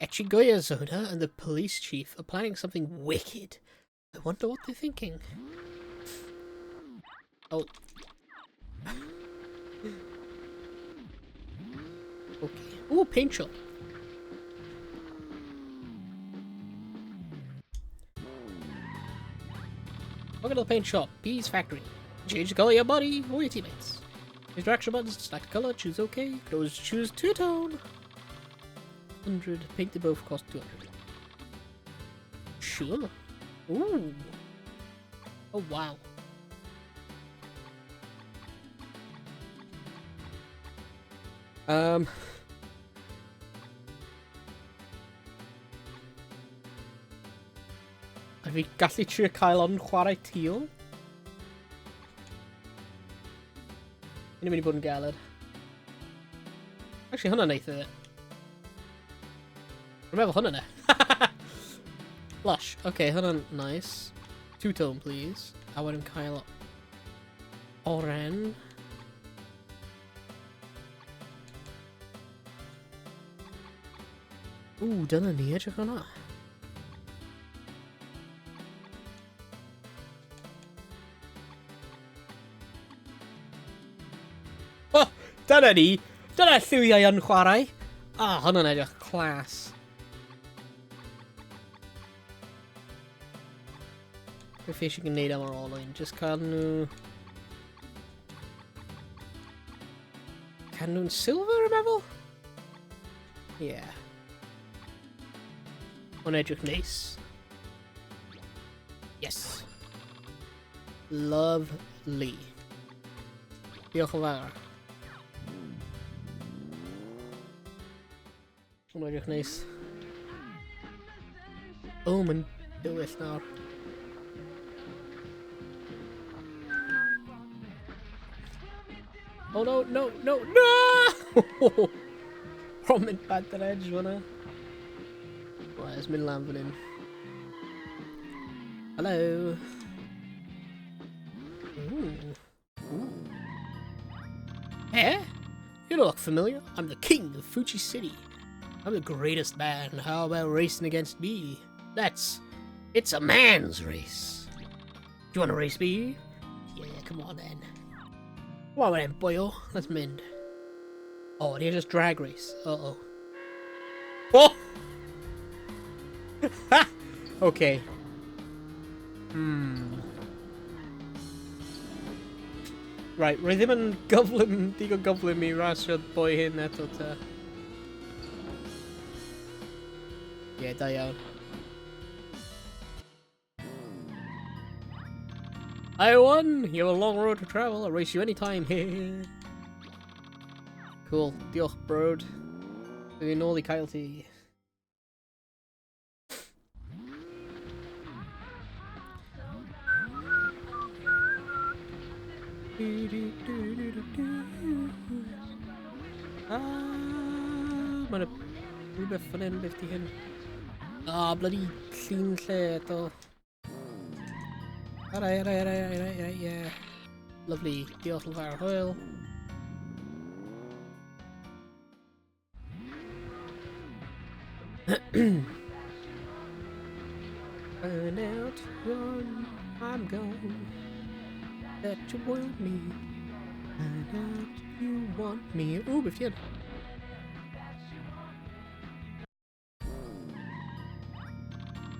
Echigoya Zona and the police chief are planning something wicked. I wonder what they're thinking. Oh. Okay. Ooh, paint shop. Welcome to the paint shop, Bees Factory. Change the color of your body or your teammates. Use your action buttons to select color, choose OK. You can always choose two-tone. 100. Paint the both cost 200. Sure. Ooh. Oh, wow. A fi gallu trio cael ond chwarae teal? Hyn yn mynd i bod yn galed. Actually, hwnna'n neith iddo. Rwy'n meddwl hwnna ne. Lush. Okay, hwnna'n nice. Two-tone, please. A wedyn cael oren. Ooh, dyna ni, edrych hwnna. Oh, dyna ni! Dyna lliwiau yn chwarae! Ah, hwnna'n edrych class. Beth fi eisiau gwneud am yr olwyn? Just cael nhw... Cael nhw'n silver, yn meddwl? Yeah. Hwnna'n edrych neis. Yes. Lovely. Diolch yn fawr. Hwnna'n edrych neis. O, mae'n dywyll nawr. Oh no, no, no, no! Bron mynd bad yr edge fyna. Right, let's mynd lan fan hyn. Hello. Ooh. Ooh. Eh? You don't look familiar. I'm the king of Fuchi City. I'm the greatest man. How about racing against me? That's... It's a man's race. Do you want to race me? Yeah, come on then. Come on then, boyo. Let's mend. Oh, and here's just drag race. Uh-oh. Oh! Okay. Right, rwy ddim yn gyflym, digon gyflym i rasio'r boi hyn eto te. Ie, yeah, da iawn. I won! You have a long road to travel. I'll race you anytime. Cool. Diolch, brod. Dwi'n nôl i cael ti. Ah, mae'n rhywbeth fan hyn, beth di hyn. Ah, bloody llun lle eto. Alright, alright, alright, alright, alright, yeah. Lovely. Diolch yn fawr, hwyl. Burn out, run, I'm gone. That you want me, and that you want me. Ooh, beth di hyn?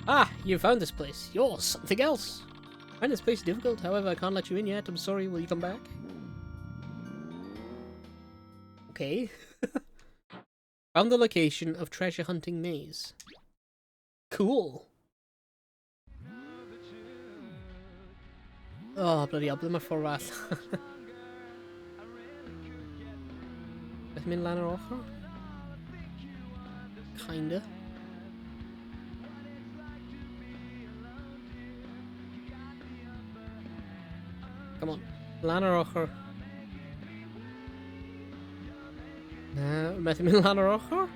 Ah, you found this place. You're something else. I find this place difficult, however, I can't let you in yet. I'm sorry, will you come back? Okay. Found the location of treasure hunting maze. Cool. Oh, bloody hell, ble mae'r ffordd all? Beth mynd lan yr ochr? Kinda. Come on. Lan yr ochr. Na, methu mynd lan yr ochr?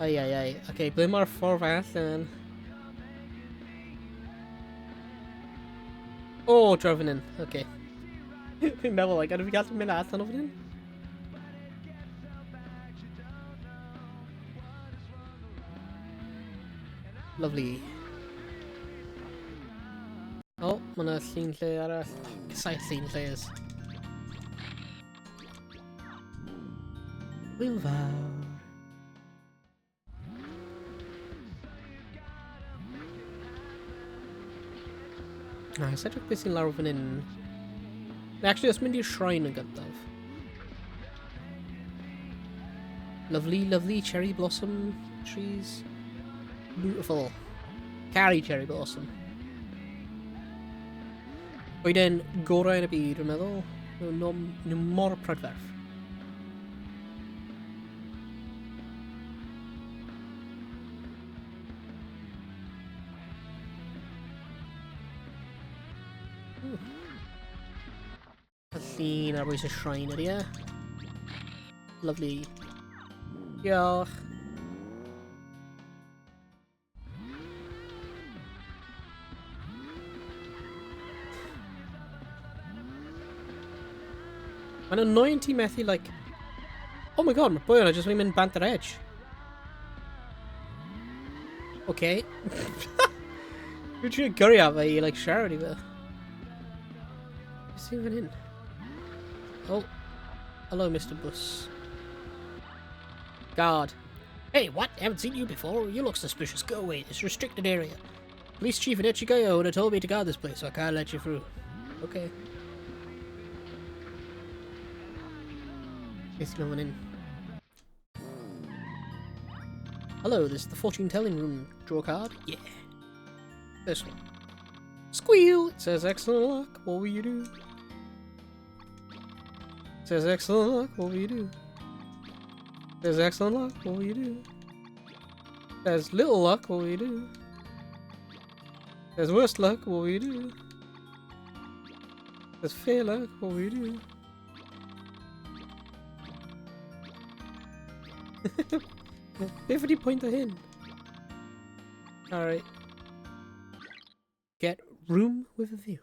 Ai, ai, ai. Oce, okay, ble mae'r ffordd allan? O, oh, draw fan hyn. Oce. Fi'n meddwl, like, ydw fi gallu mynd allan o fan hyn? Lovely. O, oh, mae yna llun lle arall. Cysau llun lles. Hwyl fawr. Nice, edrych beth sy'n lawr fan hyn. Actually, os mynd i'r shrine yn gyntaf. Lovely, lovely cherry blossom trees. Beautiful. Carry cherry blossom. Goeden gorau yn y byd, dwi'n meddwl. Nhw, nhw mor prydferth. Y llun ar bwys y shrine ydy e. Lovely. Diolch. Mae'n annoying ti methu, like... Oh my god, mae boi yna jyst wedi mynd bant yr edge. Okay. Dwi'n trio gyrru at fe i, like, siarad i fe. Beth sy'n fan hyn? Oh. Hello, Mr Bus. Guard. Hey, what? Haven't seen you before. You look suspicious. Go away. This restricted area. Police chief in Echigoya would have told me to guard this place, so I can't let you through. Okay. There's no one in. Hello, this is the fortune telling room. Draw a card? Yeah. This one. Squeal! It says excellent luck. What will you do? It says excellent luck. What will you do? There's excellent luck. What will you do? There's little luck. What will you do? There's worse luck. What will you do? There's fair luck. What will you do? Beth ydi pwynt o hyn? Alright. Get room with a view.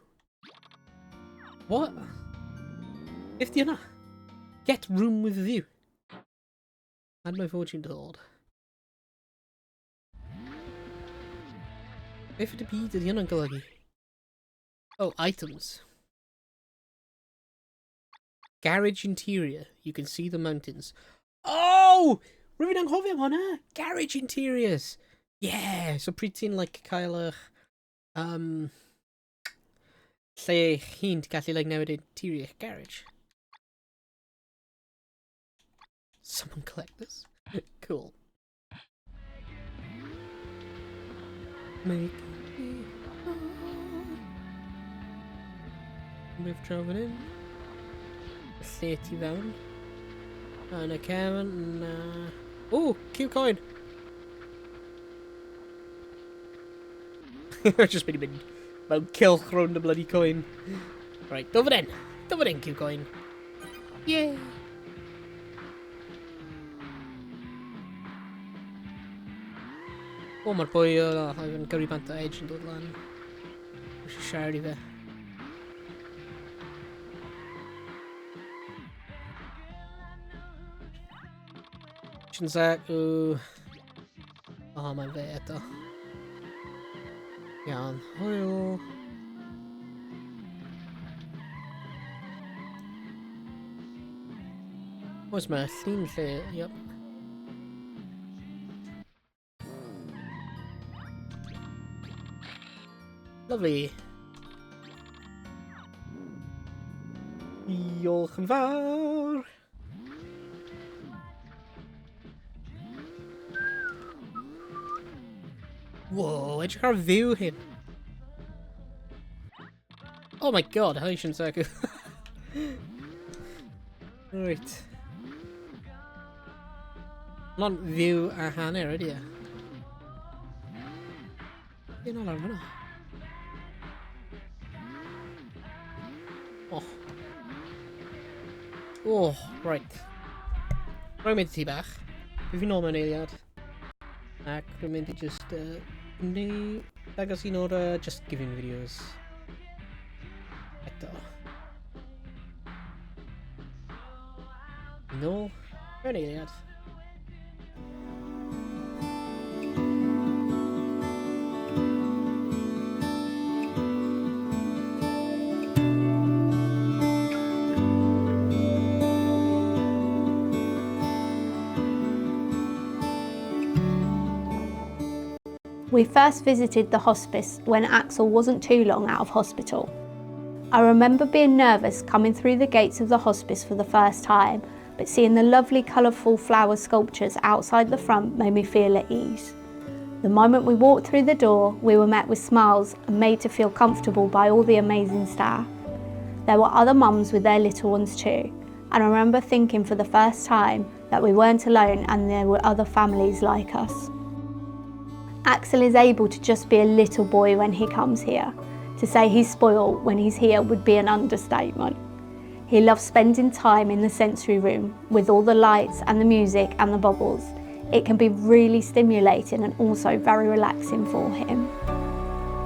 What? Beth di hwnna? Get room with a view. Had my fortune told. Beth ydy byd ydy hwnna'n golygu? Oh, items. Garage interior. You can see the mountains. Oh! Rwy'n anghofio am hwnna! Garage interiors! Yeah! So pryd ti'n like, cael eich... lle eich hun, ti'n gallu like, newid interior eich garage. Someone collect this? Cool. Make me We've driven in. Lle ti fewn. Yn y cefn, na. O, Q coin! Just been mynd mewn cylch rownd y bloody coin. Right, do fan hyn. Do fan hyn, Q coin. Yay! O, mae'r boi o oedd yn gyrru bant o Edge yn dod lan. Eisiau siarad i fe. Shinsaku. O, oh, mae'n fe eto. Iawn, hwyl. Oes mae llun lle, yep. Lovely. Diolch yn fawr. Whoa, edrych ar view hyn. Oh my god, hi Shinsaku. Right. Not view a hanner ydy e. Fi'n ôl ar hwnna. Oh. Oh, right. Rwy'n mynd i ti bach. Fi fi'n ôl mewn eiliad. Ac rwy'n mynd i just... neu dangos un o'r just giving videos. eto. Nôl mewn eiliad. We first visited the hospice when Axel wasn't too long out of hospital. I remember being nervous coming through the gates of the hospice for the first time, but seeing the lovely colourful flower sculptures outside the front made me feel at ease. The moment we walked through the door, we were met with smiles and made to feel comfortable by all the amazing staff. There were other mums with their little ones too, and I remember thinking for the first time that we weren't alone and there were other families like us. Axel is able to just be a little boy when he comes here. To say he's spoiled when he's here would be an understatement. He loves spending time in the sensory room with all the lights and the music and the bubbles. It can be really stimulating and also very relaxing for him.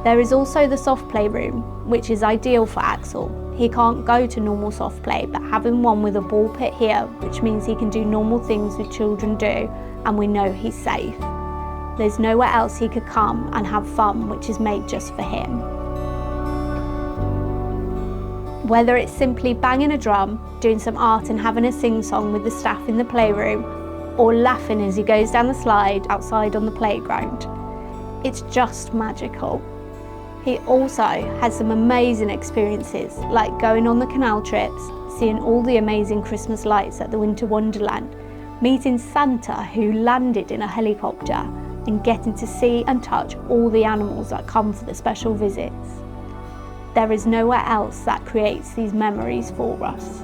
There is also the soft play room, which is ideal for Axel. He can't go to normal soft play, but having one with a ball pit here, which means he can do normal things that children do, and we know he's safe. There's nowhere else he could come and have fun, which is made just for him. Whether it's simply banging a drum, doing some art and having a sing-song with the staff in the playroom, or laughing as he goes down the slide outside on the playground. It's just magical. He also has some amazing experiences, like going on the canal trips, seeing all the amazing Christmas lights at the Winter Wonderland, meeting Santa who landed in a helicopter, and getting to see and touch all the animals that come for the special visits. There is nowhere else that creates these memories for us.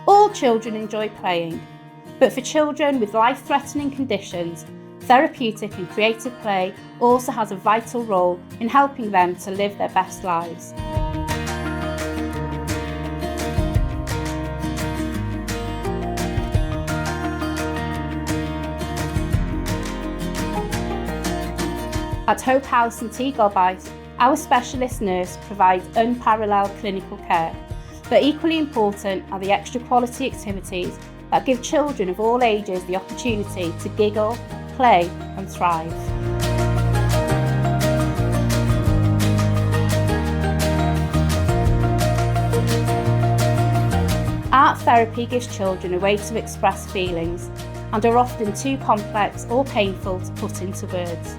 All children enjoy playing, but for children with life-threatening conditions, therapeutic and creative play also has a vital role in helping them to live their best lives. At Hope House in Tŷ Gobaith, our specialist nurse provides unparalleled clinical care, but equally important are the extra quality activities that give children of all ages the opportunity to giggle, play and thrive. Art therapy gives children a way to express feelings and are often too complex or painful to put into words.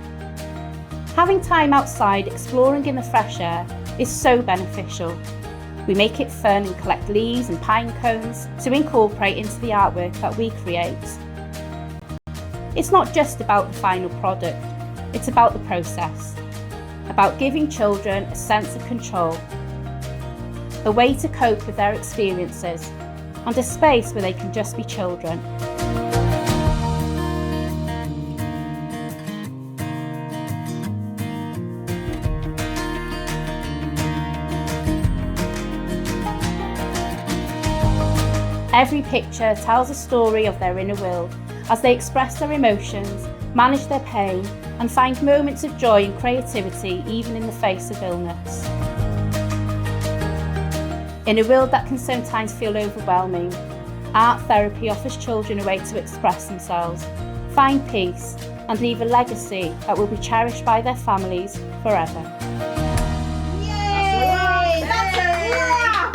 Having time outside exploring in the fresh air is so beneficial. We make it fun and collect leaves and pine cones to incorporate into the artwork that we create. It's not just about the final product, it's about the process, about giving children a sense of control, a way to cope with their experiences, and a space where they can just be children. Every picture tells a story of their inner world as they express their emotions, manage their pain, and find moments of joy and creativity even in the face of illness. In a world that can sometimes feel overwhelming, art therapy offers children a way to express themselves, find peace, and leave a legacy that will be cherished by their families forever. Yay! That's a wrap!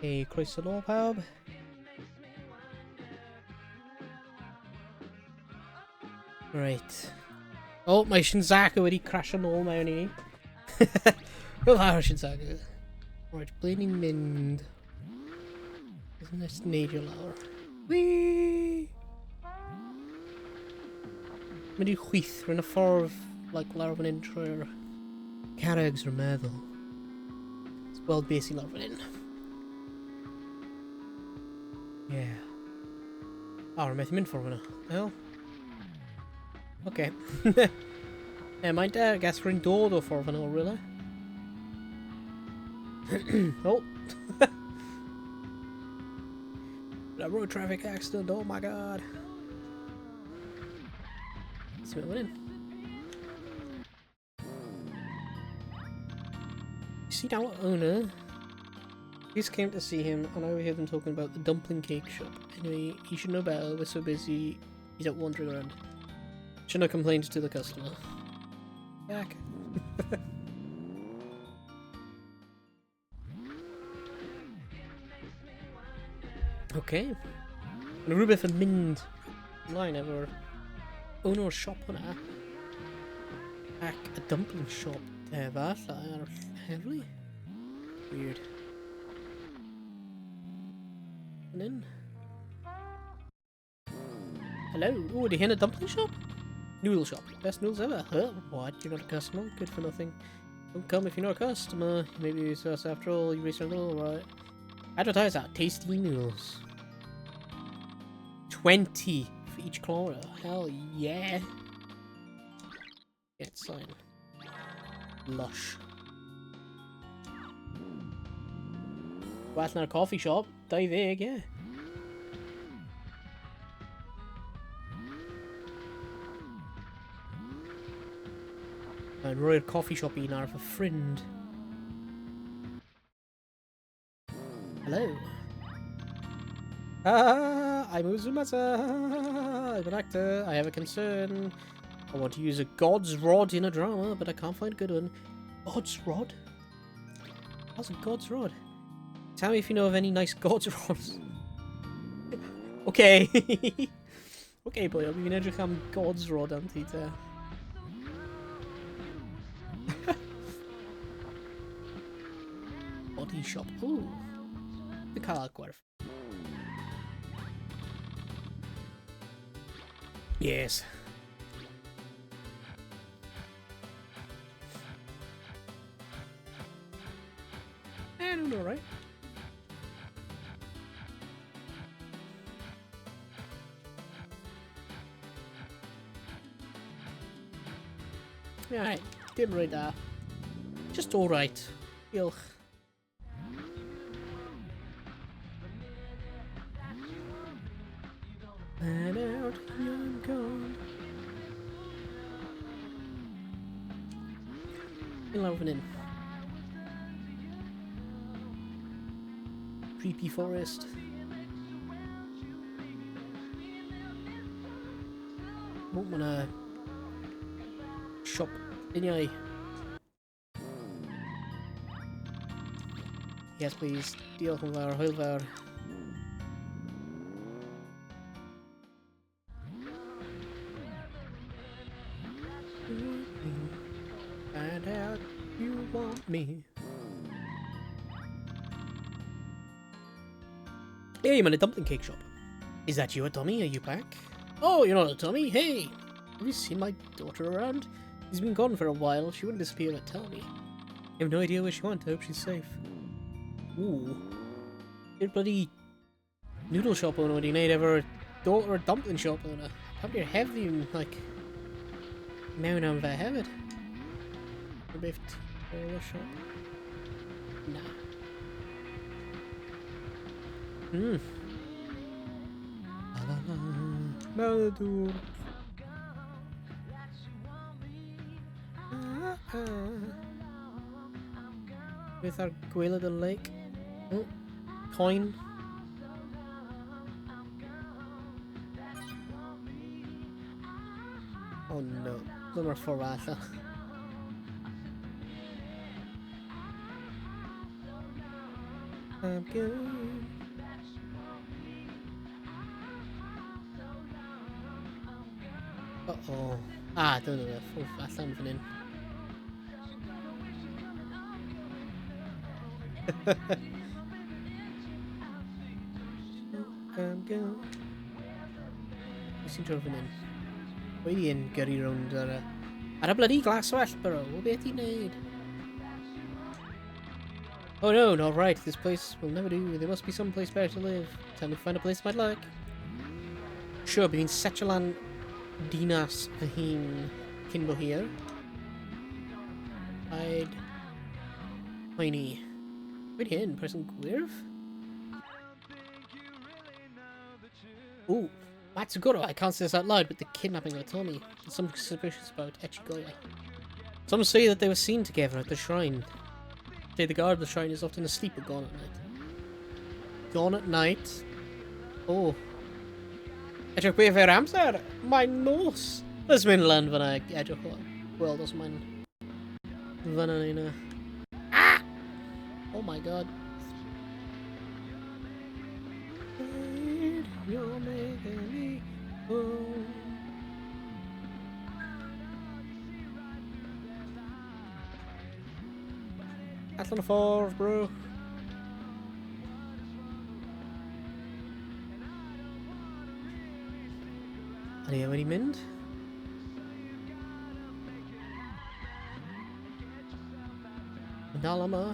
Hey, croeso nôl pawb. Right. Oh, mae Shinzaka wedi crasio nôl mewn i ni. Wel, fawr Shinzaka. Right, ble ni'n mynd? Beth nes neidio lawr? Whee! Mynd i chwith, rwy'n y ffordd, like, lawr fan hyn trwy'r carregs rwy'n meddwl. Let's gweld beth sy'n lawr fan hyn. Yeah. O, oh, rwy'n methu mynd ffordd fyna. Well. Okay. E, mae'n de, I guess rwy'n dod o ffordd fyna o rhywle. Oh. A road traffic accident, oh my god. Ti'n mynd fan hyn? See now owner. Just came to see him and I overheard them talking about the dumpling cake shop. Anyway, he should know better. We're so busy, he's out wandering around. Shouldn't have complained to the customer. Back. Okay. Mae rhywbeth yn mynd ymlaen efo'r owner siop hwnna. Ac y dumpling shop efallai ar y heddlu. Weird. Fan hyn. Hello. Oh, ydy hyn a dumpling shop? Noodle shop. Best noodles ever. Huh? What? You're not a customer? Good for nothing. Don't come if you're not a customer. Maybe it's us after all. You raised a little, right? Advertise our tasty noodles. 20 for each kilometer. Hell yeah. Get sign. Lush. Well, not a coffee shop. 20, yeah. Mae'n rhoi'r coffee shop un ar fy ffrind. Hello. Ah, I'm Uzumasa. I'm an actor. I have a concern. I want to use a god's rod in a drama, but I can't find a good one. God's rod? How's a god's rod? Tell me if you know of any nice god's rods. Okay. Okay, boy, fi'n edrych am god's rod am ti te. Body shop. Ooh. Fi cael gwerth. Yes. Eh, nhw'n alright. Right, dim rhy da. Just alright. Diolch. And out I'm gone. Yn lawr fan hyn. Creepy forest. Oh, mae yna siop uniau. Yes, please. Diolch yn fawr, hwyl fawr. Find out you want me. Hey, I'm in a dumpling cake shop. Is that you, a dummy? Are you back? Oh, you're not a dummy. Hey, have you seen my daughter around? She's been gone for a while. She wouldn't disappear without telling me. I have no idea where she went. I hope she's safe. Ooh. Your bloody noodle shop owner wedi wneud efo'r daughter dumpling shop owner. Pam di'r heddlu'n, like, mewn am fe hefyd? Rhywbeth tu shop? Na. La la la. Mewn y dŵr. Ah, ah. Beth ar gwaelod y lake? Oh, coin. Oh no, ddim ar ffordd allan. I'm gone. Uh-oh. Ah, dyna fe. Ffwrdd allan fan hyn. I'm gone. Pwy sy'n troi fan hyn? Pwy yn gyrru rownd ar y... Ar y bloody glaswellt, bro. O, beth ti'n neud? Oh no, not right. This place will never do. There must be some place better to live. Time to find a place I might like. Sure, bydd hi'n setio lan dinas fy hun cyn bo hir. Paid poeni. Wait hyn, person gwyrdd? Ooh, Matsugoro, I can't say this out loud, but the kidnapping of Tommy. There's something suspicious about Echigoya. Some say that they were seen together at the shrine. Say the guard of the shrine is often asleep or gone at night. Gone at night? Oh. Edrych beth yw'r amser? Mae'n nos. Let's mynd lan fyna edrych o. Gweld os mae'n fyna neu na. Ah! Oh my god. You're making me oh. Allan y ffordd, bro. Ydy e wedi mynd? Mae'n dal yma.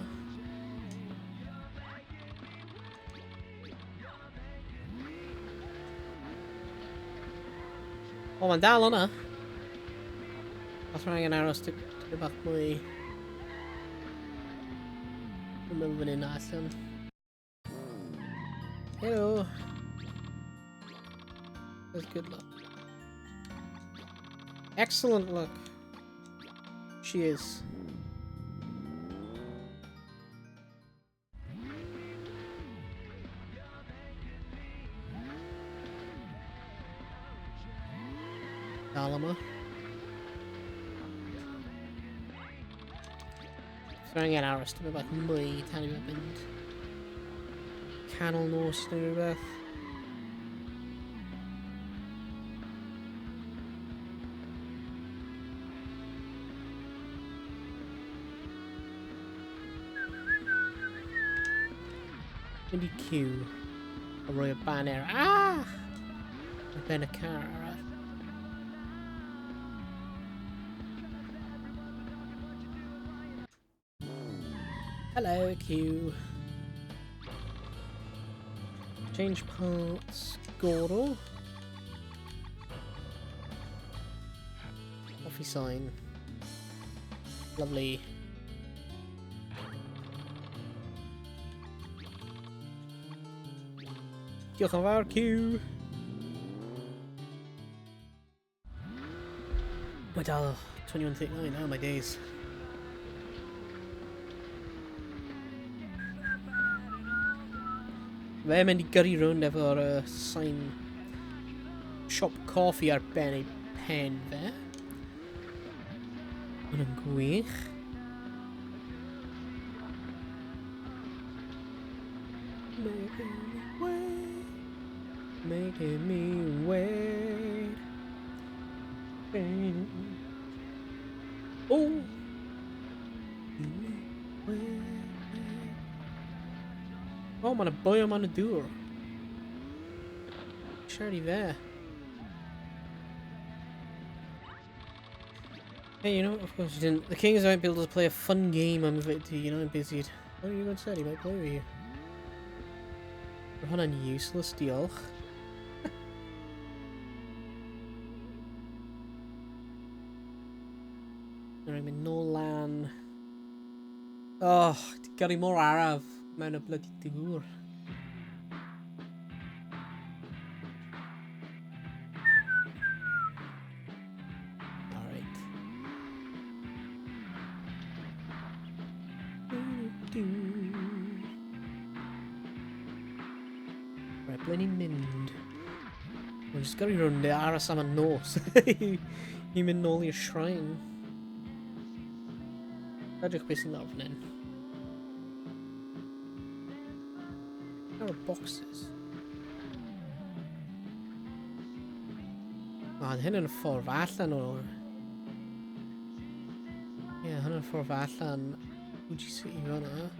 O, mae'n dal yna. Os mae'n angen aros tipyn bach mwy. Dwi'n meddwl fan hyn allan. Hello. That's good luck. Excellent luck. She is. Dal yma. So angen aros tipyn bach mwy tan i fe mynd canol nos neu rhywbeth. Mynd i Q a rhoi y banner. Ah! Ar ben y car arall. Hello, Q. Change parts, Goro. Coffee sign. Lovely. Diolch yn fawr, Q. Mae dal 21.39, oh my days. Fe mynd i gyrru rownd efo'r sign siop coffi ar ben ei pen fe. Hwn yn gwych. Making me wait, making me wait. Oh! Oh, mae'n y boi yma'n y dŵr. Siarad i fe. Hey, you know, of course you didn't. The Kings might be able to play a fun game I'm invited to, you know, I'm busy. Oh, you got said he might play with you. Mae hwnna'n useless, diolch. Rwy'n mynd nôl lan. Oh, di gyrru mor araf mewn y bloody dŵr. Alright. Right, ble ni'n mynd? Mae'n just gyrru rownd aros am y nos. Ni'n mynd nôl i'r shrine. Edrych beth sy'n lawr fan hyn. Lot of boxes. O, hyn yn ffordd allan o'r... Ie, yeah, hyn yn ffordd allan Fuji City fan'na.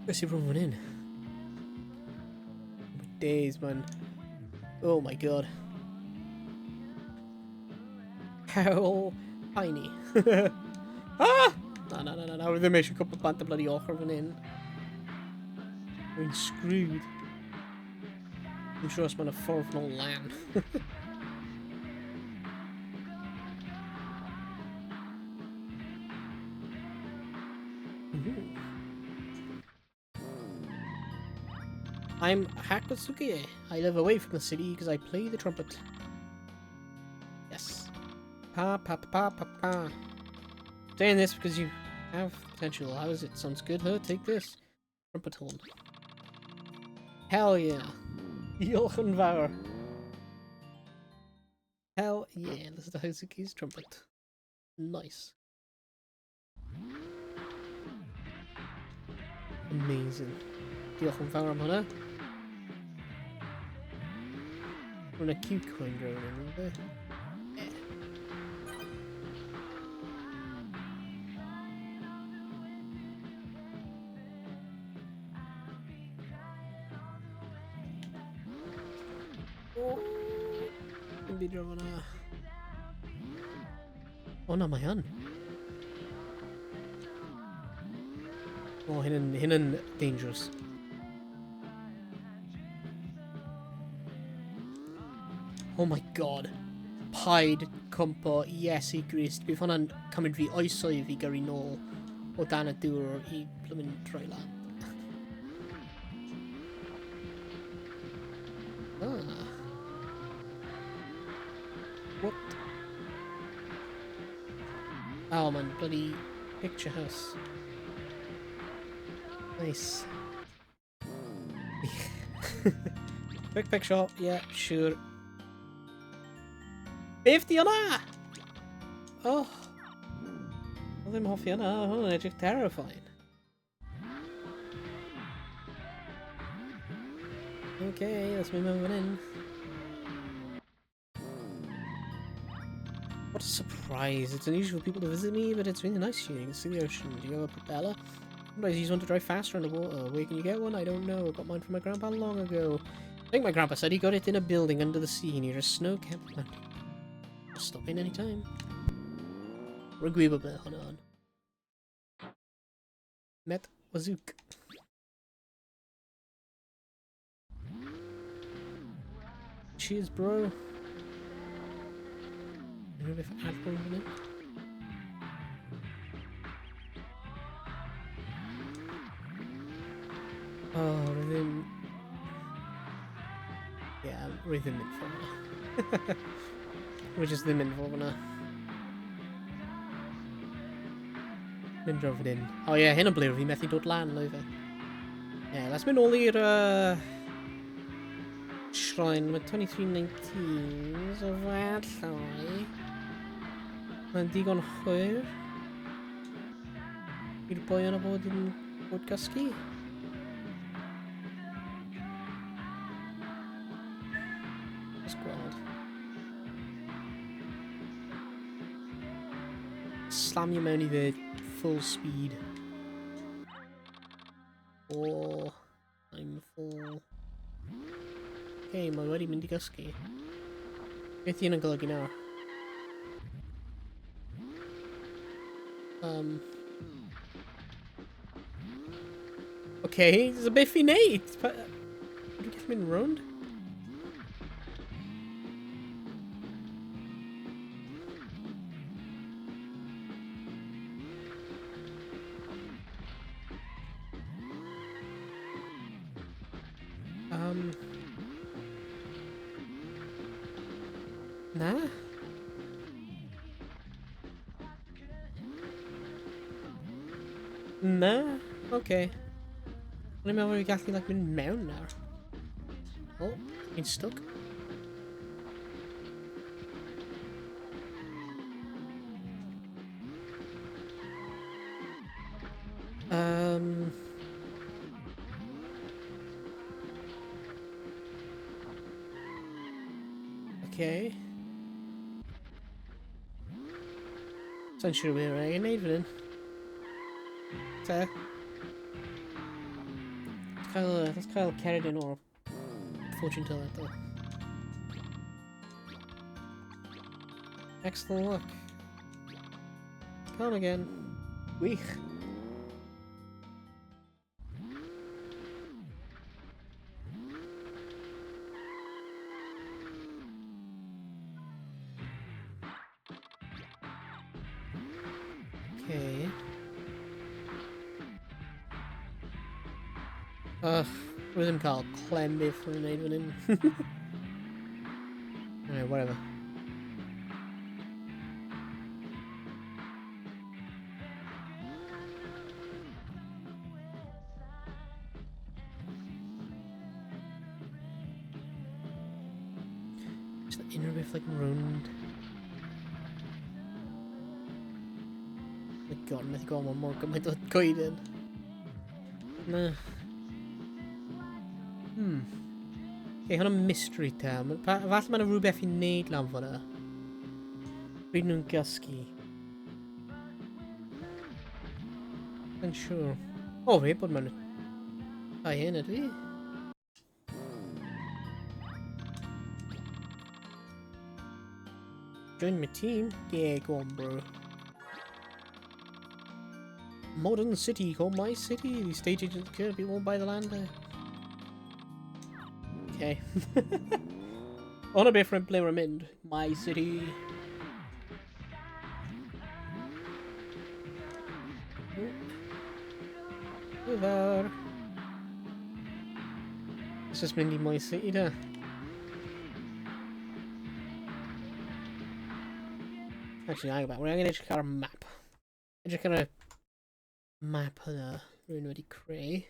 Beth sy'n rhwng fan hyn? Oh my days, man. Oh my god. How tiny. Ah! Na, na, na, na, na. Ddim eisiau cwpl bant y bloody ochr fan hyn. Rwy'n screwed. I'm sure os mae'n y ffordd nôl lan. I'm Hakosuke. I live away from the city because I play the trumpet. Yes. Pa pa pa pa pa. Saying this because you have potential. How is it? Sounds good, huh? Take this. Trumpet horn. Hell yeah. Diolch yn fawr. Hell yeah, this is the Hosuke's trumpet. Nice. Amazing. Diolch yn fawr am hwnna. Rwy'n a cute coin drone in there. Yeah. Oh, dim byd rhwng hwnna. O na, mae yn. O, hyn yn dangerous. Oh my god. Paid cwmpo Iesu Grist. Bydd hwnna'n cymryd fi oesoedd i gyrru nôl o dan y dŵr i blymyn troi lan. Ah. What? Oh man, bloody picture house. Nice. Quick picture, yeah, sure. Beth di hwnna? Oh. O ddim hoffi hwnna, hwnna'n edrych terrifying. Okay, let's move on in. What a surprise. It's unusual for people to visit me, but it's really nice here. You can see the ocean. Do you have a propeller? Sometimes you just want to drive faster on the water. Where can you get one? I don't know. I got mine from my grandpa long ago. I think my grandpa said he got it in a building under the sea near a snow-capped mountain. I'll stop in any time. Rwy'n gwybod beth hwnna on. Met Wazook. Cheers, bro. Unrhyw beth arall fan hyn? Oh, rwy ddim... Yeah, rwy ddim yn ffordd hwnna. Rwy jyst ddim yn ffordd hwnna. Mynd draw fan hyn. O ie, hyn o ble fi methu dod lan, oedd e. Ie, let's mynd nôl i'r shrine. Mae 2319, so fallai. Mae'n digon hwyr i'r boi yna bod yn bod gysgu. Let's gweld. Slamio mewn i fe full speed. Oh, I'm full. Okay, mae wedi mynd i gysgu. Beth y'n yn golygu nawr? Okay, there's a beth i wneud. Dwi'n gallu mynd rownd? Na? Na? Okay. O'n i'n meddwl fi gallu like, mynd mewn nawr. Oh, fi'n stuck. Okay. Sa'n siŵr beth rhaid i wneud fan hyn. Te. Let's cael, let's cael ceridyn o'r fortune teller eto. Excellent luck. Come again. Wych. Okay. Ugh, rwy ddim cael clem beth rwy'n wneud fan hyn. Alright, whatever. Just unrhyw beth like rownd. My god, methu gweld mae mor gymaint o goeden. Na. Okay, hwnna'n mystery ta. Falle mae'n rhywbeth i wneud lan fyna. Pryd nhw'n gysgu. Yn siŵr. O, fe bod mewn... A hyn ydw i. Join my team? Yeah, go on, bro. Modern city called my city. The state agents could be won by the land there. Okay. On a different ble rwy'n mynd. My city. Over. This is mynd i my city da. Actually, hang about. We're angen edrych ar y map. Edrych ar y map yna rwy'n wedi creu.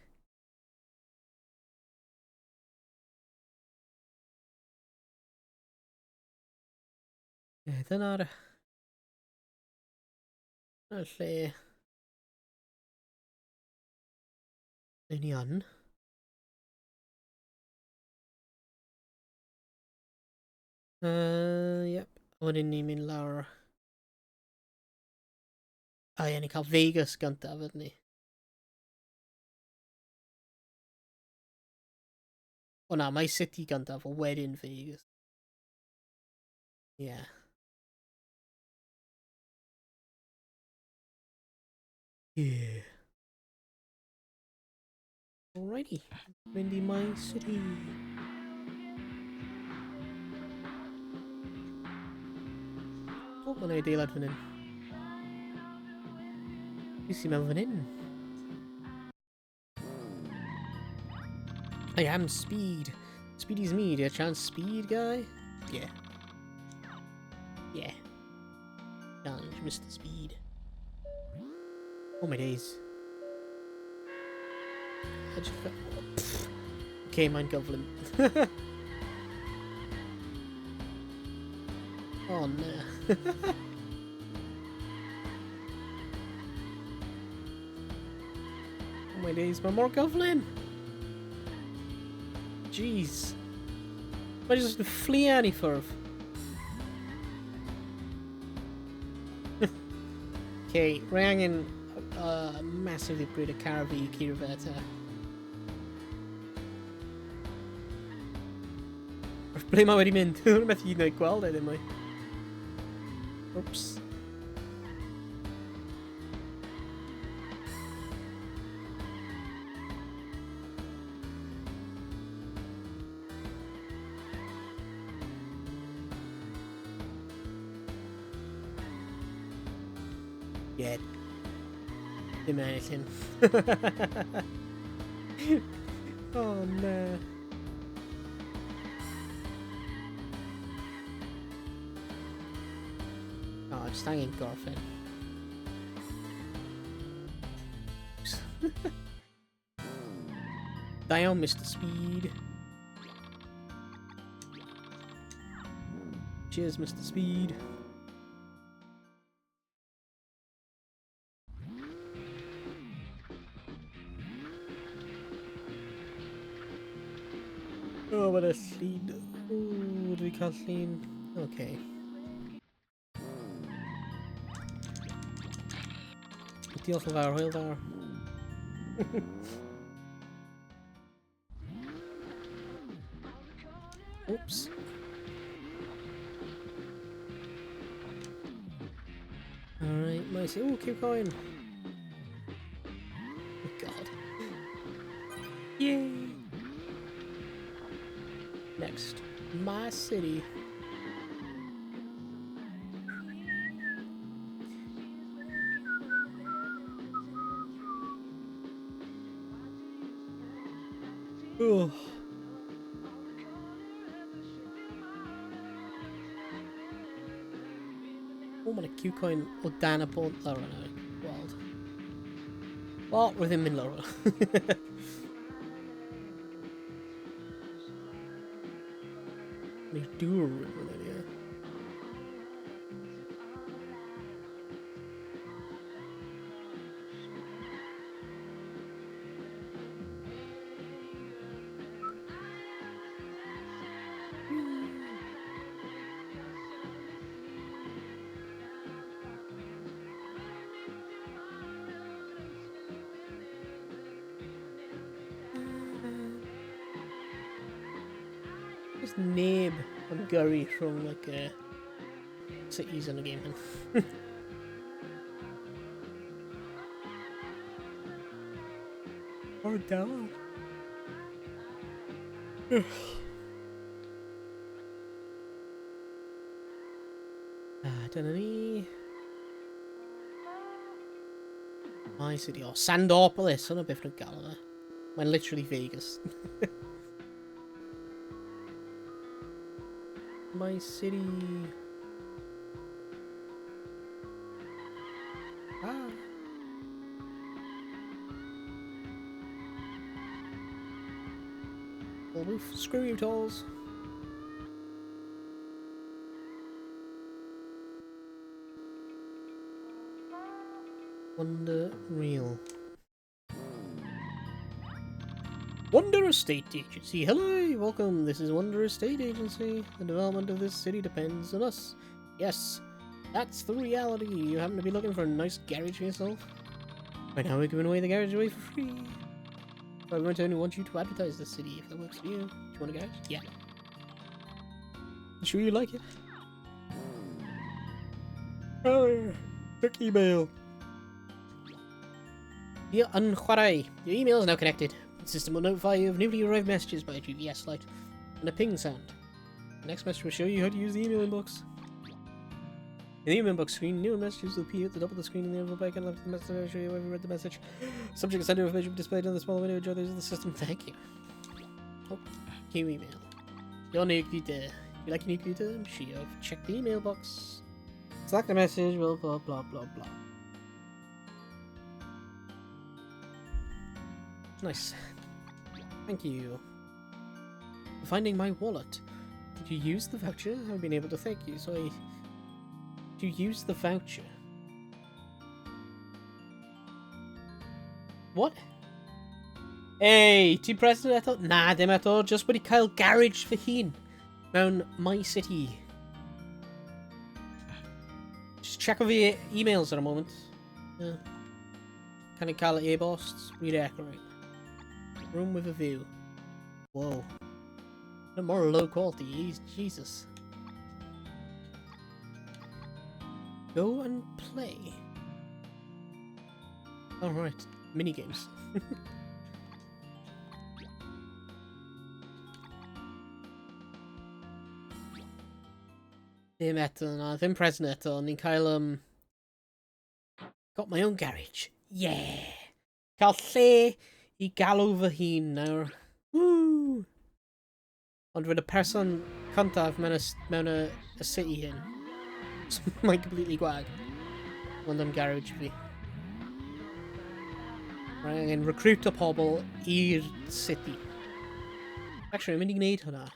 Ie, dyna'r... Dyna'r lle... Lle ni yn. Yep. Wedyn ni'n mynd lawr... A ie, ni'n cael Vegas gyntaf, ydyn ni? O na, mae City gyntaf, o wedyn Vegas. Yeah. Yeah. Alrighty. Mynd i my city. O, mae'n adeilad fan hyn. Fi sy'n mewn fan hyn. I am speed. Speedy's me. Do you chance speed guy? Yeah. Yeah. Challenge Mr. Speed. Oh my days. Okay, mae'n gyflym. Oh no. Oh my days, mae mor gyflym! Jeez. Mae jyst yn fflian i ffwrdd. Okay, rwy angen massively upgrade y car fi i curo fe ta. Ble mae wedi mynd? Rwy'n methu hyd yn oed gweld e ddim mwy. Oops. Yeah. Ddim ennill hyn. Oh no. Oh, just angen gorffen. Da iawn, Mr Speed. Cheers, Mr Speed. Oh, mae'n y llun. O, dwi cael llun. Okay. Diolch yn fawr, hwyl fawr. Oops. Alright, nice. Ooh, keep going. Oh god. Yay! Next. My city. Ugh. O, mae'n y Q-coin o dan y bont lawr yna. Gweld. Wel, roedd ddim mynd lawr yna. Mae'r dŵr yn hwnna, ie. Just neb yn gyrru rhwng like, cities yn y game hyn. Oh, da. Ah, dyna ni. My city. Oh, Sandopolis. Hwna beth nhw'n galw fe. Mae'n literally Vegas. My city. Ah. Well, move. Screw you, tolls. Wonder Real. Wonder Estate Agency. Hello, welcome. This is Wonder Estate Agency. The development of this city depends on us. Yes, that's the reality. You happen to be looking for a nice garage for yourself? Right now we're giving away the garage away for free. But we only want you to advertise the city if that works for you. Do you want a garage? Yeah. I'm sure you like it. Oh, check email. Dear Unchwarae, your email is now connected. The system will notify you of newly arrived messages by a GPS light and a ping sound. The next message will show you how to use the email inbox. In the email inbox screen, new messages will appear at the top of the screen and the envelope icon left of the message will show you where you read the message. Subject and sender information will be displayed on the small window. Enjoy the use of the system. Thank you. Oh, new email. Your new computer. You like your new computer? I'm sure you've checked the email box. Select the message, blah blah blah blah blah. Nice. Thank you. For finding my wallet. Did you use the voucher? I haven't been able to thank you, so I... Did you use the voucher? What? Hey, ti'n president eto? Na, dim eto. Just wedi cael garage fy hun. Mewn My City. Just check over your emails at a moment. Yeah. Can I cael e-bost? Redecorate. Room with a view. Whoa. No more low quality. Jesus. Go and play. All right. Mini games. Ddim eto na, ddim present eto, ni'n cael, got my own garage. Yeah! Cael lle i galw fy hun nawr. Woo! Ond roedd y person cyntaf mewn y, mewn y, y city hyn. So mae'n completely gwag. Ond am garage fi. Mae angen recruit o pobl i'r city. Actually, I'm mynd i gwneud hwnna.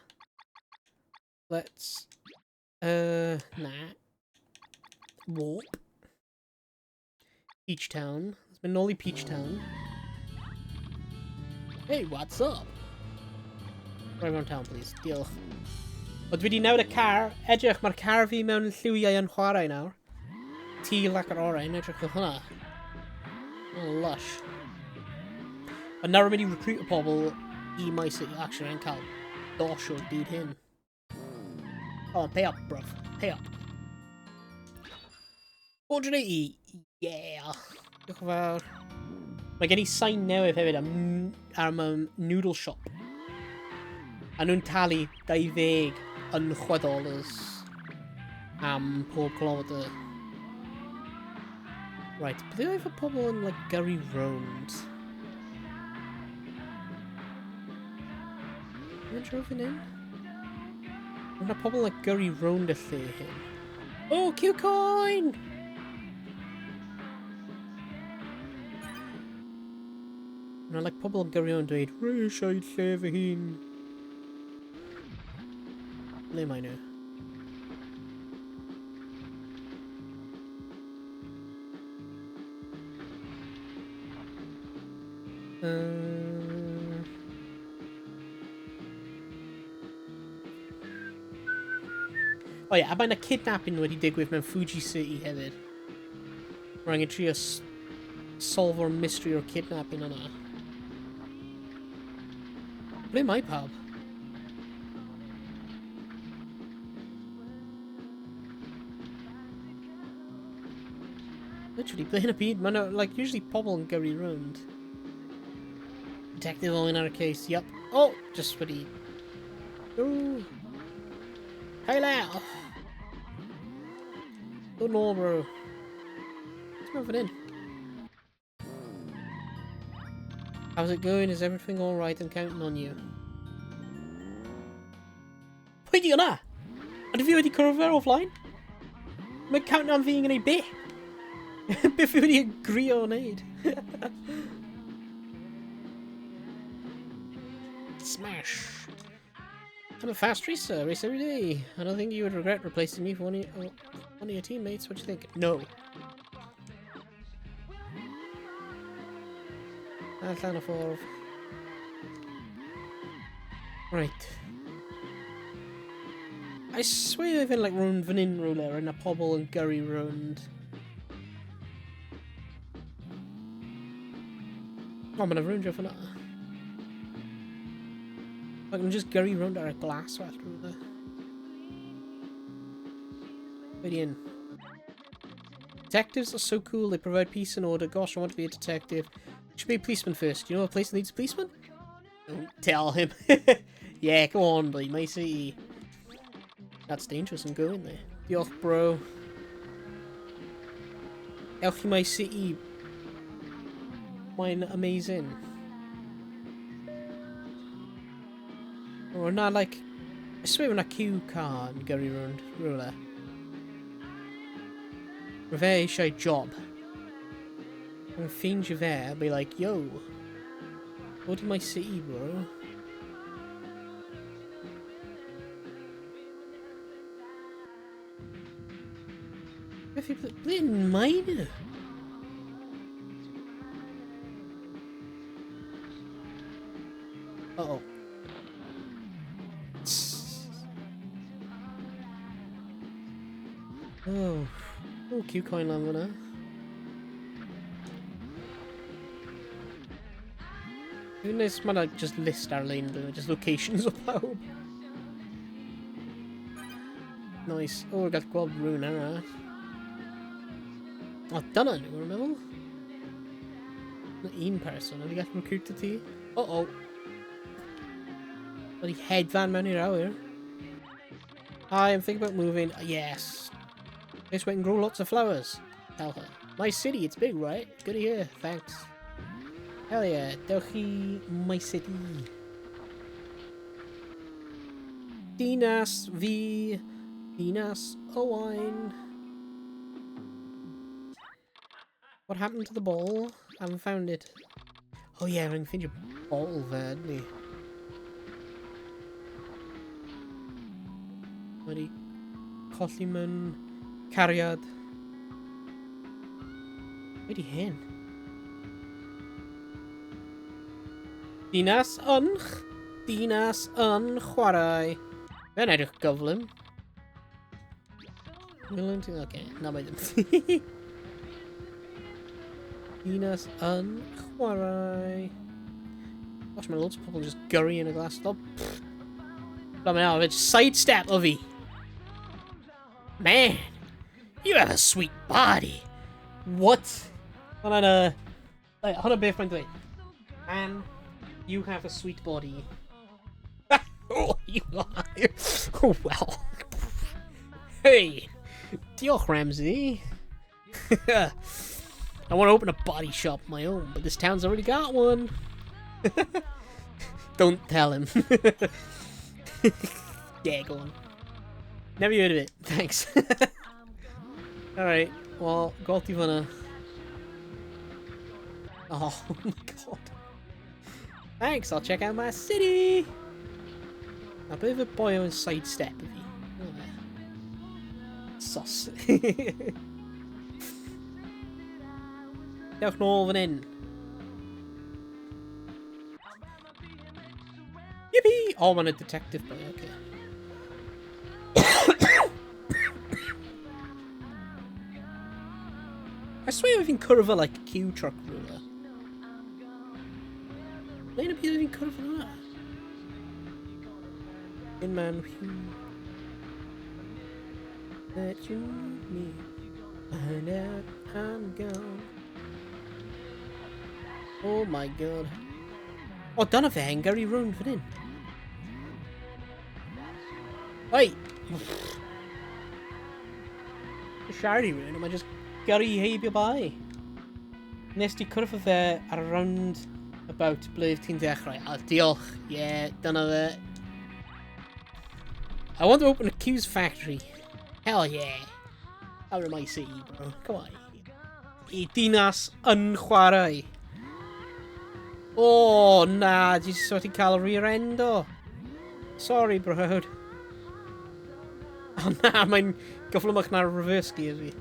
Let's... Na. Warp. Peach Town. Let's mynd nôl i Peach Town. Hey, what's up? Right around town, please. Diolch. O, dwi wedi newid y car. Edrych, mae'r car fi mewn lliwiau yn chwarae nawr. Teal ac yr oren, edrych ar hwnna. Oh, lush. Ond nawr rwy'n mynd i recruit y pobl i My City Action yn cael dosh o'r byd hyn. Oh, pay up, bruv. Pay up. 480! Yeah! Diolch yn fawr. Mae gen i sign newydd hefyd am, am um, noodle shop. A nhw'n talu 20 yn 6 dollars am pob kilometre. Right, ble oedd y pobl yn like, gyrru rownd? Mae'n trwy fan hyn? Mae yna pobl yn like, gyrru rownd y lle hyn. Oh, Q-coin! Mae like, pobl yn gyrru o'n dweud, rwy eisiau lle fy hun. Ble mae nhw? O ie, a mae yna kidnapping wedi digwydd mewn Fuji City hefyd. Rwy'n angen trio solve o'r mystery o'r kidnapping yna. Ble mae pawb? Literally, ble hyn y byd? Mae yna, like, usually pobl yn gyrru rownd. Detective Owen ar y case, yep. Oh, just wedi... Ooh. Hey now! Dod nôl, bro. Ti'n mynd fan hyn? How's it going? Is everything alright? I'm counting on you. Pwy di hwnna? Ydw fi wedi cwrdd fe offline? Mae counting on fi yn gwneud beth? Beth fi wedi agrio wneud? Smash! I'm a fast racer, I race every day. I don't think you would regret replacing me for one of your, one of your teammates. What do you think? No. Allan o ffordd. Right. I swear they've been like rownd fan hyn rhywle yna pobl yn gyrru rownd. O, mae'n rownd fyna. Like, I'm just gyrru rownd ar y glaswellt rhywle. Wedi in. Detectives are so cool, they provide peace and order. Gosh, I want to be a detective. Should be a policeman first. You know a place that needs a policeman? Don't tell him. Yeah, go on, buddy. My city. That's dangerous. I'm going there. Diolch, bro. Ewch i my city. Mae'n amazing. Oh, na, like... I swear yna Q car yn gyrru rownd rhywle. Mae fe eisiau job. Mae'n ffeindio fe a be like, yo, go to my city, bro. Beth yw... Ble mae nhw? Uh-oh. Oh, oh, Q-coin lan fyna. Dwi'n neis, mae like, just list ar-lein, just locations o pawb. Nice. Oh, we got gweld rhywun arall. O, dyna nhw, rwy'n meddwl. Not un person, have you got recruited ti? Uh-oh. Bloody hedfan mewn i'r awyr. Hi, I'm thinking about moving. Yes. This way can grow lots of flowers. Tell her. My city, it's big, right? Good to hear. Thanks. Hell yeah. Dewch i my city. Dinas fi. Dinas Owain. What happened to the ball? I haven't found it. Oh yeah, I can find your ball there, didn't he? Wedi colli mewn cariad. Wedi hyn? Dinas yn... Dinas yn chwarae. Fe'n edrych gyflym. Willen ti... Oce, na mae ddim. Dinas yn chwarae. Gosh, mae loads o pobl just gyrru yn y glas. Oh, pfft. Blimey hell, it's sidestep o fi. Man, you have a sweet body. What? Hwna'n y... Hwna beth mae'n dweud. Man, you have a sweet body. Oh, you lie. Oh, well. Hey, diolch, Ramsey. I want to open a body shop of my own, but this town's already got one. Don't tell him. Yeah, go on. Never heard of it. Thanks. All right. Well, golti fyna. Oh my god. Thanks, I'll check out my city. A bit of a boy on sidestep of fi. Oh, there. Sus. Dewch nôl fan hyn. Yippee! Oh, mae'n a detective boy, okay. I swear fi'n cwrdd like Q truck rhywle. Ble yn y byd fi'n cwrdd hwnna? In man who that you need me find out I'm gone. Oh my god. O, dyna fe, yn gyrru rownd fan hyn. Oi! Siarad i rhywun, a mae just gyrru heibio bai. Nes ti cwrdd â fe ar y round about ble ti'n dechrau. A diolch, yeah, dyna fe. I want to open a Q's factory. Hell yeah. Out of my city, bro. Come on. I dinas yn chwarae. O, oh, na, ti jyst wedi cael rear end o. Sorry, bro. O na, mae'n gyflymach na'r reverse gear fi.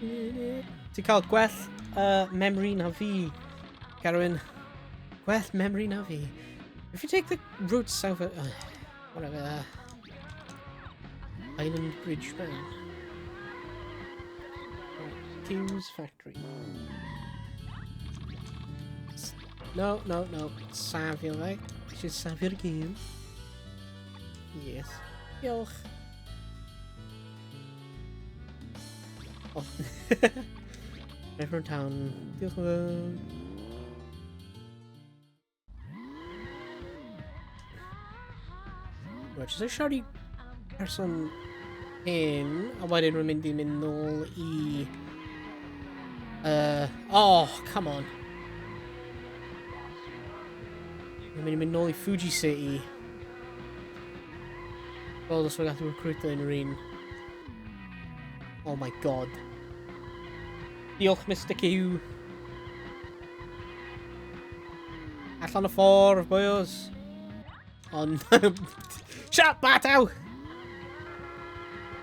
Ti'n cael gwell memory na fi, Carwyn. Gwell memory na fi. If you take the route south of... Whatever. Island Bridge Man. Q's Factory. No, no, no. Safio fe. Eisiau safio'r gêm. Yes. Diolch. Oh. Everyone town. Diolch yn fawr. Right, jyst siarad i person hyn, a wedyn rwy'n mynd i mynd nôl i... Oh, come on. Rwy'n mynd i mynd nôl i Fuji City. Gweld os rwy'n gallu recruitio unrhyw un. Oh my god. Diolch, Mr Q. Allan y ffordd, boys. Ond... Shut up, Bato!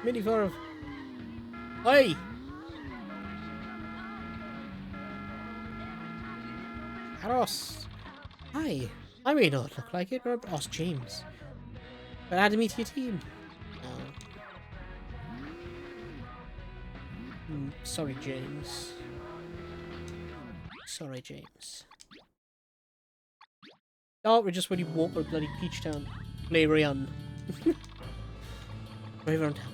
Mynd i ffwrdd. Oi! Aros! Hi. I may not look like it, but... Oh, it's James. But add me to your team. No. Sorry, James. Sorry, James. Oh, we're just wedi warp o'r bloody Peach Town. Ble rwy yn. Rwy around town,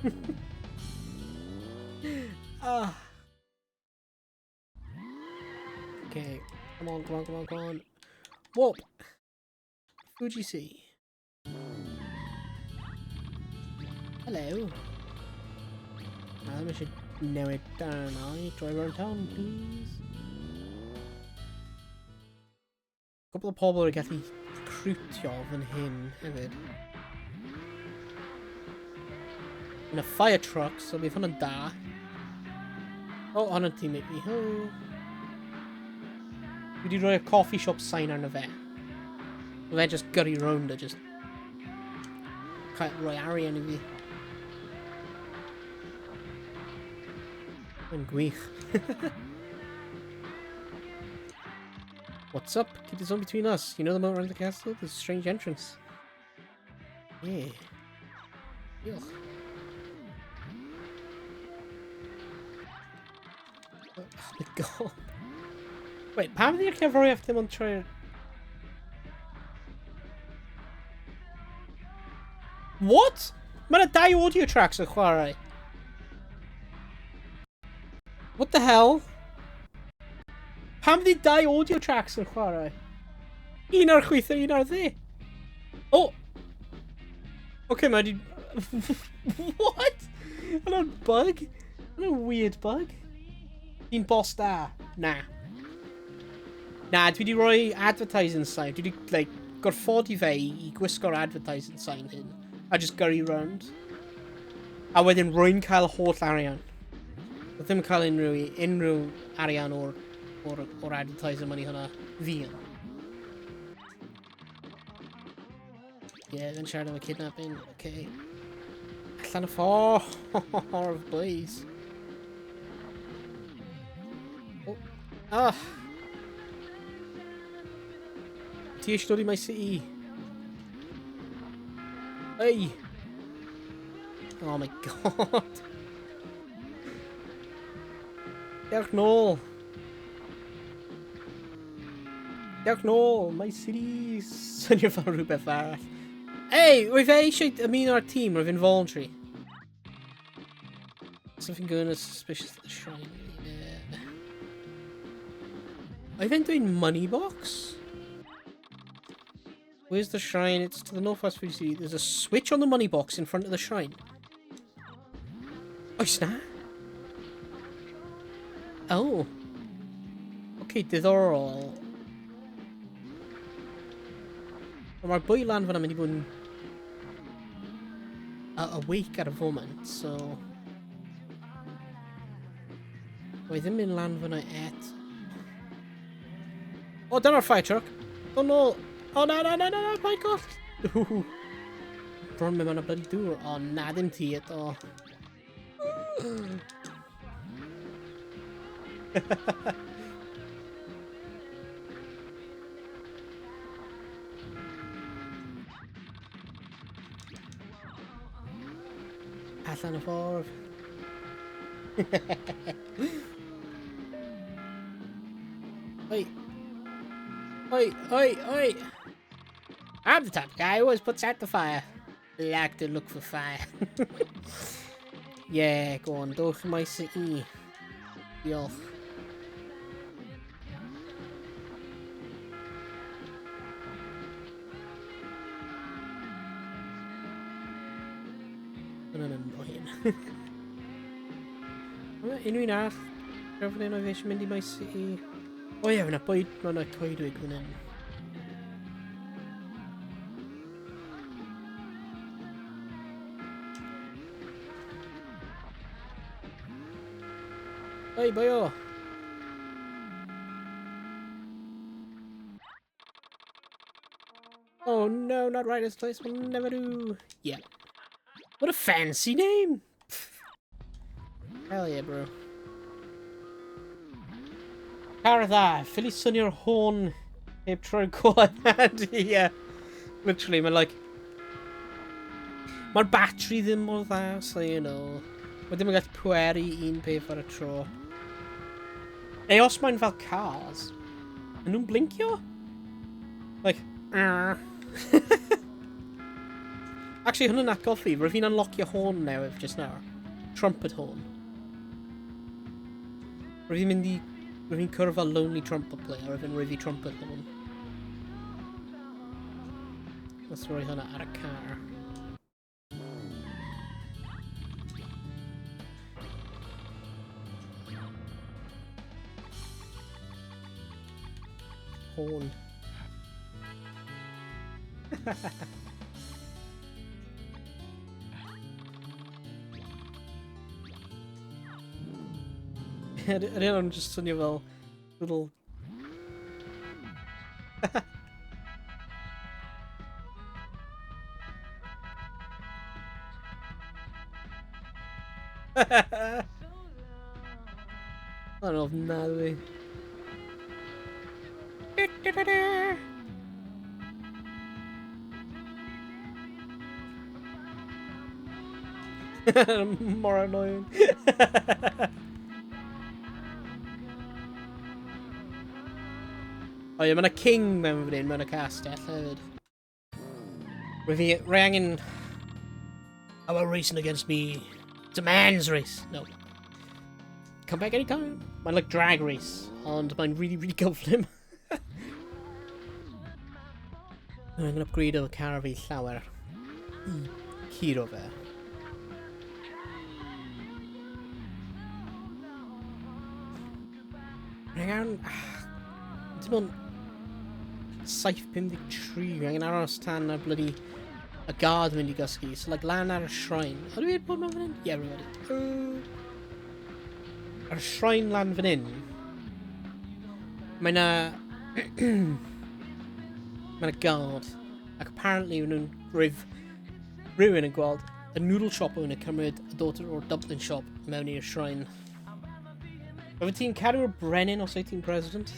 please. Ah. Okay, come on, come on, come on, come on. Warp! Fuji C. Hello. I should newid darn I. Drive around town, please. Cwpl o pobl yn gallu recrwtio fan hyn hefyd. Yn y fire truck, so bydd hwnna'n da. O, oh, hwnna'n teammate fi. Oh. Dwi wedi rhoi y coffee shop sign arno fe. Mae fe just gyrru rownd a just cael rhoi arian i fi. Mae'n gwych. What's up? Keep this one between us. You know the moat around the castle? There's a strange entrance. Yeah. Diolch. Oh my god. Wait, pam ydy'r cerddoriaeth ddim ond trwy'r... What? Mae yna dau audio tracks yn chwarae. What the hell? Pam ydy dau audio tracks yn chwarae? Un ar chwith a un ar dde. Oh! Okay, mae di... What? Hwna'n bug? Hwna'n weird bug. Ti'n boss da? Na. Na, dwi di rhoi advertising sign. Dwi di, like, gorfodi fe i, i gwisgo'r advertising sign hyn. A just gyrru round. A wedyn rwy'n cael holl arian. Oedd ddim yn cael unrhyw, unrhyw arian o'r, or, or advertising money hwnna. Fi yn. Yeah, then siarad am y kidnapping. Okay. Allan y ffordd, please. Oh. Ah. Ti eisiau dod i my city? Hey! Oh my god. Dewch nôl. Dewch nôl, my city. Swnio fel rhywbeth arall. Hey, rwyf fe eisiau ymuno â'r tîm, rwyf involuntary. Something going on suspicious at the shrine. Yeah. Oedd e'n dweud money box? Where's the shrine? It's to the northwest of the city. There's a switch on the money box in front of the shrine. Oes na? Oh. Okay, diddorol. Mae'r bwy lan fyna mynd i bod yn awake ar y foment, so... Mae ddim mynd lan fyna et. O, dyna'r fire truck! O, no! O, na, na, na, na, na, paid goll! Bron mynd mewn y bloody dŵr. O, na, ddim ti eto. Allan y ffordd. Oi. Oi, oi, oi. I'm the type of guy who always puts out the fire. Like to look for fire. yeah, go on, dowch maes y i. Diolch. Hwna'n annoying. Unrhyw un arall? Draw fan hyn oedd eisiau mynd i maes i... O ie, fyna bwyd, mae yna coedwig fan hyn. Oi, boyo! Oh no, not right, this place will never do. Yeah. What a fancy name! Hell yeah, bro. Caradda, ffili swnio'r horn heb troi'r golau. Yeah. Literally, mae'n like... Mae'r battery ddim mor dda, so you know. Mae ddim yn gallu pweru un peth ar y tro. Neu os mae'n fel cars, maen nhw'n blincio? Like, ah. Actually, hwnna'n atgoffi, rwyf fi'n unlockio horn newydd just now. Trumpet horn. Rwyf fi'n mynd i... Rwyf fi'n cwrdd fel Lonely Trumpet Player, rwyf fi'n rwyf i trumpet horn. Let's rhoi hwnna ar y car. Horn. Ydy hwnna'n just swnio fel little... Mae'n ofnadwy. More annoying. O ie, mae yna king mewn fan hyn, mewn y castell hefyd. Rwy fi, rwy angen... How about racing against me? It's a man's race. No. Come back anytime. Mae'n like drag race, ond mae'n really, really gyflym. Mae'n angen upgrade o car fi llawer. I curo fe. Hang on. Dim ond 7.53. Rwy'n angen aros tan y bloody y guard yn mynd i gysgu. So, like, lan ar y shrine. Ydw i wedi bod mewn fan hyn? Ie, yeah, rwy wedi. Ar y shrine lan fan hyn, mae na... mae na guard. Ac apparently, nhw'n rwyf rhywun yn gweld y noodle shop o'n cymryd y daughter o'r dumpling shop mewn i'r shrine. Oeddet ti'n cadw'r brenin os wyt ti'n president?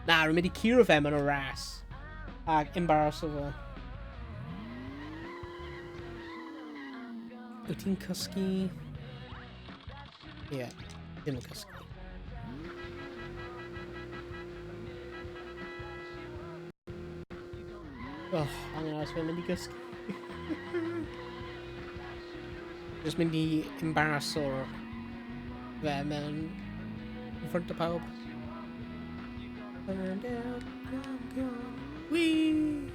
Na, rwy'n mynd i curo fe mewn y ras. Ac embarrass o fe. Wyt ti'n cysgu? Ie, yeah, ddim yn cysgu. Oh, angen aros fe'n mynd i gysgu. Just mynd i embarrass o'r fe mewn in front of pawb. Find out, I'm gone. Whee!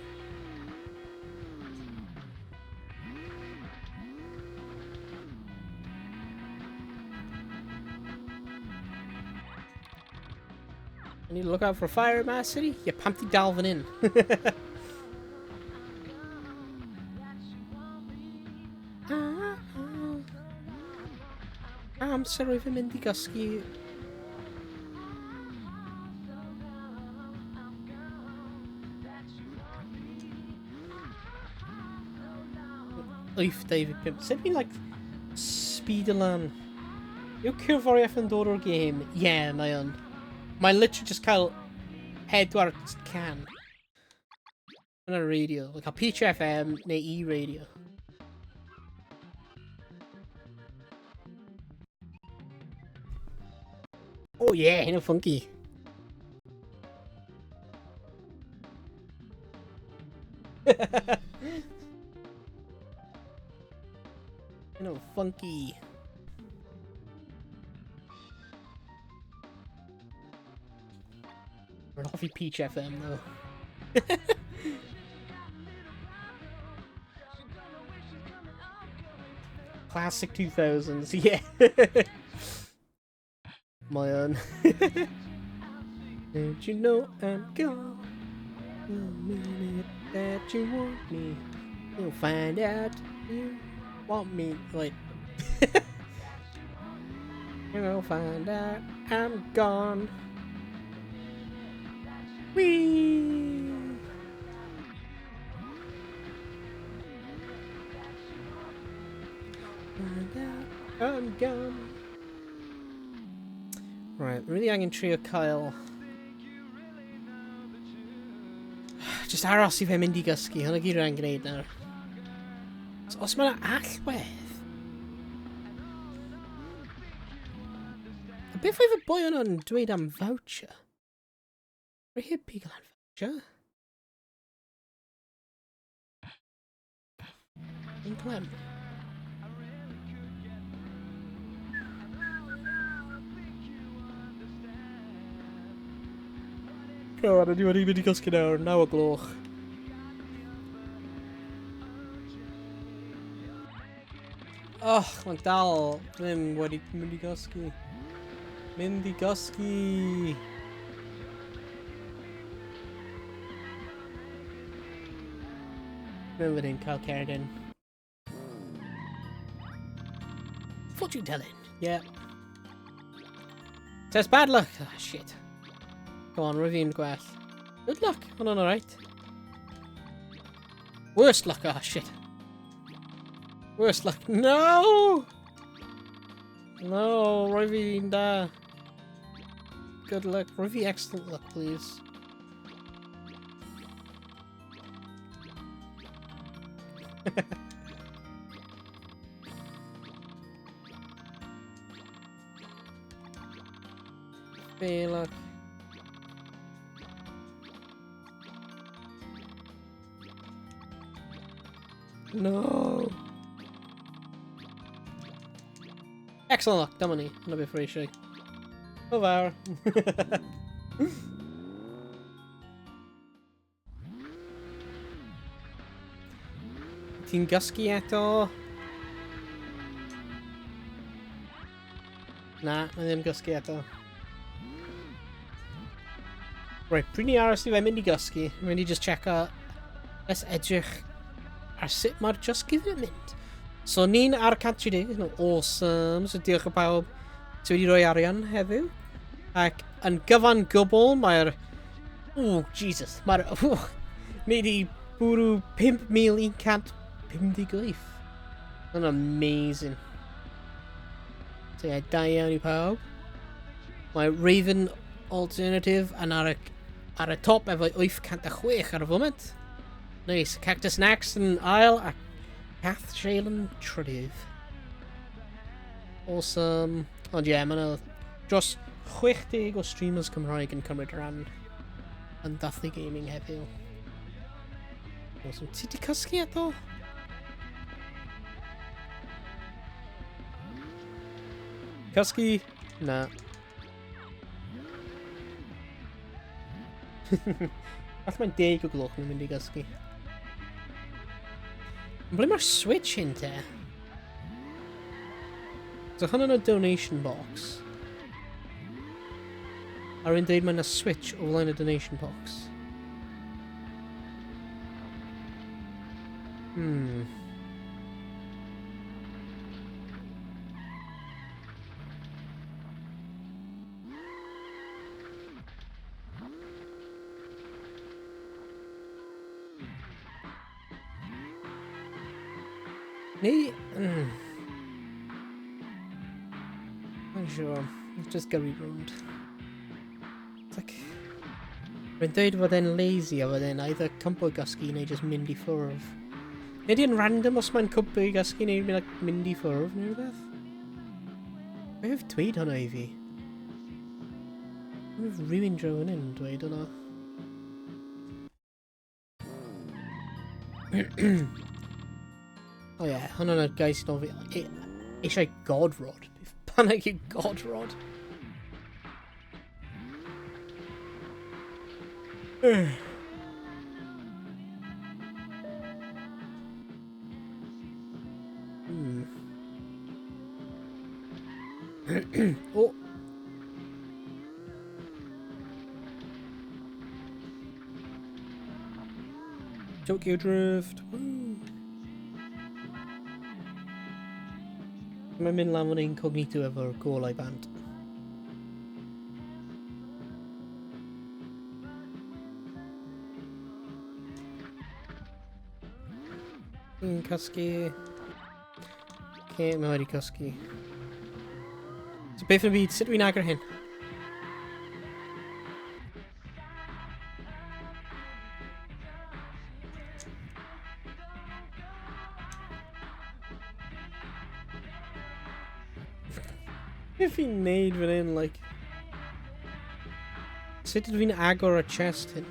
I need to look out for a fire in my city? Yeah, pam ti dal fan hyn? Amser rwyf yn mynd i gysgu. Wyth, David 5. Sut fi'n, like, speed lan? Yw cerddoriaeth yn dod o'r gêm? Ie, yeah, mae o'n. Mae'n literally just cael 400. Yn y radio. Like, cael Peach FM neu E-Radio. Oh yeah, hyn yn funky. Hyn yn funky. Rwy'n hoffi Peach FM, though. Classic 2000s, yeah. Mae o'n. Don't you know I'm gone? The minute that you want me, you'll find out you want me. Wait. You'll find out I'm gone. Whee! Find out I'm gone. Right, really angen trio cael... Just aros i fe mynd i gysgu, hwnna gyd rwy'n gwneud nawr. So, os mae yna allwedd... A beth oedd y boi yna'n dweud am voucher? Rwy heb pigo lan voucher. Yn clem. God, ydy wedi mynd i gysgu nawr, 9 o gloch. Och, mae'n dal ddim wedi mynd i gysgu. Mynd i gysgu! Mewn fan hyn, cael cerdyn. Fortune telling, yeah. Test bad luck! Ah, shit. Go on, rwyf i'n gwell. Good luck, hwnna'n alright. Worst luck, ah, shit. Worst luck, no! No, rwyf i'n da. Good luck. Rhoi fi excellent luck, please. Fair luck. No. Excellent luck, dyma ni. Yna beth rwy eisiau. O fawr. Ti'n gysgu eto? Na, mae ddim gysgu eto. Right, pryd ni aros i fe mynd i gysgu, mynd i just check a... Let's edrych ar sut mae'r Just Give It mynd. So ni'n ar 130, no, awesome. So diolch i pawb sydd wedi rhoi arian heddiw. Ac yn gyfan gwbl, mae'r... Oh, Jesus. Mae'r... Oh, ni wedi bwrw 5,158. Yn amazing. So yeah, da iawn i pawb. Mae Raven Alternative yn ar y, ar y top efo 806 ar y foment. Nice. Cactus Snacks yn ail a Cath Shale yn trydydd. Awesome. Ond ie, yeah, mae yna dros 60 o streamers Cymraeg yn cymryd rhan yn dathlu gaming heddiw. Awesome. Ti di cysgu eto? Cysgu? Na. Falle mae'n deg o gloch mae'n mynd i gysgu. Ond ble mae'r switch hyn te? So hwn yn y donation box. A rwy'n dweud mae'n y switch o flaen y donation box. Neu... Mae'n siŵr. Just gyrru rownd. It's like... Rwy'n dweud fod e'n lazy a fod e'n either cwmpo i gysgu neu just mynd i ffwrdd. Neu di'n random os mae'n cwmpo i gysgu neu like, mynd i ffwrdd neu rhywbeth? Beth dweud hwnna i fi? Mae rhywun draw yn yn dweud hwnna. O ie, yeah, hwnna'n y guy sy'n ofyn... Eisiau God Rod. Beth bynnag yw God Rod? O! Tokyo Drift! Woo! Mae'n mynd lan fan incognito efo'r golau band. Yn cysgu. Okay, mae wedi cysgu. So beth yn y byd, sut dwi'n agor hyn? Beth fi'n neud fan hyn, like... Sut ydw fi'n agor y chest hyn?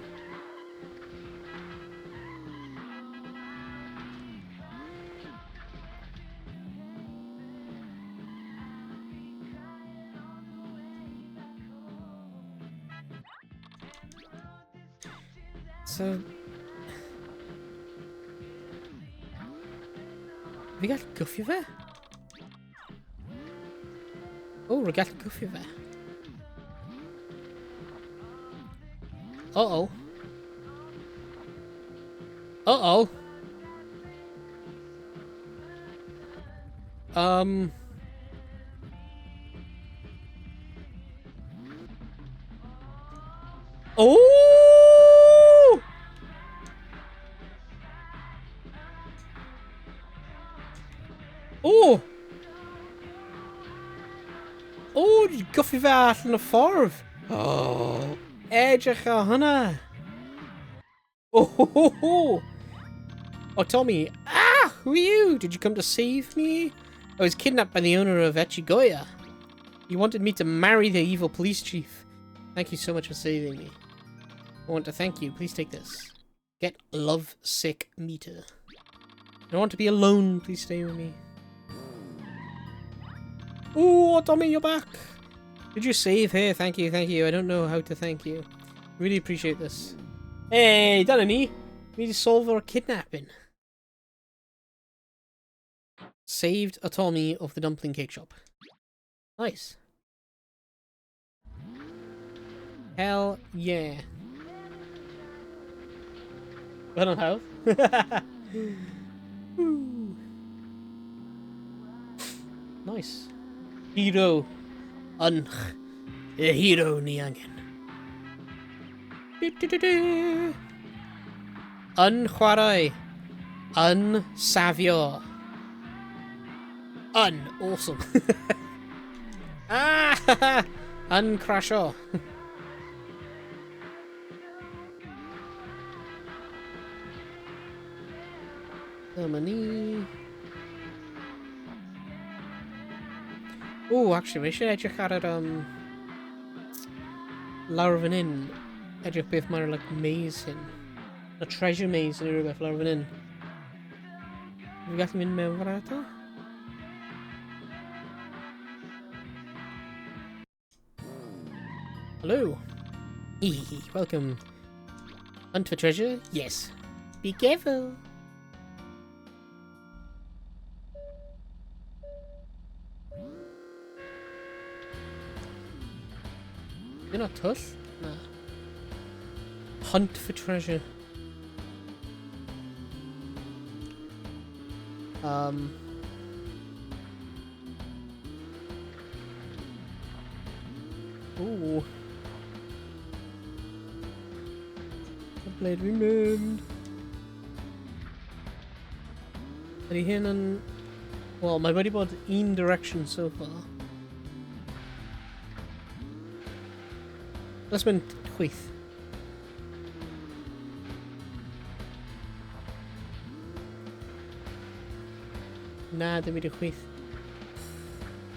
So... Fi gallu gwffio fe? O, rwy gallu gwffio fe. Uh-oh. Uh-oh. Oh! Oh! Oh, gwffi fe allan y ffordd. Oh, edrych ar hwnna! Oh, ho, ho, ho. Oh, Tommy. Ah, who are you? Did you come to save me? I was kidnapped by the owner of Echigoya. He wanted me to marry the evil police chief. Thank you so much for saving me. I want to thank you. Please take this. Get love sick meter. I don't want to be alone. Please stay with me. Ooh, Tommy, you're back. Did you save here? Thank you, thank you. I don't know how to thank you. Really appreciate this. Hey, dyna ni. We need to solve our kidnapping. Saved Atomi of the dumpling cake shop. Nice. Hell yeah. I don't have. Nice. Hero. Un. Y hero ni angen. Du, du, du, du. Yn chwarae. Yn safio. Yn. Awesome. Ah! Yn crasio. Dyma ni. Oh, actually, mae eisiau edrych ar yr, lawr fan hyn. Edrych beth mae'r, like, maze hyn. Y treasure maze neu rhywbeth lawr fan hyn. Fi'n gallu mynd mewn fan eto? Hello. Welcome. Hunt for treasure? Yes. Be careful. You're not twll? Na. Hunt for treasure. Ooh. Ble dwi'n mynd? Ydy hyn yn... Wel, mae wedi bod un direction so far. Let's mynd chwith. Na, dim byd i chwith.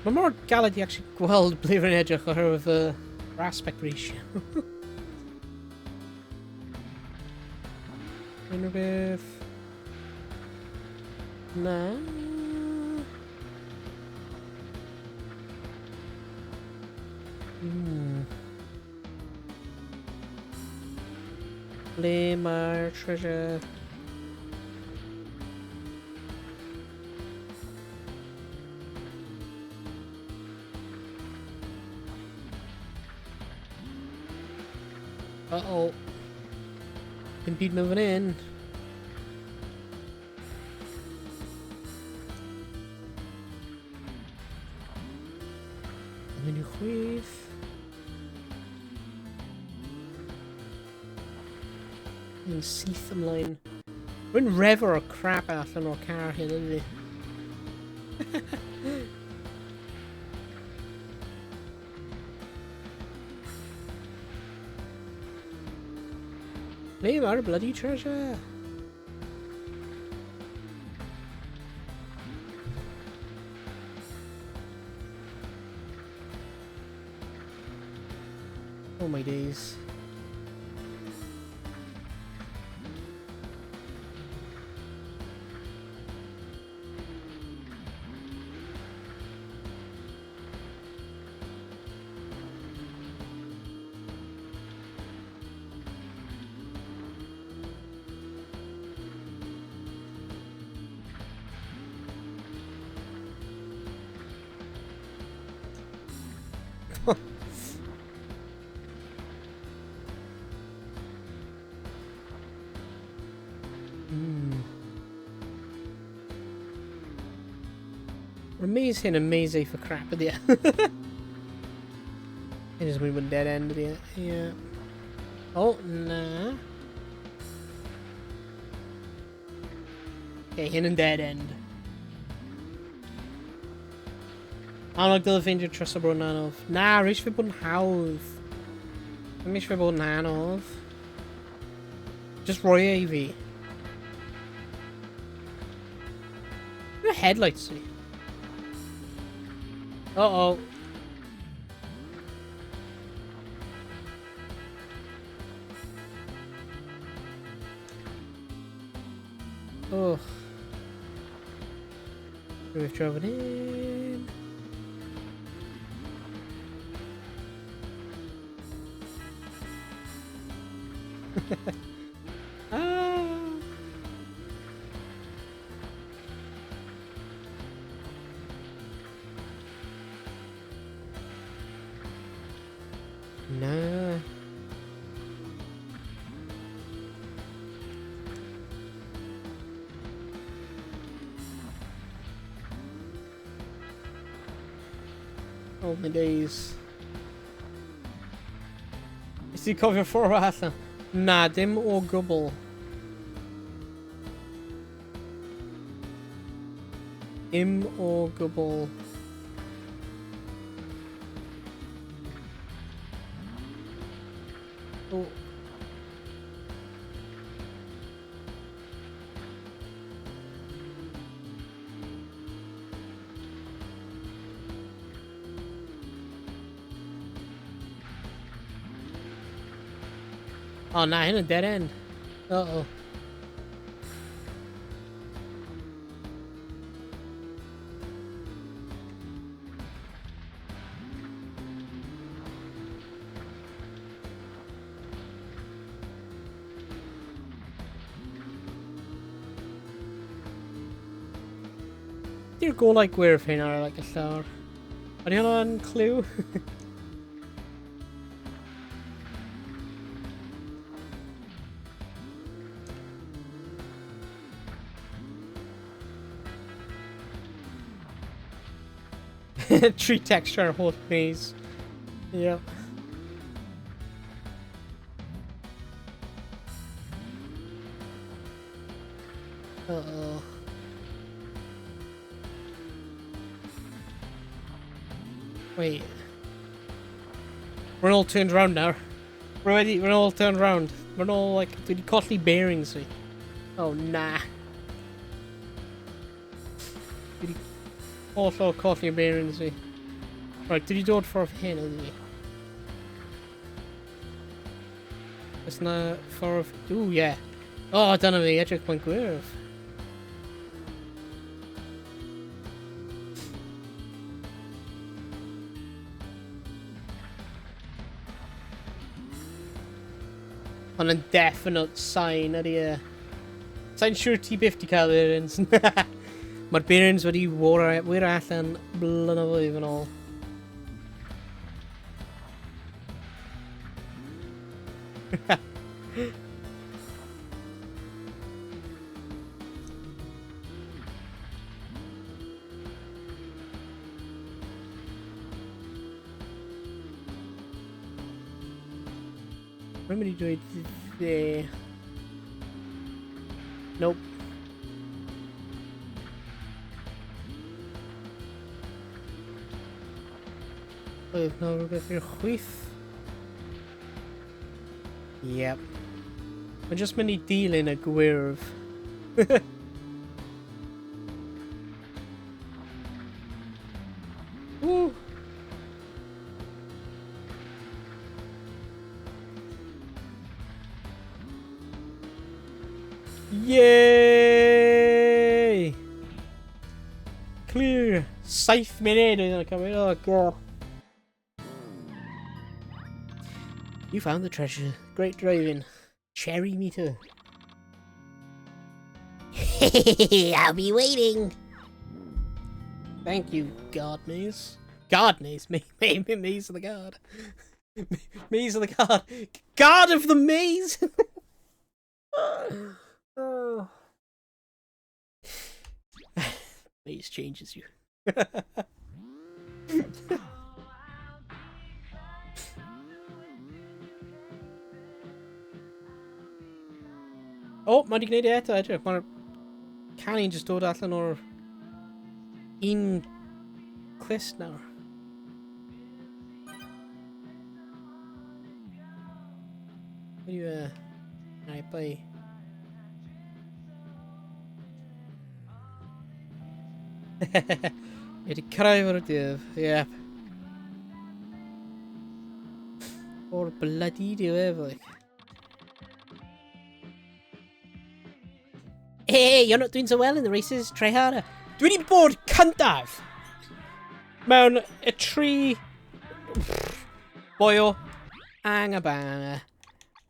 Mae mor galed i actually gweld ble rwy'n edrych oherwydd y aspect ratio. Unrhyw beth? Na. Ble mae'r treasure? Uh-oh. Dim byd mewn fan hyn. Yn mynd i'w chwith. Yn syth ymlaen. Rwy'n refer o'r crap allan o'r car hyn, ydy. Ble mae'r bloody treasure? Oh my days. Mae'r maze hyn yn maze eitha crap ydy e. Hyn is mynd i dead end ydy e. Yeah. Oh, na. Okay, hyn yn dead end. Annog dylai ffeindio trysor bod yn anodd. Na, rhaid fi bod yn hawdd. Ddim eisiau bod yn anodd. Just roi e i fi. Mae headlights fi. Uh-oh. Oh. We've driven in. Ah. Na. Oh my days. Nes ti cofio ffordd allan? Na, dim o gwbl. Dim o gwbl. O. O na, hyn yn dead end. Uh-oh. Di'r golau gwyrdd hyn ar like, y llawr. Ydy hwnna'n clue? Tree texture ar holl maze. Yep. Uh-oh. Wait. We're all turned round now. We're already, we're all turned round. We're all like, dwi wedi colli bearings fi. Oh, na. Dwi wedi hollol colli bearings fi. Right, dwi wedi dod ffordd hyn, ydw i? Oes na ffordd... Ooh, yeah. Oh, dyna fi, edrych mae'n gwyrdd. Ond yn definite sign ydy e. Sa'n siŵr ti byth di cael bearings. Mae'r bearings wedi wir allan blynyddoedd yn ôl. Rwy'n mynd i dweud dde. Nope. Oedd na rhywbeth i'r chwith. Yep. Mae'n just mynd i dilyn y gwyrdd. Woo! Yay! Clear! Saith munud oedd yn cymryd. Oh god. You found the treasure. Great driving. Cherry meter. I'll be waiting. Thank you, God Maze. God Maze. Me, me, me, Maze of the God. Maze of the God. God of the Maze! Oh. Maze changes you. O, oh, mae wedi gwneud e eto, edrych. Mae'r canu jyst dod allan o'r un clust nawr. Beth yw e? Right, bye. Wedi cyrraedd o'r diwedd, yep. O'r bloody diwedd, like. Hey, you're not doing so well in the races, try harder. Dwi wedi bod cyntaf mewn y tri... Boio, anga banga.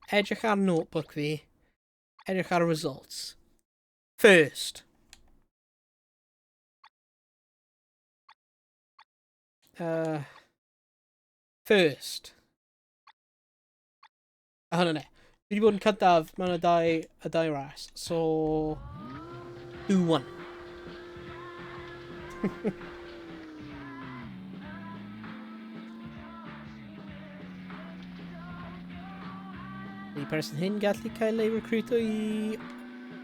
Edrych ar notebook fi. Edrych ar results. First. First. A hwnna ne. Dwi wedi bod yn cyntaf mewn y dau, y dau ras. So, 2-1. Ydy person hyn gallu cael ei recruito i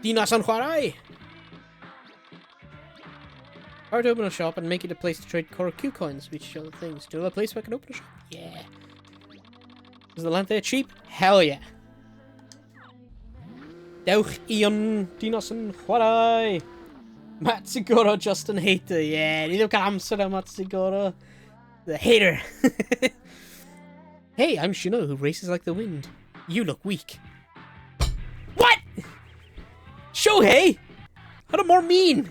Dinas yn chwarae? How to open a shop and make it a place to trade Q coins, which other things. Do you have a place where I can open a shop? Yeah. Is the land there cheap? Hell yeah. Dewch i yn Dinas yn chwarae! Matsugoro Justin Hater, yeah. Ni ddim cael amser am Matsugoro. The hater. Hey, I'm Shino, who races like the wind. You look weak. What? Shohei? How more mean?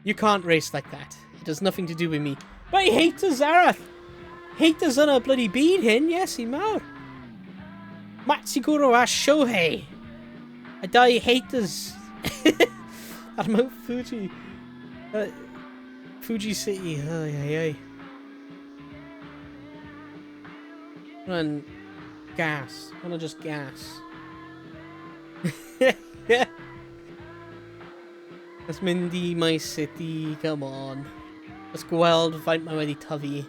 You can't race like that. It has nothing to do with me. But I hate Zarath. Haters yn y bloody byd hyn, yes, i mawr. Matsugoro a Shohei. A dau haters. Ar Mount Fuji. Fuji City. Ay, ay, ay. Hwnna'n gas. Hwnna just gas. Let's mynd i my city, come on. Let's gweld faint mae wedi tyfu.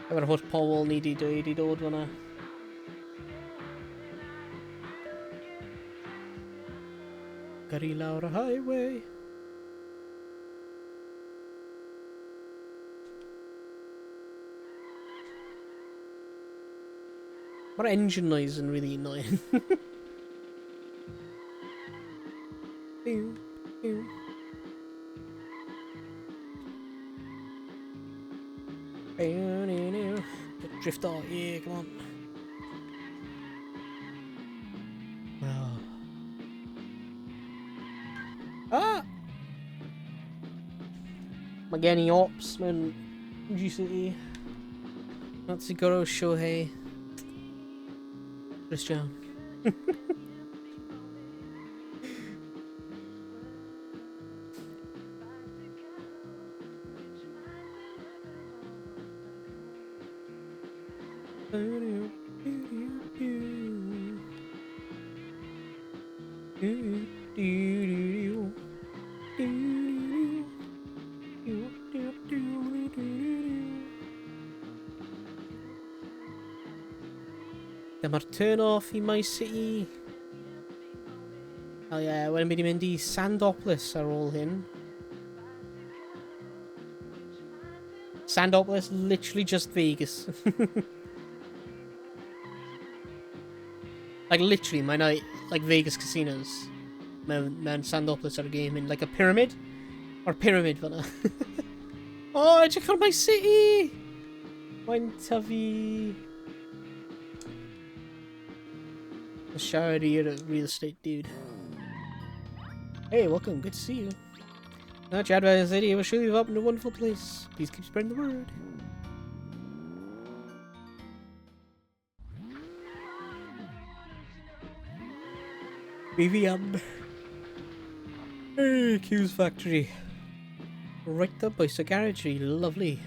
Efo'r holl pobl ni di dweud i dod fyna. Gyrru lawr y highway. Mae'r engine noise yn really annoying. Ew, ew. Drift off, yeah, come on. Oh. Ah! Mae gen i ops mewn Fuji City. Matsugoro Shohei. Christian. Dyma'r turn off i My City. Oh yeah, wedyn mynd i mynd i Sandopolis ar ôl hyn. Sandopolis, literally just Vegas. Like literally, mae'n like Vegas casinos mewn, mewn Sandopolis ar y game in like a pyramid. Or pyramid fyna. Oh, edrych ar My City! Mae'n tyfu... Siarad i'r real estate dude. Hey, welcome. Good to see you. Not Jadva City will surely up in a wonderful place. Please keep spreading the word. BVM. Hey, Q's Factory. Right up by Garage. Lovely.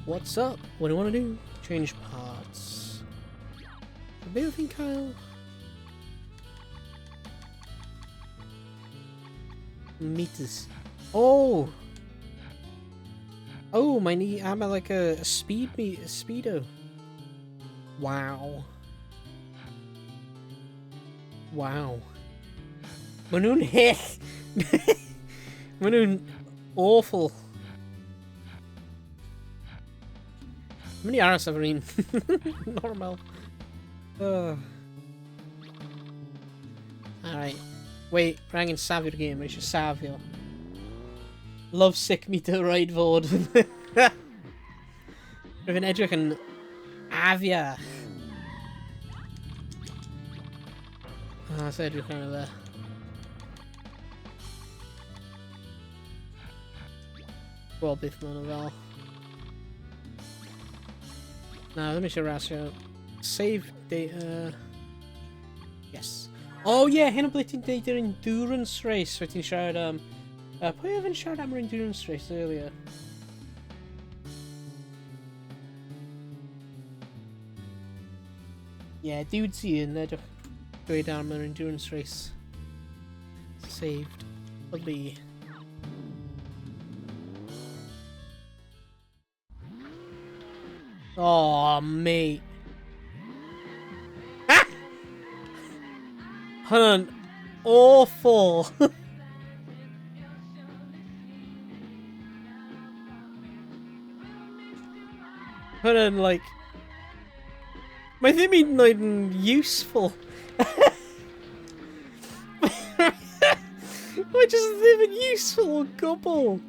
What's up? What do you want to do? Change parts. Maybe Kyle. Meters. Oh! Oh, my knee. I'm like a speed me a speedo. Wow. Wow. Maen nhw'n hyll. Maen nhw'n awful. Mynd i aros efo'r un normal. Alright. Wait, rhaid angen safio'r game, mae eisiau safio. Love sick me to ride fod. Rwy'n fi'n edrych yn afiach. Ah, oh, edrych arno fe. Gweld beth maen nhw fel. Na, ddim eisiau rasio. Save data. Yes. Oh yeah, hyn o ble ti'n deud yr endurance race. Fe ti'n siarad am... Pwy oedd yn siarad am yr endurance race earlier? Yeah, dude sy'n edrych dweud am yr endurance race. Saved. Lovely. Oh, mate. Ah! Hwnna'n awful. Hwnna'n like... Mae ddim hyd yn oed yn useful. Mae just ddim yn useful o gwbl.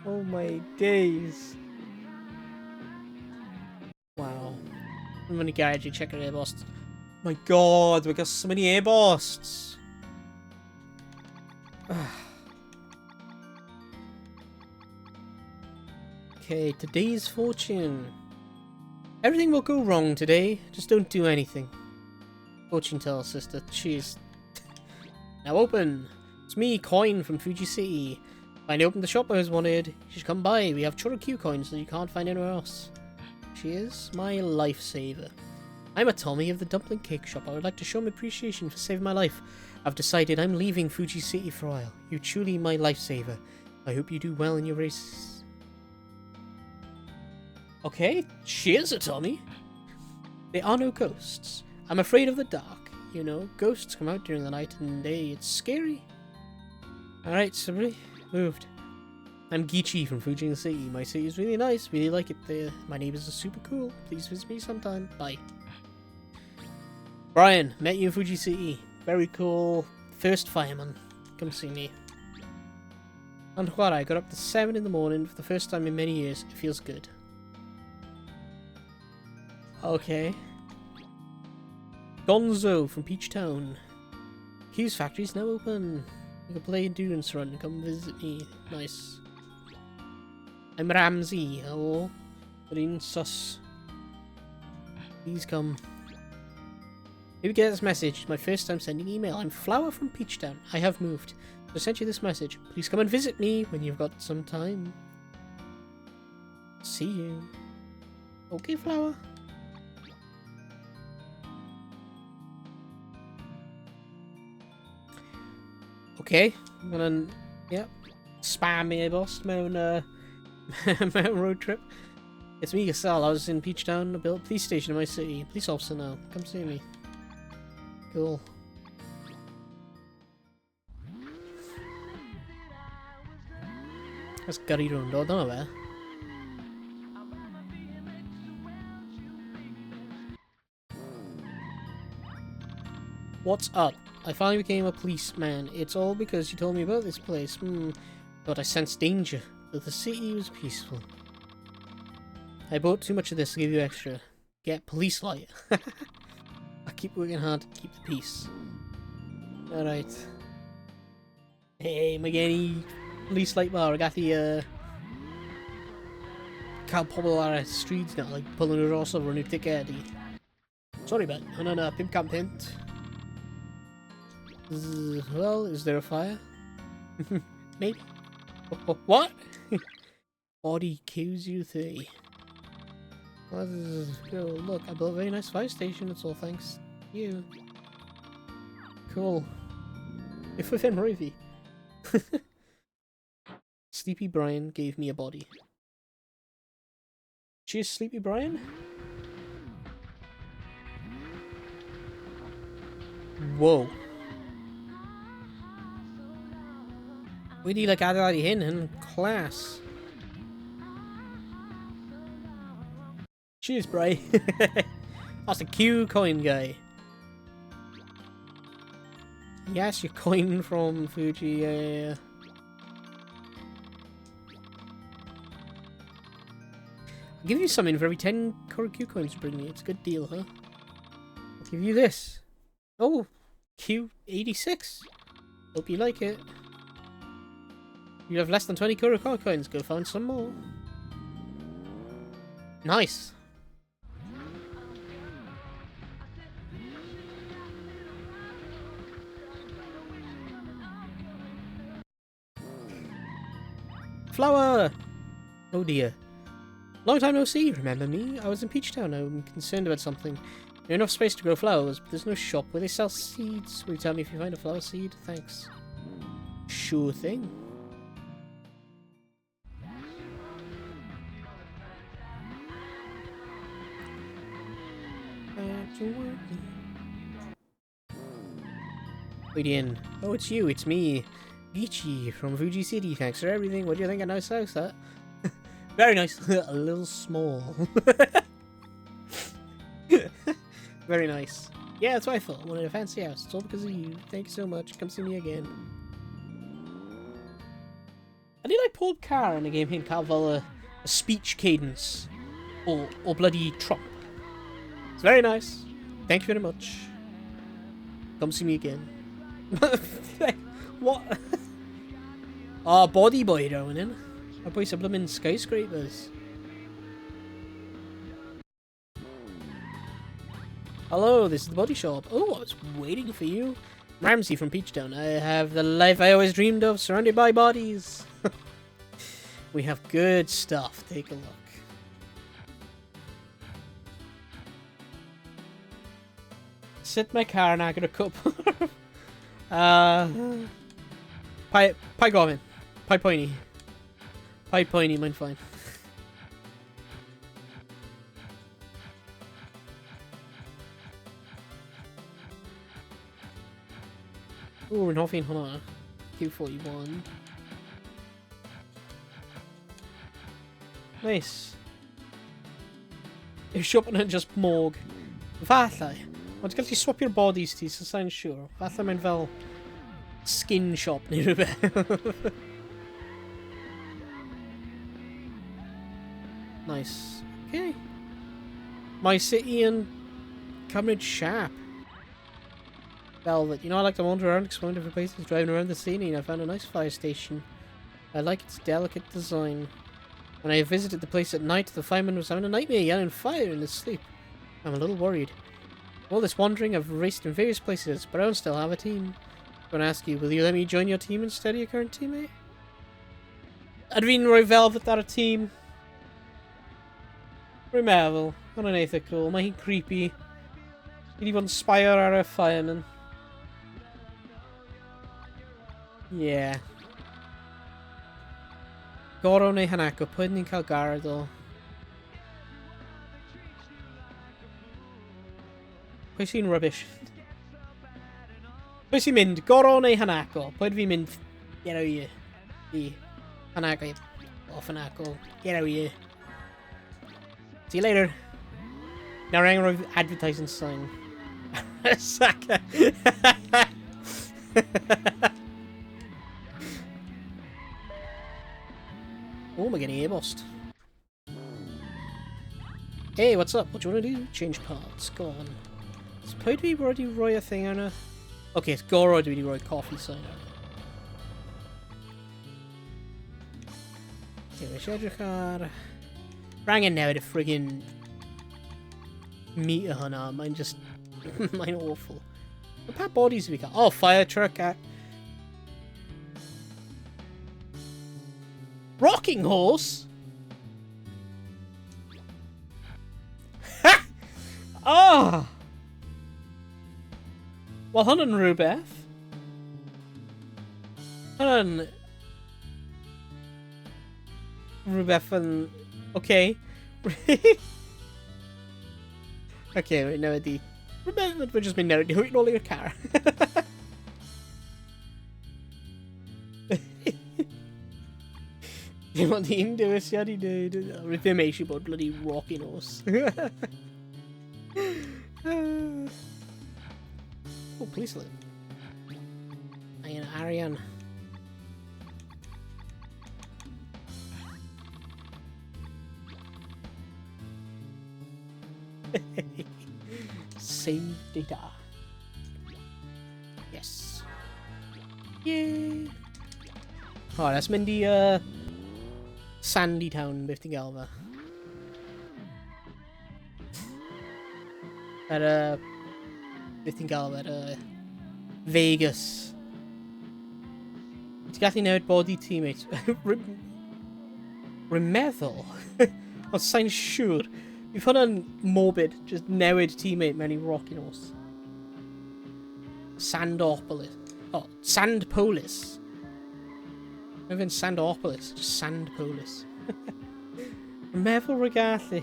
Oh my days. Wow. I'm gonna garage i check yr e-bost. My god, we got so many e-bosts. Okay, today's fortune. Everything will go wrong today. Just don't do anything. Fortune teller sister. Cheers. Now open. It's me, Coin from Fuji City. Finally opened the shop I always wanted. You should come by. We have Choro-Q coins that you can't find anywhere else. She is my lifesaver. I'm a Tommy of the Dumpling Cake Shop. I would like to show my appreciation for saving my life. I've decided I'm leaving Fuji City for a while. You're truly my lifesaver. I hope you do well in your race. Okay, cheers, Tommy. There are no ghosts. I'm afraid of the dark. You know, ghosts come out during the night and day. It's scary. All right, somebody moved. I'm Geechee from Fujin City. My city is really nice. Really like it there. My neighbors are super cool. Please visit me sometime. Bye. Brian, met you in Fuji City. Very cool. First fireman. Come see me. And I got up to 7 in the morning for the first time in many years. It feels good. Okay. Gonzo from Peach Town. Q's factory's now open. You can play Endurance Run. Come visit me. Nice. I'm Ramsey. Hello. Green sus. Please come. Here we get this message. It's my first time sending email. I'm Flower from Peachtown. I have moved. I sent you this message. Please come and visit me when you've got some time. See you. Okay, Flower. Okay, I'm gonna, yeah, spam e-bost mewn, mewn road trip. It's me, Gasol. I was in Peachtown. I built a police station in my city. Police officer now. Come see me. Cool. That's gyrru rownd o, dyna fe. What's up? I finally became a policeman. It's all because you told me about this place. But I sensed danger. But the city was peaceful. I bought too much of this to give you extra. Get police light. I keep working hard to keep the peace. All right. Hey, mae gen i police light bar. I got the cael pobl ar y streets now, like pulling nhw dros over nhw ticket. Sorry, bet. Hwnna'n 500 punt. Well, is there a fire? Maybe. What? Body Q03. Let's go. Look, I built a very nice fire station. It's all thanks to you. Cool. If within Ruby. Sleepy Brian gave me a body. Cheers, Sleepy Brian. Whoa. Wedi like adeiladu hyn yn class. Cheers, Bray. That's the Q coin guy. Yes, your coin from Fuji. Yeah. I'll give you something for every 10 Q coins you bring me. It's a good deal, huh? I'll give you this. Oh, Q86. Hope you like it. You have less than 20 Kurokuro coins. Go find some more. Nice. Flower! Oh dear. Long time no see, remember me? I was in Peachtown. I'm concerned about something. There enough space to grow flowers, but there's no shop where they sell seeds. Will you tell me if you find a flower seed? Thanks. Sure thing. Wait in. Oh, it's you. It's me. Gichi from Fuji City. Thanks for everything. What do you think? A nice house, that? Very nice. A little small. Very nice. Yeah, that's what I thought. I wanted a fancy house. It's all because of you. Thank you so much. Come see me again. I did like Paul Carr in a game hyn cael fel a speech cadence or bloody Trump. It's very nice. Thank you very much. Come see me again. What? Oh, body boy down in. I buy some blooming skyscrapers. Hello, this is the body shop. Oh, I was waiting for you. Ramsey from Peachtown. I have the life I always dreamed of, surrounded by bodies. We have good stuff. Take a look. Sit my car and I got a cup. Pie gofyn. Pie poeni. Pie poeni, mae'n fine. Ooh, rwy'n hoffi'n hwnna. Q41. Nice. Yw siop yn just morgue. Falle. Ond ti'n gallu swapio'r bodies ti, so sa'n siŵr. Falle mae'n fel skin shop neu rhywbeth. Nice. Okay. My city yn cymryd siap. Velvet. You know, I like to wander around, exploring different places, driving around the city, and I found a nice fire station. I like its delicate design. When I visited the place at night, the fireman was having a nightmare, yelling fire in his sleep. I'm a little worried. All this wandering, I've raced in various places, but I don't still have a team. I'm going to ask you, will you let me join your team instead of your current teammate? Ydw fi'n rhoi Velvet ar y tîm? Rwy'n meddwl. Hwnna'n eitha cool. Mae hi'n creepy. Fi wedi bod yn sbio ar y fireman. Yeah. Goro neu Hanako, pwy ni'n cael gared o? Pwy sy'n rubbish? Pwy sy'n mynd? Goro neu Hanako? Pwy fi'n mynd? Get out of here. Fi. Hanako. Off Hanako. Get out of here. See you later. Now we're angen advertising sign. Saka. Oh, mae gen i e-bost. Hey, what's up? What do you want to do? Change parts. Go on. Is pwy dwi wedi rhoi y thing arno? Okay, it's Goro dwi wedi rhoi coffee sign arno. Okay, mae eisiau edrych ar... Rhangen newid y friggin meter hwnna. Mae'n just... Mae'n awful. But pa bodies we got? Oh, fire truck at... Rocking horse? Ha! Ah! Wel, hwn yn rhywbeth. Hwn yn... Rhywbeth yn... Okay. Okay, wait, newid i... Rhywbeth yn just mynd newid i nôl i'r car. Dim ond un dewisiad i wneud. Rwy ddim eisiau bod bloody rocking horse. Oh, police alert. Angen arian. Save data. Yes. Yay! O, oh, let's mynd i Sandy Town, beth ti'n gael fe? Ar, beth ti'n gael fe? Vegas. Ti'n gallu newid body teammate. Rwy'n meddwl. Ond sa'n siŵr. Bydd hwnna'n morbid, just newid teammate mewn i Rocking Horse. Sandopolis. Oh, Sandpolis. Mae'n fynd Sandopolis, just Sandpolis. Rwy'n meddwl rwy'n gallu.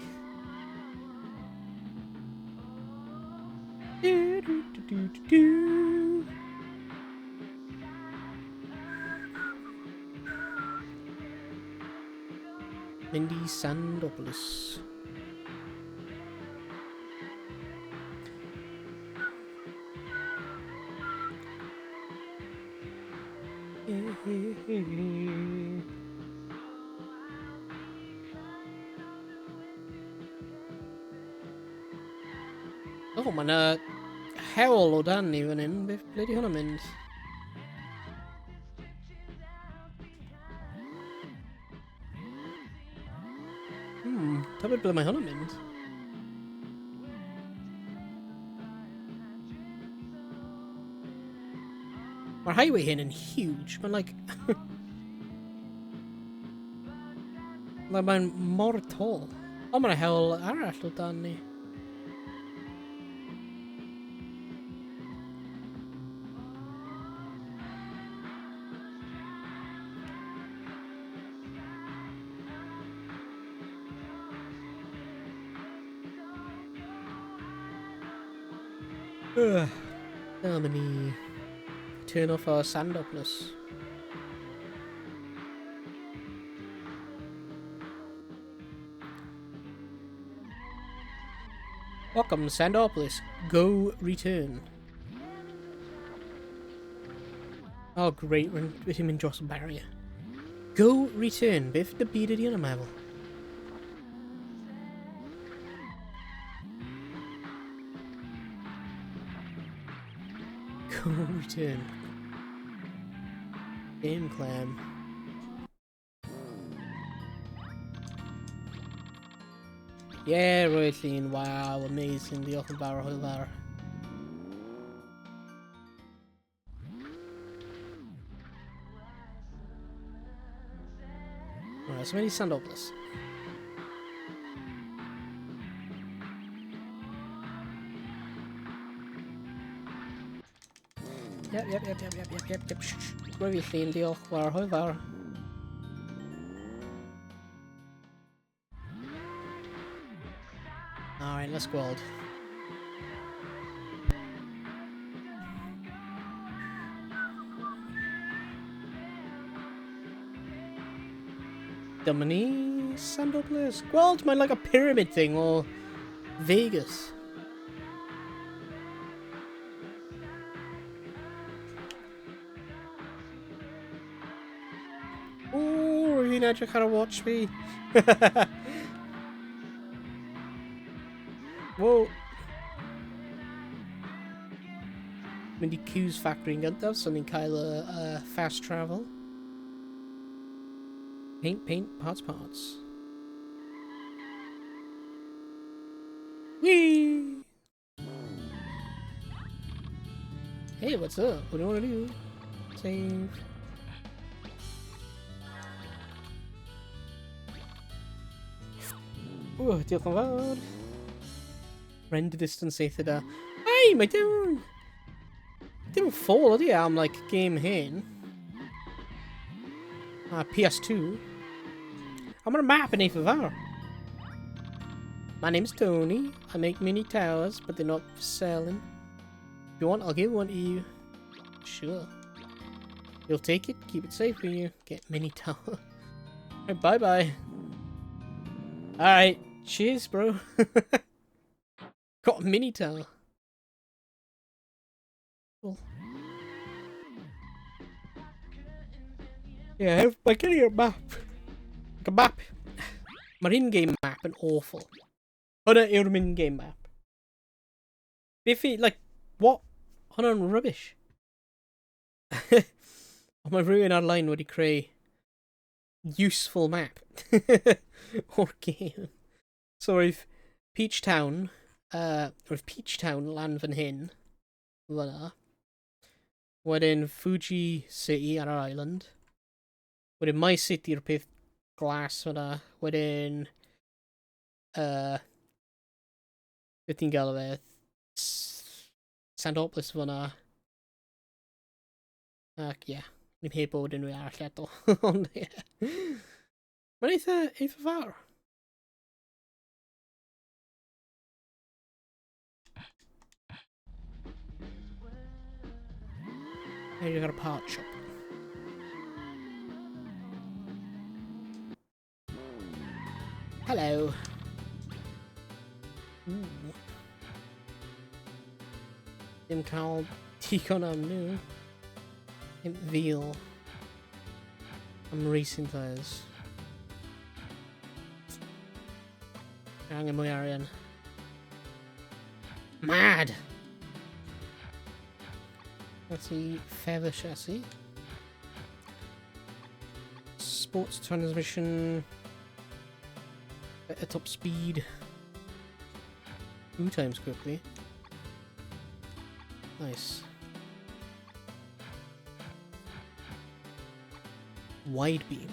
Du, du, du, du, du, du. Mynd i Sandopolis. Oh, mae yna hewl o dan ni fan hyn. Beth, ble di hwnna'n mynd? Tybed ble mae hwnna'n mynd? Mae'r highway hyn yn huge. Mae'n like... Mae'n mor tall. O, mae'n hewl arall o dan ni. Ugh. Dyma ni. Turn off our Sandopolis. Welcome, Sandopolis. Go return. Oh, great. Rydyn mynd dros y barrier. Go return. Beth dy byd ydi yna, meddwl? Go return. Game clam. Yeah, roedd llun. Wow, amazing. Diolch yn fawr, hwyl fawr. Right, so many Sandopolis. Yep. Shh, shh. Rwyf i llun, diolch fawr, hwyl fawr. Alright, let's gweld. Dyma ni, Sandopolis. Gweld, mae'n like a pyramid thing o Vegas. O, rwy'n fi'n edrych ar y watch fi. Whoa. Mynd i Q's Factory yn gyntaf, so ni'n cael y fast travel. Paint, paint, parts, parts. Whee! Hey, what's up? What do you want to do? Save. Ooh, diolch yn fawr. Render distance eitha da. Hey, mae dim... Dim fall ydi e am, like, game hyn. PS2. A mae'r map yn eitha fawr. My name's Tony. I make mini towers, but they're not for selling. If you want, I'll give one to you. Sure. You'll take it, keep it safe for you. Get mini tower. Right, bye bye. Alright, cheers, bro. Got a Minitaur. Cool. Yeah, mae gen i'r map. Like a map. Mae'r in-game map yn awful. Hwna yw'r in-game map. Beth i, like, what? Hwna'n rubbish. Ond mae rhywun ar-lein wedi creu useful map o'r game. So roedd Peach Town, roedd Peach Town lan fan hyn, fyna. Wedyn Fuji City ar yr island. Wedyn My City yw'r peth glas fyna. Wedyn... Beth ti'n gael o fe? Sandopolis fyna. Ac ie, yeah, ni'n heb bod unrhyw arall eto. Ond ie. Yeah. Mae'n eitha fawr. Edrych ar y part shop. Hello. Ooh. Dim cael digon am nhw. Dim fil. Am racing tyres. Angen mwy arian. Mad! Let's see, feather chassis. Sports transmission. Better top speed. 2 times quickly. Nice. Wide beam.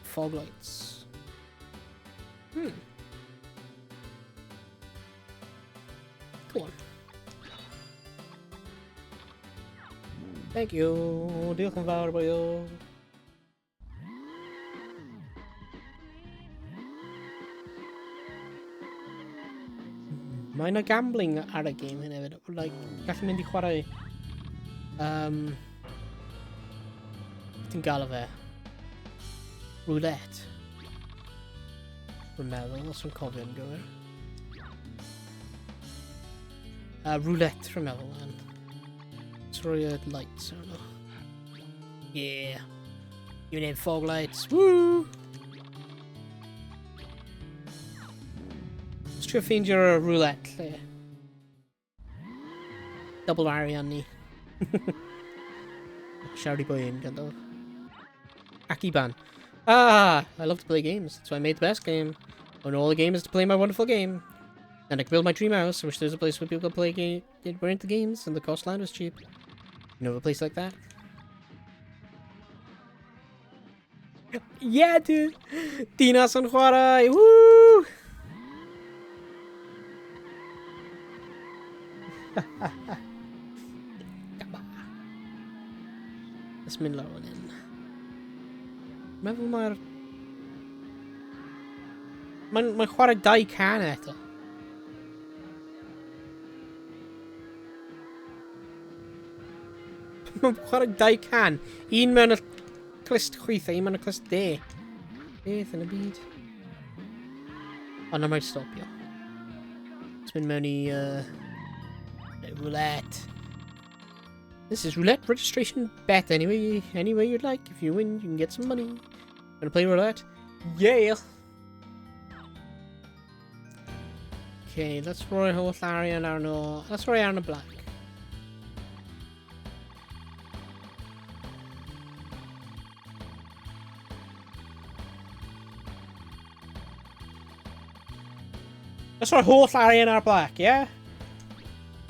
Fog lights. Go on. Thank you. Diolch yn fawr, boyo. Mae yna gambling ar y game hyn hefyd. Like, gallu mynd i chwarae... Ti'n gael o fe? Roulette. Rwy'n meddwl, os dwi'n cofio'n gywir. Roulette, rwy'n meddwl. And let's roi y lights arno. Yeah. You name fog lights. Woo! Let's trio ffeindio'r roulette lle. Double arian ni. Siarad i boi un ganddo. Akiban. Ah, I love to play games. That's why I made the best game. I know all the games is to play my wonderful game. Then I could build my dream house. I wish there was a place where people could play game, rent the games, and the cost land was cheap. You know of a place like that? Yeah, dude! Dinas yn chwarae! Woo! Let's mynd lawr fan hyn. Meddwl mae'r... Mae'n chwarae 2 can eto. Mae'n chwarae 2 can. Un mewn y clust chwith a un mewn y clust de. Beth yn y byd? O, na mae'n stopio. Let's mynd mewn i... roulette. This is roulette registration bet any way you'd like. If you win, you can get some money. Want to play roulette? Yeah! Okay, let's roi holl arian arno. Let's roi arno black. Let's roi holl arian ar black, yeah?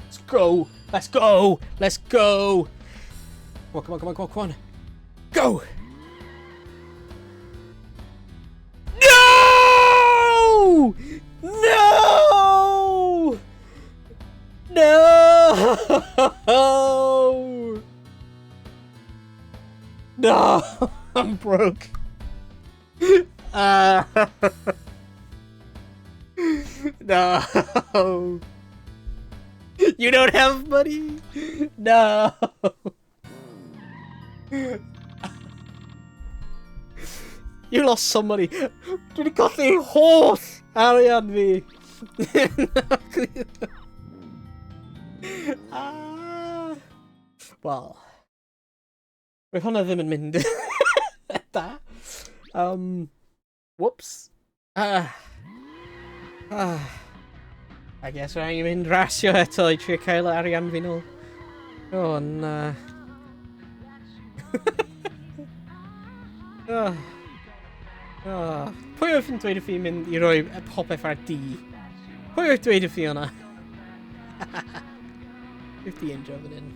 Let's go! Let's go! Let's go! Come on, come on, come on, come on, come on. Go! No! No! No! No! I'm broke. No. You don't have money? No. You lost somebody. Dwi wedi colli holl arian fi. Ah. Wel. Roedd hwnna ddim yn mynd da. Whoops. I guess rhaid i mynd rasio eto i trio cael arian fi nôl. Oh, na. Oh. Oh. Pwy oedd yn dweud i fi mynd i roi popeth ar D? Pwy oedd dweud i fi hwnna? Beth di enjo fan hyn?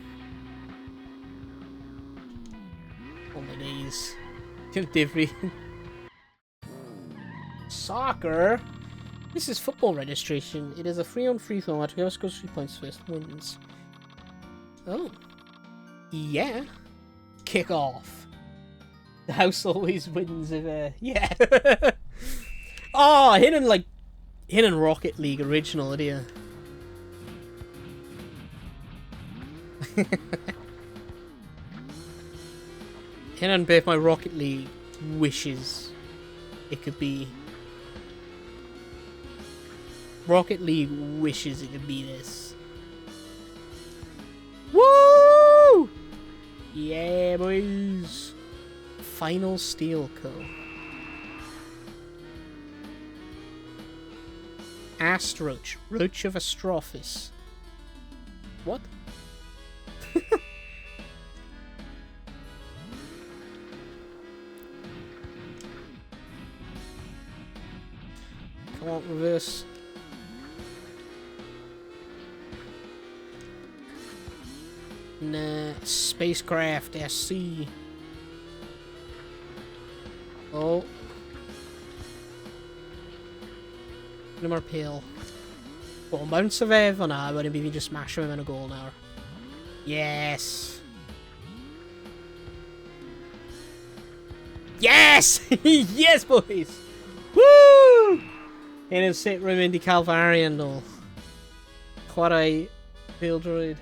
Oh my days. Dim difri. Soccer? This is football registration. It is a free-on-free format. Whoever scores 3 points first wins. Oh. Yeah. Kick off. The house always wins if, yeah. Oh, hyn yn, like, hyn yn Rocket League original ydy e. Hyn yn beth mae Rocket League wishes it could be. Rocket League wishes it could be this. Woo! Yeah, boys. Final Steel Co. Astroach. Roach of Astrophis. What? Come on, reverse. Nah, spacecraft SC. Oh. No more pale. Well, bounce of fe fyna, wedyn bydd fi'n just smash fe mewn y gol nawr. Yes! Yes! Yes, boys! Woo! Hyn yn sut rwy'n mynd i cael fy arian nôl. Chwarae pêl-droed.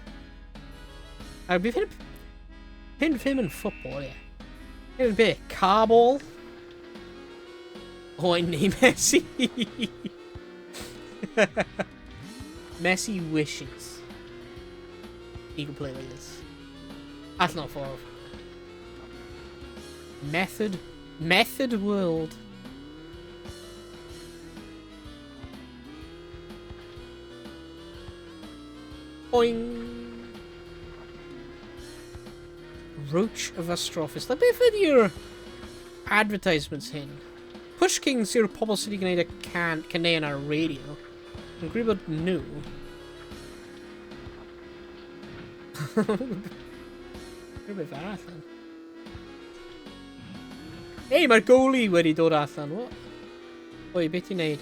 A bydd hyn ddim yn ffwtbol, ie. Hyn yn be? Carball? Oh, I neu Messi. Messi wishes he could play like this. Allan o'r ffordd. Method. Method World. Boing. Roach of Astrophis. Na beth ydy'r advertisements hyn? Push Kings yw'r pobl sydd wedi gwneud y can, caneuon ar y radio. Yn gwybod nhw. Rhywbeth arall then. Ei, mae'r goalie wedi dod allan. What? Boi, beth ti'n neud?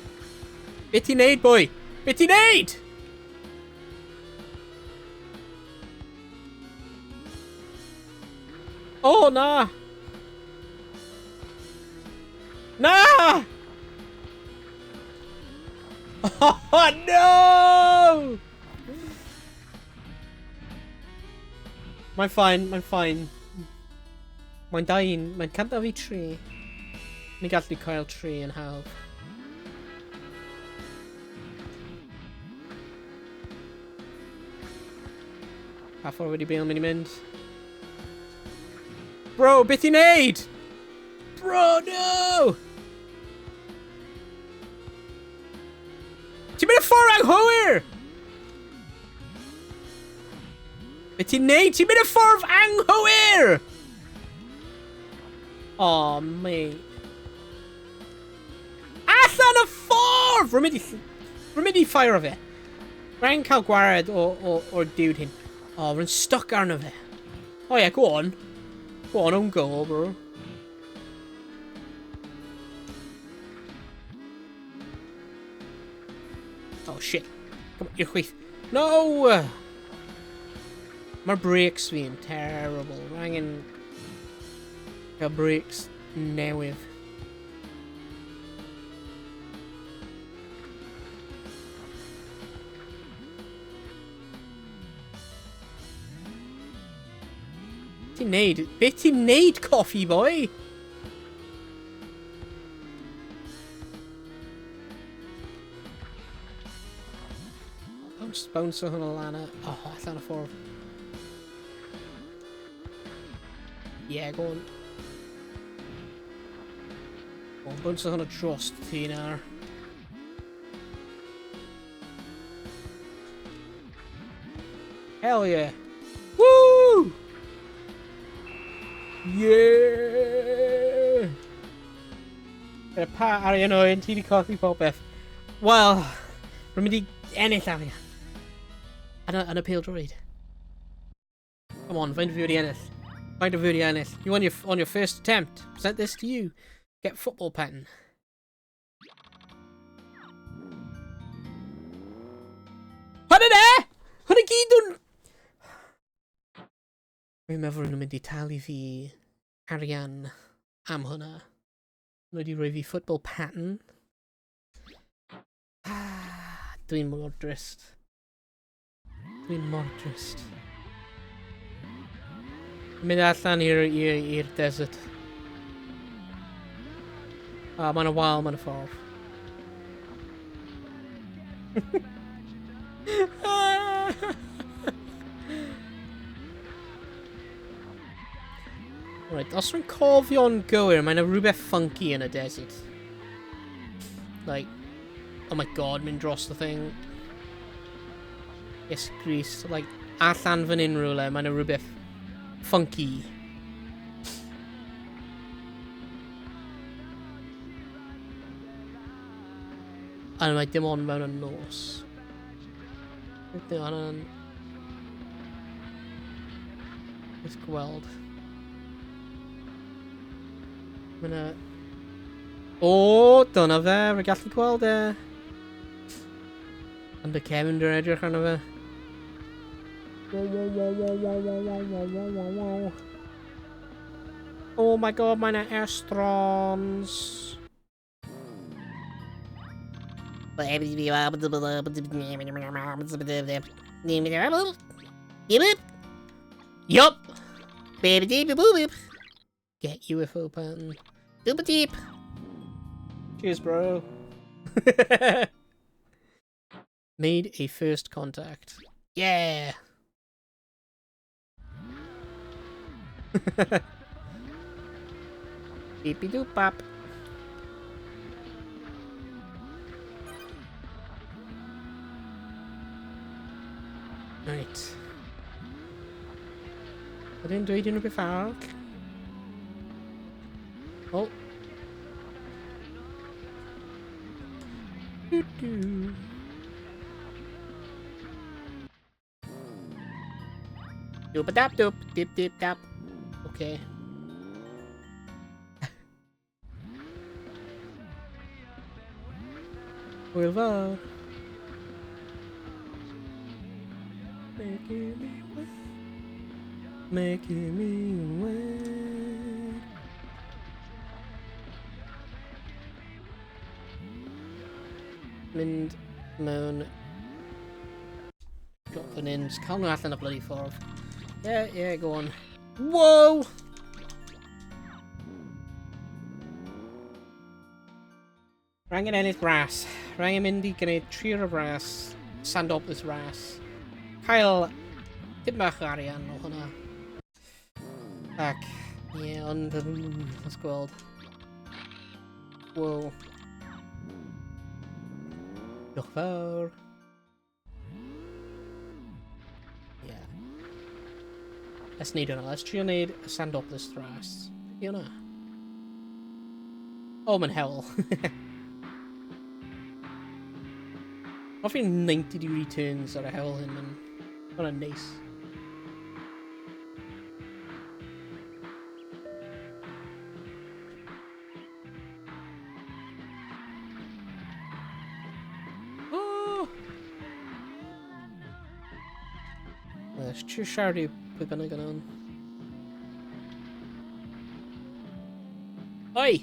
Beth ti'n neud, boi? Beth ti'n neud? Oh, na! Na! Oh, no! Mae'n fine, mae'n fine. Mae'n 2-1, mae'n 103. Ni'n gallu cael 3 yn hawdd. Pa ffordd wedi Bale mynd i mynd? Bro, beth ti'n neud? Bro, no! Ti'n mynd y ffordd anghywir! Beth ti'n neud? Ti'n mynd y ffordd anghywir! Oh, mate. Allan y ffordd! Rwy'n mynd i fire fe. Rhaid cael gwared o'r dude hyn. Oh, rwy'n stuck arno fe. Oh yeah, go on. Go on, own goal, bro. Oh, shit. Come on, i'r chwith. No! Mae'r brakes fi yn terrible. Rwy'n angen cael brakes newydd. Ti'n neud? Beth ti'n neud, coffee boy? on, just bounce hwnna lan a... Oh, allan y ffordd. Yeah, go on. Go on, bounce hwnna dros ti nawr. Hell yeah. Woo! Yeah! Gyda pa arian oen, ti wedi colli popeth. Wel, rwy'n mynd i ennill arian. Yn y, yn y pêl droed. Come on, faint fi wedi ennill? Faint fi wedi ennill? You won your, on your first attempt. Present this to you. Get football pattern. Hwnna ne! Hwnna gyd nhw'n... Rwy'n meddwl nhw'n mynd i talu fi arian am hwnna. Nhw wedi rhoi fi football pattern. Ah, dwi'n mor drist. Dwi'n mor drist. Mynd allan i'r desert. Ah, mae'n a while, mae'n a ffordd. Right, os rwy'n cofio'n gywir, mae'n rhywbeth funky yn y desert. Like, oh my god, mynd dros the thing. Yes, Greece, like, allan fan hyn rhywle, mae'n rhywbeth funky. A mae dim ond mewn y nos. Dim ond yn... Just gweld. Mae yna... O, dyna fe, rwy'n gallu gweld e. Ond y cefn dwi'n edrych arno fe. Wow, wow, wow, wow, wow, wow, wow, wow, wow, wow, wow. Oh my god, mae yna estrons. Yup! Get UFO pattern. Doop deep! Cheers, bro. Made a first contact. Yeah! Beepy doop bop. Right. Ydyn dweud unrhyw beth arall? Oh. Doo doo. Doop a dap doop, dip dip dap. Okay. Hwyl fawr. Making me wet. Making me wet. Mynd mewn... Drop fan hyn, just cael nhw allan y bloody ffordd. Yeah, yeah, go on. Whoa! Rhaid ennill ras. Rhaid mynd i gwneud tri o'r ras. Sandopolis ras. Cael dim bach o arian o hwnna. Ac, ie, yeah, ond, let's gweld. Whoa. Diolch fawr. Yeah. Let's neud hwnna. Let's trio neud y Sandopolis ras. Be hwnna? Oh, mae'n hewl. Hoffi 90 degree turns ar y hewl hyn. Mae'n hwnna'n neis. Oh! Let's trio siarad i pwy bynnag yna. Oi!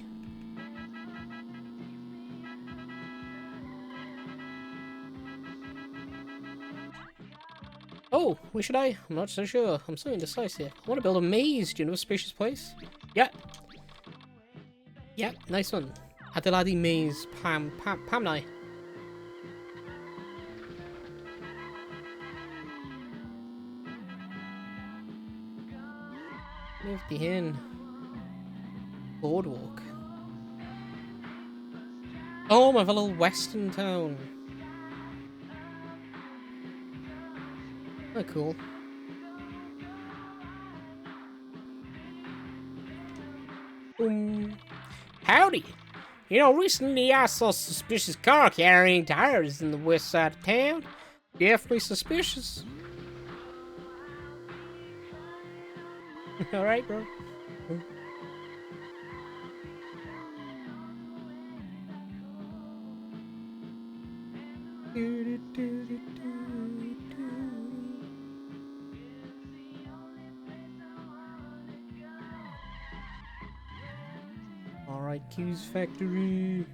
Oh, where should I? I'm not so sure. I'm so indecisive. I want to build a maze. Do you know a spacious place? Yeah. Yeah, nice one. Adeiladu maze pam, pam, pam nai. Di hyn. Boardwalk. Oh, mae fel little western town. Oh, cool. Boom. Howdy! You know, recently I saw a suspicious car carrying tires in the west side of town. Definitely suspicious. All right, bro. All right, Q's Factory.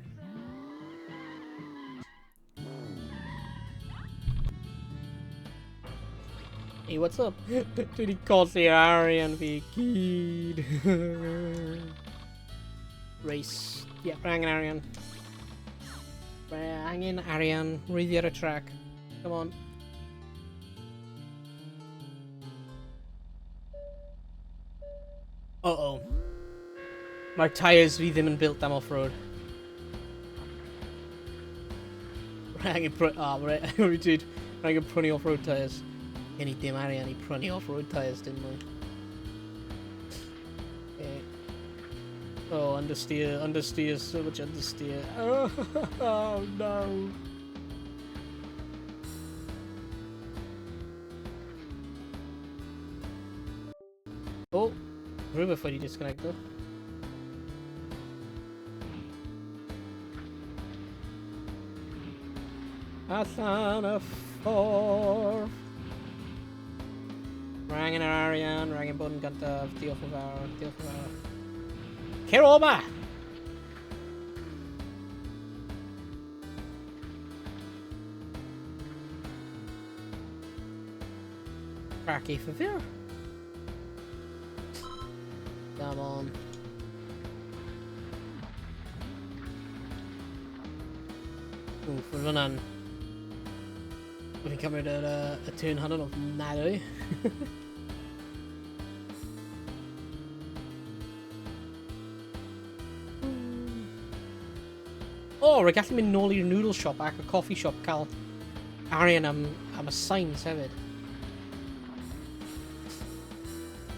Hey, what's up? Dwi wedi colli arian fi gyd. Race. Yeah, we're angen arian. We're angen arian. Ryddi ar y track. Come on. Uh-oh. Mae'r tyres fi ddim yn built am off-road. Rhaid angen prynu... Ah, oh, rhaid... Dude, rhaid angen prynu off-road tyres. Gen i dim arian i prynu off-road tyres, dim mwy. Okay. Oh, understeer, understeer, so much understeer. Oh, oh no. Oh, rhywbeth wedi disconnecto. Allan y ffordd. Rhaid angen yr arian, rhaid angen bod yn gyntaf. Diolch yn fawr, diolch yn fawr. Cer o ma! Crack eitha fyr. Come on. Wff, roedd hwnna'n... Fi'n cymryd yr, y turn hwnna'n ofnadwy. O, oh, rwy'n gallu mynd nôl i'r noodle shop ac y coffee shop cael arian am, am y signs hefyd.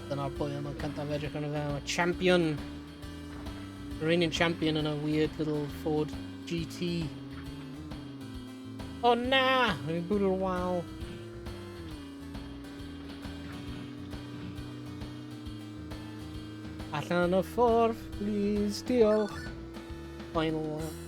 Dyna'r boi yma cyntaf edrych arno fe. Mae champion. Reigning champion yn a weird little Ford GT. O oh, na! Rwy'n bwrw'r wal. Allan o ffordd, please, diolch. Final lap.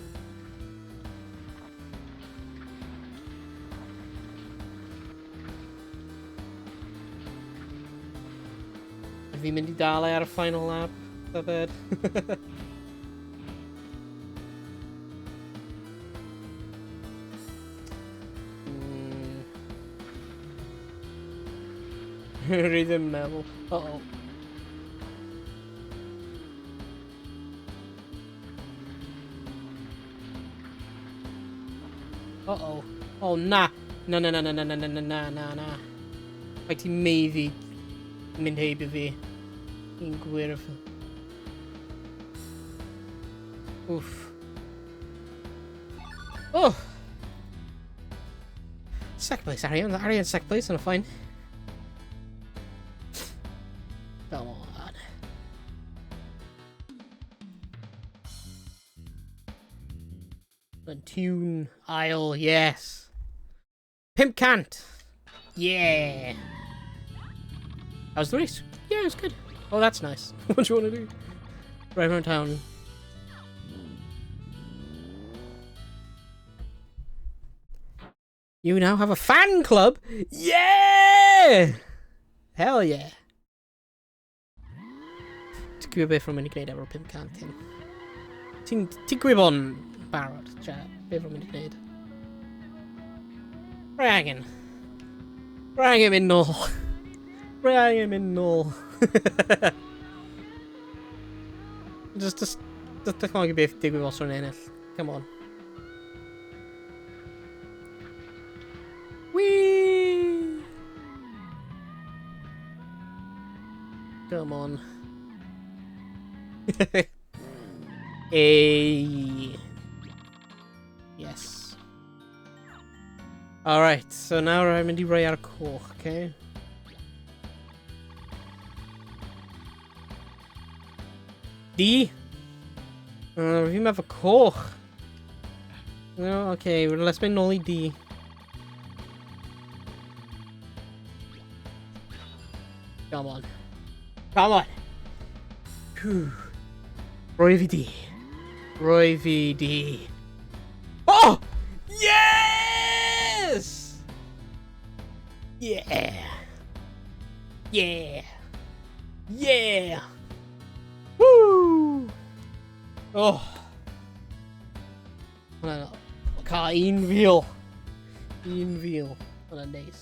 Fi'n mynd i dal e ar y final lap, tybed. Rwy ddim meddwl. Uh-oh. Uh-oh. Oh, na. Na, na, na, na, na, na, na, na, na, na, na. Mae ti'n meiddi mynd heibio fi. I'n gwyrdd. Oof. Oh! Second place, Arian. Arian second place, and fine. Come on. Tune Isle, yes. 500. Yeah. That was the race. Yeah, it was good. Oh, that's nice. What do you want to do? Drive around town. You now have a fan club? Yeah! Hell yeah. Ti'n gwybod beth rwy'n mynd i gwneud efo'r 500 hyn? Ti'n ti gwybod yn barod, chat, beth rwy'n mynd i gwneud? Rwy angen. Rwy angen mynd nôl. Rwy angen mynd nôl. Just, just, just dychmygu beth digwydd os rwy'n ennill. Come on. Whee! Come on. Hey. Yes. Alright, so nawr rwy'n mynd i roi ar y coch, okay? D? Fi'n meddwl coch. No, okay, well, let's mynd nôl i D. Come on. Come on! Whew. Roi fi D. Roi fi D. Oh! Yes! Yeah! Yeah! Yeah! Woo! Oh! Hwnna'n cael un fil. Un fil. Hwnna'n neis.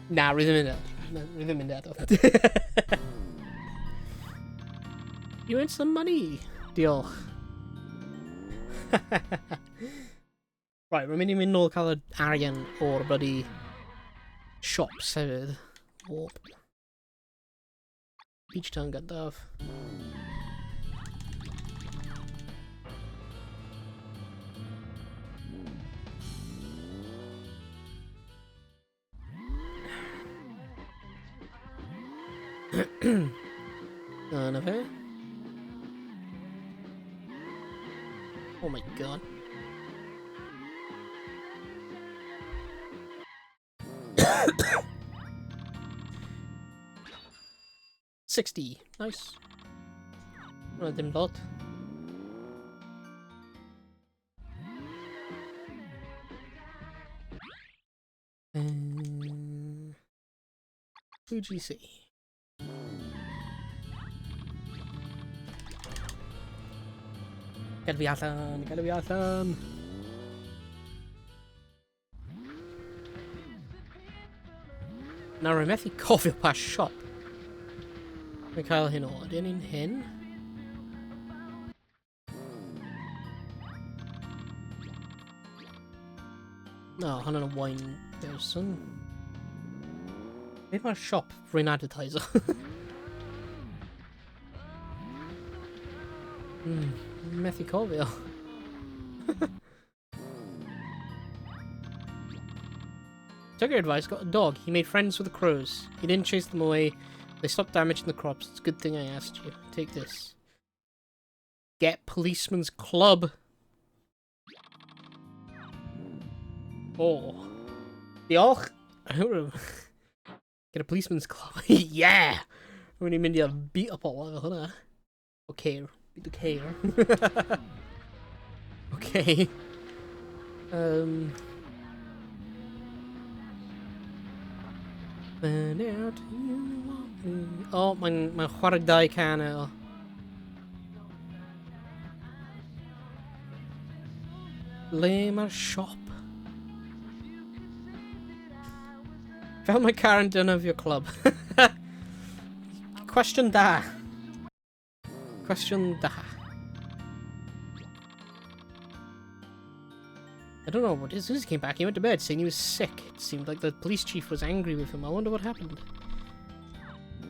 Na, rwy ddim yn dod. Na, rwy ddim yn dod. You want some money? Diolch. Right, rwy'n mynd i mynd nôl cael y arian o'r bloody shops hefyd. Warp. Peach Town gyntaf. Na fe. Oh my god. 60. Nice. Hwnna dim lot. 2GC. Gad fi allan, gad fi allan. Nawr, rwy'n methu cofio pa siop. Rwy'n cael hyn o. Ydyn ni'n hyn? No, hwnna'n y wine person. Beth mae'r siop rwy'n advertiser? Methu cofio. Took your advice, got a dog. He made friends with the crows. He didn't chase them away. They stopped damaging the crops. It's a good thing I asked you. Take this. Get policeman's club. Oh. Diolch. Get a policeman's club. Yeah! Rwy'n i'n mynd i beat up all efo hwnna. Okay. Beat the ceir. Okay. Find out you want me. Oh, mae'n chwarae dau can eto. Le mae'r siop? Fel mae Karen defnyddio club. Cwestiwn da. Cwestiwn da. I don't know what. As soon as he came back, he went to bed saying he was sick. It seemed like the police chief was angry with him. I wonder what happened.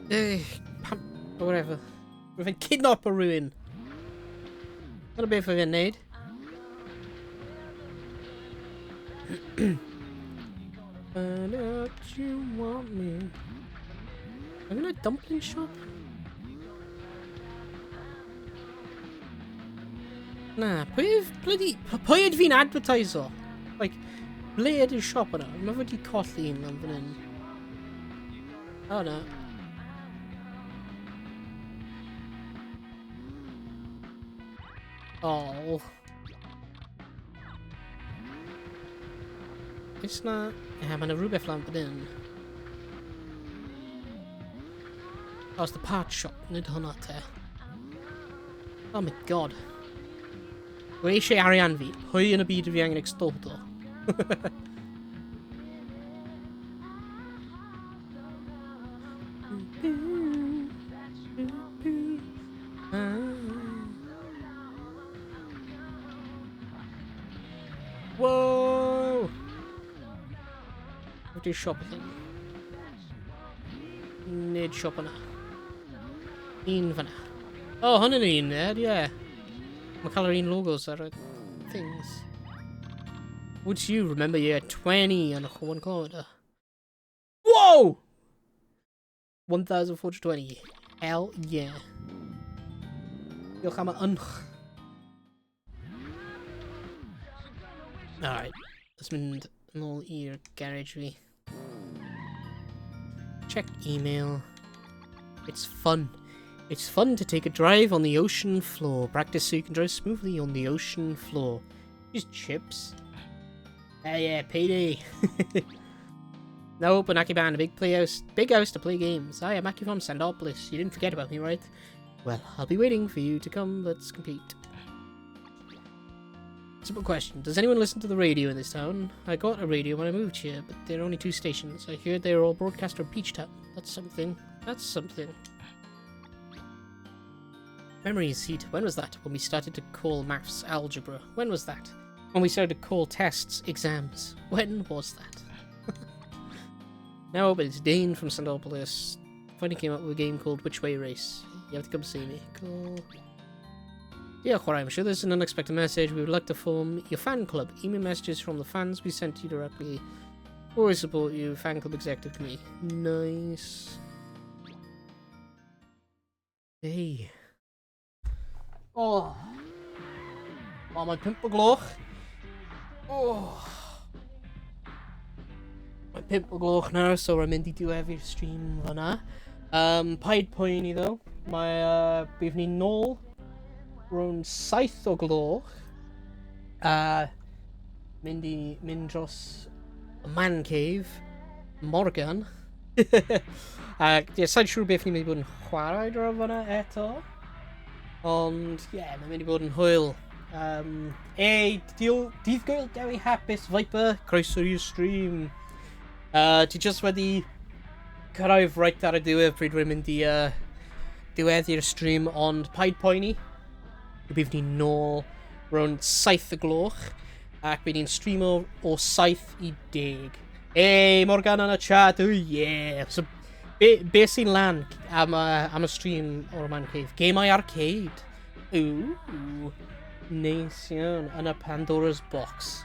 Pam, or whatever. Rwy'n kidnap a rhywun. Dyna beth oedd e'n neud. Find out you want me. I'm in a dumpling shop? Na, pwy yw bloody... Pwy ydw fi'n advertiso? Like, ble ydy'r siop yna? Mae wedi colli un lan fan hyn. Oh na. Oh. Oes na... Ie, mae yna rhywbeth lan fan hyn. Oh, it's the part shop. Nid hwnna te. Oh my god. Dwi eisiau arian fi. Pwy yn y byd fi angen extorto? Whoa! What do siop hyn? Nid Arcade shop yna. Un fyna. O, oh, hwn yn un, Ed, ie. Yeah. Mae cael yr un logos ar y things. Would you remember year 20 on a 1 kilometer? Whoa! 1420. Hell yeah. Diolch am y ynch. Alright, let's mynd yn ôl i'r garage fi. Check email. It's fun. It's fun to take a drive on the ocean floor. Practice so you can drive smoothly on the ocean floor. Just chips. Hey, yeah, payday. Now open Akiban, a big playhouse, big house to play games. I am Aki from Sandopolis. You didn't forget about me, right? Well, I'll be waiting for you to come. Let's compete. Simple question. Does anyone listen to the radio in this town? I got a radio when I moved here, but there are only 2 stations. I hear they're all broadcast from Peachtown. That's something. That's something. Memories heat. When was that? When we started to call maths algebra. When was that? When we started to call tests exams. When was that? Now, but it's Dane from Sandopolis. Finally came up with a game called Which Way Race. You have to come see me. Cool. Dear Chwarae, I'm sure there's an unexpected message. We would like to form your fan club. Email messages from the fans we sent to you directly. Always support you. Fan club executive committee. Nice. Hey. Oh. Oh, mae'n 5 o gloch. Oh. Mae'n 5 o gloch nawr, so rwy'n mynd i diweddu'r stream fyna. Paid poeni ddo. Mae, bydd ni nôl rhwng 7 o gloch. Mynd i mynd dros y man cave, Morgan. Ac, ie, sa'n siŵr beth ni'n mynd i bod yn chwarae dro fyna eto. Ond, ie, yeah, mae'n mynd i bod yn hwyl. Ei, dydd Gwyl Dewi Hapus, Viper, croeso i'r stream. Ti just wedi cyrraedd right ar y diwedd pryd rwy'n mynd i diweddu'r stream, ond paid poeni. Bydd ni nôl rownd 7 y gloch, ac bydd ni'n streamo o 7 i 10. Hey, Morgan yn y chat, oh yeah. So, be sy'n lan am y stream o'r Man Cave? Gemau Arcade. Ooh, neis iawn. Yn y Pandora's Box.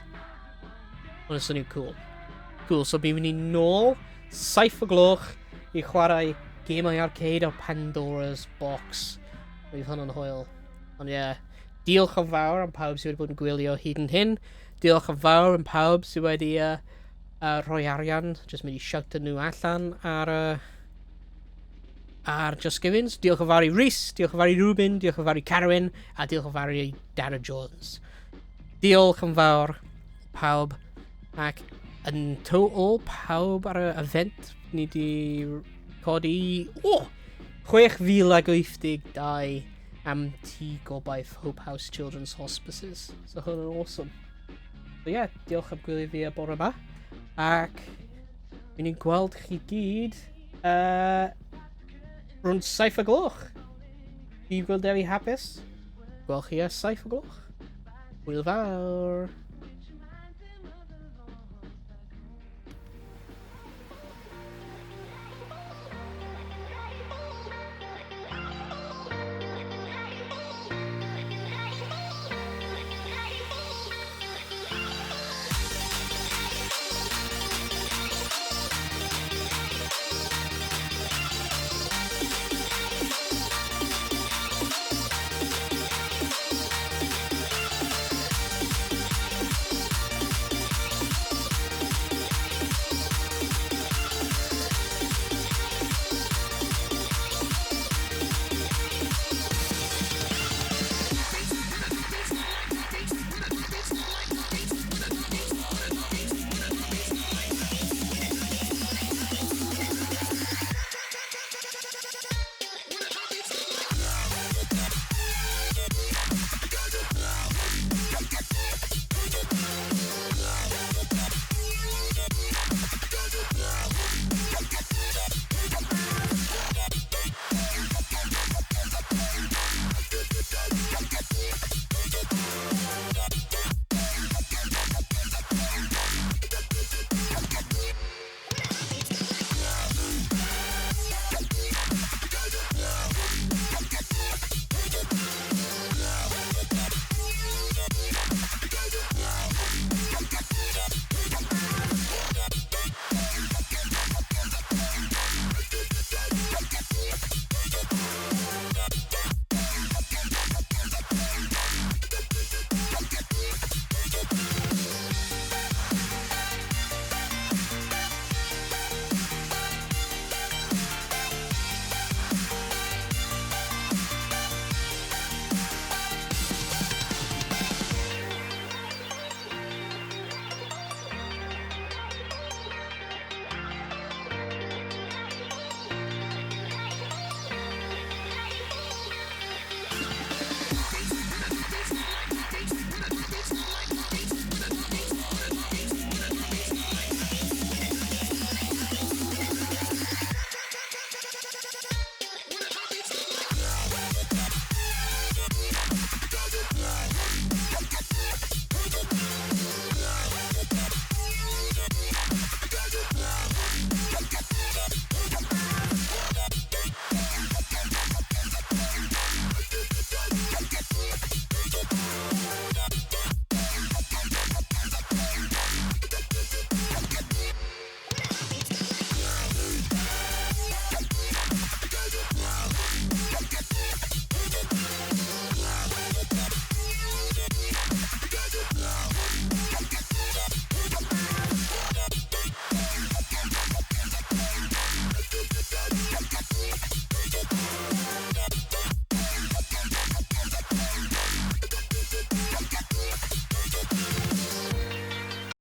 Hwn yn swnio cool. Cool, so bydd ni nôl 7 y gloch i chwarae Gemau Arcade o Pandora's Box. Bydd hwn yn hwyl. Ond ie, yeah, diolch yn fawr am pawb sydd wedi bod yn gwylio hyd yn hyn. Diolch yn fawr am pawb sydd wedi rhoi arian, just mynd i shout nhw allan ar Just Givings. Diolch yn fawr i Rhys, diolch yn fawr i Ruben, diolch yn fawr i Carwyn, a diolch yn fawr i Dara Jones. Diolch yn fawr pawb, ac yn total pawb ar y event ni di codi, oh, 6,082 am Tŷ Gobaith Hope House Children's Hospices. So hwn yn awesome. So yeah, diolch am gwylio fi y bore yma. Ac mi ni'n gweld chi gyd rhwng 7 y gloch. Dydd Gwyl Dewi hapus. Gweld chi ar 7 y gloch. Hwyl fawr.